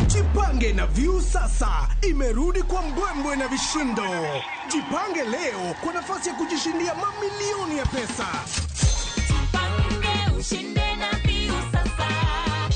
Jipange na Viusasa imerudi kwa mbwembwe na vishindo. Jipange leo kwa nafasi ya kujishindia mamilioni ya pesa. Jipange ushinde na Viusasa.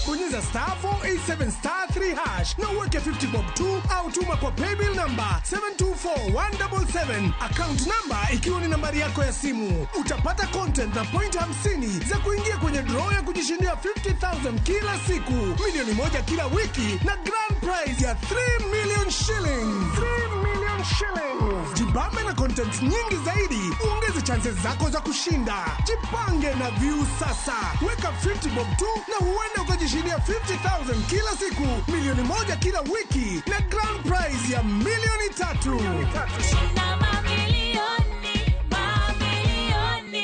Bonyeza star 487 star 3 hash na uweke 50 bob 2 au tuma kwa paybill number 724177, account number ikiwa ni nambari yako ya simu. Utapata content na point 50 za kuingia kwenye draw ya kujishindia 50,000 kila siku, milioni 1 kila wiki na grand prize ya 3 million shillings. 3 million shillings. Jibambe na content nyingi zaidi, uongeze chances zako za kushinda. Jipange na Viusasa. Weka 50 bob 2 na huenda ukajishindia 50,000 kila siku, milioni 1 kila wiki na grand prize ya milioni 3. Shinda mamilioni, mamilioni.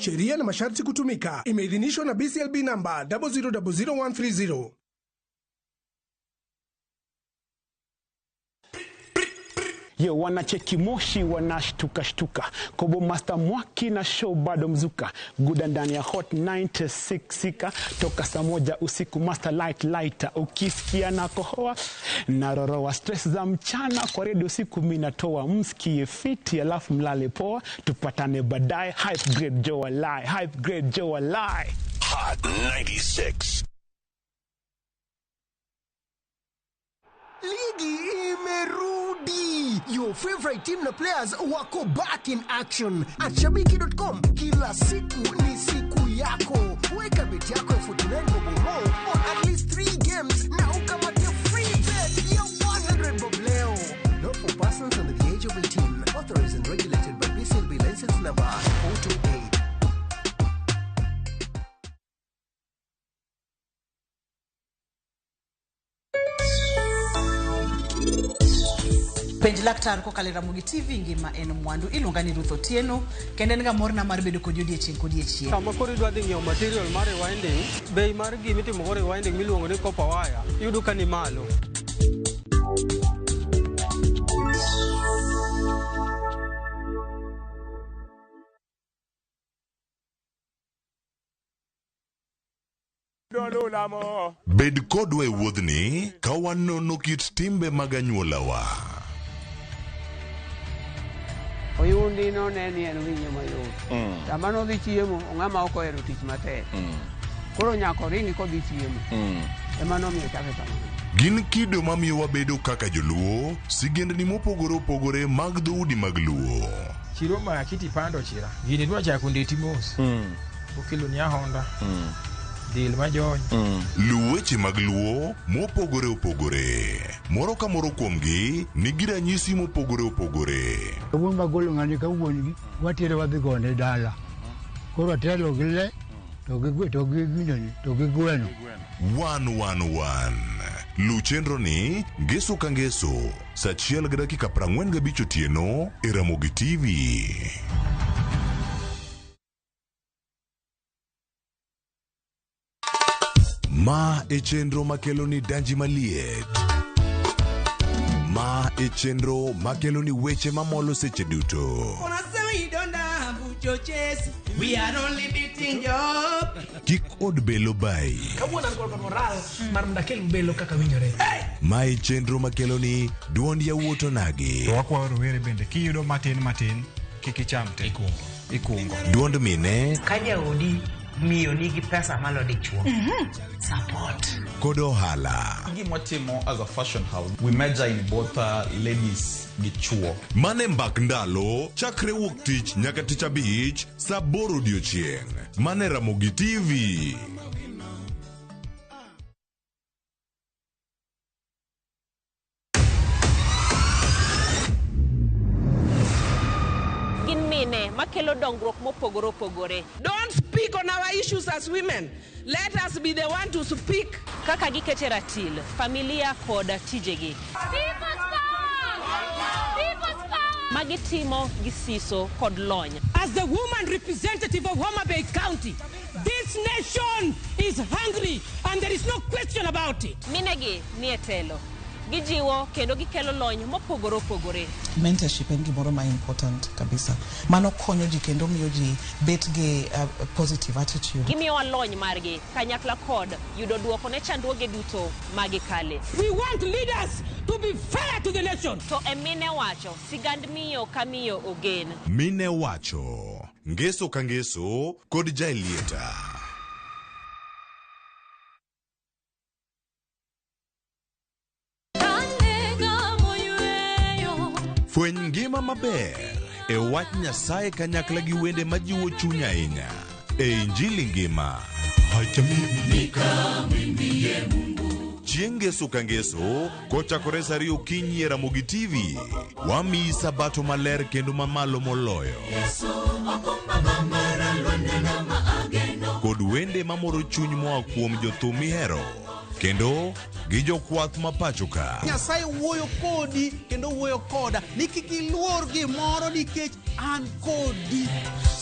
Sheria na masharti kutumika. Imeidhinishwa na BCLB number 0000130. Yo, wanacheki moshi wanashtuka shtuka. Kobo Master Mwaki na show bado mzuka. Guda ndani ya Hot 96 sika toka saa 1 usiku Master Light Lighter. Ukisikia na kohoa naroroa stress za mchana kwa radio usiku mimi natoa, msikie fiti alafu mlale poa, tupatane baadaye. Hype Grade Joe Alai, Hype Grade Joe Alai. Hot 96. Ligi imerudi. Your favorite team na players wako back in action. At shabiki.com kila siku ni siku yako. Weka bet yako ya 49 bob or more on at least 3 games na ukamate free bet ya 100 bob leo. Not for persons under the age of 18. Authorized and regulated by BCLB license number 428. Penj laktar kokalo e Ramogi TV ngima en mwandu iluonga ni Ruth Otieno kendo en ga morna mar bedo kodi odiechieng' kodiechieng'. Sama koro idwa dhi ng'iewo material mar rewinding, bei mar gimitimo go rewinding miluongo ni copper wire iyudo ka ni malo. Bed kodwa e wuodhni ka wanono kit timbe mag anyuolawa. Oyundi no ne ni en winyo mayot. Sama nodhi chiemo, ng'ama ok ohero tich matek. Koro nyaka oringi kodhi chiemo. Ema nomiyo chake kamano. Gin kido mamiyo wabedo kaka joluo, sigendni mopogore opogore mag dhoudi mag Luo. Chiro ma kiti pando chira. Gini dwa chako ndeti mos. Okelo ni Honda. Dil majony. Luw weche mag Luo mopogore opogore. Moro ka moro kuomgi nigi ranyisi mopogore opogore. Wuon magolo ng'ani ka wuon gi watere wadhi gone dala. Koro atelo gi le to gi to gi gineni to gi gweno. 111. Luw chenro ni ngeso ka ngeso saa 1:45 otieno e Ramogi TV. Ma e chenro makelo ni danji maliet. Ma e chenro makelo ni weche mamolo seche duto. We are only beating job. Kik od belo bai. Kawuono an kod moral mar mondo akel belo kaka winjore. Ma e chenro makelo ni duond yawuot onagi. To wakwayo rowere bende kiyudo matin matin kik icham te. Ikungo. Duond mine Ka jaodi miyo nigi pesa malo dichuo. Support. Kod ohala. Gima watimo as a fashion house, we major in both ladies gi chuo. Mane mbak ndalo chakre wuok tich nyaka tich abich saa 8 odiochieng'. Mane Ramogi TV. Gin mine makelo dongruok mopogore opogore. Don't speak on our issues as women. Let us be the one to speak. Kaka gikete ratil, familia kod tijegi. Magitimo gi siso kod lony. As the woman representative of Homa Bay County, this nation is hungry and there is no question about it. Minegi nie telo. Gijiwo kendo gikelo lony mopogore opogore. Mentorship en gimoro ma important kabisa. Mano konyo ji kendo miyo ji bet gi positive attitude. Gimiyowa lony margi kanyakla kod yudo duoko ne chandruoge duto magikale. We want leaders to be fair to the nation. To e mine wacho, sigand miyo ka miyo ogen. Mine wacho, ngeso ka ngeso kod Jaelieta. Fweny ngima maber e wach Nyasaye kanyakla gi wende majiwo chuny ahinya e Injili ngima. Chieng' ngeso ka ngeso kochakore saa 2 okinyi e Ramogi TV, wamiyi sabato maler kendo mamalo moloyo. Kod wende mamoro chuny moa kuom jothum mihero kendo gi jokwath ma pacho ka. Nyasaye wuoyo kodi kendo wuoyo koda ni kik iluor gimoro nikech an kodi.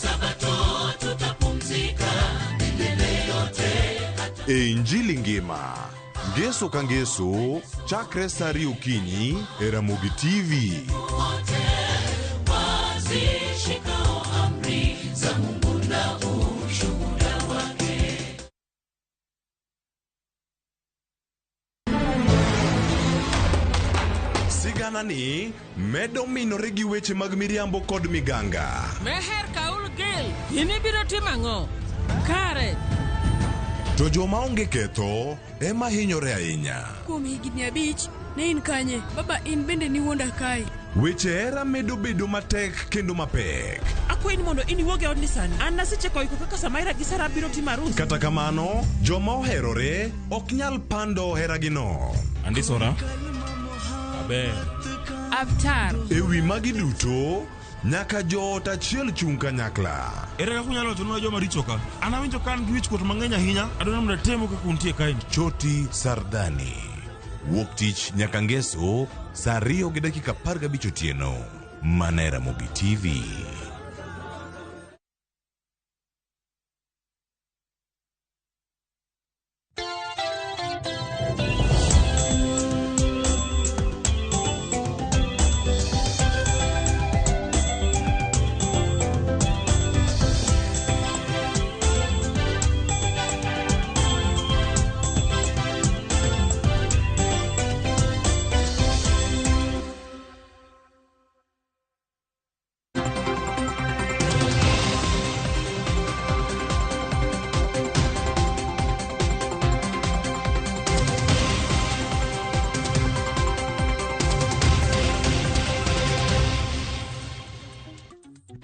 Sabato tutapumzika milele yote. E Injili ngima Ngeso ka ngeso, chakre sa 2 okinyi e Ramogi TV. Wazishikao amri za Mungu na ushuhuda wake. Sigana ni medo minore gi weche mag miriambo kod miganga. Meher Kaul Gil, in ibiro timo ang'o? Kare. To joma onge ketho ema hinyore ahinya. Kuom higni 5, ne in kanye? Baba in bende niwuonda kae. Weche hera medo bedo matek kendo mapek. Akwayi ni mondo in iwuog e odni sani. An nasechako iko kaka Samaira gi Sara biro timo arus. Kata kamano, joma oherore ok nyal pando heragino. Andisora. Aber. Avtar. E wi magi duto, nyaka joot achiel chung' kanyakla. Ere kaka unyalo wachonwa joma richo ka? An awinjo ka an gi wichkuot mang'eny ahinya. Adwaro mondo atemu kaka untie kaeni. Choti Sardani. Wuok tich nyaka ngeso saa 2:15 otieno. Mana e Ramogi TV.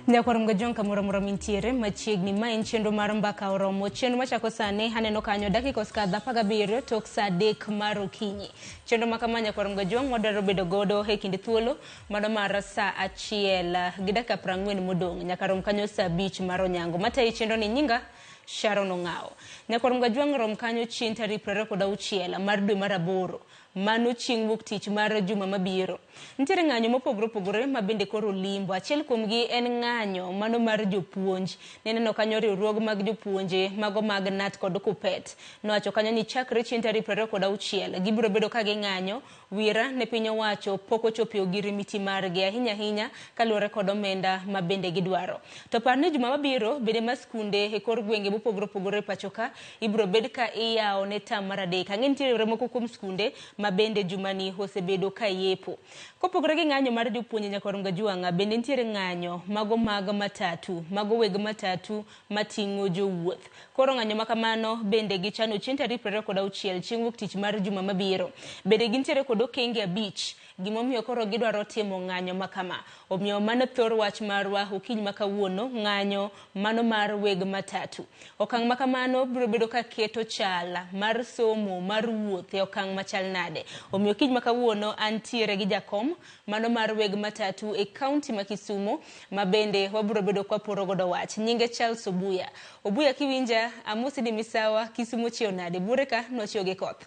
Nyakwar Mgajong kamoro amora mintiere machiegni ma en chenro mar mbaka oromo. Chenro machako sani aneno kanyo dakika osekadho 17 tok saa 3 mar okinyi. Chenro ma kama Nyakwar Mgajong wadwaro bedo godo e kind thuolo mano mar saa 1 gi dakika 40 modong' nyaka rom kanyo saa 5 mar onyango. Matayi chenro ni nyinga Sharon Ong'awo. Nyakwar Mgajwang' rom kanyo chieng' tarik 26 mar dwe mar 8. Mano chieng' wuok tich mar juma mabiro. Nitiere ng'anyo mopogore opogore ma bende koro limbo. Achiel kuomgi en ng'anyo mano mar jopuonj. Neneno kanyo riwruoge mag jopuonje mago mag KNUT kod KUPPET. Nowacho kanyo ni chakre chieng' tarik 26 gibiro bedo ka ging'anyo wira ne piny owacho pok ochopo e ogirimiti margi ahinya ahinya kaluwore kod omenda ma bende gidwaro. To par ni juma mabiro bende ma skunde e kor gwenge mopogore opogore e pacho ka ibiro bed ka iyawo ne tam mar 3. Ang'e nitiere yore moko kuom skunde ma bende jumani osebedo ka yepo. Kopogore gi ng'anyo mar jopuonje Nyakwar Mgajwang'a, bende nitiere ng'anyo mago mag matatu, mago weg matatu mating'o jowuoth. Koro ng'anyo ma kamano bende gichano chieng' tarik 26 chieng' wuok tich mar juma mabiro. Bende gintiere kod okenge 5 gimomiyo koro gidwaro timo ng'anyo ma kama. Omiyo mano thor wach marwa okinyi ma kawuono, ng'anyo mano mar weg matatu. Okang' ma kamano biro bedo ka keto chal mar somo mar wuoth e okang' machal nade. Omiyo okinyi ma kawuono antiere gi jakom mano mar weg matatu e kaunti ma Kisumu ma bende wabiro bedo kwa poro godo wach. Nyinge Charles Obuya. Obuya kiwinja amosi ni misawa Kisumu chiew nade? Bure ka nochiew gi koth.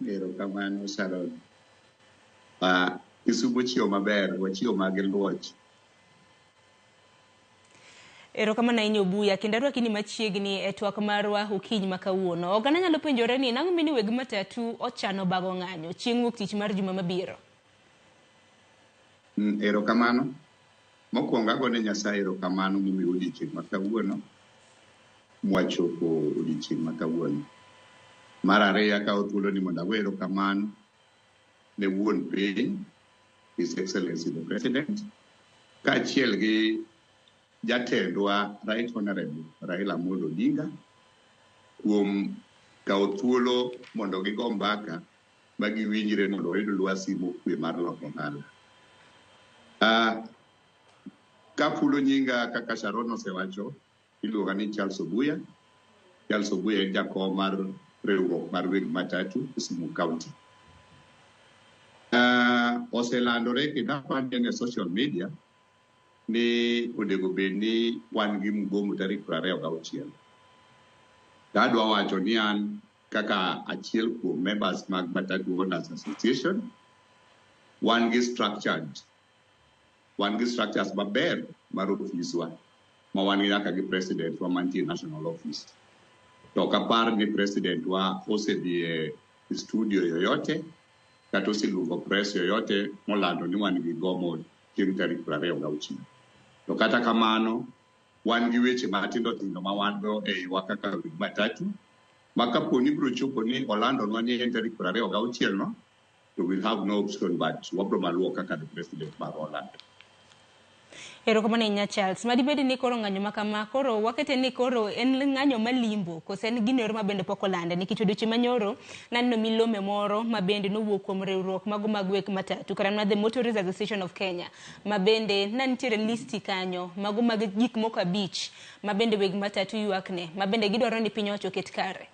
Erokamano Sharon. Kisumu chiew maber, wachiew mag luoch. Erokamano ahinya Obuya, kendo arwaki ni machiegni e twak marwa okinyi ma kawuono. Oganda nyalo penjore ni nang'o mini weg matatu ochano bago ng'anyo chieng' wuok tich mar juma mabiro? Erokamano. Mokwongo agone Nyasaye erokamano momiyo odiechieng' ma kawuono mwachopo odiechieng' ma kawuono. Mar ariyo akawo thuolo ni mondo ago erokamano ne wuon piny, His Excellency the President, kaachiel gi jatendwa Right Honorable Raila Amolo Odinga kuom kawo thuolo mondo gigo mbaka ma giwinjre mondo wayud lwasi mokwe mar loko ohala. Kafulo nyinga kaka Sharon osewacho, iluonga ni Charles Obuya. Charles Obuya en jakom mar riwruok mar weg matatu Kisumu County. Oselandore kendo apani en e social media ni onego bed ni wan gi mgomo tarik 26. To adwa wacho ni an kaka achiel kuom members mag Matatu Owners Association, wan gi structures maber mar ofiswa ma wan gi nyaka gi president wa mantie national office. To ok apar ni president wa osedhi e studio yoyote kata oseluongo press yoyote molando ni wan gi gomo chieng' tarik 26. To kata kamano, wan gi weche matindo tindo ma wan go e iwa kaka weg matatu ma kapo ni biro chopo ni olandonwa ni en tarik 26 no, to we'll have no option but wabro maluwo kaka the president marwa olando. Erokamano ahinya Charles. Madibed ni koro ng'anyo ma kama koro wakete ni koro en ng'anyo malimbo kose en gino ero ma bende pok olande nikech odiochieng' manyoro naneno milome moro ma bende nowuok kuom riwruok mago mag weg matatu kata mana the Motorists Association of Kenya ma bende ne nitiere listi kanyo mago mag gik moko 5 ma bende weg matatu ywakne ma bende gidwaro ni piny owacho oket kare.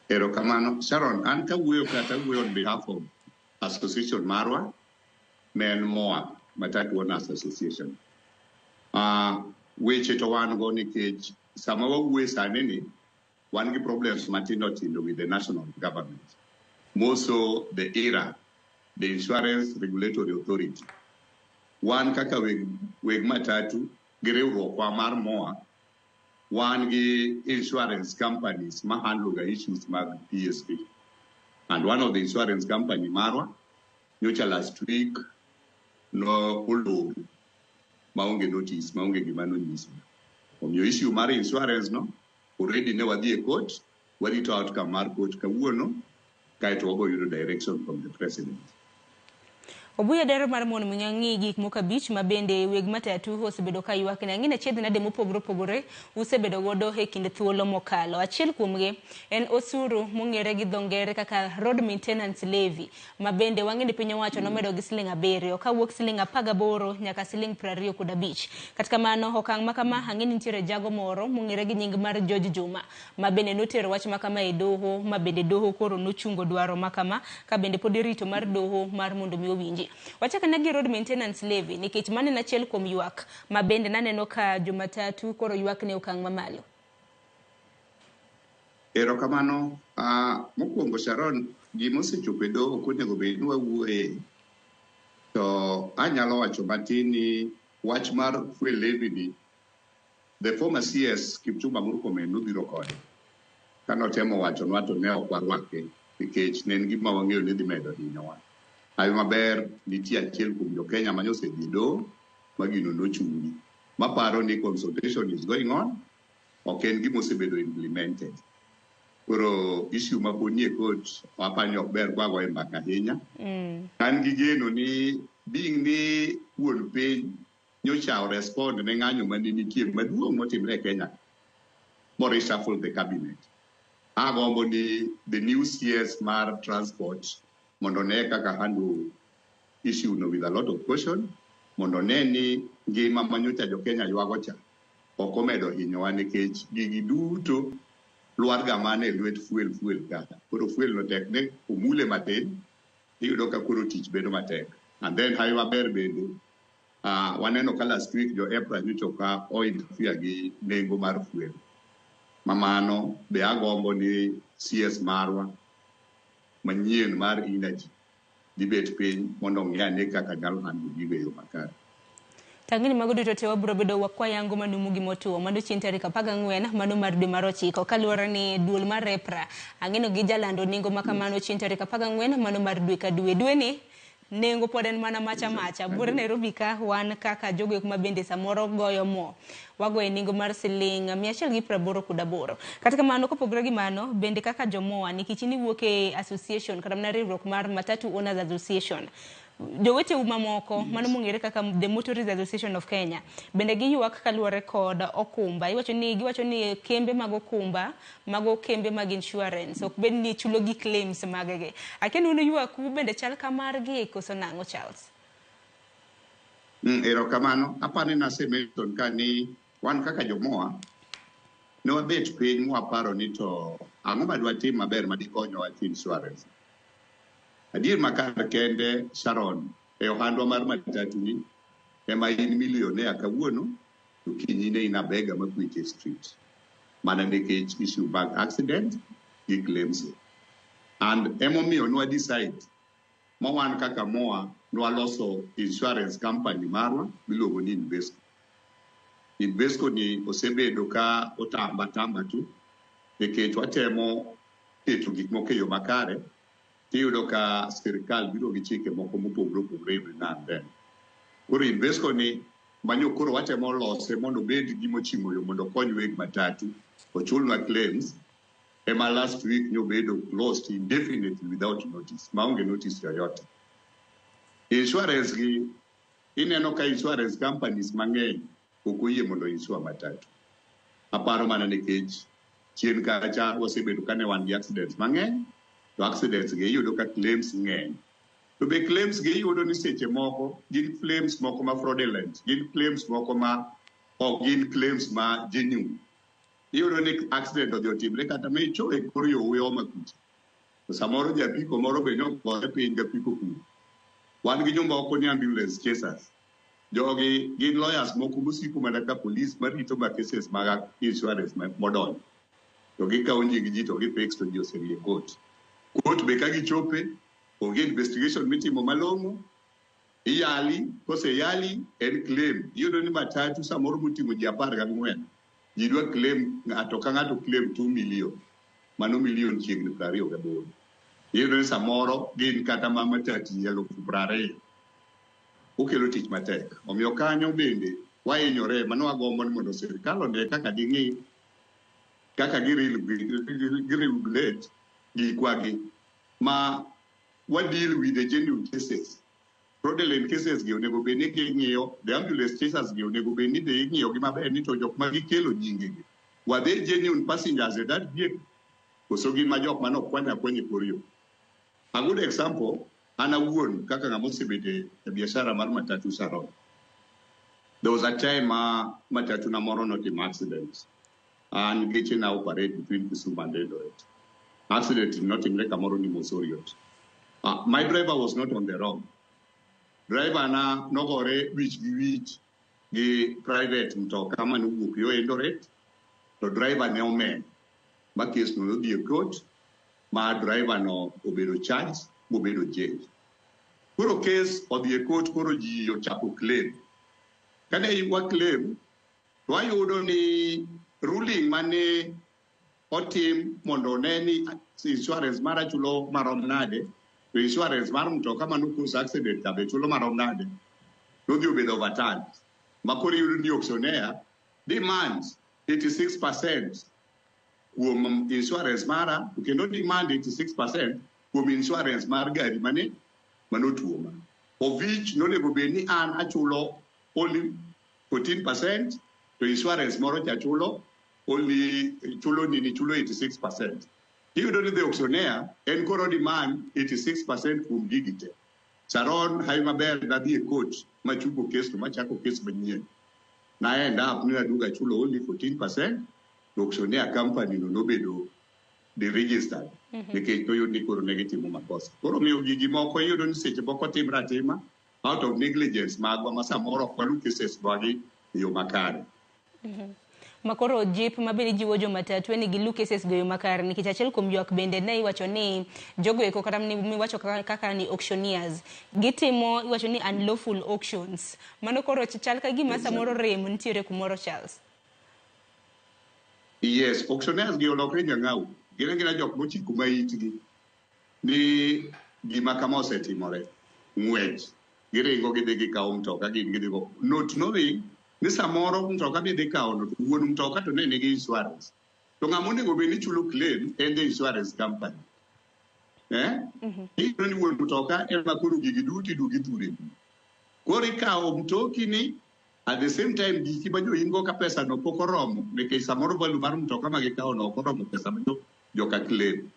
Erokamano. Sharon, an kawuoyo kata awuoyo on behalf of association marwa ma en MOA, Matatu Owners Association. Weche to wan go nikech sama wawuoye sani ni wan gi problems matindo tindo with the national government. More so the IRA, the Insurance Regulatory Authority. Wan kaka weg matatu gi riwruokwa mar MOA, wan gi insurance companies ma handle ga issues mag PSV. And one of the insurance company marwa, nyocha last week, no olor maonge notice, maonge gima nonyiso. Omiyo issue mar insurance no, already ne wadhi e court, warito outcome mar court kawuono, kaeto wabo yudo direction from the president. Obuya dero mar mondo mi ng'i gik moko 5 ma bende weg matatu osebedo ka ywak ne. Ang'e ni achiedh nade mopogore opogore usebedo godo e kind thuolo mokalo. Achiel kuomgi en osuru mong'ere gi dho ngere kaka road maintenance levy ma bende wang'e ni piny owacho nomedo gi siling 7 kawuok siling 18 nyaka siling 25. Kata kamano okang' ma kama ang'e ni nitiere jago moro mong'ere gi nying mar George Juma ma bende notero wach ma kama e doho ma bende doho koro nochungo dwaro ma kama ka bende pod irito mar doho mar mondo mi owinji. Wachako ne gi road maintenance levy nikech mano en achiel kuom ywak ma bende naneno ka jomatatu koro ywak ne okang' mamalo. Erokamano. Mokwongo Sharon, gima osechopo e doho ok onego bed ni wawuoye. To anyalo wacho matin ni wach mar fuel levy ni, the former CS Kipchumba Murkomen nobiro kode. Kanotemo wachonwa to ne ok warwake nikech ne en gima wang'eyo ni dhi medo hinyowa. Hawi maber nitie achiel kuom jo Kenya mane osedhi e doho ma gino nochungi. Maparo ni consultation is going on, ok en gima osebedo implemented. Koro issue ma pod nie court aparo ni ok ber kwagoye mbaka ahinya. An gi geno ni being ni wuon piny nyocha o respond ne ng'anyo mane nitie maduong' motimre e Kenya mo reshuffle the cabinet. Agombo ni the new CS mar transport mondo ne kaka handle issue no with a lot of caution, mondo ne ni ngima manyocha jo Kenya ywago cha ok omedo hinyowa nikech gigi duto lwar ga mana e lwet fuel ka. Koro fuel no tek ne omule matin, iyudo ka koro tich bedo matek. And then hawi maber bende, waneno ka last week jo EPRA nyocha ka o interfere gi nengo mar fuel. Ma mano be agombo ni CS marwa manyien mar energy dhi bet piny mondo ong'i ane kaka nyalo handle gigo e yo makare. Tang'ni mago duto te wabiro bedo wakwayango manumu gi motuo mano chieng' tarik 14 mano mar dwe mar 9 kaluwore ni duol mar EPRA ang'eno gi jalando nengo ma kamano chieng' tarik 14 mano mar dwe ka dwe. Dwe ni nengo pod en mana macha macha. Buore Nairobi ka wan kaka jogo eko ma bende samoro goyo mo wagoye nengo mar siling 188. Kata kamano kopogore gi mano bende kaka jomoa nikech in iwuok e association kata mana riwruok mar Matatu Owners Association, joweteu mamoko mano mong'ere kaka the Motorists Association of Kenya bende giywak kaluwore kod okumba. Giwacho ni kembe mag okumba mago kembe mag insurance ok bed ni chulo gi claims maggi. Akia ni un ywaku bende chal ka margi koso nang'o Charles? Erokamano. Aparo ni nase mention ka ni wan kaka jomoa ne wabet piny mwaparo ni to ang'o ma dwatim maber ma dikonyowa wach insurance. Adier makar kende Sharon, e ohandwa mar matatu ni ema in millionaire kawuono to kiny ne in a beggar makwecho e street. Mana nikech issue mag accident gi claims. And emomiyo nwa decide ma wan kaka MOA nwaloso insurance company marwa miluongo ni Invesco. Invesco ni osebedo ka otamba tamba tu nikech watemo keto gik moko e yo makare, tiyudo ka sirikal biro gi chike moko mopogore opogore every now and then. Koro Invesco ni manyo koro watemo lose mondo obed gimochimo yo mondo okony weg matatu ochulnwa claims ema last week nyobedo closed indefinitely without notice, maonge notice yoyote. Insurance gi ineno ka insurance companies mang'eny ok oyie mondo insure matatu. Aparo mana nikech chien kacha wasebedo kane wan gi accidents mang'eny, to accidents gi iyudo ka claims ng'eny. To be claims gi iyudo ni seche moko gin claims moko ma fraudulent, gin claims moko ma ok gin claims ma genuine. Iyudo ni accident odhi otimre kata ma icho e kor yo Uyoma kucha. To samoro japiko moro be nogore piny gapiko kuno. Wan gi jomoko ni ambulance chasers. Jogi gin lawyers moko mosiko mana ka police marito ma cases mag insurance modonjo. To gikawo nying ji to gifix to ji osedhi e court. Court be ka gichope, onge investigation mitimo malong'o, iyali, koseyali en claim. Iyudo ni matatu samoro moting'o ji 14, ji dwa claim, ng'ato ka ng'ato claim 2 million. Mano million chiegni 28. Iyudo ni samoro gin kata ma matatu 20,000. Okelo tich matek. Omiyo kanyo bende wahinyore, mano wagombo ni mondo sirikal one kaka ging'i, kaka giregulate gikwagi ma wa deal with the genuine cases. Fraudulent cases gi onego bed ni ging'iyo, the ambulance chasers gi onego bed ni be ing'iyo gi maber ni to jok ma gikelo nyinge gi. Were they genuine passengers in that vehicle? Koso gin ma jok mane okwany akwanya e kor yo. A good example, an awuon kaka ng'ama osebedo e biashara mar matatu Sharon. There was a time ma matatu na moro notimo accident. An geche na operate between Kisumu and Eldoret. Accident notimre kamoro ni Mosoriot. My driver was not on the wrong. Driver na nogore wich gi wich gi private mtoka manowuok yo Eldoret, to driver ne omer. Ma case no nodhi e court, ma driver no obedo charged, mobedo jail. Koro case odhi e court, koro ji ochako claim. Kane wa claim, to wayudo ni ruling mane otim mondo one ni insurance mara chulo marom nade, to insurance mar mtoka mano cause accident cha be chulo marom nade, nodhi obedo overturned. Ma koro iyudo ni auctioneer demands 86% kuom insurance mara, to kendo demand 86% kuom insurance mar gari mane manotuoma. Of which nonego bed ni an achulo only 14%, to insurance moro cha chulo only chulo nini chulo 86%. Iyudo ni the auctioneer en koro demand 86% kuom gigi te. Sharon hawi maber nadhi e court machupo case no machako case manyien. Na end up ni aduogo achulo only 14%, to auctioneer company no nobedo deregistered. Nikech noyud ni koro ne gitimo makosa. Koro omiyo gigi moko iyudo ni seche moko timre atima out of negligence magwa ma samoro ok walu cases wagi e yo makare. Makoro jip mabende jiwo jomatatu en ni gilu cases go e yo makare, nikech achiel kuom ywak bende ne iwacho ni jogo eko kata miwacho kaka ni auctioneers gitimo iwacho ni unlawful auctions. Mano koro chal ka gima samoro rem nitiere kumoro, Charles. Yes, auctioneers gi olokre jang'au. Gin agina jok mochiko ma itgi ni gima kama osetimore. Ng'wech. Giringo gidhi gikawo mtoka gin gidhi go. Not knowing ni samoro mtoka midhi kawo no to wuon mtoka to ne nigi insurance. To ng'ama onego bed ni chulo claim en the insurance company. Iyudo ni wuon mtoka ema koro gigi duto iduogo ithure. Koro ikawo mtoki ni at the same time giki ma jo in go ka pesa no pok oromo nikech samoro value mar mtoka ma gikawo no ok oromo pesa ma joka claim.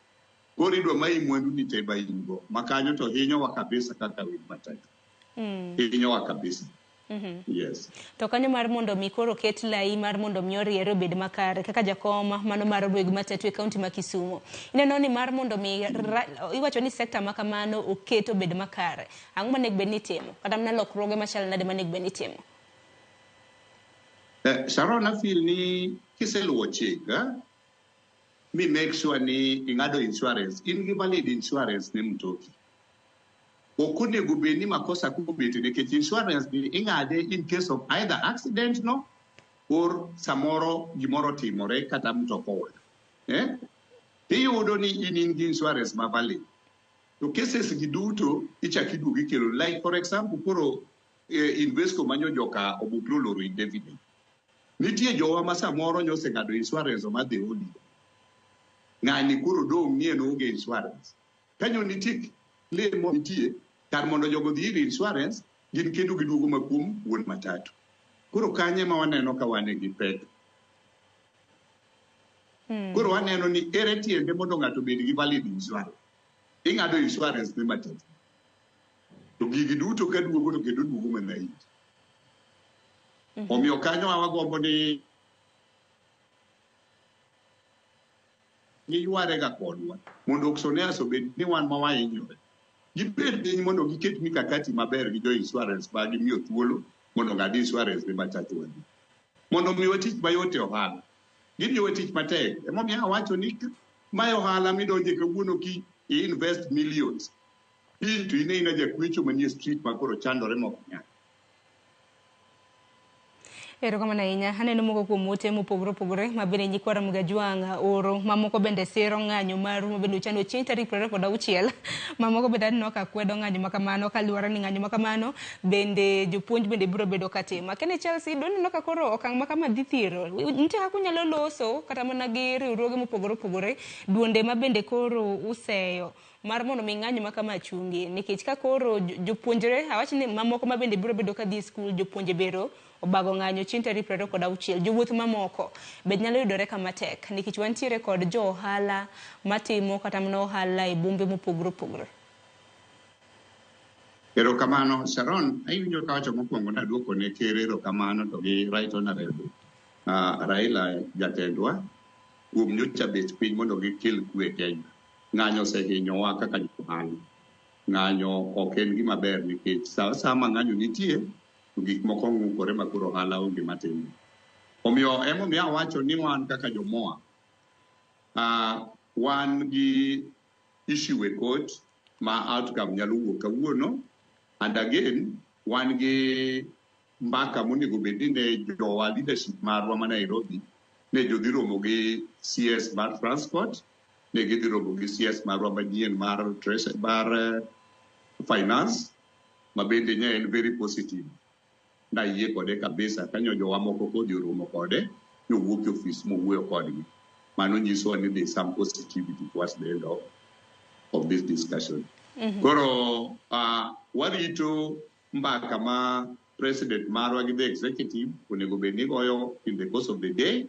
Koro idwa mayi mwandu ni te ma in go. Ma kanyo to hinyowa kabisa kaka weg matatu. Hinyowa kabisa. Yes. To kanyo mar mondo mi koro ket lai mar mondo mi oriere obed makare kaka jakom mano mar weg matatu e kaunti ma Kisumu. Ineno ni mar mondo mi iwacho ni sekta ma kamano oket obed makare. Ang'o monego bed ni itimo? Kata mana lokruoge machal nade monego bed ni itimo? Sharon, I feel ni kiseluwo chik, mi make sure ni ing'ado insurance, in gi valid insurance ne mtoki. Ok onego bed ni makosa kobete nikech insurance ni ing'ade in case of either accident no Or samoro gimoro timore kata mtoka owang'. Eh? Iyudo ni in in gi insurance ma valid. To cases gi duto ichak iduogo ikelo. Like for example, koro Invesco manyo joka Obuklo oloro indefinite. Nitie jowa ma samoro nyoseng'ado insurance ma dhi odi. Ng'ani koro dong' ni en onge insurance. Kanyo nitie claim moro nitie, kar mondo jogo odhi ir insurance, gin kendo giduogo ma kuom wuon matatu. Koro kanye ma waneno ka wan gi pek. Koro waneno ni ere tiende mondo ng'ato obed gi valid insurance. Ing'ado insurance ne matatu. To gigi duto ka duogo to kendo duogo mana iri. Omiyo kanyo wagombo ni giyware ga kodwa mondo auctioneers obed ni wan ma wahinyore. Gibed piny mondo giket mikakati maber gi jo insurance ma gimiyo thuolo mondo ng'ad insurance ne matatu wadhi. Mondo omiwa tich mayot e ohala. Gimiyowa tich matek. Emomiyo awacho ni mae ohala midonje kawuono ki i invest millions. Kiny to in aina jakwecho manie street ma koro chandore mok nyal. Erokamano ahinya. Aneno moko kuom ote mopogore opogore ma bende nyikwa Ramogi Ajwang' oro. Mamoko bende siro ng'anyo maru ma bende uchano chieng' tarik 26. Mamoko bende aneno ka kwedo ng'anyo ma kamano kaluwore ni ng'anyo ma kamano bende jopuonj bende biro bedo ka timo. Akeni Chelsea doneno ka koro okang' ma kama dhi thiro. Nitie kaka unyalo loso kata mana gi riwruoge mopogore opogore duonde ma bende koro useyo mar mondo mi ng'anyo ma kama chungi nikech ka koro jopuonjre awach ni mamoko ma bende biro bedo ka dhi e skul jopuonje bero obago ng'anyo chieng' tarik 26 jowuoth mamoko be nyalo yudore kama tek nikech wantiere kod jo ohala matimo kata mana ohala e bombe mopogore opogore. Erokamano Sharon, awinjo kawacho mokwongo naduoko ne ker erokamano to gi right honorable Raila jatendwa kuom nyocha bet piny mondo gikel kwe e Kenya. Ng'anyo osehinyowa kaka jo ohala. Ng'anyo ok en gima ber nikech sa asaya ma ng'anyo nitie to gik moko ng'ukore ma koro ohala onge matimo. Omiyo emomiyo awacho ni wan kaka jomoa, wan gi issue e court ma outcome nyalo wuok kawuono and again wan gi mbaka monego bed ni ne jowa leadership marwa ma Nairobi ne jodhi romo gi CS mar transport ne gidhi romo gi CS marwa manyien mar mar finance ma bende ne en very positive. Nayie kode kabisa kanyo jowa moko kodhi oromo kode nowuok e ofis mowuoyo kodgi. Mano nyisowa ni there is some positivity towards the end of this discussion. Koro warito mbaka ma president marwa gi the executive onego bed ni goyo in the course of the day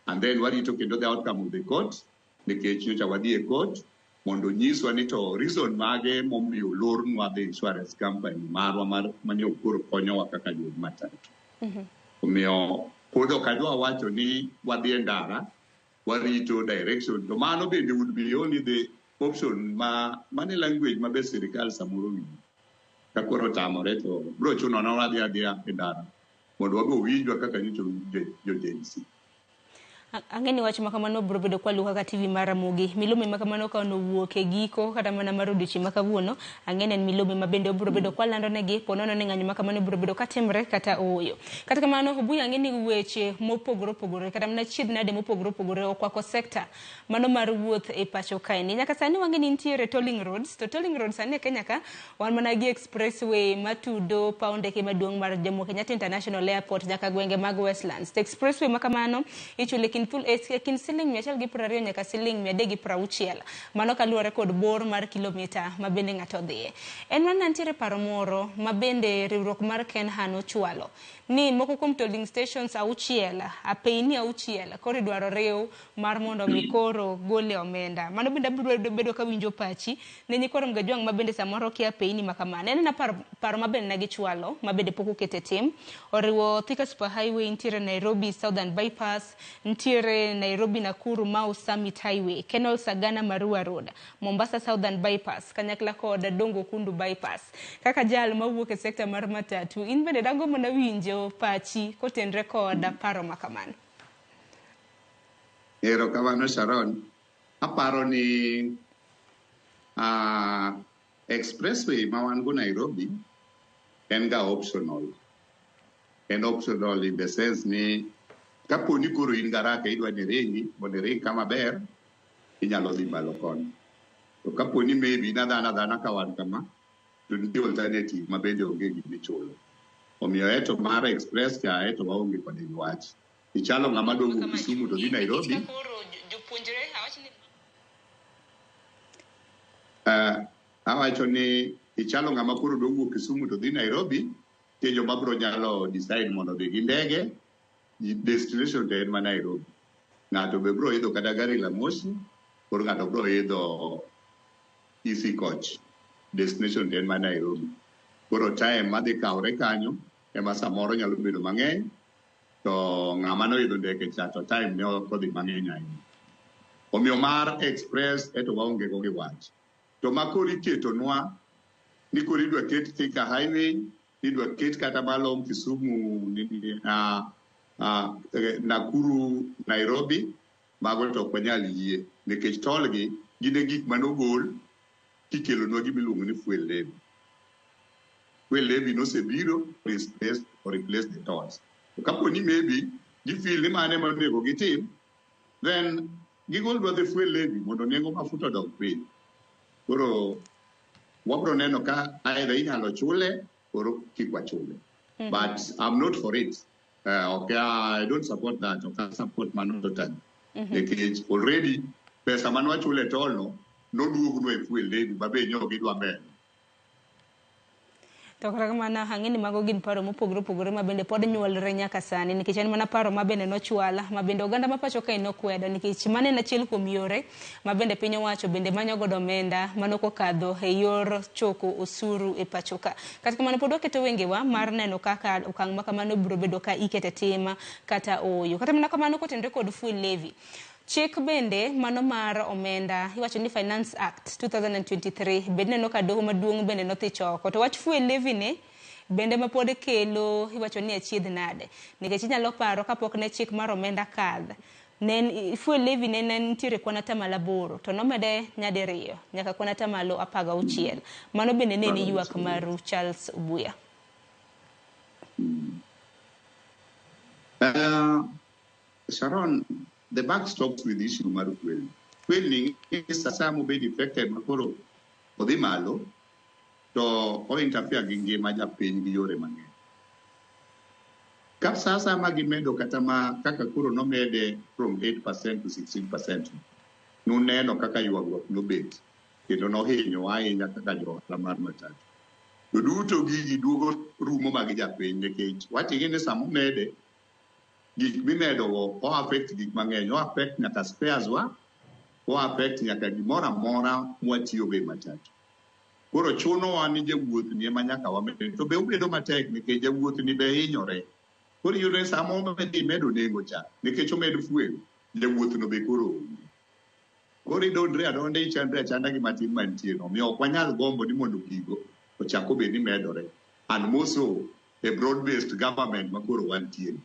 and then warito kendo the outcome of the court nikech nyocha wadhi e court mondo onyiswa ni to reason mage momiyo olornwa the insurance company marwa mar mane koro konyowa kaka jo matatu. Omiyo pod ok adwa wacho ni wadhi e ndara warito direction to mano bende would be only the option ma mane language ma be sirikal samoro winjo. Ka koro otamore to biro chuno na wadhi adhiya e ndara mondo wabe winjwa kaka nyocha owinj jo Gen Z. Ang'e ni wach ma kamano biro bedo kwaluwo kaka TV mar Ramogi. Milome ma kamano ka nowuok e giko kata mana mar odiochieng' ma kawuono, ang'e ni en milome ma bende obiro bedo kwalando negi po nono ni ng'anyo ma kamano biro bedo katimre kata ooyo. Kata kamano, Obuya ang'e ni weche mopogore opogore kata mana chiedh nade mopogore opogore okwako sekta mano mar wuoth e pacho kaeni. Nyaka sani wang'e ni nitiere tolling roads, to tolling roads sani e Kenya ka wan mana gi expressway matudo paw ndeke maduong' mar Jomo Kenyatta International Airport nyaka gwenge mag Westlands. To expressway ma kamano ichule kind siling 120 nyaka siling 360. Mano kaluwore kod bor mar kilomita ma bende ng'ato dhiye. En mana nitiere paro moro ma bende riwruok mar KENHA nochwalo ni moko kuom tolling stations 6, apeyni 6 koro idwaro riw mar mondo mi koro gole omenda. Mano bende abiro bedo kawinjo pachi ne nyikwa Ramogi Ajwang' ma bende samoro kia apeyni ma kamano. En ena paro ma bende ne gichwalo ma bende pok oket e tim. Oriwo Thika Super Highway, nitiere Nairobi Southern Bypass, nitiere Nairobi Nakuru Mau Summit Highway, Kenol Sagana Marua Road, Mombasa Southern Bypass, kanyakla kod Dongo Kundu Bypass. Kaka jal mawuok e sekta mar matatu, in bende dago mana winjo pachi kotenre kod paro ma kamano. Erokamano Sharon. Aparo ni expressway ma wan go Nairobi en ga optional. En optional in the sense ni kapo ni koro in garaka idwa ni ringi mondo iring kama ber, inyalo dhi malo koni. To kapo ni maybe in adhana adhana ka wan kama, to nitie alternative ma bende onge gimichulo. Omiyo eto mar express cha eto waonge kode gi wach. Ichalo ng'ama dwa wuok Kisumu to dhi Nairobi, awacho ni ichalo ng'ama koro dwa wuok Kisumu to dhi Nairobi, nitie joma biro nyalo decide mondo odhi gi ndege, destination to en ma Nairobi. Ng'ato be biro idho kata gari la moshi, koro ng'ato biro idho easy coach, destination to en ma Nairobi. Koro time madhi kawre kanyo ema samoro nyalo bedo mang'eny, to ng'ama noidho ndeke cha to time ne ok odhi mang'eny ahinya. Omiyo mar express eto waonge go gi wach. To ma koro iketonwa ni koro idwa ket Thika Highway, idwa ket kata malong Kisumu, Nakuru, Nairobi, mago to ok wanyal yie nikech toll gi gin e gik manogol kikelonwa gima iluongo ni fuel levy. Fuel levy nosebiro replace or replace the tolls. To kapo ni maybe gifeel ni mano ema onego gitim, then gigolnwa the fuel levy mondo nengo mafuta odog piny. Koro wabro neno ka either inyalo chule or kik wachule. But I'm not for it. Okay, I don't support that. Ok I support mano totally. Nikech already pesa mane wachulo e toll no noduognwa e fuel levy ma be nyo gidwa medo. To kata kamano ang'e ni mago gin paro mopogore opogore ma bende pod nyuolre nyaka sani nikech en mana paro ma bende nochwal ma bende oganda ma pacho kae nokwedo nikech mano en achiel kuom yore ma bende piny owacho bende manyo godo omenda mano kokadho e yor choko osuru e pacho ka. Kata kamano pod waketo wengewa mar neno kaka okang' ma kamano biro bedo ka ikete tim kata ooyo. Kata mana kamano kotenore kod fuel levy. Chik bende mano mar omenda iwacho ni Finance Act 2023 bende neno ka doho maduong' bende nothich oko. To wach fuel levy ni bende ma pod kelo iwacho ni achiedh nade. Nikech inyalo paro kapok ne chik mar omenda kadh, ne fuel levy ne nitiere kwan 8% to nomede nyadiriyo nyaka kwan 16%. Mano bende ne ni ywak maru Charles Obuya. Sharon, the buck stops with the issue mar fuel. Fuel ni sasa mobed affected makoro odhi malo to o interfere gi ngima japiny gi yore mang'eny. Ka sasa ma gimedo kata ma kaka koro nomede from 8% to 16%, nuneno kaka ywagruok nobet kendo nohinyo ahinya kaka jo ohala mar matatu. To duto gigi duogo rumo mag japiny nikech wach ni sama omede gik mimedo go o affect gik mang'eny, o affect nyaka spares wa, o affect nyaka gimoro amora mwatiyogo e matatu. Koro chunowa ni jawuoth ni ema nyaka wamed, to be obedo matek nikech jawuoth ni be hinyore. Koro iyudo ni sama omed imedo nengo cha, nikech omed fuel, jawuoth no be koro onge. Koro idondri adonda ichandri achanda gi matin mantie no, omiyo ok wanyal gombo ni mondo gigo ochak obed ni medore. And more so, a broad-based government ma koro wantie.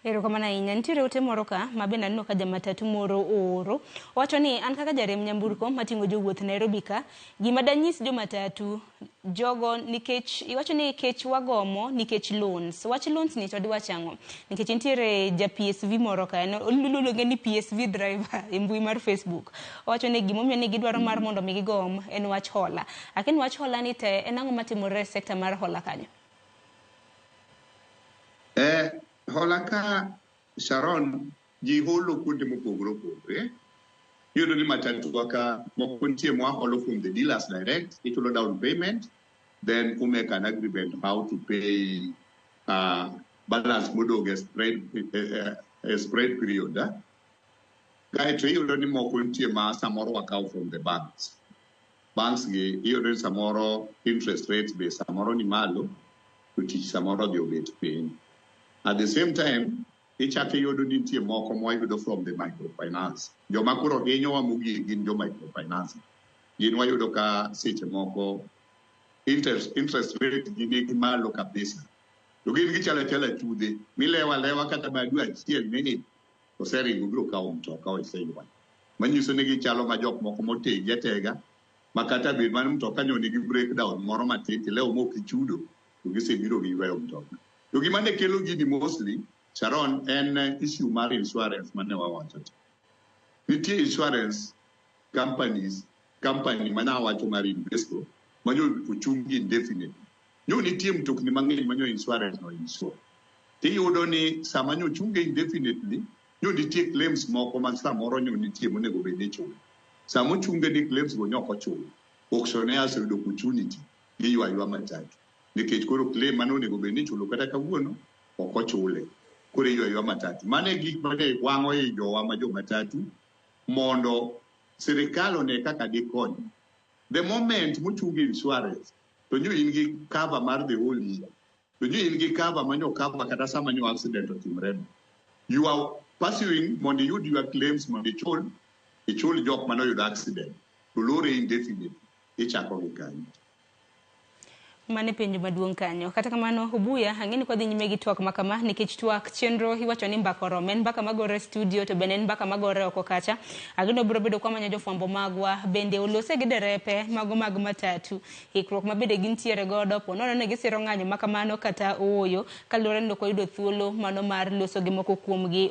Erokamano ahinya. Nitiere ote moro ka ma bende aneno ka jamatatu moro ooro. Owacho ni an kaka jariemb nyamburko mating'o jowuoth Nairobi ka, gima danyis jomatatu jogo nikech iwacho ni kech wagomo nikech loans. Wach loans ni to diwach ang'o? Nikech nitiere ja PSV moro ka, en oluonge ni PSV driver e mbui mar Facebook. Owacho ni gimomiyo ni gidwaro mar mondo mi gigom en wach hola. Lakini wach hola ni te en ang'o matimore e sekta mar hola kanyo? Hola ka Sharon, ji holo kuonde mopogore opogore. Iyudo ni matatu ka moko nitie mwaholo from the dealers direct, ichulo down payment, then u make an agreement how to pay balance modong e spread period. Kaeto iyudo ni moko nitie ma samoro wakawo from the banks. Banks gi iyudo ni samoro interest rates be samoro ni malo, to tich samoro dhi obet piny. At the same time, ichako iyudo ni nitie moko mwayudo from the microfinance. Joma koro hinyowa mogik gin jo microfinance. Gin wayudo ka seche moko interest rate gi nigi malo kabisa. To gin gichalo achala chudhe, milewo alewa kata mana dwe achiel ni oseringo biro kawo mtoka oseywayo. Manyiso ni gichalo ma jok moko motegi atega, ma kata bed mana mtoka nyo nigi breakdown moro matin tilewo mok ichudo, to gisebiro giywayo mtoka. To gima ne kelo gini mostly, Sharon, en issue mar insurance mane wawacho cha. Nitie insurance companies, company mane awacho mar Invesco, manyo ochungi indefinitely. Nyo nitie mtokni mang'eny manyo insurance no insure. Tiyudo ni sama nyo ochunge indefinitely, nyo nitie claims moko ma samoro nyo nitie monego bed ni ichulo. Sama ochunge ni claims go nyo ok ochul. Auctioneers oyudo opportunity giywa ywa matatu. Nikech koro claim mane onego bed ni ichulo kata kawuono ok ochule. Koro iywa ywa matatu. Mano e gik mane wang'o i jowa ma jo matatu mondo sirikal one kaka gikony. The moment mochung insurance to nyo in gi cover mar the whole year. To nyo in gi cover manyo cover kata sama nyo accident otimre no. You are pursuing mondo iyud your claims mondo ichul jok mane oyudo accident. To lore indefinitely. Ichako gi kanyo. Mane penjo maduong' kanyo. Kata kamano, Obuya, ang'e ni kwadhi nyime gi twak makama nikech twak chenro iwacho ni mbaka oromo. En mbaka magore e studio to bende en mbaka magore oko kacha. Ageno biro bedo kwamanyo jofwambo magwa bende olose gi derepe mago mag matatu. Ikruok ma bende gintiere godo po nono ni gisiro ng'anyo makamano kata ooyo kaluwore ni ok wayudo thuolo mano mar loso gi moko kuomgi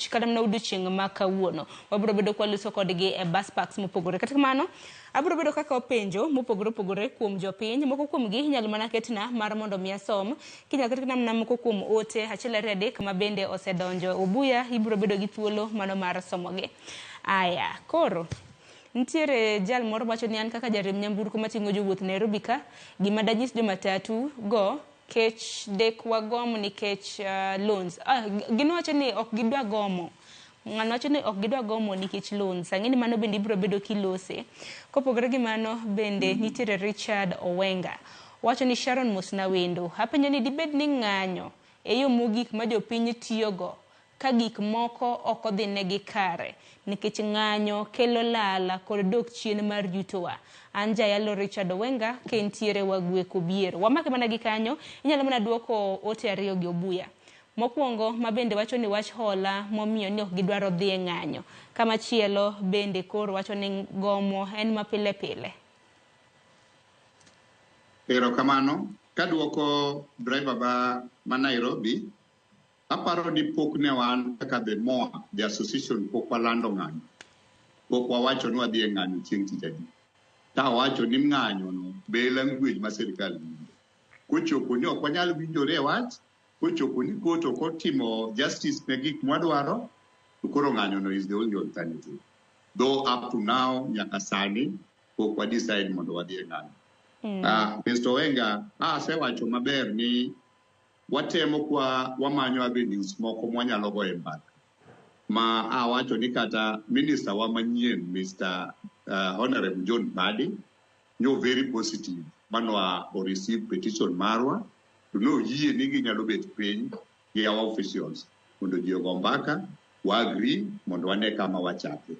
kata mana odiochieng' ma kawuono. Wabiro bedo kwaloso kodgi e bus parks mopogore. Kata kamano, abiro bedo kaka penjo mopogore opogore kuom jopiny. Moko kuomgi inyalo mana ketna mar mondo mi asom. Kinyalo ketna mana moko kuom ote 1 2 3 ma bende osedonjo. Obuya ibiro bedo gi thuolo mano mar somogi. Aya, koro nitiere jal moro wacho ni an kaka jariemb nyamburko mating'o jowuoth Nairobi ka, gima danyis jomatatu go kech dek wagom nikech loans. Gino wacho ni ok gidwa gomo. Ng'ano wacho ni ok gidwa gomo nikech loans. Ang'e ni mano bende ibiro bedo kilose. Kopogore gi mano bende nitiere Richard Owenga. Wacho ni Sharon mosna wendo. Apenjo ni dibed ni ng'anyo e yo mogik ma jopiny tiyogo ka gik moko ok odhi negi kare nikech ng'anyo kelo lala kod dok chien mar yutowa. An jayalo Richard Owenga ka entiere Wagwe Kobiero. Wamake mana gi kanyo, inyalo mana duoko ote ariyo gi Obuya. Mokwongo ma bende wacho ni wach hola momiyo ni ok gidwaro dhi e ng'anyo. Kamachielo bende koro wacho ni gomo en ma pile pile. Erokamano. Kaduoko driver ba Nairobi, aparo ni pok ne wan kaka the MOA, the association pok walando ng'anyo. Pok wawacho ni wadhi e ng'anyo chieng' tich adi. Ta wacho ni ng'anyo no be language ma sirikal winjo. Kochopo ni ok wanyal winjore e wach, kochopo ni court ok otimo justice ne gik mwadwaro, to koro ng'anyo no is the only alternative. Though up to now, nyaka sani, pok wa decide mondo wadhi e ng'anyo. Mr. Owenga, asewacho maber ni watemo kwa wamanyo avenues moko mwanyalo goye mbaka. Ma awacho ni kata minister wa manyien, Mr. Honorable John Mbadi, nyo very positive manwa o receive petition marwa, to noyie ni ginyalo bet piny gi our officials mondo ji ogo mbaka, wa agree mondo wane kama wachake.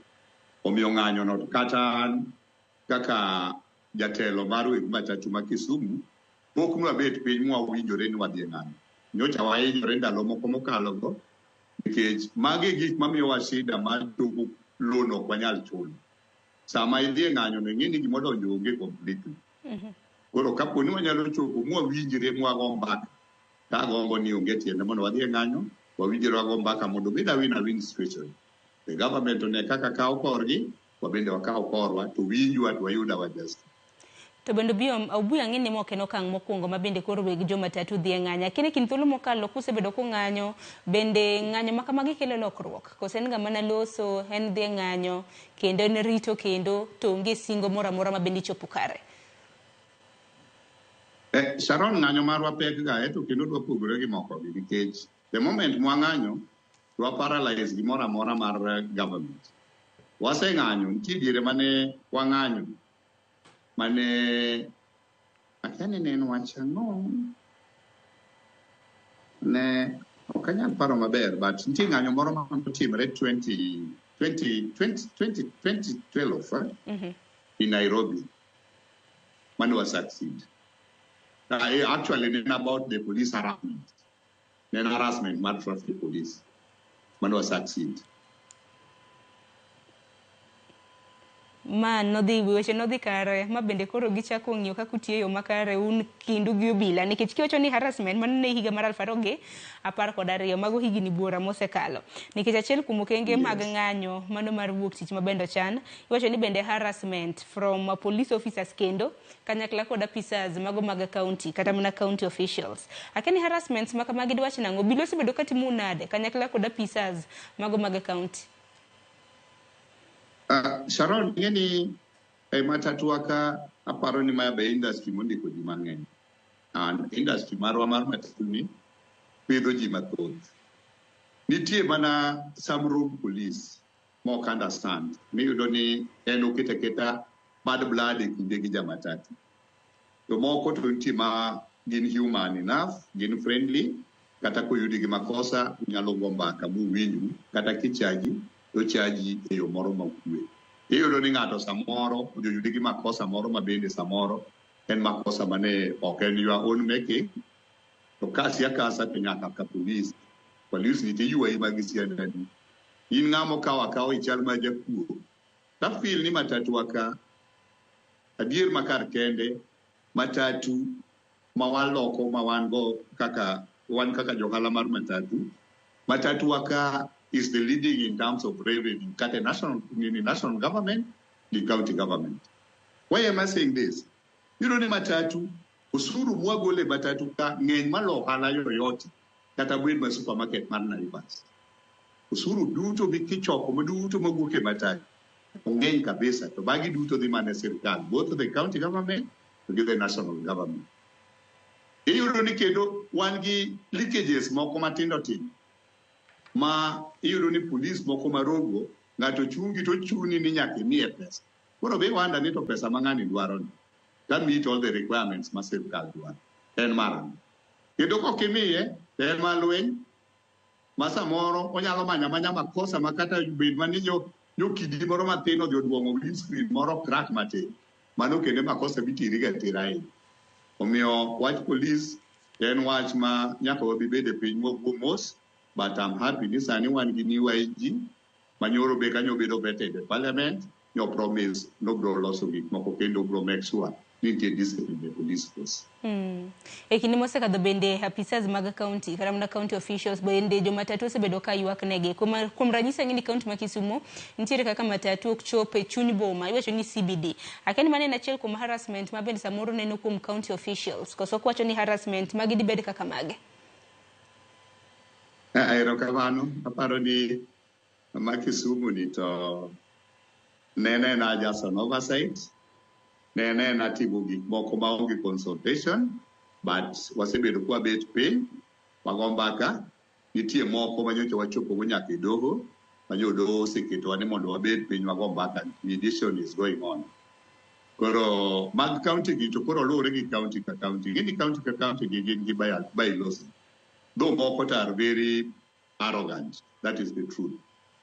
Omiyo ng'anyo no kata an kaka jatelo mar weg matatu ma Kisumu, pok nwabet piny mwawinjore ni wadhi e ng'anyo. Nyocha wahinyore ndalo moko mokalo go, nikech magi e gik mamiyowa shida mar chopo loan ok wanyal chulo. Sama idhi e ng'anyo no ing'e ni gimodonjo onge completely. Koro kapo ni wanyalo chopo mwawinjre mwago mbaka, tagombo ni onge tiende mondo wadhi e ng'anyo, wawinjre wago mbaka mondo obed a win-win situation. The government one kaka kawo korgi, wabende wakaw korwa, to winjwa to wayud our justice. To bende Obuya ang'e ni ma ok en okang' mokwongo ma bende koro weg jomatatu dhi e ng'anyo. Lakini kind thuolo mokalo kusebedo kung'anyo, bende ng'anyo ma kamagi kelo lokruok? Koso en ga mana loso, en dhi e ng'anyo, kendo en rito kendo to onge singo moro amora ma bende ichopo kare? Sharon, ng'anyo marwa pek ga to kendo dwa pogore gi moko gi nikech the moment mwang'anyo to wa paralyze gimoro amora mar government. Waseng'anyo, nitie diere mane wang'anyo mane akia ni ne en wach ang'o ne ok anyal paro maber but nitie ng'anyo moro manotimore 20 20 20 20 2012 in Nairobi mane wa succeed. Actually ne en about the police harassment. Ne en harassment mar traffic police mane wa succeed. Ma nodhi weche nodhi kare ma bende koro gichako ng'iyo kaka utiyo e yo makare un kindu gi obila nikech kiwacho ni harassment mano ne higa mar 2012, mago higni buora mosekalo, nikech achiel kuom okenge mag ng'anyo mano mar wuok tich ma bende ochan iwacho ni bende harassment from police officers kendo kanyakla kod apisas mago mag county kata mana county officials. Akia ni harassments ma kamagi dwach nang'o? Obila osebedo katimou nade kanyakla kod apisas mago mag county? Sharon, ing'e ni e matatu ka aparo ni ma be industry mondiko ji mang'eny. And industry marwa mar matatu ni pidho ji mathoth. Nitie mana some rogue police ma ok understand. Miyudo ni en oketo aketa bad blood e kinde gi jamatatu. To moko to nitie ma gin human enough, gin friendly, kata koyudi gi makosa unyalo go mbaka muwinjru, kata kichaji to chaji e yo moro makwe. Iyudo ni ng'ato samoro oyudi gi makosa moro ma bende samoro en makosa mane ok en your own making, to kasi akasa to nyaka ka police. Police nitie ywayi ma gisianani. In ng'ama okawo akawa ichal ma jakuo. Ta feel ni matatu wa ka adier ma kar kende matatu ma waloko ma wan go kaka wan kaka johala mar matatu, matatu wa ka is the leading in terms of revenue kata national, in national government, the county government. Why am I saying this? Iyudo ni matatu osuru mwagolo e matatu ka ng'eny malo ohala yoyote kata bed ma supermarket mar Naivas. Osuru duto mikichoko duto mawuok e matatu ong'eny kabisa to magi duto dhi mana e sirkal, both the county government to gi the national government. Iyudo ni kendo wan gi leakages moko matindo tindo ma iyudo ni police moko marogo ng'ato chungi to chuni ni nyaka imiye pesa. Koro be wanda ni to pesa ma ng'ani dwaro ni ka meet all the requirements ma sirkal dwaro en marang'o. Kendo kok imiye to en ma lweny ma samoro onyalo manyo amanya makosa ma kata bed mani nyo kidi moro matin odhi oduong'o windscreen moro crack matin. Mano kendo e makosa mitiri ga tira ahinya. Omiyo wach police en wach ma nyaka wabi bede piny mwawuo mos, but I'm happy ni sani wan gi new IG manyoro be kanyo bedo vetted e parliament nyo promise nobro loso gik moko kendo bro make sure ni nitie discipline e police force. E kinde mosekadho bende apisas mag county kata mana county officials bende jomatatu osebedo ka ywak negi. Kuom ranyisi ang'e ni county ma Kisumu nitiere kaka matatu ok chop e chuny boma, iwacho ni CBD. Akia ni mano en achiel kuom harassment ma bende samoro neno kuom county officials. Koso kwacho ni harassment magi dibed kaka mage? Erokamano. Aparo ni ma Kisumu ni to nene en just an oversight. Nene en atimo gik moko maonge consultation, but wasebedo kwabet piny, wago mbaka. Nitie moko manyocha wachopogo nyaka e doho, manyo doho oseketowa ni mondo wabed piny wago mbaka. Mediation is going on. Koro mag county gi to koro luwore gi county ka county. Ing'e ni county ka county gi gin gi bylaws. Though moko to are very arrogant. That is the truth.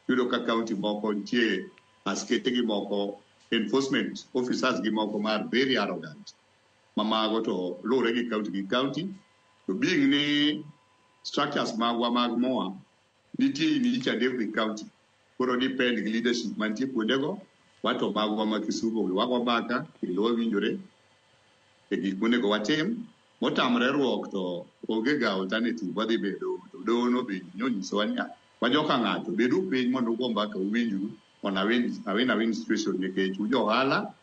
Iyudo ka county moko nitie askeche gi moko, enforcement officers gi moko ma are very arrogant. Ma mago to luwore gi county gi county. To being ni structures magwa mag MOA nitie in each and every county. Koro depend gi leadership mantie kuondego. Wato magwa ma Kisumu gi wago mbaka kendo wawinjore e gik monego watim. Motamre ruok to onge ga alternative wadhi bedo to doho no be nonyisowa niya wajoka ng'ato bedu piny mondo ugo mbaka uwinjru mondo awin situation nikech u jo ohala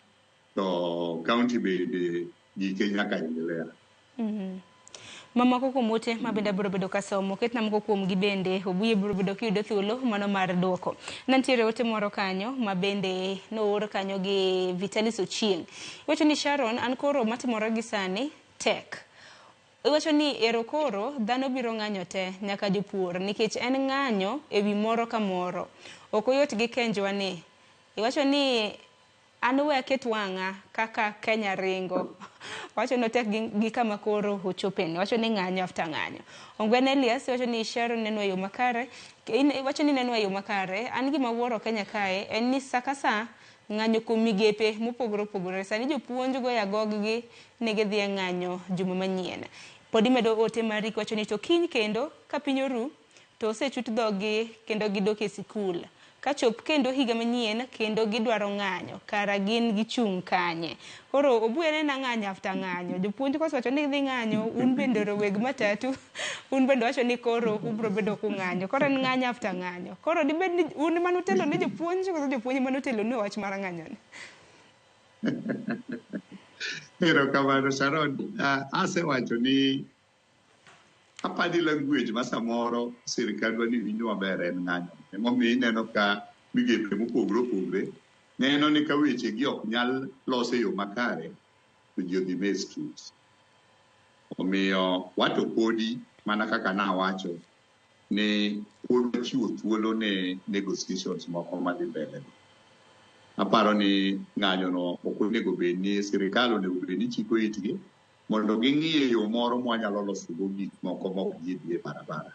to county bende gike nyaka endelea. Mamoko kuom ote ma bende abiro bedo kasomo, ketna moko kuom gi bende, Obuye biro bedo kiyudo thuolo mano mar duoko. Nantiere ote moro kanyo ma bende noor kanyo gi Vitalis Ochieng'. Iwacho ni Sharon, an koro matimore gi sani tek. Iwacho ni ero koro dhano biro ng'anyo te nyaka jopur nikech en ng'anyo ewi moro ka moro. Ok oyot gi kenjwa ni. Iwacho ni an we aket wang'a kaka Kenya ringo. Wacho ni otek gi kama koro ochopeni. Wacho ni ng'anyo after ng'anyo. Ongwen Elias wacho ni Sharon neno e yo makare. Wacho ni neno e yo makare. An gima wuoro Kenya kae en ni sa ka sa ng'anyo kuom migepe mopogore opogore. Sani jopuonj goyo agog-gi ne gidhi e ng'anyo juma manyien. Pod imedo ote mari kiwacho ni to kiny kendo ka piny oru to osechut dhogi kendo gidok e sikul. Kachop kendo higa manyien kendo gidwaro ng'anyo, kara gin gichung' kanye? Koro Obuya ne na ng'anyo after ng'anyo. Jopuonj kosewacho ni gidhi ng'anyo, un bende weg matatu, un bende wacho ni koro ubro bedo kung'anyo. Koro en ng'anyo after ng'anyo. Koro dibed ni un ema nutelo ne jopuonj koso jopuonj ema notelo nu e wach mar ng'anyo ni? Erokamano Sharon. Asewacho ni apani language ma samoro sirikandwa ni winjo maber en ng'anyo. Emomiyo ineno ka migepe mopogore opogore neno ni ka weche gi ok nyal los e yo makare to ji odhi e street. Omiyo wato podi mana kaka nawacho ni pod wachiwo thuolo ne negotiations moko madhi mbele. Aparo ni ng'anyo no ok onego bed ni sirikal onego bed ni chiko itgi mondo ging'iye yo moro mwanyalo loso go gik moko mok ji dhi e barabara.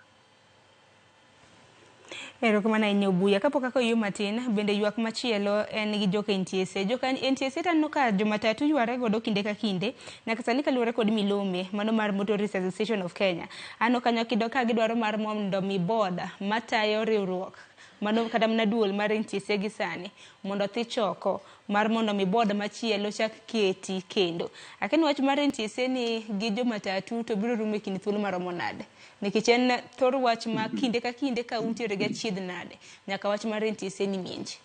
Erokamano ahinya Obuya. Kapok akoyo matin, bende ywak machielo en gi joka NTSA. Joka NTSA taneno ka jomatatu yware godo kinde ka kinde, nyaka sani kaluwore kod milome mano mar Motorist Association of Kenya. Aneno kanyo kido ka gidwaro mar mondo mi board matayo riwruok mano kata mana duol mar NTSA gi sani mondo othi choko mar mondo mi board machielo chak keti kendo. Akia ni wach mar NTSA ni gi jomatatu to biro rumo e kind thuolo maromo nade? Nikech en thor wach ma kinde ka kinde ka untiere gi achiedh nade, nyaka wach mar NTSA ni minji.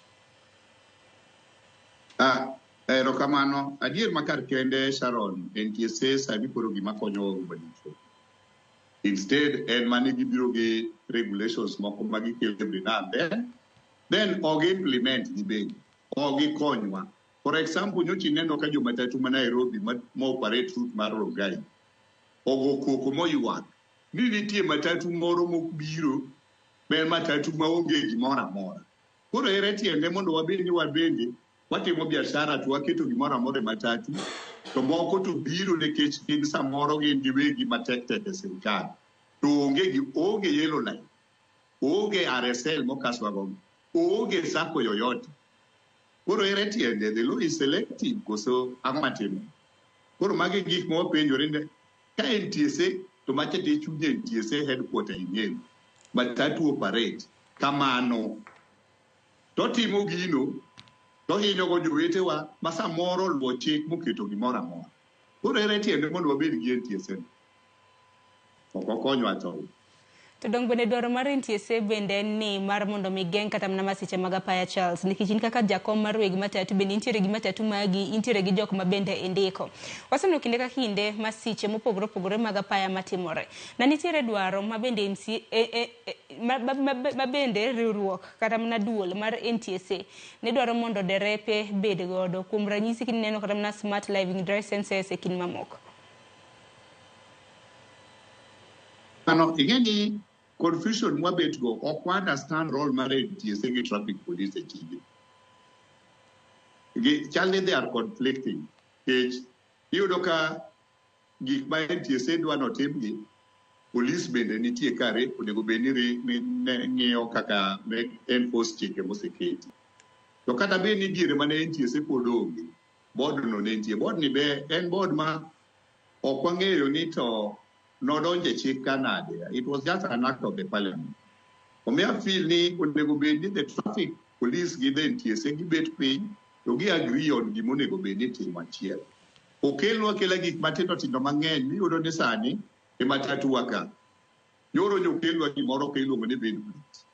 Erokamano. Adier ma kar kende Sharon, NTSA sani koro gima konyowa maduto. Instead, en mane gibiro gi regulations moko ma gikelo every now and then ok implement gi bende, ok gikonywa. For example, nyocha ineno ka jomatatu ma Nairobi ma operate route mar Rongai ogo koko moywak ni nitie matatu moro mobiro ma en matatu maonge gimoro amora. Koro ere tiende mondo wabed ni wabende watimo biashara to waketo gimoro amora e matatu to moko to biro nikech gin samoro gin giwegi matek tek e sirikal to onge gi onge yellow line, onge RSL mokaswago, onge sacco yoyote. Koro ere tiende? The law is selective koso ang'o matimo? Koro magi gik ma wapenjore ni ka NTSA to macha te chuny NTSA headquarter ing'eyo matatu operate kamano totimo gino tohinyo go jowetewa ma samoro oluwo chik moketo gimoro amora. Koro ere tiende mondo wabed gi NTSA? Ok okonywa at all. To dong bende dwaro mar NTSA bende en ni mar mondo mi geng' kata mana masiche mag apaya Charles, nikech in kaka jakom mar weg matatu bende intiere gi matatu magi, intiere gi jok ma bende indiko. Waseneno kinde ka kinde masiche mopogore opogore mag apaya matimore. Na nitiere dwaro ma bende MC, ma bende riwruok kata mana duol mar NTSA ne dwaro mondo derepe bed godo. Kuom ranyisi kineno kata mana smart living licenses e kind mamoko. Ano, ing'e ni confusion mwabet go ok wa understand role mar NTSA gi traffic police e tije. Gi chal ni they are conflicting. Nikech iyudo ka gik ma NTSA dwa notimgi, police bende nitie kare onego bed ni ng'iyo kaka enforce chike moseketi. To kata bed ni diere mane NTSA pod onge, board no ne nitie. Board ni be en board ma ok wang'eyo ni to nodonjo e chik ka nade. It was just an act of the parliament. Omiyo feel ni onego bed ni the traffic police gi the NTSA gibet piny to gi agree on gima onego bed ni itimo achiel. Okelnwa akela gik matindo tindo mang'eny miyudo ni sani e matatu wa ka. Nyoro nyokelnwa gimoro ka iluongo ni VIN plate.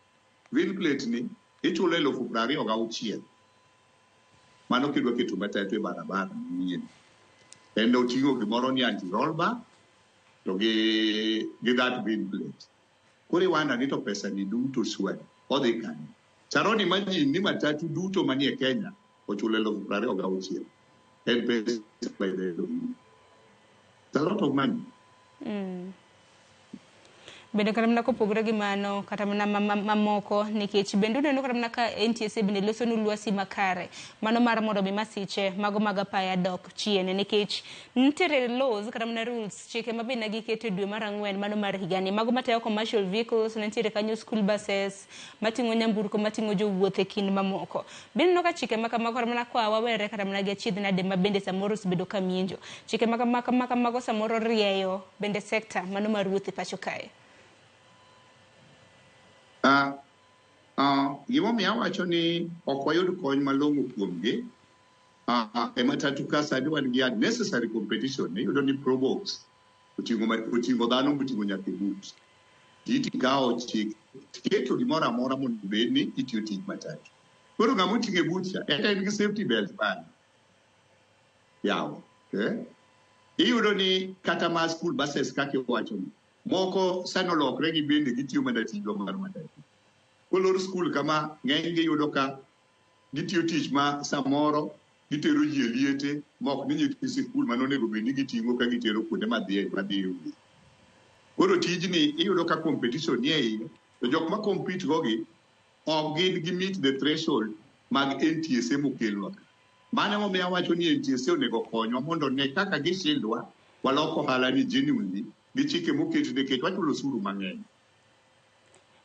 VIN plate ni ichulo 26,000. Mano kidwa keto matatu e barabara manyien. En oting'o gimoro ni anti rollback to gi that VIN plate. Koro iwanda ni to pesa ni duto surely odhi kanye? Sharon imagine ni matatu duto manie Kenya ochulo 26,000. En pesa by the end of the year. It's a lot of money. Bende kata mana kopogore gi mano kata mana mamoko nikech bende uneno kata mana ka NTSA bende loso nu lwasi makare mano mar mondo mi masiche mago mag apaya dok chien nikech nitiere laws kata mana rules chike ma bende giketo e dwe mar ang'wen mano mar higani mago matayo commercial vehicles nitiere kanyo school buses mating'o nyamburko mating'o jowuoth e kind mamoko. Bende ineno ka chike ma kamago kata mana kwa wawere kata mana gi achiedh nade ma bende samoro osebedo ka mienjo chike ma kamago samoro rieyo bende sekta mano mar wuoth e pacho kae. Gimomiyo awacho ni ok wayud kony malong'o kuomgi e matatu ka sani wan gi unnecessary competition. Iyudo ni Probox oting'o dhano moting'o nyaka e but. Tikawo chik keto gimoro amora mondo obed ni itiyo tij matatu. Koro ng'ama oting'o e but cha en gi safety belt mane? Yawa. Iyudo ni kata ma school buses kaka iwacho ni moko sani olokre gi bende gitiyo mana tijwa mar matatu. Kolor skul kama ng'eny gi yudo ka gitiyo tich ma samoro gitero ji e liete ma ok ni nyithi sikul mane onego bed ni giting'o ka gitero kuonde madhiye madhiye wuoth. Koro tijni iyudo ka competition nie iye to jok ma compete go gi ok gin gi meet the threshold mag NTSA mokelnwa ka. Mano emomiyo awacho ni NTSA onego okonywa mondo one kaka gishildwa walok ohala ni genuinely gi chike moketi nikech wachulo osuru mang'eny.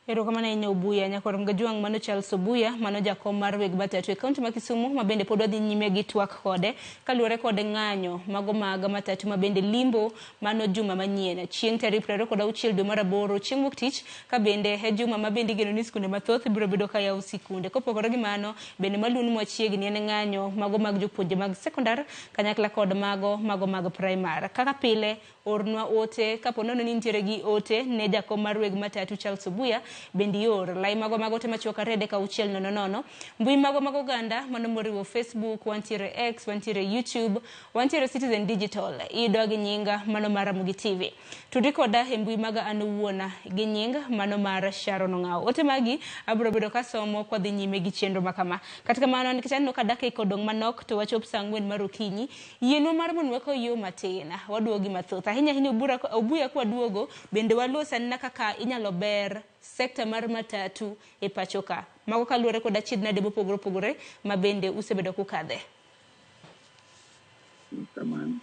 Erokamano ahinya Obuya. Nyakwar Mgajwang' mano Charles Obuya, mano jakom mar weg matatu e kaunti ma Kisumu ma bende pod wadhi nyime gi twak kode kaluwore kod ng'anyo mago mag matatu ma bende limbo mano juma manyien chieng' tarik 26 dwe mar aboro chieng' wuok tich ka bende e juma ma bende igeno ni skunde mathoth biro bedo ka yawo sikunde. Kopogore gi mano bende maluon machiegni en ng'anyo mago mag jopuonje mag sekondar kanyakla kod mago mag primar. Kaka pile ornwa ote kapo nono ni nitiere gi ote ne jakom mar weg matatu Charles Obuya bende ior lai mago mag ote machuok 2 3 6 0 0 mbui mago mag oganda mano moriwo Facebook, wantiere X, wantiere YouTube, wantiere Citizen Digital, iyudowa gi nyinga mano mar Ramogi TV. Tudri koda e mbui maga an owuon gi nying mano mar Sharon Ong'awo. Ote magi abiro bedo kasomo kwadhi nyime gi chenro makama. Kata kamano nikech aneno ka dakika odong' manok to wachop saa 4 mar okinyi, yienwa mar mondo wakaw yo matin waduogo gi mathoth. Ahinya ahinya Obuya kwaduogo bende walos anena kaka inyalo ber sekta mar matatu e pacho ka. Mago kaluwore kod achiedh nade mopogore opogore ma bende usebedo kukadhe. Kamano.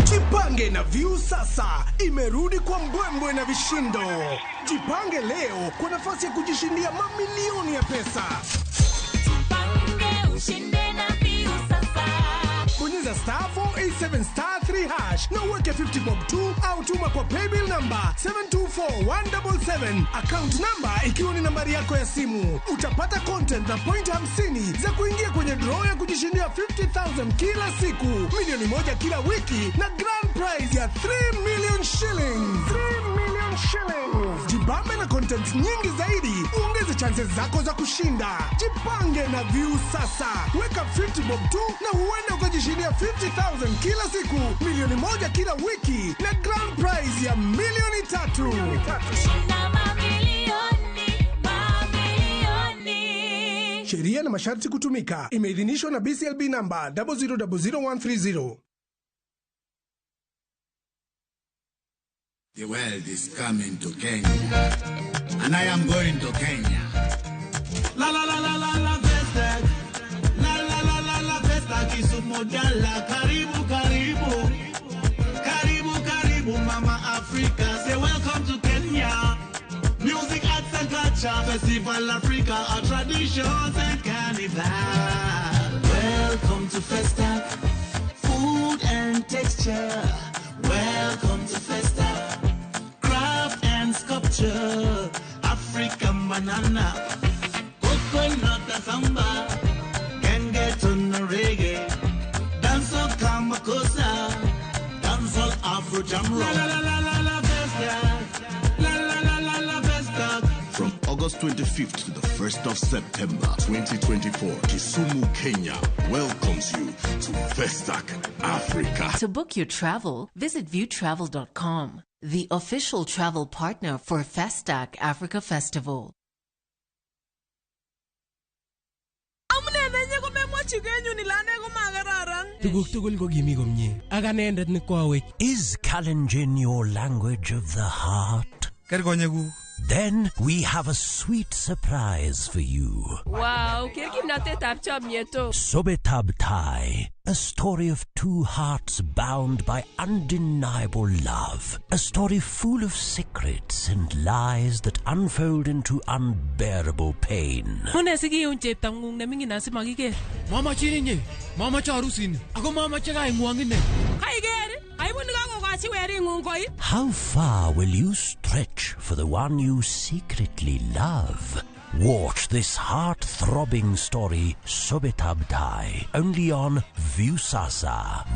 Jipange na View sasa imerudi kwa mbwembwe na vishindo. Jipange leo kwa nafasi ya kujishindia mamilioni ya pesa. Jipange ushinde na View sasa. Bonyeza star 487 star 3 hash na uweke 50 bob 2 au tuma kwa paybill number 724177, account number ikiwa ni nambari yako ya simu. Utapata content na point 50 za kuingia kwenye draw ya kujishindia 50,000 kila siku, milioni 1 kila wiki na grand prize ya 3 million shillings. 3 million shillings. Jibambe na content nyingi zaidi, uongeze chances zako za kushinda. Jipange na View sasa. Weka 50 bob 2 na huenda ukajishindia 50,000 kila siku, milioni 1 kila wiki na grand prize ya milioni 3. Shinda mamilioni, mamilioni. Sheria na masharti kutumika. Imeidhinishwa na BCLB number 0000130. The world is coming to Kenya, and I am going to Kenya. La la la la la la Festac, la la la la la Festac Kisumu Dala, karibu karibu, karibu karibu Mama Africa. Say welcome to Kenya. Music, arts and culture, Festival Africa, our traditions and carnival. Welcome to Festac, food and texture. Welcome to Festac, craft and sculpture. African banana, coconut samba, can get on the reggae, dancehall kamakosa, dancehall Afro jam rock. La la la la la la Festac, la la la la la Festac. From August 25th to the 1st of September 2024, Kisumu, Kenya welcomes you to Festac Africa. To book your travel, visit viewtravel.com, the official travel partner for Festac Africa Festival. Tuguk tugul ko kimi komie. Ak anendet ne koawech. Is Kalenjin your language of the heart? Ker konyekuk. Then we have a sweet surprise for you. Wow, ker kimnatetab chomyet o. Sobetab Tai, a story of two hearts bound by undeniable love. A story full of secrets and lies that unfold into unbearable pain. Mune sikiun cheptong'ung neming'in asimakiker? Mamachin inye, mamache arusini, ako mamache kaing'wong ine. Kaiker, aibu nikakokochi wering'ung koip. How far will you stretch for the one you secretly love? Watch this heart-throbbing story, Sobetab Tai, only on Viusasa.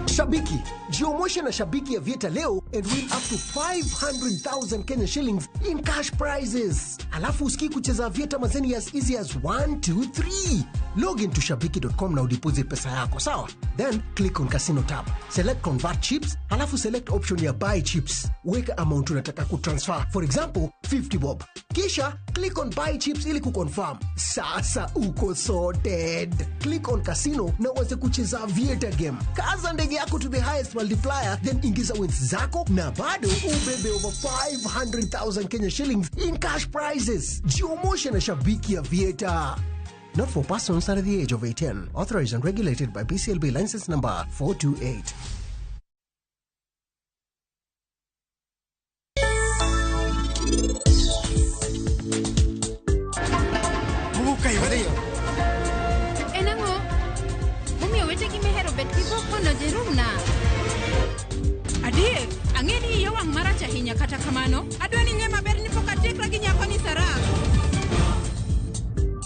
Shabiki, jiomoshe na Shabiki Aviator leo and win up to 500,000 Kenya shillings in cash prizes. Alafu usikii kucheza Aviator mazeni as easy as 1, 2, 3. Log into shabiki.com na udeposit pesa yako, sawa? Then click on casino tab. Select convert chips, alafu select option ya buy chips. Weka amount unataka kutransfer. For example, 50 bob. Kisha click on buy chips ili kuconfirm. Sasa uko sorted. Click on casino na uanze kucheza Aviator game. Kaza ndege yako to the highest multiplier, then ingiza wins zako na bado ubebe over 500,000 Kenya shillings in cash prizes. Jiomoshe na Shabiki Aviator. Not for persons under the age of 18. Authorized and regulated by BCLB license number 428. En ang'o momiyo wetegi mihero bet gi dhok mondo jirumna? Adier, ang'e ni iya wang' marach ahinya kata kamano, adwa ni ing'e maber ni pok atiekra gi nyako ni Sarah.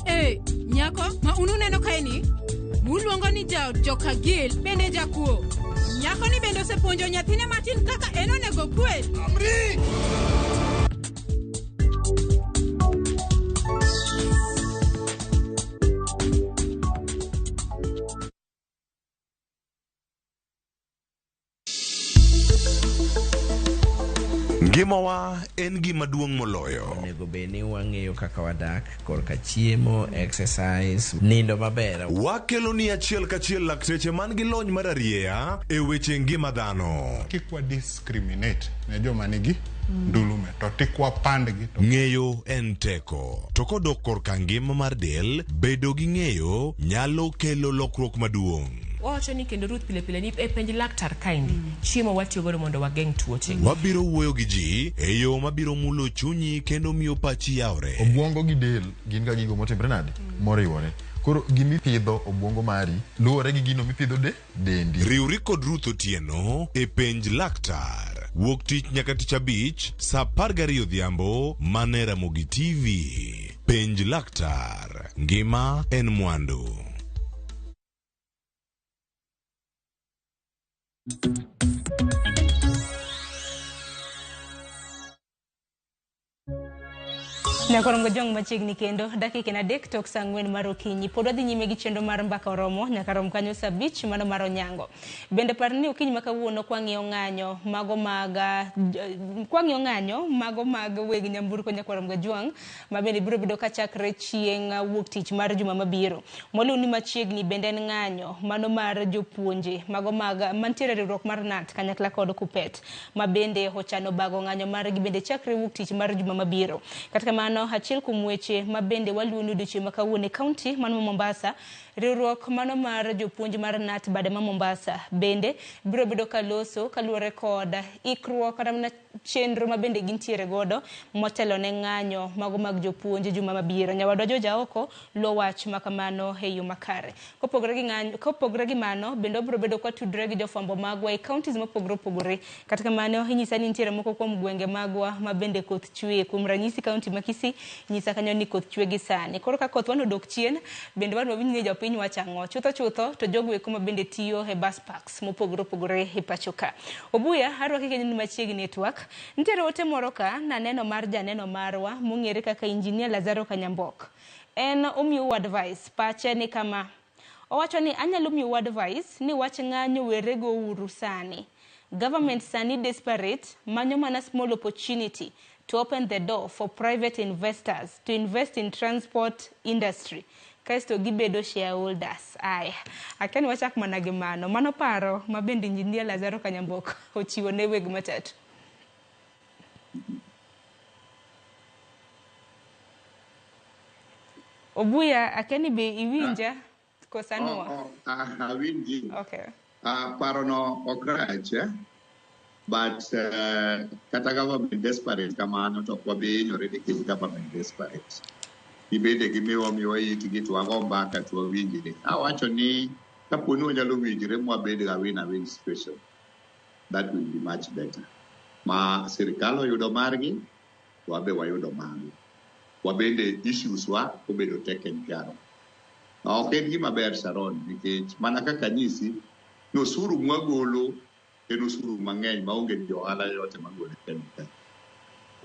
Eh, nyako ma un uneno kaeni, muluongo ni jaod joka Gil bende jakuo. Nyako ni bende osepuonjo nyathine matin kaka en onego kwel. Amri! Ngimawa en gima duong' moloyo. Onego bed ni wang'eyo kaka wadak korka chiemo, exercise, nindo maber. Wakelo ni achiel kachiel lakteche man gi lony mar arieya e weche ngima dhano. Kik wa discriminate ne joma nigi ndulume to tik wapandgi to Ng'eyo en teko. To kodok korka ngima mar del, bedo gi ng'eyo nyalo kelo lokruok maduong'. Wawacho ni kendo Ruth pile pile ni e penj laktar kaendi chiemo watiyo godo mondo wageng' tuoche. Wabiro wuoyo gi ji e yo mabiro mulo chunyi kendo miyo pachi yawre. Obwongo gi del gin ga gigo motimre nade? Moriwore. Koro gimipidho obwongo mari luwore gi gino mipidho de dendi. Riwri kod Ruth Otieno e penj laktar. Wuok tich nyaka tich abich saa 12 odhiambo mana e Ramogi TV. Penj laktar. Ngima en mwandu. Nyakorongo jong machiegni kendo dakika en 3 tok saa 4 mar okinyi. Pod wadhi nyime gi chenro mar mbaka oromo nyaka rom kanyo saa 5 mano mar onyango. Bende par ni okinyi ma kawuono kwang'iyo ng'anyo mago mag kwang'iyo ng'anyo mago mag weg nyamburko Nyakorongo Jwang' ma bende biro bedo kachakre chieng' wuok tich mar juma mabiro. Moluw ni machiegni bende en ng'anyo mano mar jopuonje mago mag mantiere riwruok mar KNUT kanyakla kod KUPPET ma bende ochano bago ng'anyo margi bende chakre wuok tich mar juma mabiro. Kata kamano achiel kuom weche ma bende waluwo ni odiochieng' ma kawuono e kaunti mano ma Mombasa, riwruok mano mar jopuonj mar KNUT bade ma Mombasa bende biro bedo kaloso kaluwore kod ikruok kata mana chenro ma bende gintiere godo motelo ne ng'anyo mago mag jopuonj juma mabiro. Nyawadwa George Aoko luwo wach ma kamano e yo makare. Kopogore gi ng'anyo, kopogore gi mano bende wabiro bedo kwatudore gi jofwambo magwa e counties mopogore opogore. Kata kamano inyisa ni nitiere moko kuom gwenge magwa ma bende koth chwe. Kuom ranyisi kaunti ma Kisii nyisa kanyo ni koth chwe gi sani. Koro ka koth wan odok chien bende wan wawinj ni jopiny wacho ang'o. Chutho chutho to jogo eko ma bende tiyo e bus parks mopogore opogore e pacho ka. Obuya arwaki kendo ni machiegni e twak. Nitiere ote moro ka naneno mar janeno marwa mong'ere kaka Engineer Lazaro Kanyambok. En omiyou advice, pache ni kama. Owacho ni anyalo miyou advice ni wach ng'anyo werego uru sani. Government sani desperate manyo mana small opportunity to open the door for private investors to invest in transport industry. Kaeto gibedo shareholders. Aya, akia ni wachak mana gi mano. Mano paro ma bende Engineer Lazaro Kanyamboka ochiwo ne weg matatu. Obuya, akia ni be iwinja koso anwa? Oh, awinji. Okay. Parono ok rach, eh? But kata government desperate kamano to ok wabi hinyore nikech government desperate. Gibende gimiwa miwa itgi to wago mbaka to wawinjre. Awacho ni kapo ni wanyalo winjre mwabed ga win-win situation, that will be much better. Ma sirikal oyudo margi, to wabe wayudo margi. Wabende issues wa obedo taken care of. Ok en gima ber, Sharon, nikech mana kaka nyisi ni osuru mwagolo en osuru mang'eny maonge jo ohala yote magolo e Kenya ka.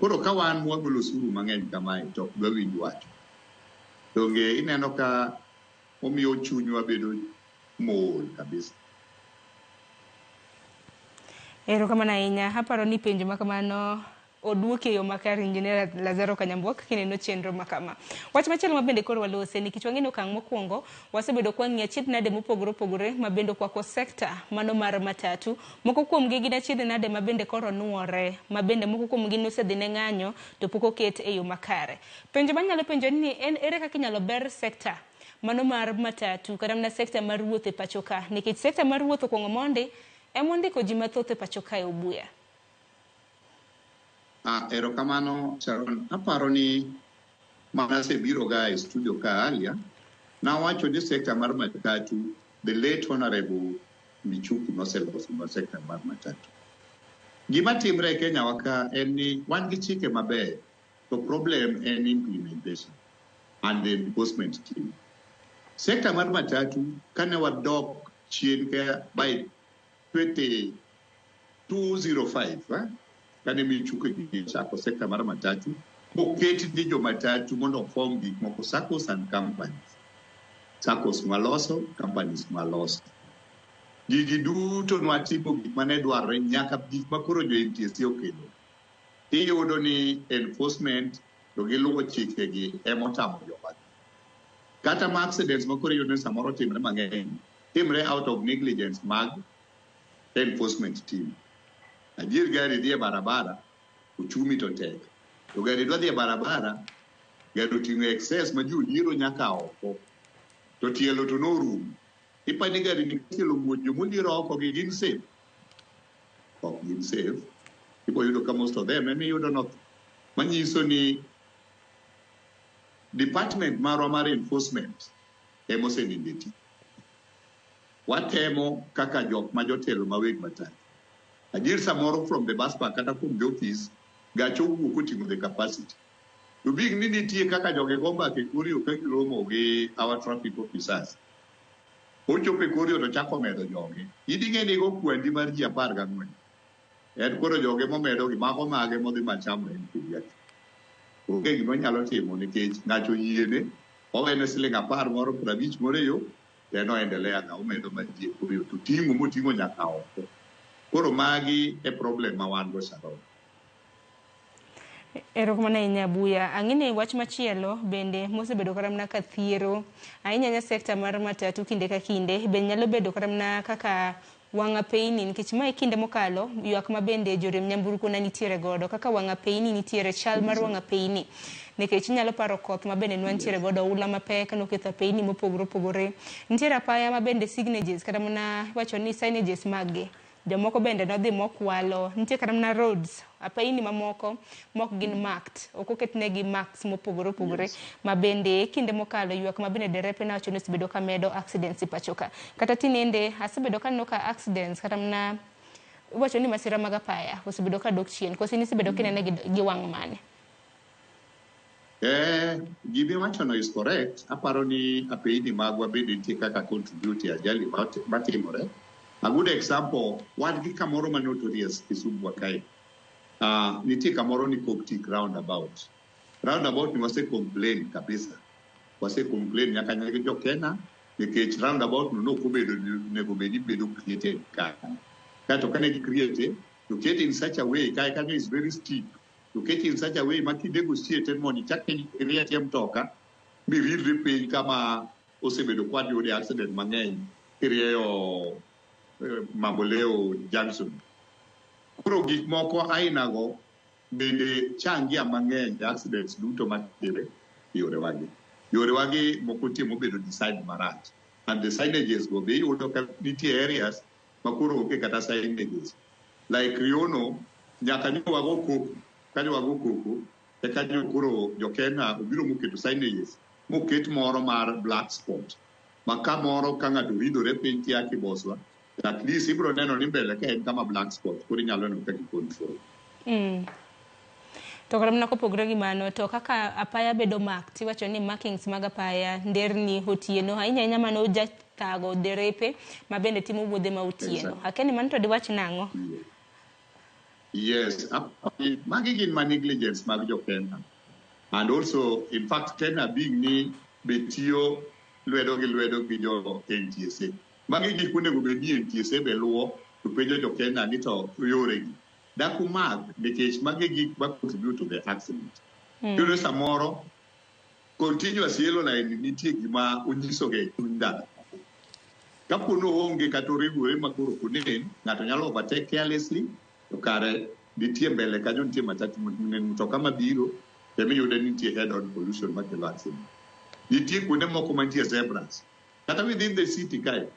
Koro ka wan mwagolo osuru mang'eny kamae to ok dwawinj wacho. Donge ineno ka omiyo chunywa bedo mool kabisa. Erokamano ahinya. Aparo ni penjo ma kamano oduoki e yo makare, Engineer Lazaro Kanyambuok, kineno chenro ma kama. Wach machielo ma bende koro walose nikech wang'e ni okang' mokwongo wasebedo kwa ng'iyo achiedh nade mopogore opogore ma bende okwako sekta mano mar matatu. Moko kuomgi gin achiedh nade ma bende koro nuore, ma bende moko kuomgi nosedhi ne ng'anyo to pok oket e yo makare. Penjo manyalo penjo ni en ere kaka inyalo ber sekta mano mar matatu kata mana sekta mar wuoth e pacho ka, nikech sekta mar wuoth okwongo mondi emondiko ji mathoth e pacho kae, Obuya. Erokamano, Sharon. Aparo ni mana asebiro ga e studio ka earlier, nawacho ni sekta mar matatu, the late Honorable Michuki noseloso ma sekta mar matatu. Gima timre e Kenya wa ka en ni wan gi chike maber, to problem en implementation and the enforcement team. Sekta mar matatu, kane wadok chien ka by 2205, kane Michuki chako sekta mar matatu, oket ni jo matatu mondo form gik moko SACCOs and companies. SACCOs mwaloso, companies mwaloso. Gigi duto nwatimo gik mane dwarore nyaka gik ma koro jo NTSA okelo. Iyudo ni enforcement to giluwo chikegi emotamo joma. Kata ma accidents ma koro iyudo ni samoro timre mang'eny, timre out of negligence mag enforcement team. Adier gari dhi e barabara, uchumi to tek. To gari dwa dhi e barabara, gari oting'o excess ma ji oliero nyaka oko. To tielo to norumo. Ipani gari ni tielo muoch jomoliero oko gi gin safe? Ok gin safe. Ibo yudo ka most of them emiyudo notho. Manyiso ni department marwa mar enforcement emosenindo e tich. Watemo kaka jok ma jotelo ma weg matatu. Adier samoro from the bus park kata from the office, gach owuok oting'o the capacity. To big ni nitie kaka jogi go mbaka e kor yo ka giromo gi our traffic officers. Ochopo e kor yo to chako medo joge. Idhi ni go kwandi mar ji 14. En koro joge momedo gi mago mage modhi machamo en kiriaki. Onge gima onyalo timo nikech ng'ato oyiene, owene siling 10 moro 50 moro e yo, to en oendelea ga omedo mar ji e kor yo to ting'o moting'o nyaka oko. Koro magi e problem ma wan go, Sharon. Erokamano ahinya, Abuya. Ang'e ni wach machielo bende mosebedo kata mana ka thiero ahinya ahinya sekta mar matatu kinde ka kinde bende nyalo bedo kata mana kaka wang' apeyni, nikech mae kinde mokalo ywak ma bende joriemb nyamburko ne nitiere godo kaka wang' apeyni nitiere chal mar wang' apeyni, nikech inyalo paro koth ma bende nwantiere godo, oula mapek noketho apeyni mopogore opogore. Nitiere apaya ma bende signages kata mana iwacho ni signages mag gi jomoko bende nodhi mokwalo. Nitie kata mana roads apeyni mamoko mok gin marked, ok oketnegi marks mopogore opogore. Ma bende kinde mokalo ywak ma bende derepe nowacho ni osebedo ka medo accidents e pacho ka. Kata tinende asebedo kaneno ka accidents kata mana iwacho ni masira mag apaya osebedo ka dok chien. Koso in isebedo kinene gi wang' mane? Gimiwachono is correct. Aparo ni apeyni magwa bende nitie kaka contribute e ajali matimore. A good example, wan gi kamoro ma notorious Kisumu kae. Nitie kamoro ni Coptic roundabout. Roundabout ni wase complain kabisa. Wase complain nyaka nyaka jo Kenya nikech roundabout no nok obedo onego bed ni bedo created kanyo. Kaeto kane gi create, to kete in such a way, kae kanyo is very steep. To kete in such a way ma kinegotiate mondo ichak iriemb mtoka miridri piny kama osebedo kwa yude accident mang'eny kirieyo Mamboleo Junction. Koro gik moko ainago bende changia mang'eny e accidents duto matimre e yorewagi. Yorewagi moko nitie mobedo design marach. And the signages go be iyudo ka nitie areas ma koro onge kata signages. Like Riono, nyaka nyo wago koko, kanyo wago koko, eka nyo koro jo Kenya obiro moketo signages, moket moro mar black spot. Ma kamoro ka ng'ato ridore piny kia Kiboswa, at least ibiro neno ni mbele ka en kama black spot, koro inyalo neno kaka i-control. To kata mana kopogore gi mano, to kaka apaya bedo marked, iwacho ni markings mag apaya, nderni otieno, ahinya ahinya mano jathago derepe ma bende timo wuodhe ma otieno. Akia ni mano to diwach nang'o? Yes, magi gin ma negligence mag jo Kenya. And also, in fact, Kenya being ni be tiyo lwedo gi lwedo gi jo NTSA. Magi gik monego bed ni NTSA be luwo to penjo jo Kenya ni to yoregi. Dak umak nikech magi gik ma contribute to the accident. Iyudo samoro continuous yellow line nitie gima onyisoga e chuny ndara. Kapo ni oonge kata oriwore ma koro ok onen, ng'ato nyalo overtake carelessly, to kare nitie mbele kanyo nitie matatu mtoka mabiro, emiyudo ni nitie head on collision makelo accident. Nitie kuonde moko mantie zebras. Kata within the city kae,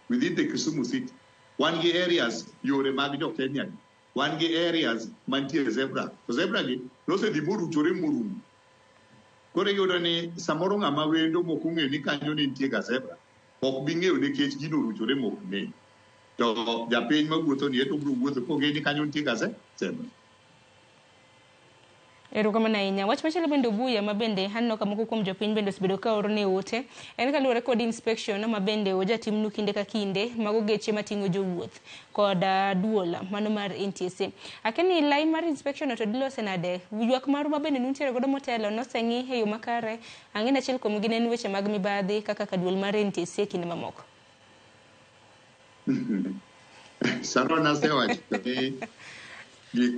within the Kisumu city, wan gi areas yore mag jo Kenya gi. Wan gi areas mantie zebra. To zebra gi nosedhi moruchore morumo. Koro iyudo ni samoro ng'ama wendo mok ong'eyo ni kanyo ne nitie ga zebra, ok bi ng'eyo nikech gino oruchore mok nen. To japiny mawuotho ni eto obiro wuotho kong'eyo ni kanyo nitie ga zebra. Erokamano ahinya. Wach machielo bende Obuya ma bende aneno ka moko kuom jopiny bende osebedo ka oro ne ote en kaluwore kod inspection ma bende ojatimnu kinde ka kinde mago geche mating'o jowuoth kod duol mano mar NTSA. Akia ni lai mar inspection to dilose nade? Ywak maru ma bende nuntiere godo motelo noseng'i e yo makare. Ang'e ni achiel kuom gi ne en weche mag mibadhi kaka ka duol mar NTSA kinde mamoko. Sharon asewacho ni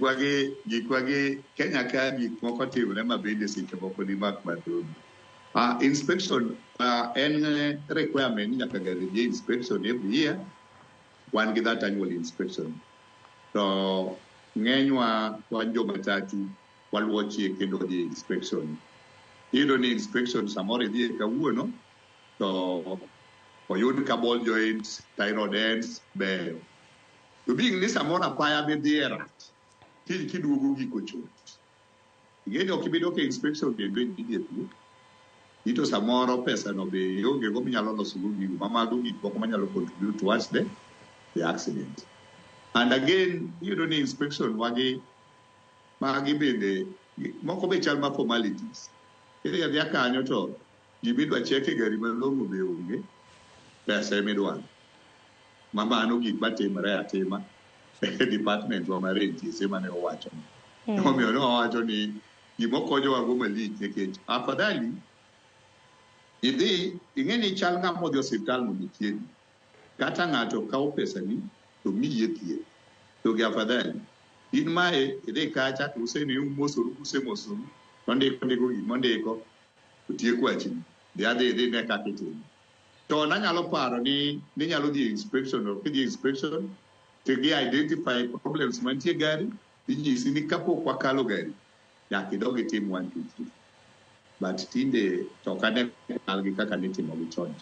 gikwagi Kenya ka gik moko timre ma bende seche moko ni mak madhogi. Inspection en requirement ni nyaka gari dhi inspection every year. Wan gi that annual inspection. To ng'enywa wan jo matatu waluwo chik kendo dhi inspection. Iyudo ni inspection samoro idhiye kawuono to oyud ka ball joints, tie rod ends beyo. To being ni samoro apaya midhiye rach, kiny kiduogo gik ochot. Ing'e ni ok ibi dok e inspection kendo immediately. Ito samoro pesa no be ionge go minyalo loso go gigo ma mago gik moko manyalo contribute towards the accident. And again, iyudo ni inspection wagi magi bende moko be chal ma formalities. Idhi adhiya kanyo to gimidwa check e gari malong'o be onge, pesa emidwaro. Ma mano gik matimre atima e department wa mar NTSA mane owacho. Omiyo ne wawacho ni gimokonyowa go malich nikech afadhali idhi ing'e ni chal ng'ama odhi osiptal mondo othiedhi. Kata ng'ato kawo pesani to miyi thieth. To gi afadhali in mae idhi kacha to useni umosoru kusemosoru tondiko ndiko gimondiko otiek wachni. Dhi adhi idhi ne kaka itimo. To nanyalo paro ni ninyalo dhi e inspection to kidhi e inspection to gi identify problems mantie e gari inyisi ni kapok wakalo gari nyaka idog itim 1 2 3. But tinde to ok ane chal gi kaka nitimo gi chon.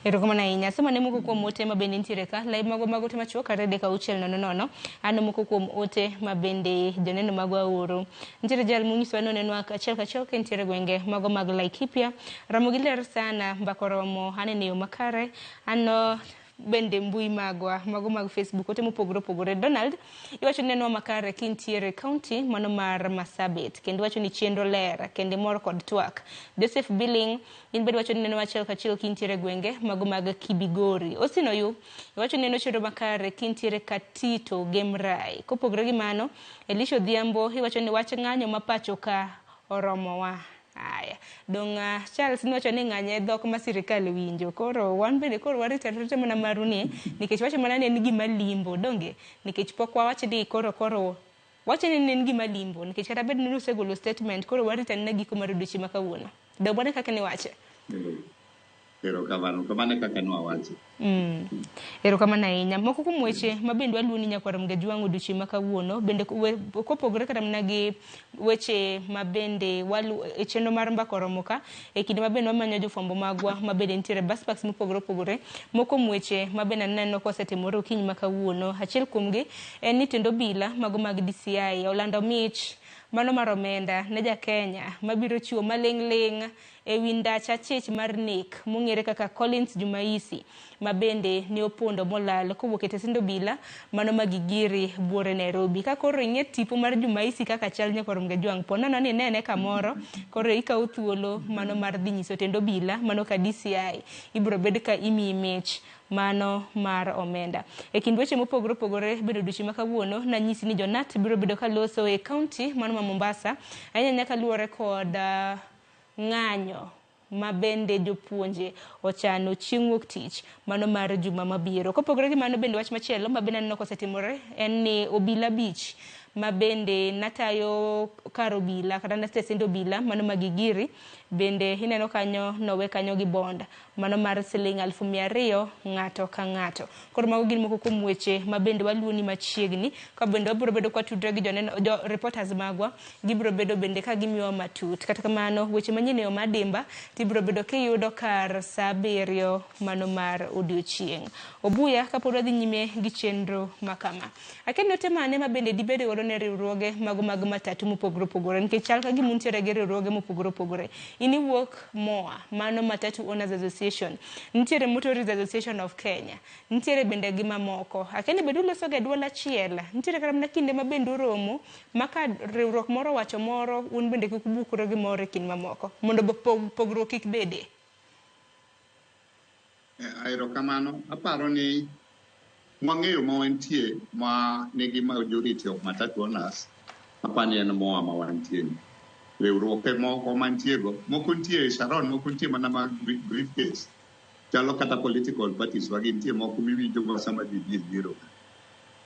Erokamano ahinya. Asema ne moko kuom ote ma bende nitiere ka. Lai mago mag ote machuok 2 3 6 0 0. Ano moko kuom ote ma bende joneno magwa oro. Nitiere jal monyisowa ni onenwa achiel kachiel ka entiere gwenge mago mag Laikipia. Ramogi ler sana, mbaka oromo, aneno e yo makare. Ano bende mbui magwa mago mag Facebook ote mopogore opogore. Donald iwacho ni nenwa makare kintiere county mano mar Marsabit kendo iwacho ni chenro ler kendo imor kod twak. Joseph Billing in bende iwacho ni nenwa achiel kachiel kintiere gwenge mago mag Kibigori. Austin Oyu iwacho ni neno chenro makare kintiere Katito Gemrai. Kopogore gi mano, Elisha Odhiambo iwacho ni wach ng'anyo ma pacho ka oromowa. Aya, dong' Charles niwacho ni ng'anyo e dhok ma sirikal winjo. Koro wan bende koro warito arita mana maru ni nikech wacho mana ni en gima limbo, donge? Nikech pok wawach ni koro wacho ni en gima limbo nikech kata bed ni usegolo statement koro warito anena giko mar odiochieng' ma kawuono. Dong' mano e kaka niwache. Erokamano, kamano e kaka nwawacho. Erokamano ahinya. Moko kuom weche ma bende waluwo ni nyakwar Mgajwang' odiochieng' ma kawuono bende kopogore kata mana gi weche ma bende walu e chenro mar mbaka oromo ka e kinde ma bende wamanyo jofwambo magwa ma bende nitiere bus parks mopogore opogore. Moko kuom weche ma bende aneno kosetimore okinyi ma kawuono, achiel kuomgi en ni tend obila mago mag DCI olando mich mano mar omenda ne ja Kenya mabiro chiwo maling' ling' e wi ndach achich mar nek mong'ere kaka Collins Jumaisi ma bende ne opondo molal kowuok e tesend obila mano ma Gigiri buore Nairobi. Ka koro ing'e tipo mar Jumaisi kaka chal nyakwar Mgajwang', po nono ni inene kamoro, koro ikawo thuolo mano mar dhi nyiso tend obila mano ka DCI, ibiro bed ka imiyi mich mano mar omenda. E kind weche mopogore opogore bende odiochieng' ma kawuono nanyisi ni jonat biro bedo ka loso e kaunti mano ma Mombasa, ahinya ahinya kaluwore kod ng'anyo ma bende jopuonje ochano chieng' wuok tich mano mar juma mabiro. Kopogore gi mano bende wach machielo ma bende aneno kosetimore en ni obila abich ma bende natayo kar obila kata na stesend obila mano ma Gigiri bende ineno kanyo nowe kanyo gi bond mano mar siling 200,000 ng'ato ka ng'ato. Koro mago gin moko kuom weche ma bende waluwo ni machiegni ka bende wabiro bedo kwa tudre gi joneno jo reporters magwa gibiro bedo bende ka gimiyowa matut. Kata kamano weche manyien e yo madimba tibiro bedo kiyudo kar saa 7 mano mar odiochieng'. Obuya kapod wadhi nyime gi chenro ma kama. Akia ni ote mane ma bende dibed godo ne riwruoge mago mag matatu mopogore opogore nikech chal ka gima untiere gi riwruoge mopogore opogore. In iwuok MOA, mano Matatu Owners Association, nitiere Motorists Association of Kenya, nitiere bende gi mamoko. Akia ni bende uloso ga e duol achiel, nitiere kata mana kinde ma bende uromo ma ka riwruok moro owacho moro, un bende kik ubukru gi moro e kind mamoko mondo pogruok kik bede. Erokamano, aparo ni mwang'eyo ma wantie ma nigi majority of matatu owners, apani en MOA ma wantie ni. Riwruoge moko mantie go, moko nitie Sharon, moko nitie mana mag briefcase. Chalo kata political parties wagi nitie moko miwinjo go sama ji dhi e yiero.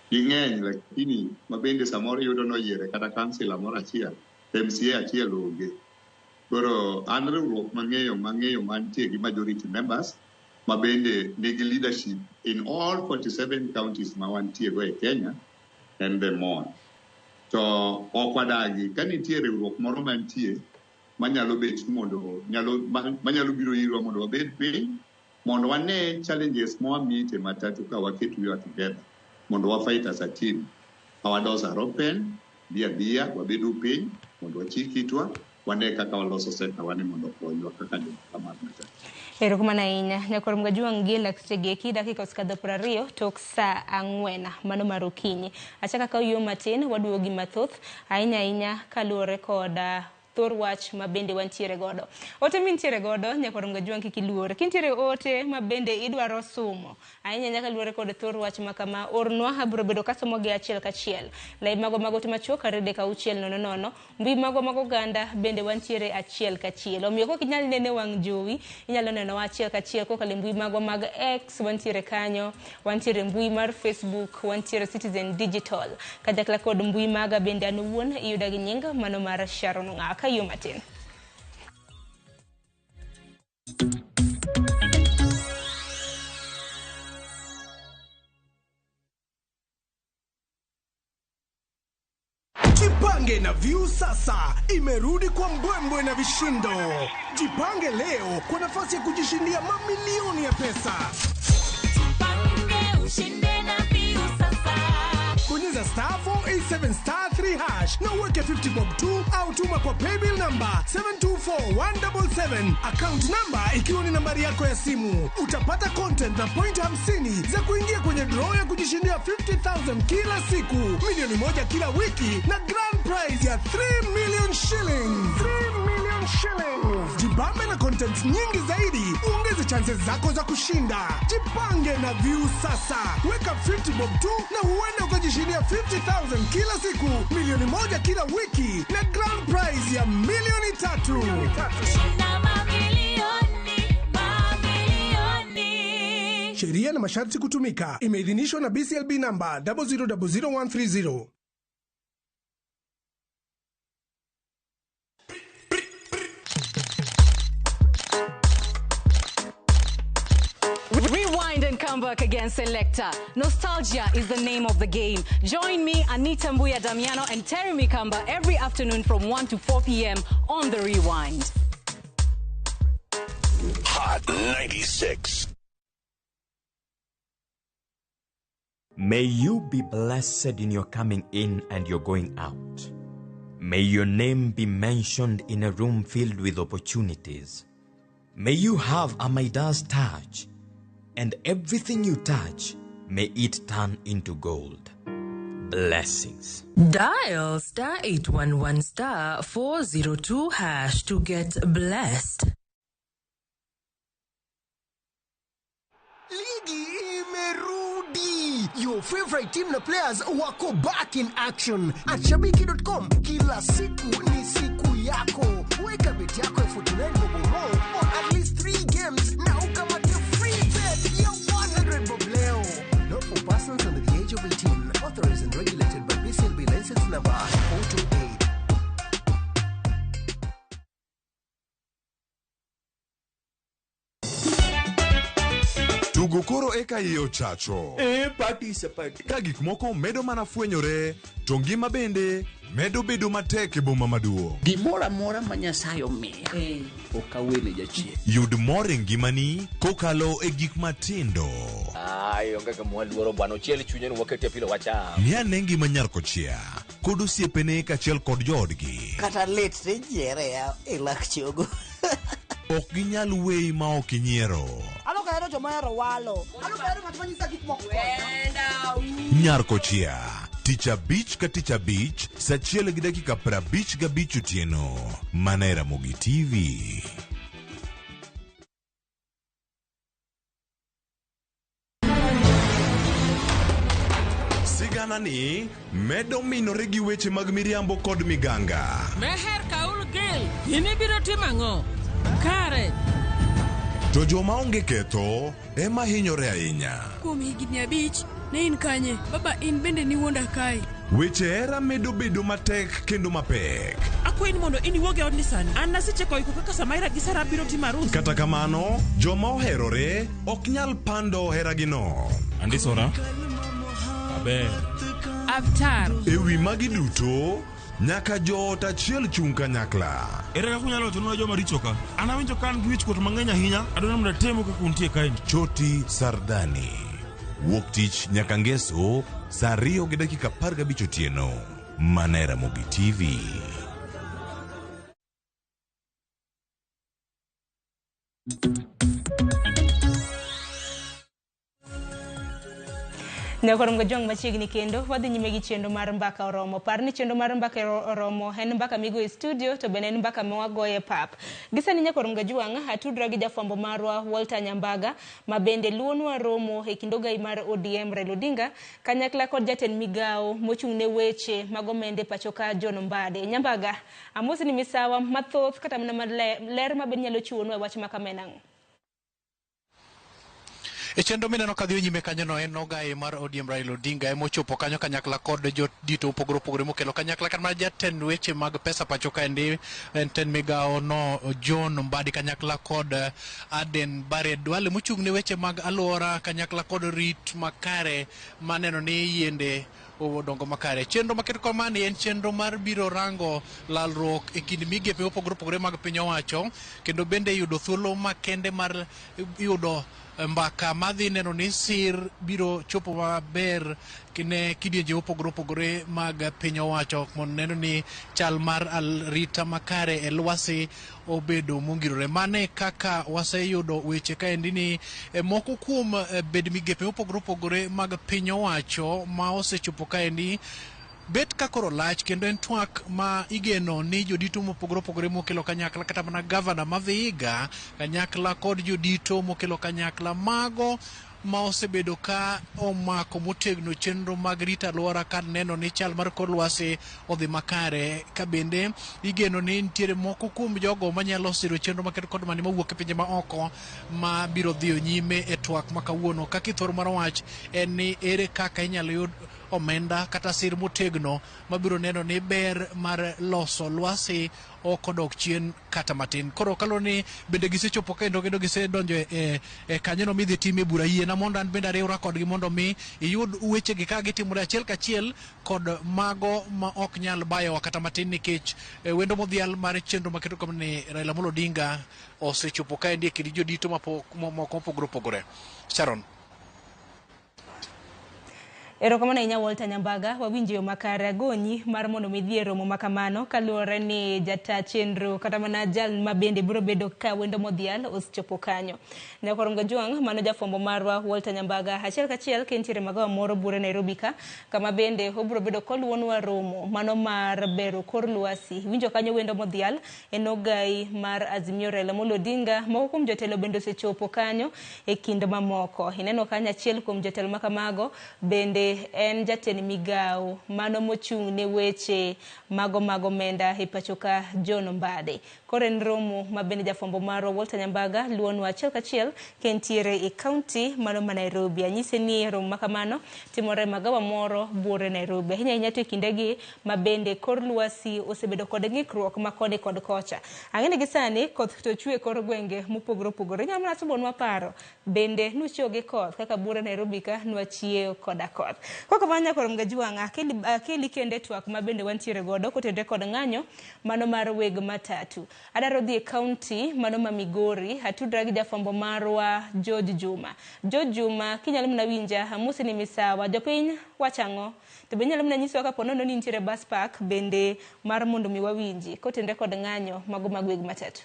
Ging'eny lakini ma bende samoro iyudo noyiere kata councillor moro achiel, MCA achiel onge. Koro an riwruok mang'eyo mantie gi majority members ma bende nigi leadership in all 47 counties ma wantie go e Kenya en the MOA. To ok wadagi ka nitie riwruok moro mantie manyalo bet mondo nyalo manyalo biro irwa mondo wabed piny mondo wane challenges ma wa meet e matatu ka waket wiwa together mondo wa fight as a team. Our doors are open, bi abiya wabedu piny mondo wachik itwa wane kaka waloso sector wani mondo okonywa kaka joma mar matatu. Erokamano ahinya. Nyakwar Mgajwang' gi lakteche eki dakika osekadho 20 tok saa 4 mano mar okinyi. Achako akawo yo matin waduogo gi mathoth ahinya ahinya kaluwore kod thor wach ma bende wantiere godo. Ote mintiere godo nyakwar Mgajwang' kik iluor. Kintiere ote ma bende idwaro sumo ahinya ahinya kaluwore kod thor wach ma kama ornwa abiro bedo kasomo gi achiel kachiel. Lai magwa mag ote machuok 2 3 6 0 0 mbui magwa mag oganda bende wantiere achiel kachiel. Omiyo kok inyal nene wang' jowi inyalo nenowa achiel kachiel kokalo e mbui magwa mag X wantiere kanyo, wantiere mbui mar Facebook, wantiere Citizen Digital. Kanyakla kod mbui maga bende an owuon iyuda gi nying mano mar Sharon Ong'awa. Kayo matin. Jipange na View sasa imerudi kwa mbwembwe na vishindo. Jipange leo kwa nafasi ya kujishindia mamilioni ya pesa. Jipange ushinde na View sasa. Bonyeza star 487 star 3 hash na uweke 50 bob tu au tuma kwa paybill number 724177, account number ikiwa ni nambari yako ya simu. Utapata content na point 50 za kuingia kwenye draw ya kujishindia 50,000 kila siku, 1 milioni kila wiki na grand prize ya 3 million shillings. 3 million shillings. Jibambe na content nyingi zaidi, uongeze chances zako za kushinda. Jipange na View sasa. Weka 50 bob tu na huenda ukajishindia 50,000 kila siku, 1 milioni kila wiki na grand prize ya 3 milioni. Shinda mamilioni, mamilioni. Sheria na masharti kutumika. Imeidhinishwa na BCLB namba 0000130. and come back again, Selector. Nostalgia is the name of the game. Join me, Anita Mbuya Damiano, and Terry Mikamba every afternoon from 1 to 4 p.m. on The Rewind. Hot 96. May you be blessed in your coming in and your going out. May your name be mentioned in a room filled with opportunities. May you have a Midas touch, and everything you touch, may it turn into gold. Blessings. Dial star 811 star 402 hash to get blessed. Ligi imerudi. Your favorite team na players wako back in action. At shabiki.com kila siku ni siku yako. Weka bet yako ya 49 bob or more on at least 3 games na ukamate free bet ya 100 bob leo. Not for persons under the age of 18. Authorized and regulated by BCLB license number 028. Tugo koro eka iye ochacho. E pati sapati. Ka gik moko medo mana fwenyore, to ngima bende medo bedo matek e boma maduong'. Gimoro amora ma Nyasaye omiya, ok awene jachien. Yud mor e ngimani kokalo e gik matindo. Ai, onge gima waluoro bwana, ochiel chunye ni waketie pilo wacham. Ng'i ane ngima nyar kochia kod osiepene kaachiel kod joodgi. Kata lit tijiere ya e lak chogo. Ok ginyal weyi ma ok inyiero. An ok ahero joma ohero walo. An ok ahero ng'at ma nyisa gik moko. Nyar kochia tich abich ka tich abich saa achiel gi dakika 55 otieno mana e Ramogi TV. Sigana ni medo minore gi weche mag miriambo kod miganga. Meher Kaul Gil, in ibiro timo ang'o? Kare. To joma onge ketho ema hinyore ahinya. Kuom higni 5, ne in kanye? Baba in bende niwuonda kae. Weche hera medo bedo matek kendo mapek. Akwayi ni mondo in iwuog e odni sani. An nasecheko iko kaka Samaira gi Sara biro timo arus. Kata kamano, joma oherore ok nyal pando heragino. Andisora. Aber. Avtar. E wi magi duto, nyaka joot achiel chung' kanyakla. Ere kaka unyalo wachonwa joma richo ka? An awinjo ka an gi wichkuot mang'eny ahinya. Adwaro ni mondo atemu kaka untie kaeni. Choti Sardani. Wuok tich nyaka ngeso saa 2:15 otieno. Mana e Ramogi TV. Nyakorom Gajwang' machiegni kendo wadhi nyime gi chenro mar mbaka oromo. Par ni chenro mar mbaka oromo en mbaka migoyo e studio to bende en mbaka ma wagoyo e pap. Gi sani Nyakorom Gajwang' atudra gi jafwambo marwa Walter Nyambaga ma bende luonwa romo e kind ogai mar ODM Raila Odinga kanyakla kod jatend migawo mochung' ne weche mag omenda e pacho ka John Mbadi. Nyambaga, amosi ni misawa mathoth kata mana ler ma bende nyalo chiwonwa e wach ma kama en ang'o? E chenro mineno kadhi nyime kanyo no en ogai mar ODM Raila Odinga emochopo kanyo kanyakla kod jodito mopogore opogore mokelo kanyakla kata mana jatend weche mag pesa pacho kaendi en tend migawo no John Mbadi kanyakla kod Aden Barre Duale mochung' ne weche mag alwora kanyakla kod rit makare maneno ni yiende odongo makare. Chenro maket kamani en chenro mar biro rango lalruok e kind migepe mopogore opogore mag piny owacho kendo bende yudo thuolo makende mar yudo mbaka madhi neno ni sir biro chopo maber ne kidienje mopogore opogore mag piny owacho mondo neno ni chal mar arita makare e lwasi obedo mongirore. Mane kaka waseyudo weche kaendi ni moko kuom bed migepe mopogore opogore mag piny owacho ma osechopo kaendi bet ka koro lach kendo en twak ma igeno ni jodito mopogore opogore mokelo kanyakla kata mana gavana ma Vihiga kanyakla kod jodito mokelo kanyakla mago ma osebedo ka omako motegno chenro mag rito alwora ka neno ni chal mar kor lwasi odhi makare ka bende igeno ni nitiere moko kuom jogo manyalo siro chenro maket kod mani mawuok e pinje ma oko ma biro dhiyo nyime e twak ma kawuono. Kaka ithoro mar wach en ni ere kaka inyalo yud omenda kata sir motegno mabiro neno ni ber mar loso lwasi ok odok chien kata matin. Koro kaluwore ni bende gisechopo kendo gisedonjo e kanyono midhi time bura, yiena mondo an bende ariwra kodgi mondo mi iyud wechegi ka gitimore achiel kachiel kod mago ma ok nyal bayowa kata matin, nikech wendo modhial mar chenro maketo kom ni Raila Amolo Odinga osechopo kaendi e kind jodito moko mopogore opogore. Sharon. Erokamano ahinya Walter Nyambaga, wawinjo yo makare agonyi mar mondo mi idhi e romo makamano kaluwore ni jata chenro kata mana jal ma bende biro bedo ka wendo modhial osechopo kanyo. Nyakwar Mgajwang', mano jafwambo marwa Walter Nyambaga achiel kachiel ka entiere magawa moro bure Nairobi ka, kama bende obiro bedo koluwonwa romo mano mar bero kor lwasi. Winjo kanyo wendo modhial en ogai mar Azimio Raila Amolo Odinga, moko kuom jotelo bende osechopo kanyo e kind mamoko. Ineno kanyo achiel kuom jotelo makamago bende en jatend migawo mano mochung' ne weche mago mag omenda e pacho ka John Mbadi. Koro en romo ma bende jafwambo marwa Walter Nyambaga luwonwa achiel kachiel ka entiere e kaunti mano ma Nairobi. Anyise ni romo makamano timore e magawa moro buore Nairobi. Ahinya ahinya to e kindegi ma bende kor lwasi osebedo kod ng'ikruok ma koni kod kocha. Ang'e ni gi sani koth to chwe e kor gwenge mopogore opogore. Inyalo mana sumbonwa paro bende nuchiewo gi koth kaka buore Nairobi ka nwachiewo koda koth. Kokamano nyakwar Mgajwang', akeli kende twak ma bende wantiere godo kotenore kod ng'anyo mano mar weg matatu. Adwaro dhi e kaunti mano ma Migori, atudra gi jafwambo marwa George Juma. George Juma, kinyalo mana winja, amosi ni misawa. Jopiny wacho ang'o? To be inyalo mana nyisowa kapo nono ni nitiere bus park bende mar mondo mi wawinji kotenore kod ng'anyo mago mag weg matatu.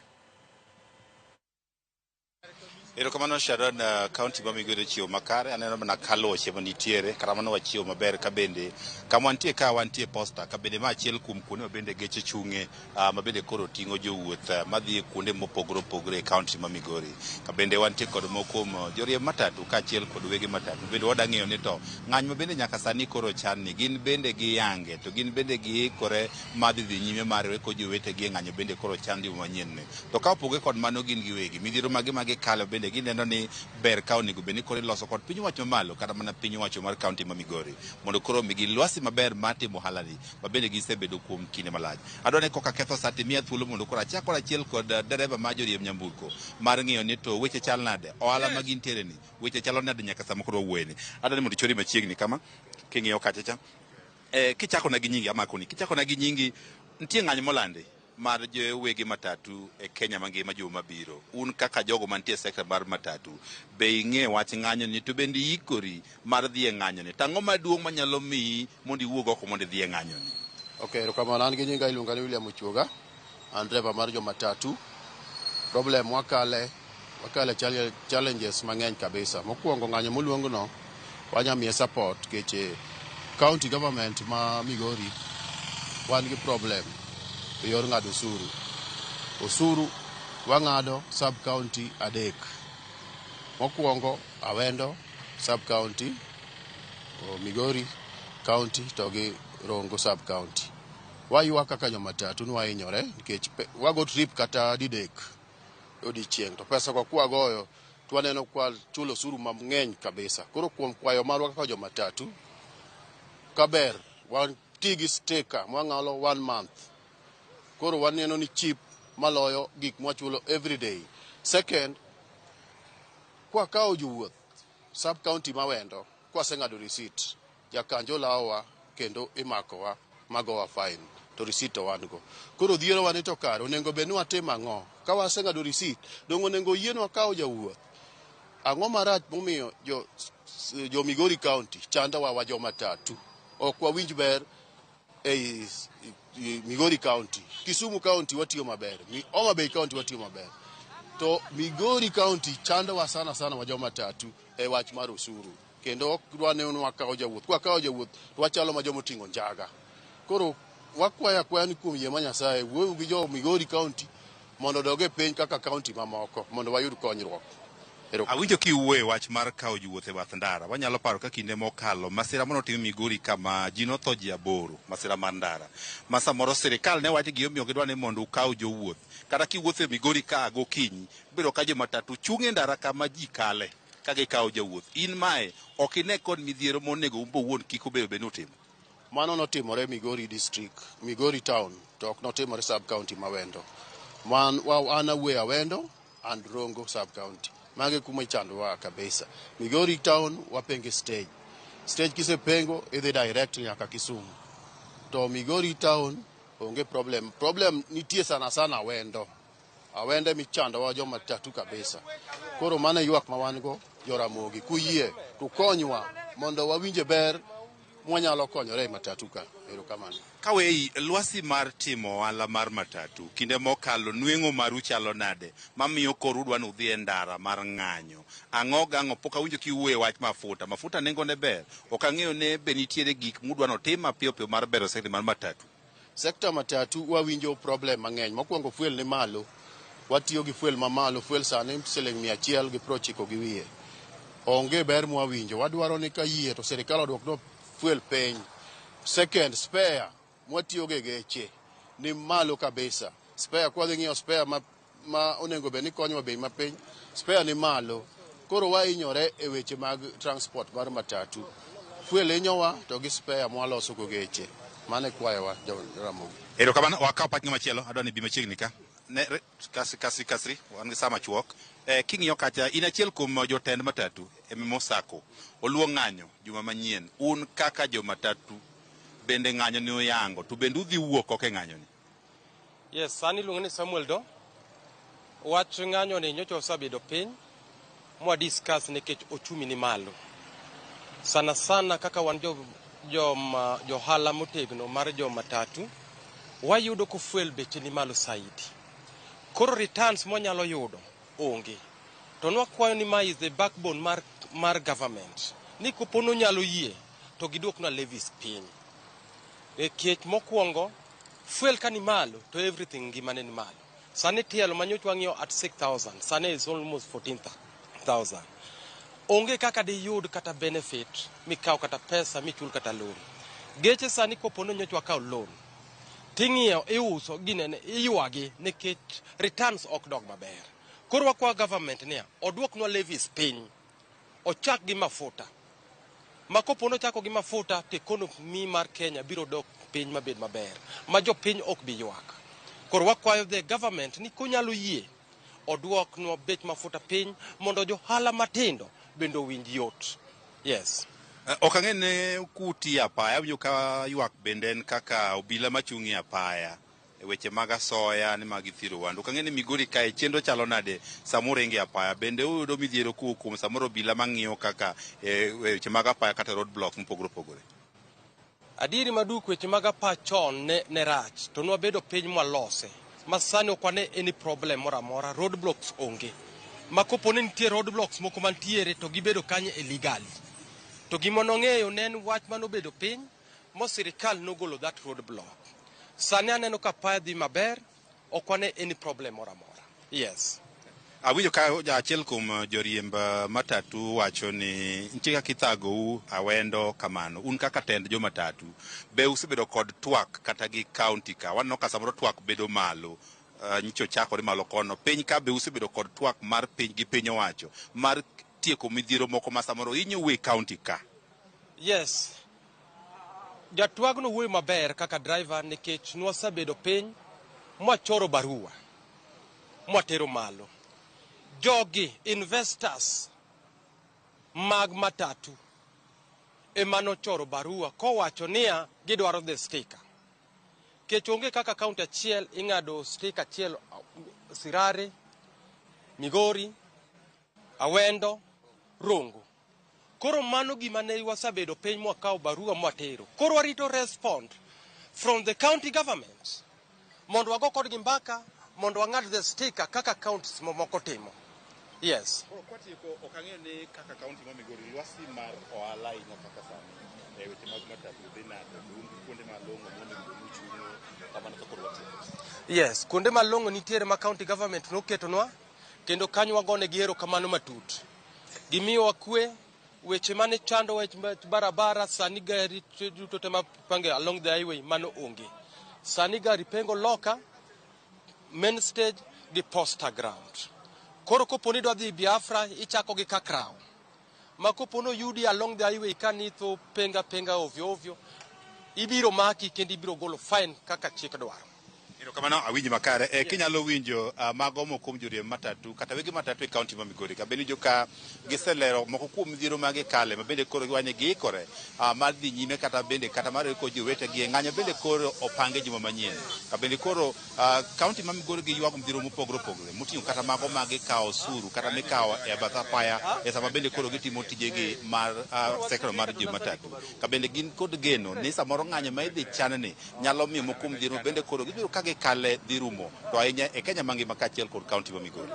Erokamano Sharon, kaunti ma Migori ochiwo makare. Aneno mana kaluoche manitiere, kata mano wachiwo maber ka bende kama wantie ka wantie posta, ka bende ma achiel kuom kuonde ma bende geche chung'e ma bende koro ting'o jowuoth madhi kuonde mopogore opogore e kaunti ma Migori. Ka bende wantie kod moko kuom joriemb matatu kaachiel kod wege matatu. Bende wadwa ng'eyo ni to ng'any ma bende nyaka sani koro chan ni gin bende giyange to gin bende giikore madhi dhi nyime mar riwore kod jowetegi e ng'anyo bende koro chan juma manyien ni. To ka opogore kod mano gin giwegi midhiero mage ma gikalo bende gineno ni ber ka onego bed ni koro iloso kod piny owacho mamalo kata mana piny owacho mar kaunti ma Migori mondo koro migi lwasi maber mar timo ohala ni ma bende gisebedo kuom kinde malach. Adwa ni koka ketho sa timiya thuolo mondo koro achak kod achiel kod dereba ma joriemb nyamburko mar ng'iyo ni to weche chal nade, ohala ma gintiere ni weche chalo nade nyaka sama koro wawuoye ni. Adwa ni mondo ichori machiegni kama king'iyo kacha cha. Kichako na gi nyingi amakoni, kichako na gi nyingi nitie ng'anyo molandi mar jowege matatu e Kenya mangima juma mabiro. Un kaka jogo mantie e sekta mar matatu, be ing'e wach ng'anyo ni to bende iikori mar dhi e ng'anyo ni? Tang'o maduong' manyalo miyi mondo iwuog oko mondo idhi e ng'anyo ni? Okay, erokamano. An gi nyinga iluonga ni William Ochuoga. An driver mar jo matatu. Problem wakale challenges mang'eny kabisa. Mokwongo ng'anyo moluong no wanya miye support keche county government ma Migori wan gi problem e yor ng'ado osuru. Osuru wang'ado sub county 3. Mokwongo Awendo sub county, Migori county to gi Rongo sub county. Waywak kaka jo matatu ni wahinyore nikech wago trip kata didek odiechieng' to pesa go kwagoyo to waneno kwa chulo osuru mang'eny kabisa. Koro kuom kwayo marwa kaka jo matatu kaber wanti gi sticker mwang'alo 1 month. Koro waneno ni cheap maloyo gik mwachulo every day. Second, kwakawo jowuoth sub county mawendo kwaseng'ado receipt jakanjo lawowa kendo imakowa magowa fine to receipt to wan go. Koro dhierowa ni to kare onego bed ni watim ang'o? Ka waseng'ado receipt dong' onego yienwa kawo jawuoth. Ang'o marach momiyo jo Migori County chandowa wa jo matatu? Ok wawinj ber ei Migori County. Kisumu County watiyo maber, Homa Bay County watiyo maber. To Migori County chandowa sana sana wa jo matatu e wach mar osuru. Kendo ok dwa ni wakawo jawuoth. Kwakawo jawuoth to wachalo ma joma oting'o njaga. Koro wakwayo akwaya ni kuom yie ma Nyasaye wuoyo gi jo Migori County mondo odog e piny kaka county mamoko mondo wayud konyruok. Awinjo kiwuoyo e wach mar kawo jowuoth e bath ndara. Wanyalo paro ka kinde mokalo masira mane otim Migori kama ji notho ji 8, masira mar ndara. Ma samoro sirikal ne wacho gimomiyo gidwa ni mondo ukaw jowuoth. Kata kiwuotho e Migori ka gokinyi, ibiro ka jo matatu chung' e ndara kama ji kale. ka gikawo jawuoth. In mae ok ine kod midhiero monego un owuon kik obedo bed ni utimo. Mano notimore Migori district, Migori town, to ok notimore sub county ma Awendo. Man an awuoyo Awendo and Rongo sub county. Mago e kuma ichandowa kabisa. Migori town wapengo e stage. Stage kisepengo idhi direct nyaka Kisumu. To Migori town onge problem. Problem nitie sana sana Awendo. Awendo emichandowa jo matatu kabisa. Koro mano e ywak ma wan go Joramogi. Kuyie to konywa mondo wawinje ber mwanyalo konyore e matatu ka. Erokamano. Kawei, lwasi mar timo ohala mar matatu kinde mokalo nweng'o maru chalo nade mamiyo koro udwa ni udhi e ndara mar ng'anyo? Ang'o gang'o pok awinjo kiwuoyo e wach mafuta. Mafuta nengone ber. Ok ang'eyo ne be nitiere gik mudwa notim mapiyo piyo mar bero sekta mar matatu. Sekta matatu wawinjo problem mang'eny. Mokwongo fuel ni malo. Watiyo gi fuel mamalo. Fuel sani siling 190 gi wiye. Onge ber mwawinjo. Wadwaro ni ka yie to sirikal oduoknwa fuel piny. Second, spare mwatiyogo e geche ni malo kabisa. Spare kwadhi ng'iewo spare ma onego bed ni konyowa bei mapiny, spare ni malo. Koro wahinyore e weche mag transport mar matatu. Fuel hinyowa to gi spare mwaloso go geche. Mano e kwayowa jo Ramogi. Erokamano, wakaw pach ng'ama chielo, adwa ni bi machiegni ka. Ne, re, kasi, kasi, kasri, wan gi saa machuok. King'iyo kacha, in achiel kuom jotend matatu e Memo Sacco. Oluong ng'anyo juma manyien. Un kaka jo matatu bende ng'anyo ni uyango, to bende udhi wuok oko e ng'anyo ni? Yes, sani iluongo ni Samuel Do. Wach ng'anyo ni nyocha osebedo piny mwa discuss nikech ochumi ni malo. Sana sana kaka wan johala motegno mar jo matatu, wayudo ko fuel beche ni malo saidi. Koro returns mwanyalo yudo onge. To nwakwayo ni ma is the backbone mar government. Ni kopo nonyalo yie to giduoknwa levies piny. Nikech mokwongo fuel ka ni malo to everything ngimane ni malo. Sani tielo manyocha wang'iewo at 6,000, sani is almost 14,000. Onge kaka diyud kata benefit mikaw kata pesa michul kata loan. Geche sani kopo ni nyocha wakaw loan, ting'iewo iuso ginene iywagi nikech returns ok dog maber. Koro wakwayo government niya oduoknwa levies piny, ochak gi mafuta. Ma kopo nochako gi mafuta to economy mar Kenya biro dok piny mabed maber, ma jopiny ok bi ywak. Koro wakwayo the government ni konyalo yie oduoknwa bech mafuta piny mondo johala matindo bende owinj yot. Yes. Ok ang'e ne kuti apaya, awinjo ka ywak bende en kaka obila machung' e apaya e weche mag asoya ni mag thiro wandu. Ok ang'e ni Migori kae chenro chalo nade sama uringo e apaya, bende uyudo midhiero kowuok kuom samoro obila mang'iyo kaka weche mag apaya kata road block mopogore opogore. Adieri maduk weche mag apaya chon ne rach to nwabedo piny mwalose ma sani ok wane any problem moro amora, road blocks onge. Ma kopo ni nitie road blocks moko mantiere to gibedo kanyo illegally. To gima nong'eyo ne en wach manobedo piny mo sirikal nogolo that road block. Sani aneno ka apaya dhi maber, ok wane any problem moro amora. Yes. Awinjo ka achiel kuom joriemb matatu wacho ni nitie kaka ithagou Awendo kamano. Un kaka tend jo matatu, be usebedo kod twak kata gi county ka? Waneno ka samoro twak bedo malo. Nyicho chakore malo kono. Piny ka be usebedo kod twak mar piny gi piny owacho mar tieko midhiero moko ma samoro hinyo we county ka? Yes. Jatwagno wuoyo maber kaka driver nikech nwasebedo piny mwachoro barua mwatero malo. Jogi investors mag matatu ema nochoro barua kowacho niya gidwaro the sticker. Kech onge kaka county achiel ing'ado sticker achiel Sirare, Migori, Awendo, Rongo. Koro mano gima ne wasebedo piny mwakawo barua mwatero. Koro warito respond from the county government mondo wago kodgi mbaka mondo wang'ad the sticker kaka counties mamoko timo. Yes. Koro kwatieko, ok ang'eyo ni kaka county ma Migori lwasi mar ohala ahinya kaka sani e weche mag matatu dhi nade? Be un gi kuonde malong'o monego bed ni uchung'e kamano ka koro watieko? Yes, kuonde malong'o nitiere ma county government noketonwa kendo kanyo wagonegi erokamano matut. Gimiyowa kwe, weche mane chando wech barabara sani gari duto te mapange along the highway mano onge. Sani gari pengo loka, main stage gi posta ground. Koro kopo ni idwa dhi Biafra ichako gi Kakrao. Ma kopo noyudi along the highway ka nitho penga penga ovyo ovyo, ibiro maki kendo ibiro golo fine kaka chik dwaro. Erokamano, awinji makare. Kinyalo winjo mago moko kuom joriemb matatu kata wege matatu e kaunti ma Migori ka bende winjo ka giselero moko kuom midhiero ma gikale ma bende koro giwacho ni giikore mar dhi nyime kata bende kata mar riwo jowetegi e ng'anyo bende koro opange juma manyien. Ka bende koro kaunti ma Migori giywago midhiero mopogore opogore moting'o kata mago ma gikawo osuru kata mikawo e bath apaya e sama bende koro gitimo tijegi mar sektor mar jo matatu. Ka bende gin kod geno ni samoro ng'anyo ma idhi chan ni nyalo miyo moko kuom midhiero bende koro gibiro ka gikale dhi rumo to ahinya e Kenya mangima kaachiel kod kaunti ma Migori.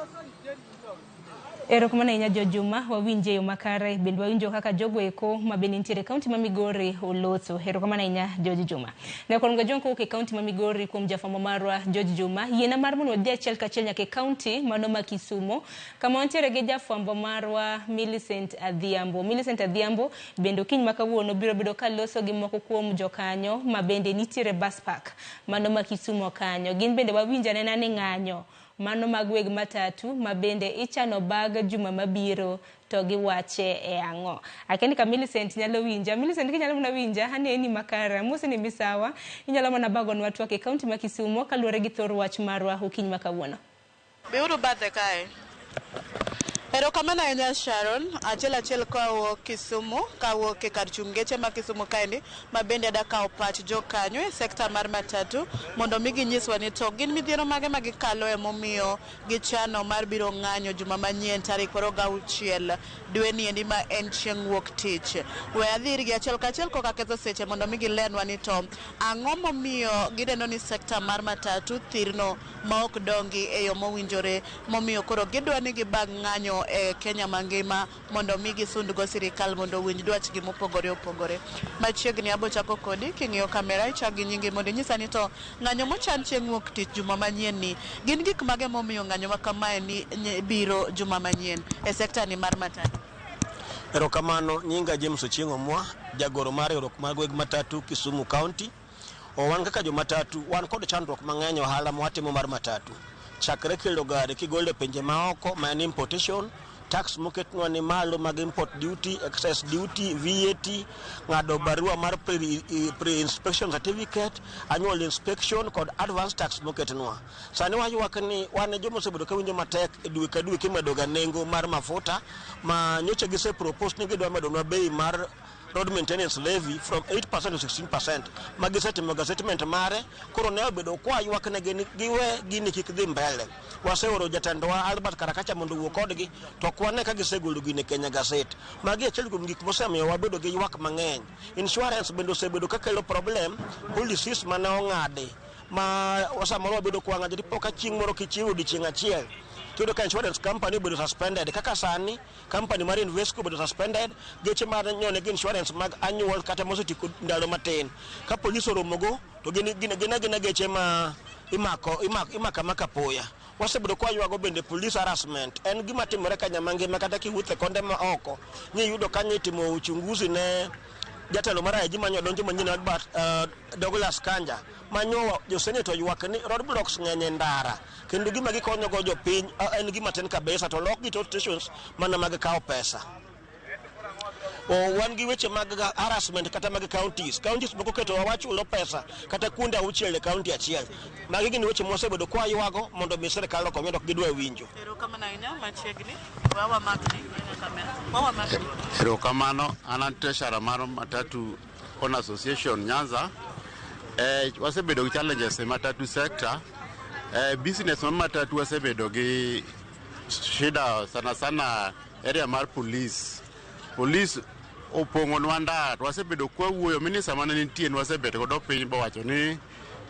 Erokamano ahinya Jo Juma, wawinje yo makare bende wawinjo kaka jogo eko ma bende nitiere e kaunti ma Migori oloso. Erokamano ahinya George Juma. Ne kod Ngajong kowuok e kaunti ma Migori kuom jafwambo marwa George Juma. Yiena mar mondo wadhi achiel kachiel nyaka e kaunti mano ma Kisumo kama wantiere gi jafwambo marwa Millicent Adhiambo. Millicent Adhiambo bende okinyi ma kawuono biro bedo ka loso gi moko kuom jokanyo ma bende nitiere bus park mano ma Kisumo kanyo. Gin bende wawinjo anena ni ng'anyo mano mag weg matatu ma bende ichano bag juma mabiro to giwache e ang'o. Akeni ka Millicent nyalo winja. Millicent kinyalo mana winja, aneni makare. Amosi ni misawa. Inyalo mana bagonwa twak e kaunti ma Kisumo kaluwore gi thor wach marwa okinyi ma kawuono. Biuru bathe kae. Erokamano ahinya Sharon, achiel achiel kawuok Kisumu, kawuok e kar chung' geche ma Kisumu kaendi, ma bende ada kawo pach jokanyo e sekta mar matatu mondo mi ginyiswa ni to gin midhiero mage ma gikalo emomiyo gichano mar biro ng'anyo juma manyien tarik 26 dweni endi ma en chieng' wuok tich. We adhi irgi achiel kachiel koka ketho seche mondo mi gilernwa ni to ang'o momiyo gineno ni sekta mar matatu thirno ma ok dongi e yo mowinjore, momiyo koro gidwa ni gibag ng'anyo e Kenya mangima mondo mi gisund go sirikal mondo owinj dwachgi mopogore opogore. Machiegni abo chako kodi king'iyo kamera ichak gi nyingi mondo inyisa ni to ng'anyo mochan chieng' wuok tich juma manyien ni gin gik mage momiyo ng'anyo ma kamae ni biro juma manyien e sekta ni mar matatu. Erokamano, nyinga James Ochieng' Omwa, jagoro mar riwruok mag weg matatu Kisumu County. O wan kaka jo matatu, wan kod chandruok mang'eny e ohala mwatimo mar matatu. Chakre kelo gari kigolo e pinje maoko ma en importation, tax moketnwa ni malo mag import duty, excess duty, VAT, ng'ado barua mar pre-inspection certificate, annual inspection kod advance tax moketnwa. Sani waywak ni wan e joma osebedo kawinjo matek e dwe ka dwe kimedo ga nengo mar mafuta ma nyocha gise propose ni gidwa medonwa bei mar road maintenance levy from 8% to 16% ma gisetimo ga statement mare. Koro ne obedo kwa ywak negi ni giwe gini kik dhi mbele. Waseoro jatendwa Albert Karakacha mondo owuo kodgi to ok wane ka gisegolo gini e Kenya Gazette. Magi achiel kuom gik mosemiyo wabedo gi ywak mang'eny. Insurance bende osebedo kakelo problem, policies mane ong'adi ma samoro wabedo kwa ng'ado dipo ka chieng' moro kichiwo odiochieng' achiel tiyudo ka insurance company obedo suspended. Kaka sani company mar Invesco obedo suspended, geche mar nyone gi insurance mag annual kata mosetieko ndalo matin ka polis oromogo to gin gin agina geche ma imako imako imako amaka apoya. Wasebedo kwa ywago bende police harassment en gima timore Kenya mangima, kata kiwuotho e konde ma oko niyudo ka itimo uchunguzi ne jatelo mar IG manyo donjo manyien Albert Douglas Kanja manyo josenet oywak ni roadblocks ng'eny e ndara kendo gima gikonyo go jopiny en gima tin kabisa to lok gi toll stations mana mag kawo pesa. Wan gi weche mag harassment kata mag counties moko ketowa wachulo pesa kata kuonde auchiel e county achiel. Magi gin weche mwasebedo kwa ywago mondo mi sirikal okony to ok gidwa winjo. Erokamano ahinya machiegni. Wawa makni kamera. Wawa makni. Erokamano, an an treasurer mar Matatu Owners Association Nyanza. Wasebedo gi challenges e matatu sector. Business mar matatu wasebedo gi shida sana sana area mar police. Police opong'onwa ndara to wasebedo kwawuoyo. Minister mane nitie nwasebet godo piny bowacho ni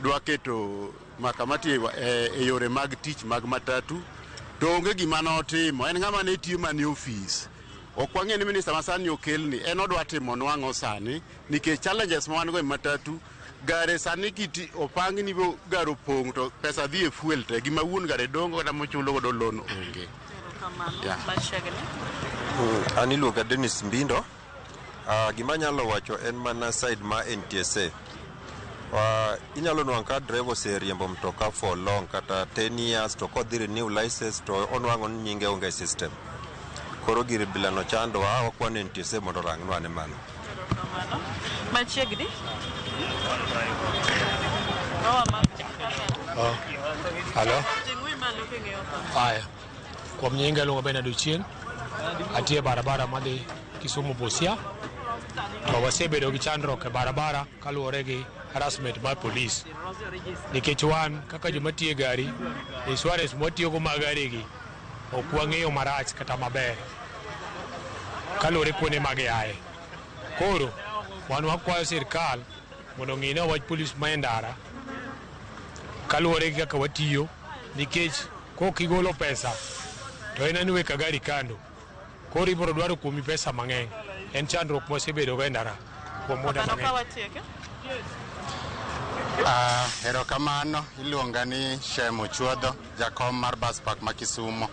dwa keto makamati e yore mag tich mag matatu to onge gima notimo. En ng'ama ne tiyo mana e ofis. Ok wang'e ni minister masani okelni en odwa timonwa ang'o sani nikech challenges ma wan go e matatu gare sani kiti opang ni bo gari opong' to pesa dhi e fuel te gima wuon gare dong' kata mochulo godo loan onge. Erokamano Yeah. machiegni. An iluonga Dennis Mbindo. Gima anyalo wacho en mana side ma NTSA. Inyalo nwang'o ka driver oseriembo mtoka for long kata 10 years to kodhi renew license to onwang'o ni nyinge onge e system. Koro gir bilano chandowa, wakwano NTSA mondo orangnwa ane mano. Machiegni. Oh. Halo. Ting'wi malo king'iyo ka. Haya. Kuom nyinga iluongo Bernard Ochieng. Atiyo e barabara madhi Kisumu Busia. To wasebedo gi chandruok e barabara kaluwore gi harassment mar polis. Nikech wan kaka joma tiyo e gari, insurance mwatiyogo mag gari gi ok wang'eyo marach kata maber kaluwore kuonde ma giaye. Koro wan wakwayo sirkal mondo ong'i ne wach polis ma e ndara kaluwore gi kaka watiyo nikech kok igolo pesa to en aniwe ka gari kando koro ibiro dwaro kuomi pesa mang'eny. En chandruok mwasebedogo e ndara kuom muda Kamano ka mang'eny. watieke. Erokamano, iluonga ni Shem Ochuodho, jakom mar bus park ma Kisumo.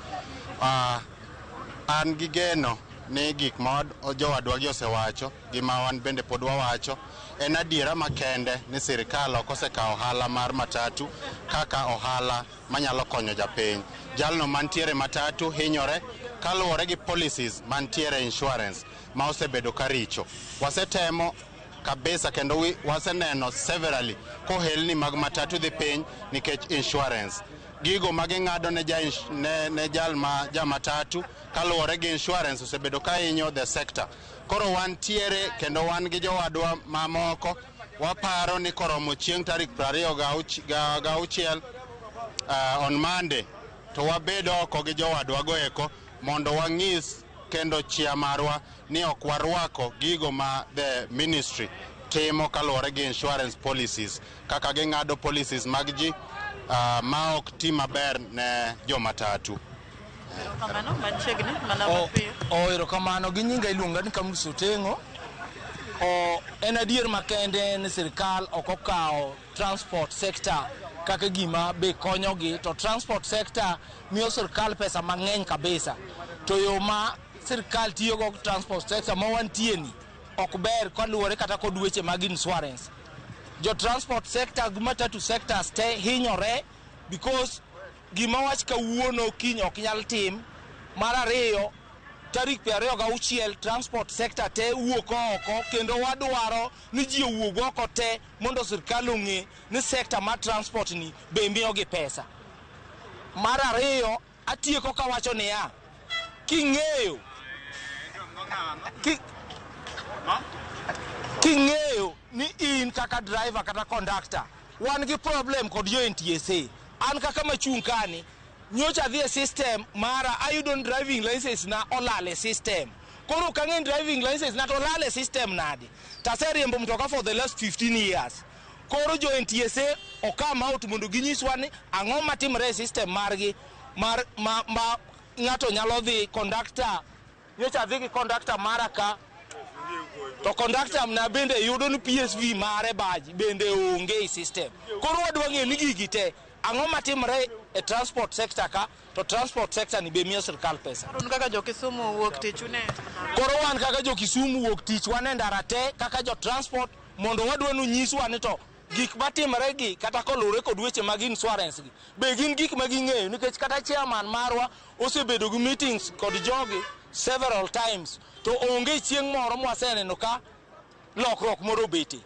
An gi geno ni gik ma jowadwa gi osewacho gi ma wan bende pod wawacho en adiera makende ni sirikal ok osekawo ohala mar matatu kaka ohala manyalo konyo japiny. Jalno mantiere matatu hinyore kaluwore gi policies mantiere insurance ma osebedo ka richo. Wasetemo kabisa kendo waseneno severally kohelni mag matatu dhi piny nikech insurance. Gigo ma ging'ado ne, ja, ne jal ma ja matatu kaluwore gi insurance osebedo ka hinyo the sector. Koro wantiere kendo wan gi jowadwa mamoko waparo ni koromo chieng' tarik 26 on Monday to wabed oko gi jowadwa go eko mondo wang'is kendo chia marwa ni ok warwako gigo ma the ministry timo kaluwore gi insurance policies kaka ging'ado policies mag ji ma ok ti maber ne jomatatu. Erokamano machiegni mana mapiyo. O erokamano gi nyinga iluonga ni Kamus Otengo. O en adier makende ni sirikal ok okawo transport sector kaka gima be konyogi to transport sector miyo sirikal pesa mang'eny kabisa. To yo ma sirikal tiyogo transport sector ma wantie ni ok ber kaluwore kata kod weche mag insurance. Jo transport sector gi matatu sectors te hinyore because gima wach kawuono kiny ok nyal tim. Mar ariyo, tarik 26 transport sector te wuok oko kendo wadwaro ni ji owuog oko te mondo sirkal ong'e ni sector mar transport ni be miyogi pesa. Mar ariyo, atieko kawacho niya, king'eyo king'eyo ni in kaka driver kata conductor wan gi problem kod jo NTSA. An kaka machung' kani, nyocha adhi e system mara ayudo ni driving license na olal e system. Koro ok ang'e ni driving license na to olal e system nade? To aseriembo mtoka for the last 15 years. Koro jo NTSA o come out mondo ginyiswa ni ang'o matimore e system margi mar ma ng'ato nyalo dhi conductor nyocha adhi gi conductor mara ka to conductor na bende yudo ni PSV mare baji bende onge e system. Koro wadwa ng'eyo ni gigi te ang'o matimore e transport sector ka to transport sector ni be miyo sirkal pesa. Koro un kaka jo Kisumu wuok tich une. Koro wan kaka jo Kisumu wuok tich wan e ndara te kaka jo transport mondo wadwa nunyiswa ni to gik matimore gi kata koluwore kod weche mag insurance gi be gin gik ma ging'eyo nikech kata chairman marwa osebedo gi meetings kod jogi several times to onge chieng' moro mwaseneno ka lokruok moro obete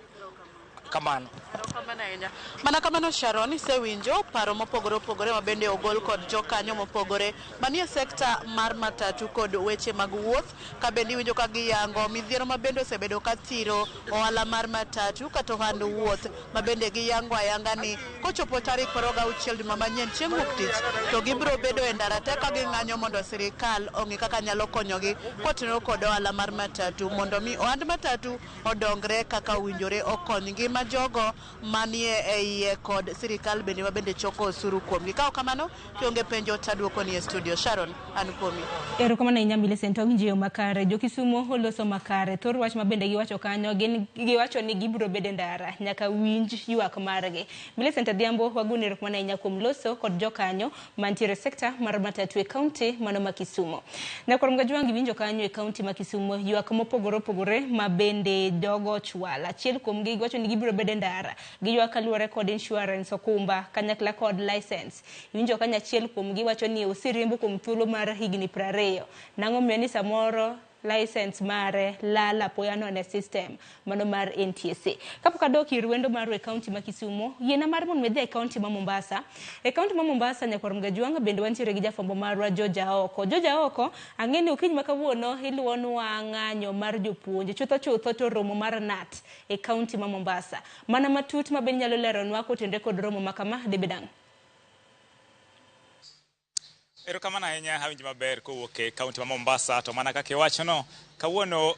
kamano. Erokamano ahinya. Mana kamano Sharon, isewinjo paro mopogore opogore ma bende ogol kod jokanyo mopogore manie sekta mar matatu kod weche mag wuoth ka bende iwinjo ka giyango midhiero ma bende osebedo ka thiro ohala mar matatu kata ohand wuoth ma bende giyango ayanga ni kochopo tarik 26 juma manyien chieng' wuok tich to gibiro bedo e ndara te ka ging'anyo mondo sirikal ong'i kaka nyalo konyogi kotenore kod ohala mar matatu mondo mi ohand matatu odongre kaka owinjore okony ngima jogo manie e iye kod sirikal bende ma bende choko osuru kuomgi. Ka ok kamano, kionge penjo taduoko ni e studio. Sharon, an kuomi. Erokamano ahinya Millicent, wawinjo yo makare. Jo Kisumo oloso makare. Thor wach ma bende giwacho kanyo, gin giwacho ni gibiro bedo e ndara nyaka winj ywak margi. Millicent Adhiambo, wagoni erokamano ahinya kuom loso kod jokanyo mantiere e sekta mar matatu e kaunti mano ma Kisumo. Nyakwar Mgajwang' iwinjo kanyo e kaunti ma Kisumo ywak mopogore opogore ma bende jogo chwalo. Achiel kuomgi giwacho ni gibiro gibiro bedo e ndara. Giywak kaluwore kod insurance okumba kanyakla kod license. Iwinjo ka achiel kuom gi wacho ni oseriembo kuom thuolo mar higni 20. Nang'o miyo ni samoro license mare lal apoya nono e system mano mar NTSA. Kapok adok ir wendo marwa e kaunti ma Kisumo, yiena mar mondo idhi e kaunti ma Mombasa. E kaunti ma Mombasa, nyakwar Mgajwang' bende wantiere gi jafwambo marwa George Aoko. George Aoko, ang'e ni okinyi ma kawuono iluwonwa ng'anyo mar jopuonj chutho chutho to romo mar KNUT e kaunti ma Mombasa. Mana matut ma bende inyalo leronwa kotenore kod romo ma kama dibed ang'o? Erokamano ahinya, awinjo maber kowuok e kaunti ma Mombasa. To mana kaka iwachono, kawuono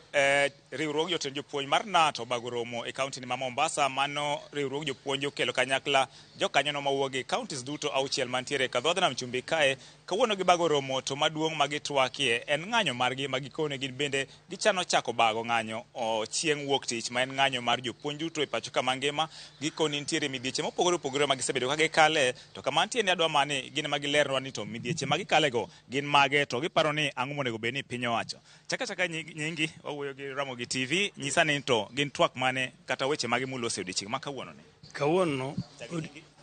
riwruog jotend jopuonj mar KNUT obago romo e kaunti ni ma Mombasa. Mano riwruog jopuonj okelo kanyakla jokanyono mawuok e counties duto 6 mantiere e dho nam chumbi kae. Kawuono gibago romo to maduong' ma gitwakie en ng'anyo margi ma gikone gin bende gichano chako bago ng'anyo chieng' wuok tich, ma en ng'anyo mar jopuonj duto e pacho kama ngima. Gikoni nitiere midhieche mopogore opogore ma gisebedo ka gikale, to kama nitie ni adwa mani gin ema gilernwa ni to midhieche ma gikalego gin mage, to giparo ni ang'o monego bed ni piny owacho. Chaka chaka nyingi wawuoyo gi Ramogi TV, nyisa ni to gin twak mane kata weche mage muloso e odiechieng' ma kawuono ni? Kawuono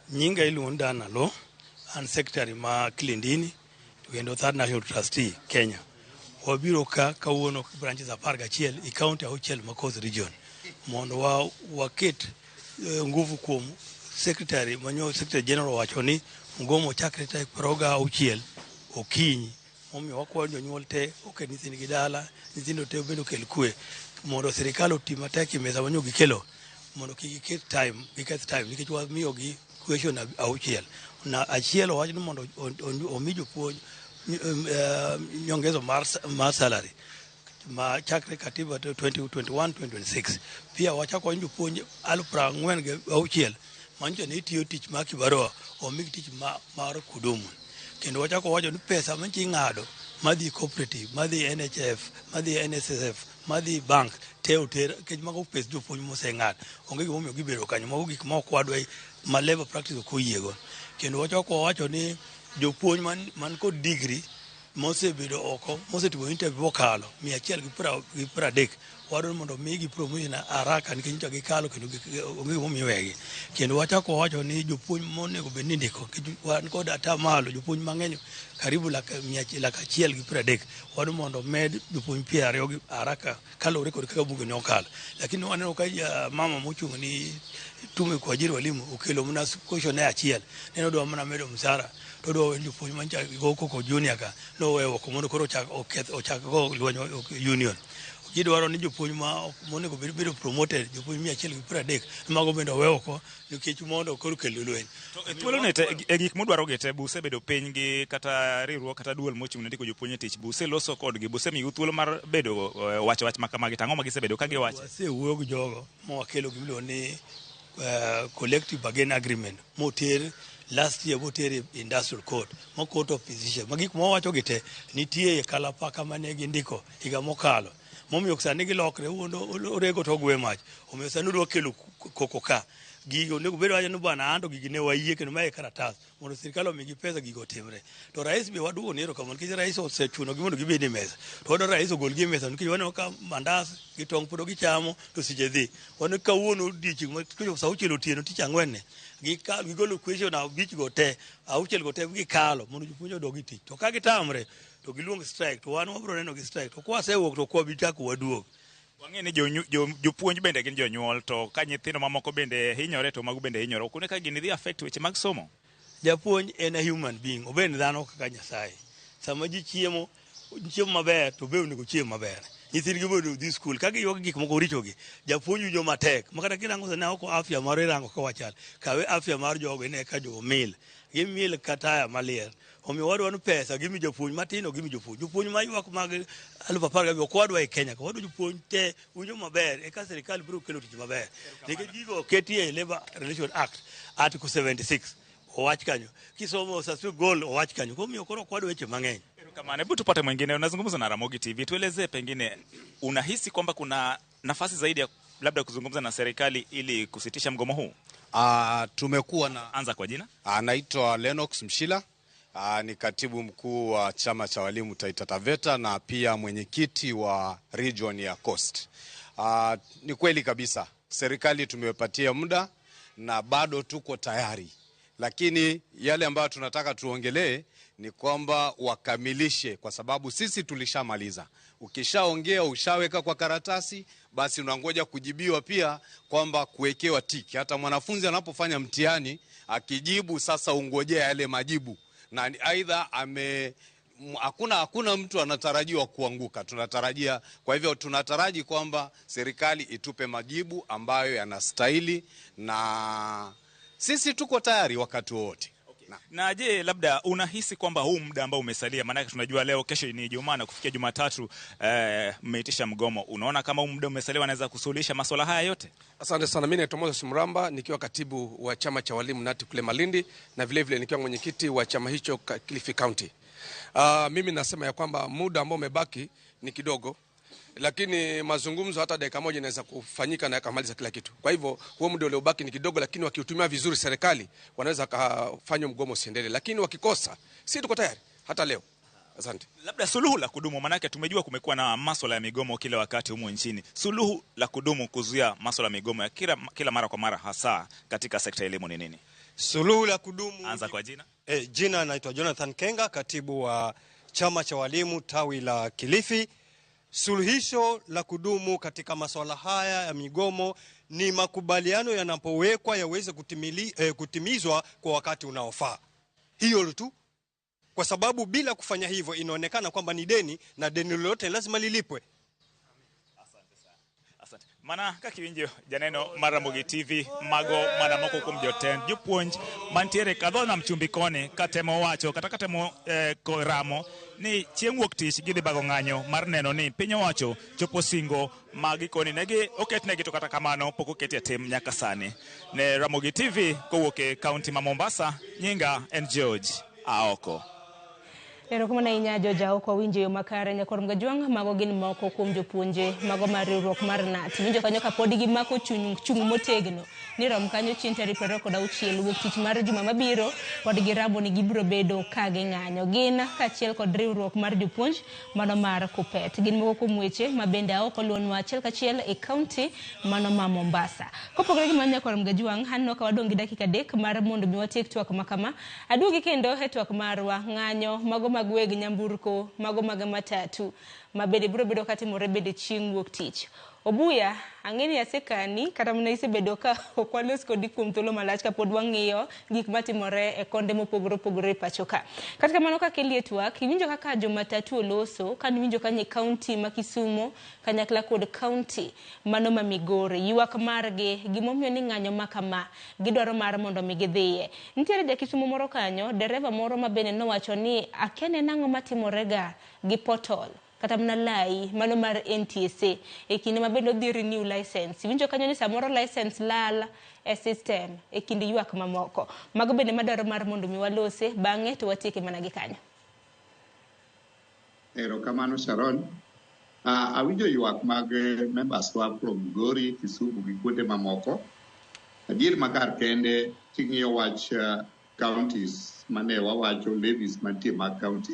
nyinga iluongo ni Dan Alo, an secretary ma Kilindini to kendo third national trustee Kenya. Wabiro ka kawuono branches 11 e county 6 ma Coast Region mondo waket nguvu kuom secretary manyo secretary general wacho ni mgomo chakre tarik 26 okinyi. Omiyo wakwayo jonyuol te oket nyithindgi dala, nyithindo te bende okel kwe mondo sirikal oti matek e mesa manyo gikelo mondo kik giket time, giketh time nikech wamiyogi question 6. Na achiel owacho ni mondo omi jopuonj nyongezo mar salary ma chakre katiba 2021-2026. Pia wachako wacho jopuonj 46,000 manyiso ni tiyo tich mar kibarua omigi tich mar kudumu. Kendo wachako wacho ni pesa manchi ing'ado madhi cooperative, madhi NHF, madhi NSSF, madhi bank te oter nikech mago pes jopuonj moseng'ad. Onge gimomiyo gibedo kanyo, mago gik ma ok wadwa ma labor practice ok oyiego. Kendo wachako wawacho ni jopuonj man kod degree mosebedo oko, mosetimo interview mokalo 130 wadwaro mondo omigi promotion haraka nikech nyocha gikalo kendo onge gimomiyo iwegi. Kendo wachako wawacho ni jopuonj monego bed ni indiko nikech wan kod atamalo jopuonj mang'eny karibu 130,000 wadwaro mondo omed jopuonj 20 haraka kaluwore kod kaka bunge ne okalo. Lakini waneno ka mama mochung' ni tume kuajiri walimu okelo mana question achiel, ne odwa mana medo msara to odwa jopuonj mancha go koko junior ka noweyo oko mondo koro ochak go lweny union. Gidwaro ni jopuonj ma monego bed bedo promoted jopuonj 130 mago bende owe oko nikech mondo koro kel lweny. To e thuolo ni e gik mudwaro gi te buse bedo piny gi kata riwruok kata duol mochung' ne ndiko jopuonj e tich, buse loso kodgi, buse miyo thuolo mar bedo wacho wach ma kamagi, to ang'o ma gisebedo ka giwacho? Wasewuoyo gi jogo ma wakelo gimiluongo ni collective bargaining agreement moter last year, moter e industrial court ma court of physician ma gik mawacho gi te nitie e kalapaka mane gindiko higa mokalo. Momiyo sani gilokre wuondo orego to ogwe mach. Omiyo sani odwa kelo koko ka gigo onego bed wacho ni bwana anto gigi ne wayie kendo mae karatas mondo sirikal omigi pesa gigo otimre. To rais be waduogo ni erokamano nikech rais osechuno gi mondo gibed e mesa. To wadwaro rais ogolgi e mesa nikech waneno ka mandas gi tong' pod gichamo to seche dhi. Waneno kawuono odiochieng' kochopo sa 6 otieno tich ang'wen ni gigolo question 5 go te 6 go te gikalo mondo jopuonj odog e tich. To ka gitamre to giluong strike to wan wabiro neno gi strike to kwasewuok to ok wabi chako waduog. Wang'e ni jopuonj bende gin jonyuol, to ka nyithindo mamoko bende hinyore to mago bende hinyore. Ok une ka gini dhi affect weche mag somo? Japuonj en a human being, obed dhano kaka Nyasaye. Sama ji chiemo chiemo maber to be onego chiem maber. Nyithindgi be onego dhi skul. Ka giywak gik moko richogi, japuonj winjo matek. Ma kata kirango sani oko afya marwa irango ka wachal. Kawe afya mar jogo ine ka jogo mil. Gimil ka taya maliel. Omiyo wadwaro ni pesa gimi jopuonj matindo gimi jopuonj. Jopuonj maywak mag 15,000 ok wadwa e Kenya ka. Wadwa jopuonj te winjo maber eka sirikal biro kelo tich maber. Nikech gigo oketi e Labour Relation Act Article 76 owach kanyo. Kisomo Sasui Goal owach kanyo. Omiyo koro ok wadwa weche mang'eny. Erokamano. Hebu tupate mwingine. Unazungumza na Ramogi TV. Tuelezee pengine unahisi kwamba kuna nafasi zaidi ya labda kuzungumza na serikali ili kusitisha mgomo huu? Tumekuwa na Anza kwa jina. Naitwa Lennox Mshila. Ni katibu mkuu wa chama cha walimu Taita Taveta na pia mwenyekiti wa region ya Coast. Ni kweli kabisa Serikali tumewapatia muda na bado tuko tayari, lakini yale ambayo tunataka tuongelee ni kwamba wakamilishe, kwa sababu sisi tulishamaliza. Ukishaongea, ushaweka kwa karatasi, basi unangoja kujibiwa pia kwamba kuwekewa tiki. Hata mwanafunzi anapofanya mtihani akijibu, sasa ungojea yale majibu, na aidha ame hakuna mtu anatarajiwa kuanguka. Tunatarajia, kwa hivyo tunataraji kwamba serikali itupe majibu ambayo yanastahili, na sisi tuko tayari wakati wowote. Na je, labda unahisi kwamba huu muda ambao umesalia, maanake tunajua leo, kesho ni Ijumaa na kufikia Jumatatu mmeitisha mgomo, unaona kama huu muda umesalia wanaweza kusuluhisha masuala haya yote? Asante sana. Mimi naitwa Moses Mramba nikiwa katibu wa chama cha walimu NATI kule Malindi na vile vile nikiwa mwenyekiti wa chama hicho Kilifi County. Mimi nasema ya kwamba muda ambao umebaki ni kidogo, lakini mazungumzo hata dakika moja inaweza kufanyika na yakamaliza kila kitu. Kwa hivyo huo muda uliobaki ni kidogo, lakini wakiutumia vizuri serikali wanaweza kufanya mgomo usiendelee, lakini wakikosa, si tuko tayari hata leo. Asante. Labda suluhu la kudumu, maanake tumejua kumekuwa na masuala ya migomo kila wakati humu nchini. Suluhu la kudumu kuzuia masuala ya migomo ya kila mara kwa mara hasa katika sekta ya elimu ni nini? Suluhu la kudumu. Anza kwa jina. Jina naitwa Jonathan Kenga, katibu wa chama cha walimu tawi la Kilifi. Suluhisho la kudumu katika masuala haya ya migomo ni makubaliano yanapowekwa yaweze kutimizwa kwa wakati unaofaa. Hiyo tu, kwa sababu bila kufanya hivyo inaonekana kwamba ni deni, na deni lolote lazima lilipwe. Asante. Mana kaka iwinjo janeno mar Ramogi TV mago mana moko kuom jotend jopuonj mantiere kadho nam chumbi koni katemo wacho kata katemo ramo ni chieng' wuok tich gidhi bago ng'anyo mar neno ni piny owacho chopo singo ma gikoni negi oketnegi to kata kamano pok oketi e tim nyaka sani. Ne Ramogi TV kowuok e kaunti ma Mombasa, nyinga en George Aoko. Erokamano ahinya George Aoko, winjo yo makare. Nyakwar Mgajwang', mago gin moko kuom jopuonje mago mar riwruok mar KNUT. Winjo kanyo kapod gimako chung' motegno ni rom kanyo chieng' tarik 26 wuok tich mar juma mabiro, pod giramo ni gibiro bedo ka ging'anyo. Gin kaachiel kod riwruok mar jopuonj mano mar KUPPET. Gin moko kuom weche ma bende Aoko luonwa achiel kachiel e kaunti mano ma Mombasa. Kopogore gi mano, Nyakwar Mgajwang', aneno ka wadong' gi dakika 3 mar mondo mi watiek twak ma kama. Aduogi kendo e twak marwa ng'anyo mago mag weg nyamburko, mago mag matatu ma bende biro bedo katimore bende chieng' wuok tich. Obuya, ang'e ni asekani kata mana isebedo ka ok walos kodi kuom thuolo malach kapod wang'iyo gik matimore e konde mopogore opogore e pacho ka. Kata kamano kakeli e twak, iwinjo kaka jomatatu oloso, ka iwinjo kanye kaunti ma Kisumu kanyakla kod kaunti mano ma Migori, ywak margi gimomiyo ni ng'anyo ma kama gidwaro mar mondo mi gidhiye. Nitiere ja Kisumu moro kanyo, dereva moro ma bende nowacho ni akia ne nang'o matimorega gi portal kata mana lai mano mar NTSA e kinde ma bende odhi renew license. Iwinjo kanyo ni samoro license lal e system e kind ywak mamoko. Mago bende madwaro mar mondo mi walose, bang'e to watieke mana gi kanyo. Erokamano Sharon. Awinjo ywak mag members wa from Migori, Kisumu gi kuonde mamoko. Adier makar kende king'iyo wach counties mane wawacho levies mantie mag county.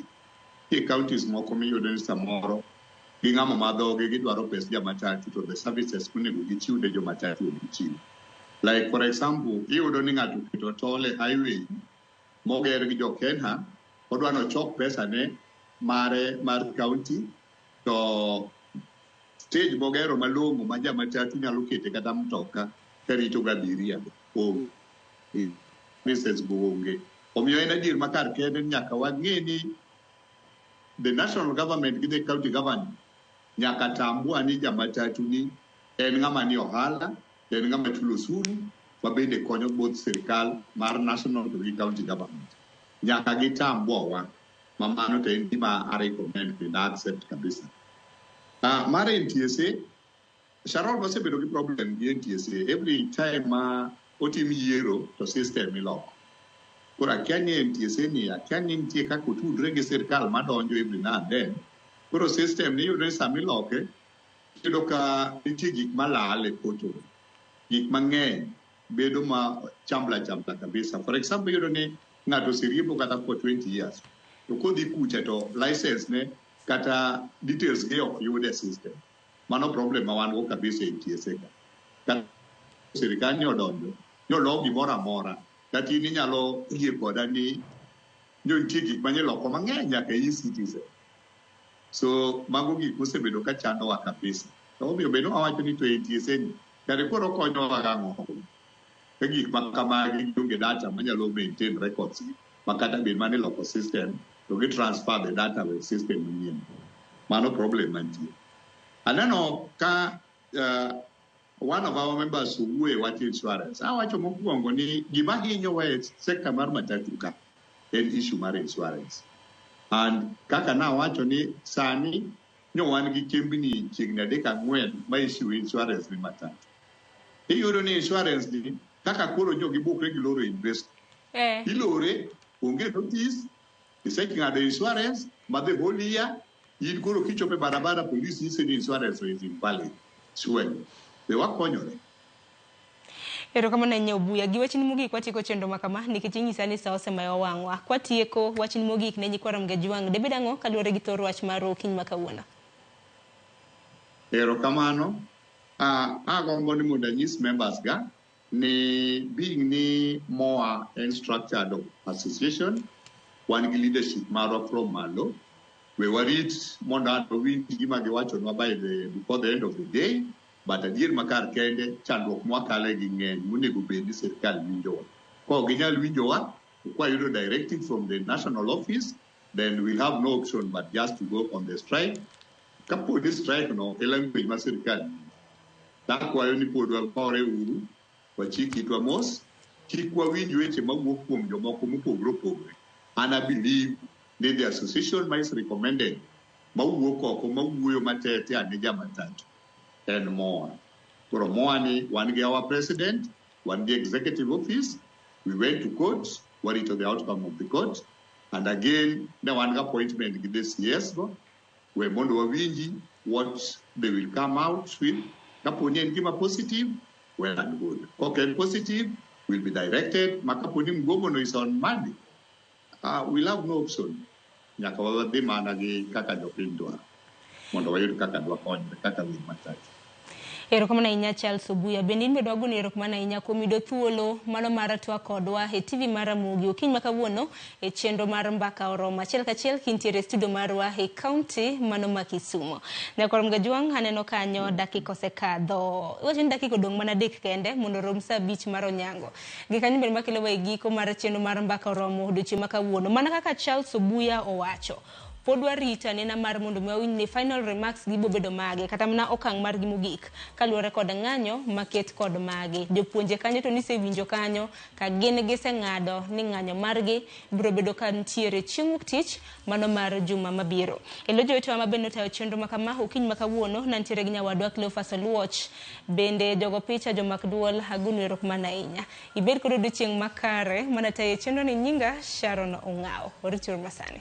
Nitie counties moko miyudo ni samoro ging'amo ma dhogi gidwaro pes jomatatu to the services monego gichiw ne jomatatu ok gichiw. Like for example, iyudo ni ng'ato oketo toll e highway moger gi jo Kenha, odwa nochok pesa ne mare mar county to stage mogero malong'o ma jamatatu nyalo kete kata mtoka karito ga abiria onge. Services go onge. Omiyo en adier ma kar kende nyaka wang'e ni the national government gi the county government nyaka tambua ni jamatatu ni en ng'ama ni ohala, en ng'ama chulo osuru ma bende konyo both sirikal mar national to gi county government. Nyaka gitambua wa ma mano to en gima a recommend kendo accept kabisa. Mar NTSA, Sharon wasebedo gi problem gi NTSA. Every time ma otim yiero to system iloko. Koro akia ni NTSA ni akia ni nitie kaka otudre gi sirikal madonjo every now and then. Koro system ni iyudo ni sama iloke, iyudo ka nitie gik malal e portal. Gik mang'eny bedo ma chambla chambla kabisa. For example, iyudo ni ng'ato oseriembo kata for 20 years. To kodhi kucha to license ne kata details ge ok yud e system. Mano problem ma wan go kabisa e NTSA ka. sirikal ni odonjo nyolok gimoro amora kata in inyalo yie koda ni nitie gik manyiloko mang'eny nyaka e e-citizen. So mago gik mosebedo ka chandowa kabisa. To omiyo bende wawacho ni to NTSA ni kare koro konyowa gang'o? Ka gik ma kamagi gionge data manyalo maintain records gi ma kata bed mana iloko system to gi transfer the data e system manyien. Mano problem mantie. Aneno ka one of our members owuoyo e wach insurance. Awacho mokwongo ni gima hinyowa e sector mar matatu ka en issue mar insurance. And kaka nawacho ni sani nyo wan gi kembni chiegni adek ang'wen ma issue insurance ni matatu. Iyudo ni insurance ni kaka koro nyo gibukre giloro invest. Ilore, onge notice, iseng'ado insurance ma the whole year, in koro kichopo e barabara police nyisi ni insurance is invalid. Surely. Be wakonyore. Erokamano ahinya Obuya. Gi wachni mogik watieko chenro ma kama nikech inyisa ni sa osemayo wang'wa. Kwatieko wachni mogik ne nyikwa Ramogi Ajwang' debed ang'o kaluwore gi thor wach mar okinyi ma kawuono? Erokamano. Agombo ni mondo anyis members ga ni being ni MOA en structured association, wan gi leadership marwa from malo. We warit mondo an wawinj gima giwachonwa by the, before the end of the day, but adier makar kende chandruok mwakale gi ng'eny monego bed ni sirikal winjowa. Ka ok ginyal winjowa, kwayudo directive from the national office, then we'll have no option but just to go on the strike. Kapo ni strike no e language mar sirikal, takwayo ni pod wapore uru, wachik itwa mos, kik wawinj weche mawuok kuom jomoko mopogore opogore. And I believe ni the association ma is recommended mawuok oko mawuoyo matete ane jamatatu en MOA. Koro MOA ni wan gi our president, wan gi executive office, we went to court, warito the outcome of the court, and again ne wan gi appointment gi the CS go, we mondo wawinji what they will come out with. Kapo ni en gima positive, well and good. Kok en positive, will be directed. Ma kapo ni mgomo no is on Monday, we'll have no option. Nyaka wadhi mana gi kaka jopiny dwaro mondo wayud kaka dwakonyre kaka weg matatu. Erokamano ahinya Charles Obuya. Bende in bende wagoni erokamano ahinya kuom yudo thuolo mano mar twak kodwa e TV mar Ramogi okinyi ma kawuono e chenro mar Mbaka Oromo. Achiel kachiel kintiere e studio marwa e kaunti mano ma Kisumu. Nyakwar Mgajwang' aneno kanyo dakika osekadho. Iwacho ni dakika odong' mana adek kende mondo orom sa abich mar onyango. Gi kanyo bende makelowa e giko mar chenro mar Mbaka Oromo odiochieng' ma kawuono. Mana kaka Charles Obuya owacho, pod warito anena mar mondo mi wawinj ni final remarks gi bobedo mage kata mana okang' margi mogik kaluwore kod ng'anyo maket kod magi. Jopuonje kanyo to nisewinjo kanyo ka gin giseng'ado ni ng'anyo margi biro bedo ka nitiere chieng' wuok tich mano mar juma mabiro. E lo jowetewa ma bende otayo chenro ma kama okinyi ma kawuono nantiere gi nyawadwa Cleophas Oluoch, bende jogo picha jomak duol agonu erokamano ahinya. Ibed kod odiochieng' makare mana tayo chenro ni nyinga Sharon Ong'awo. Warituru masani.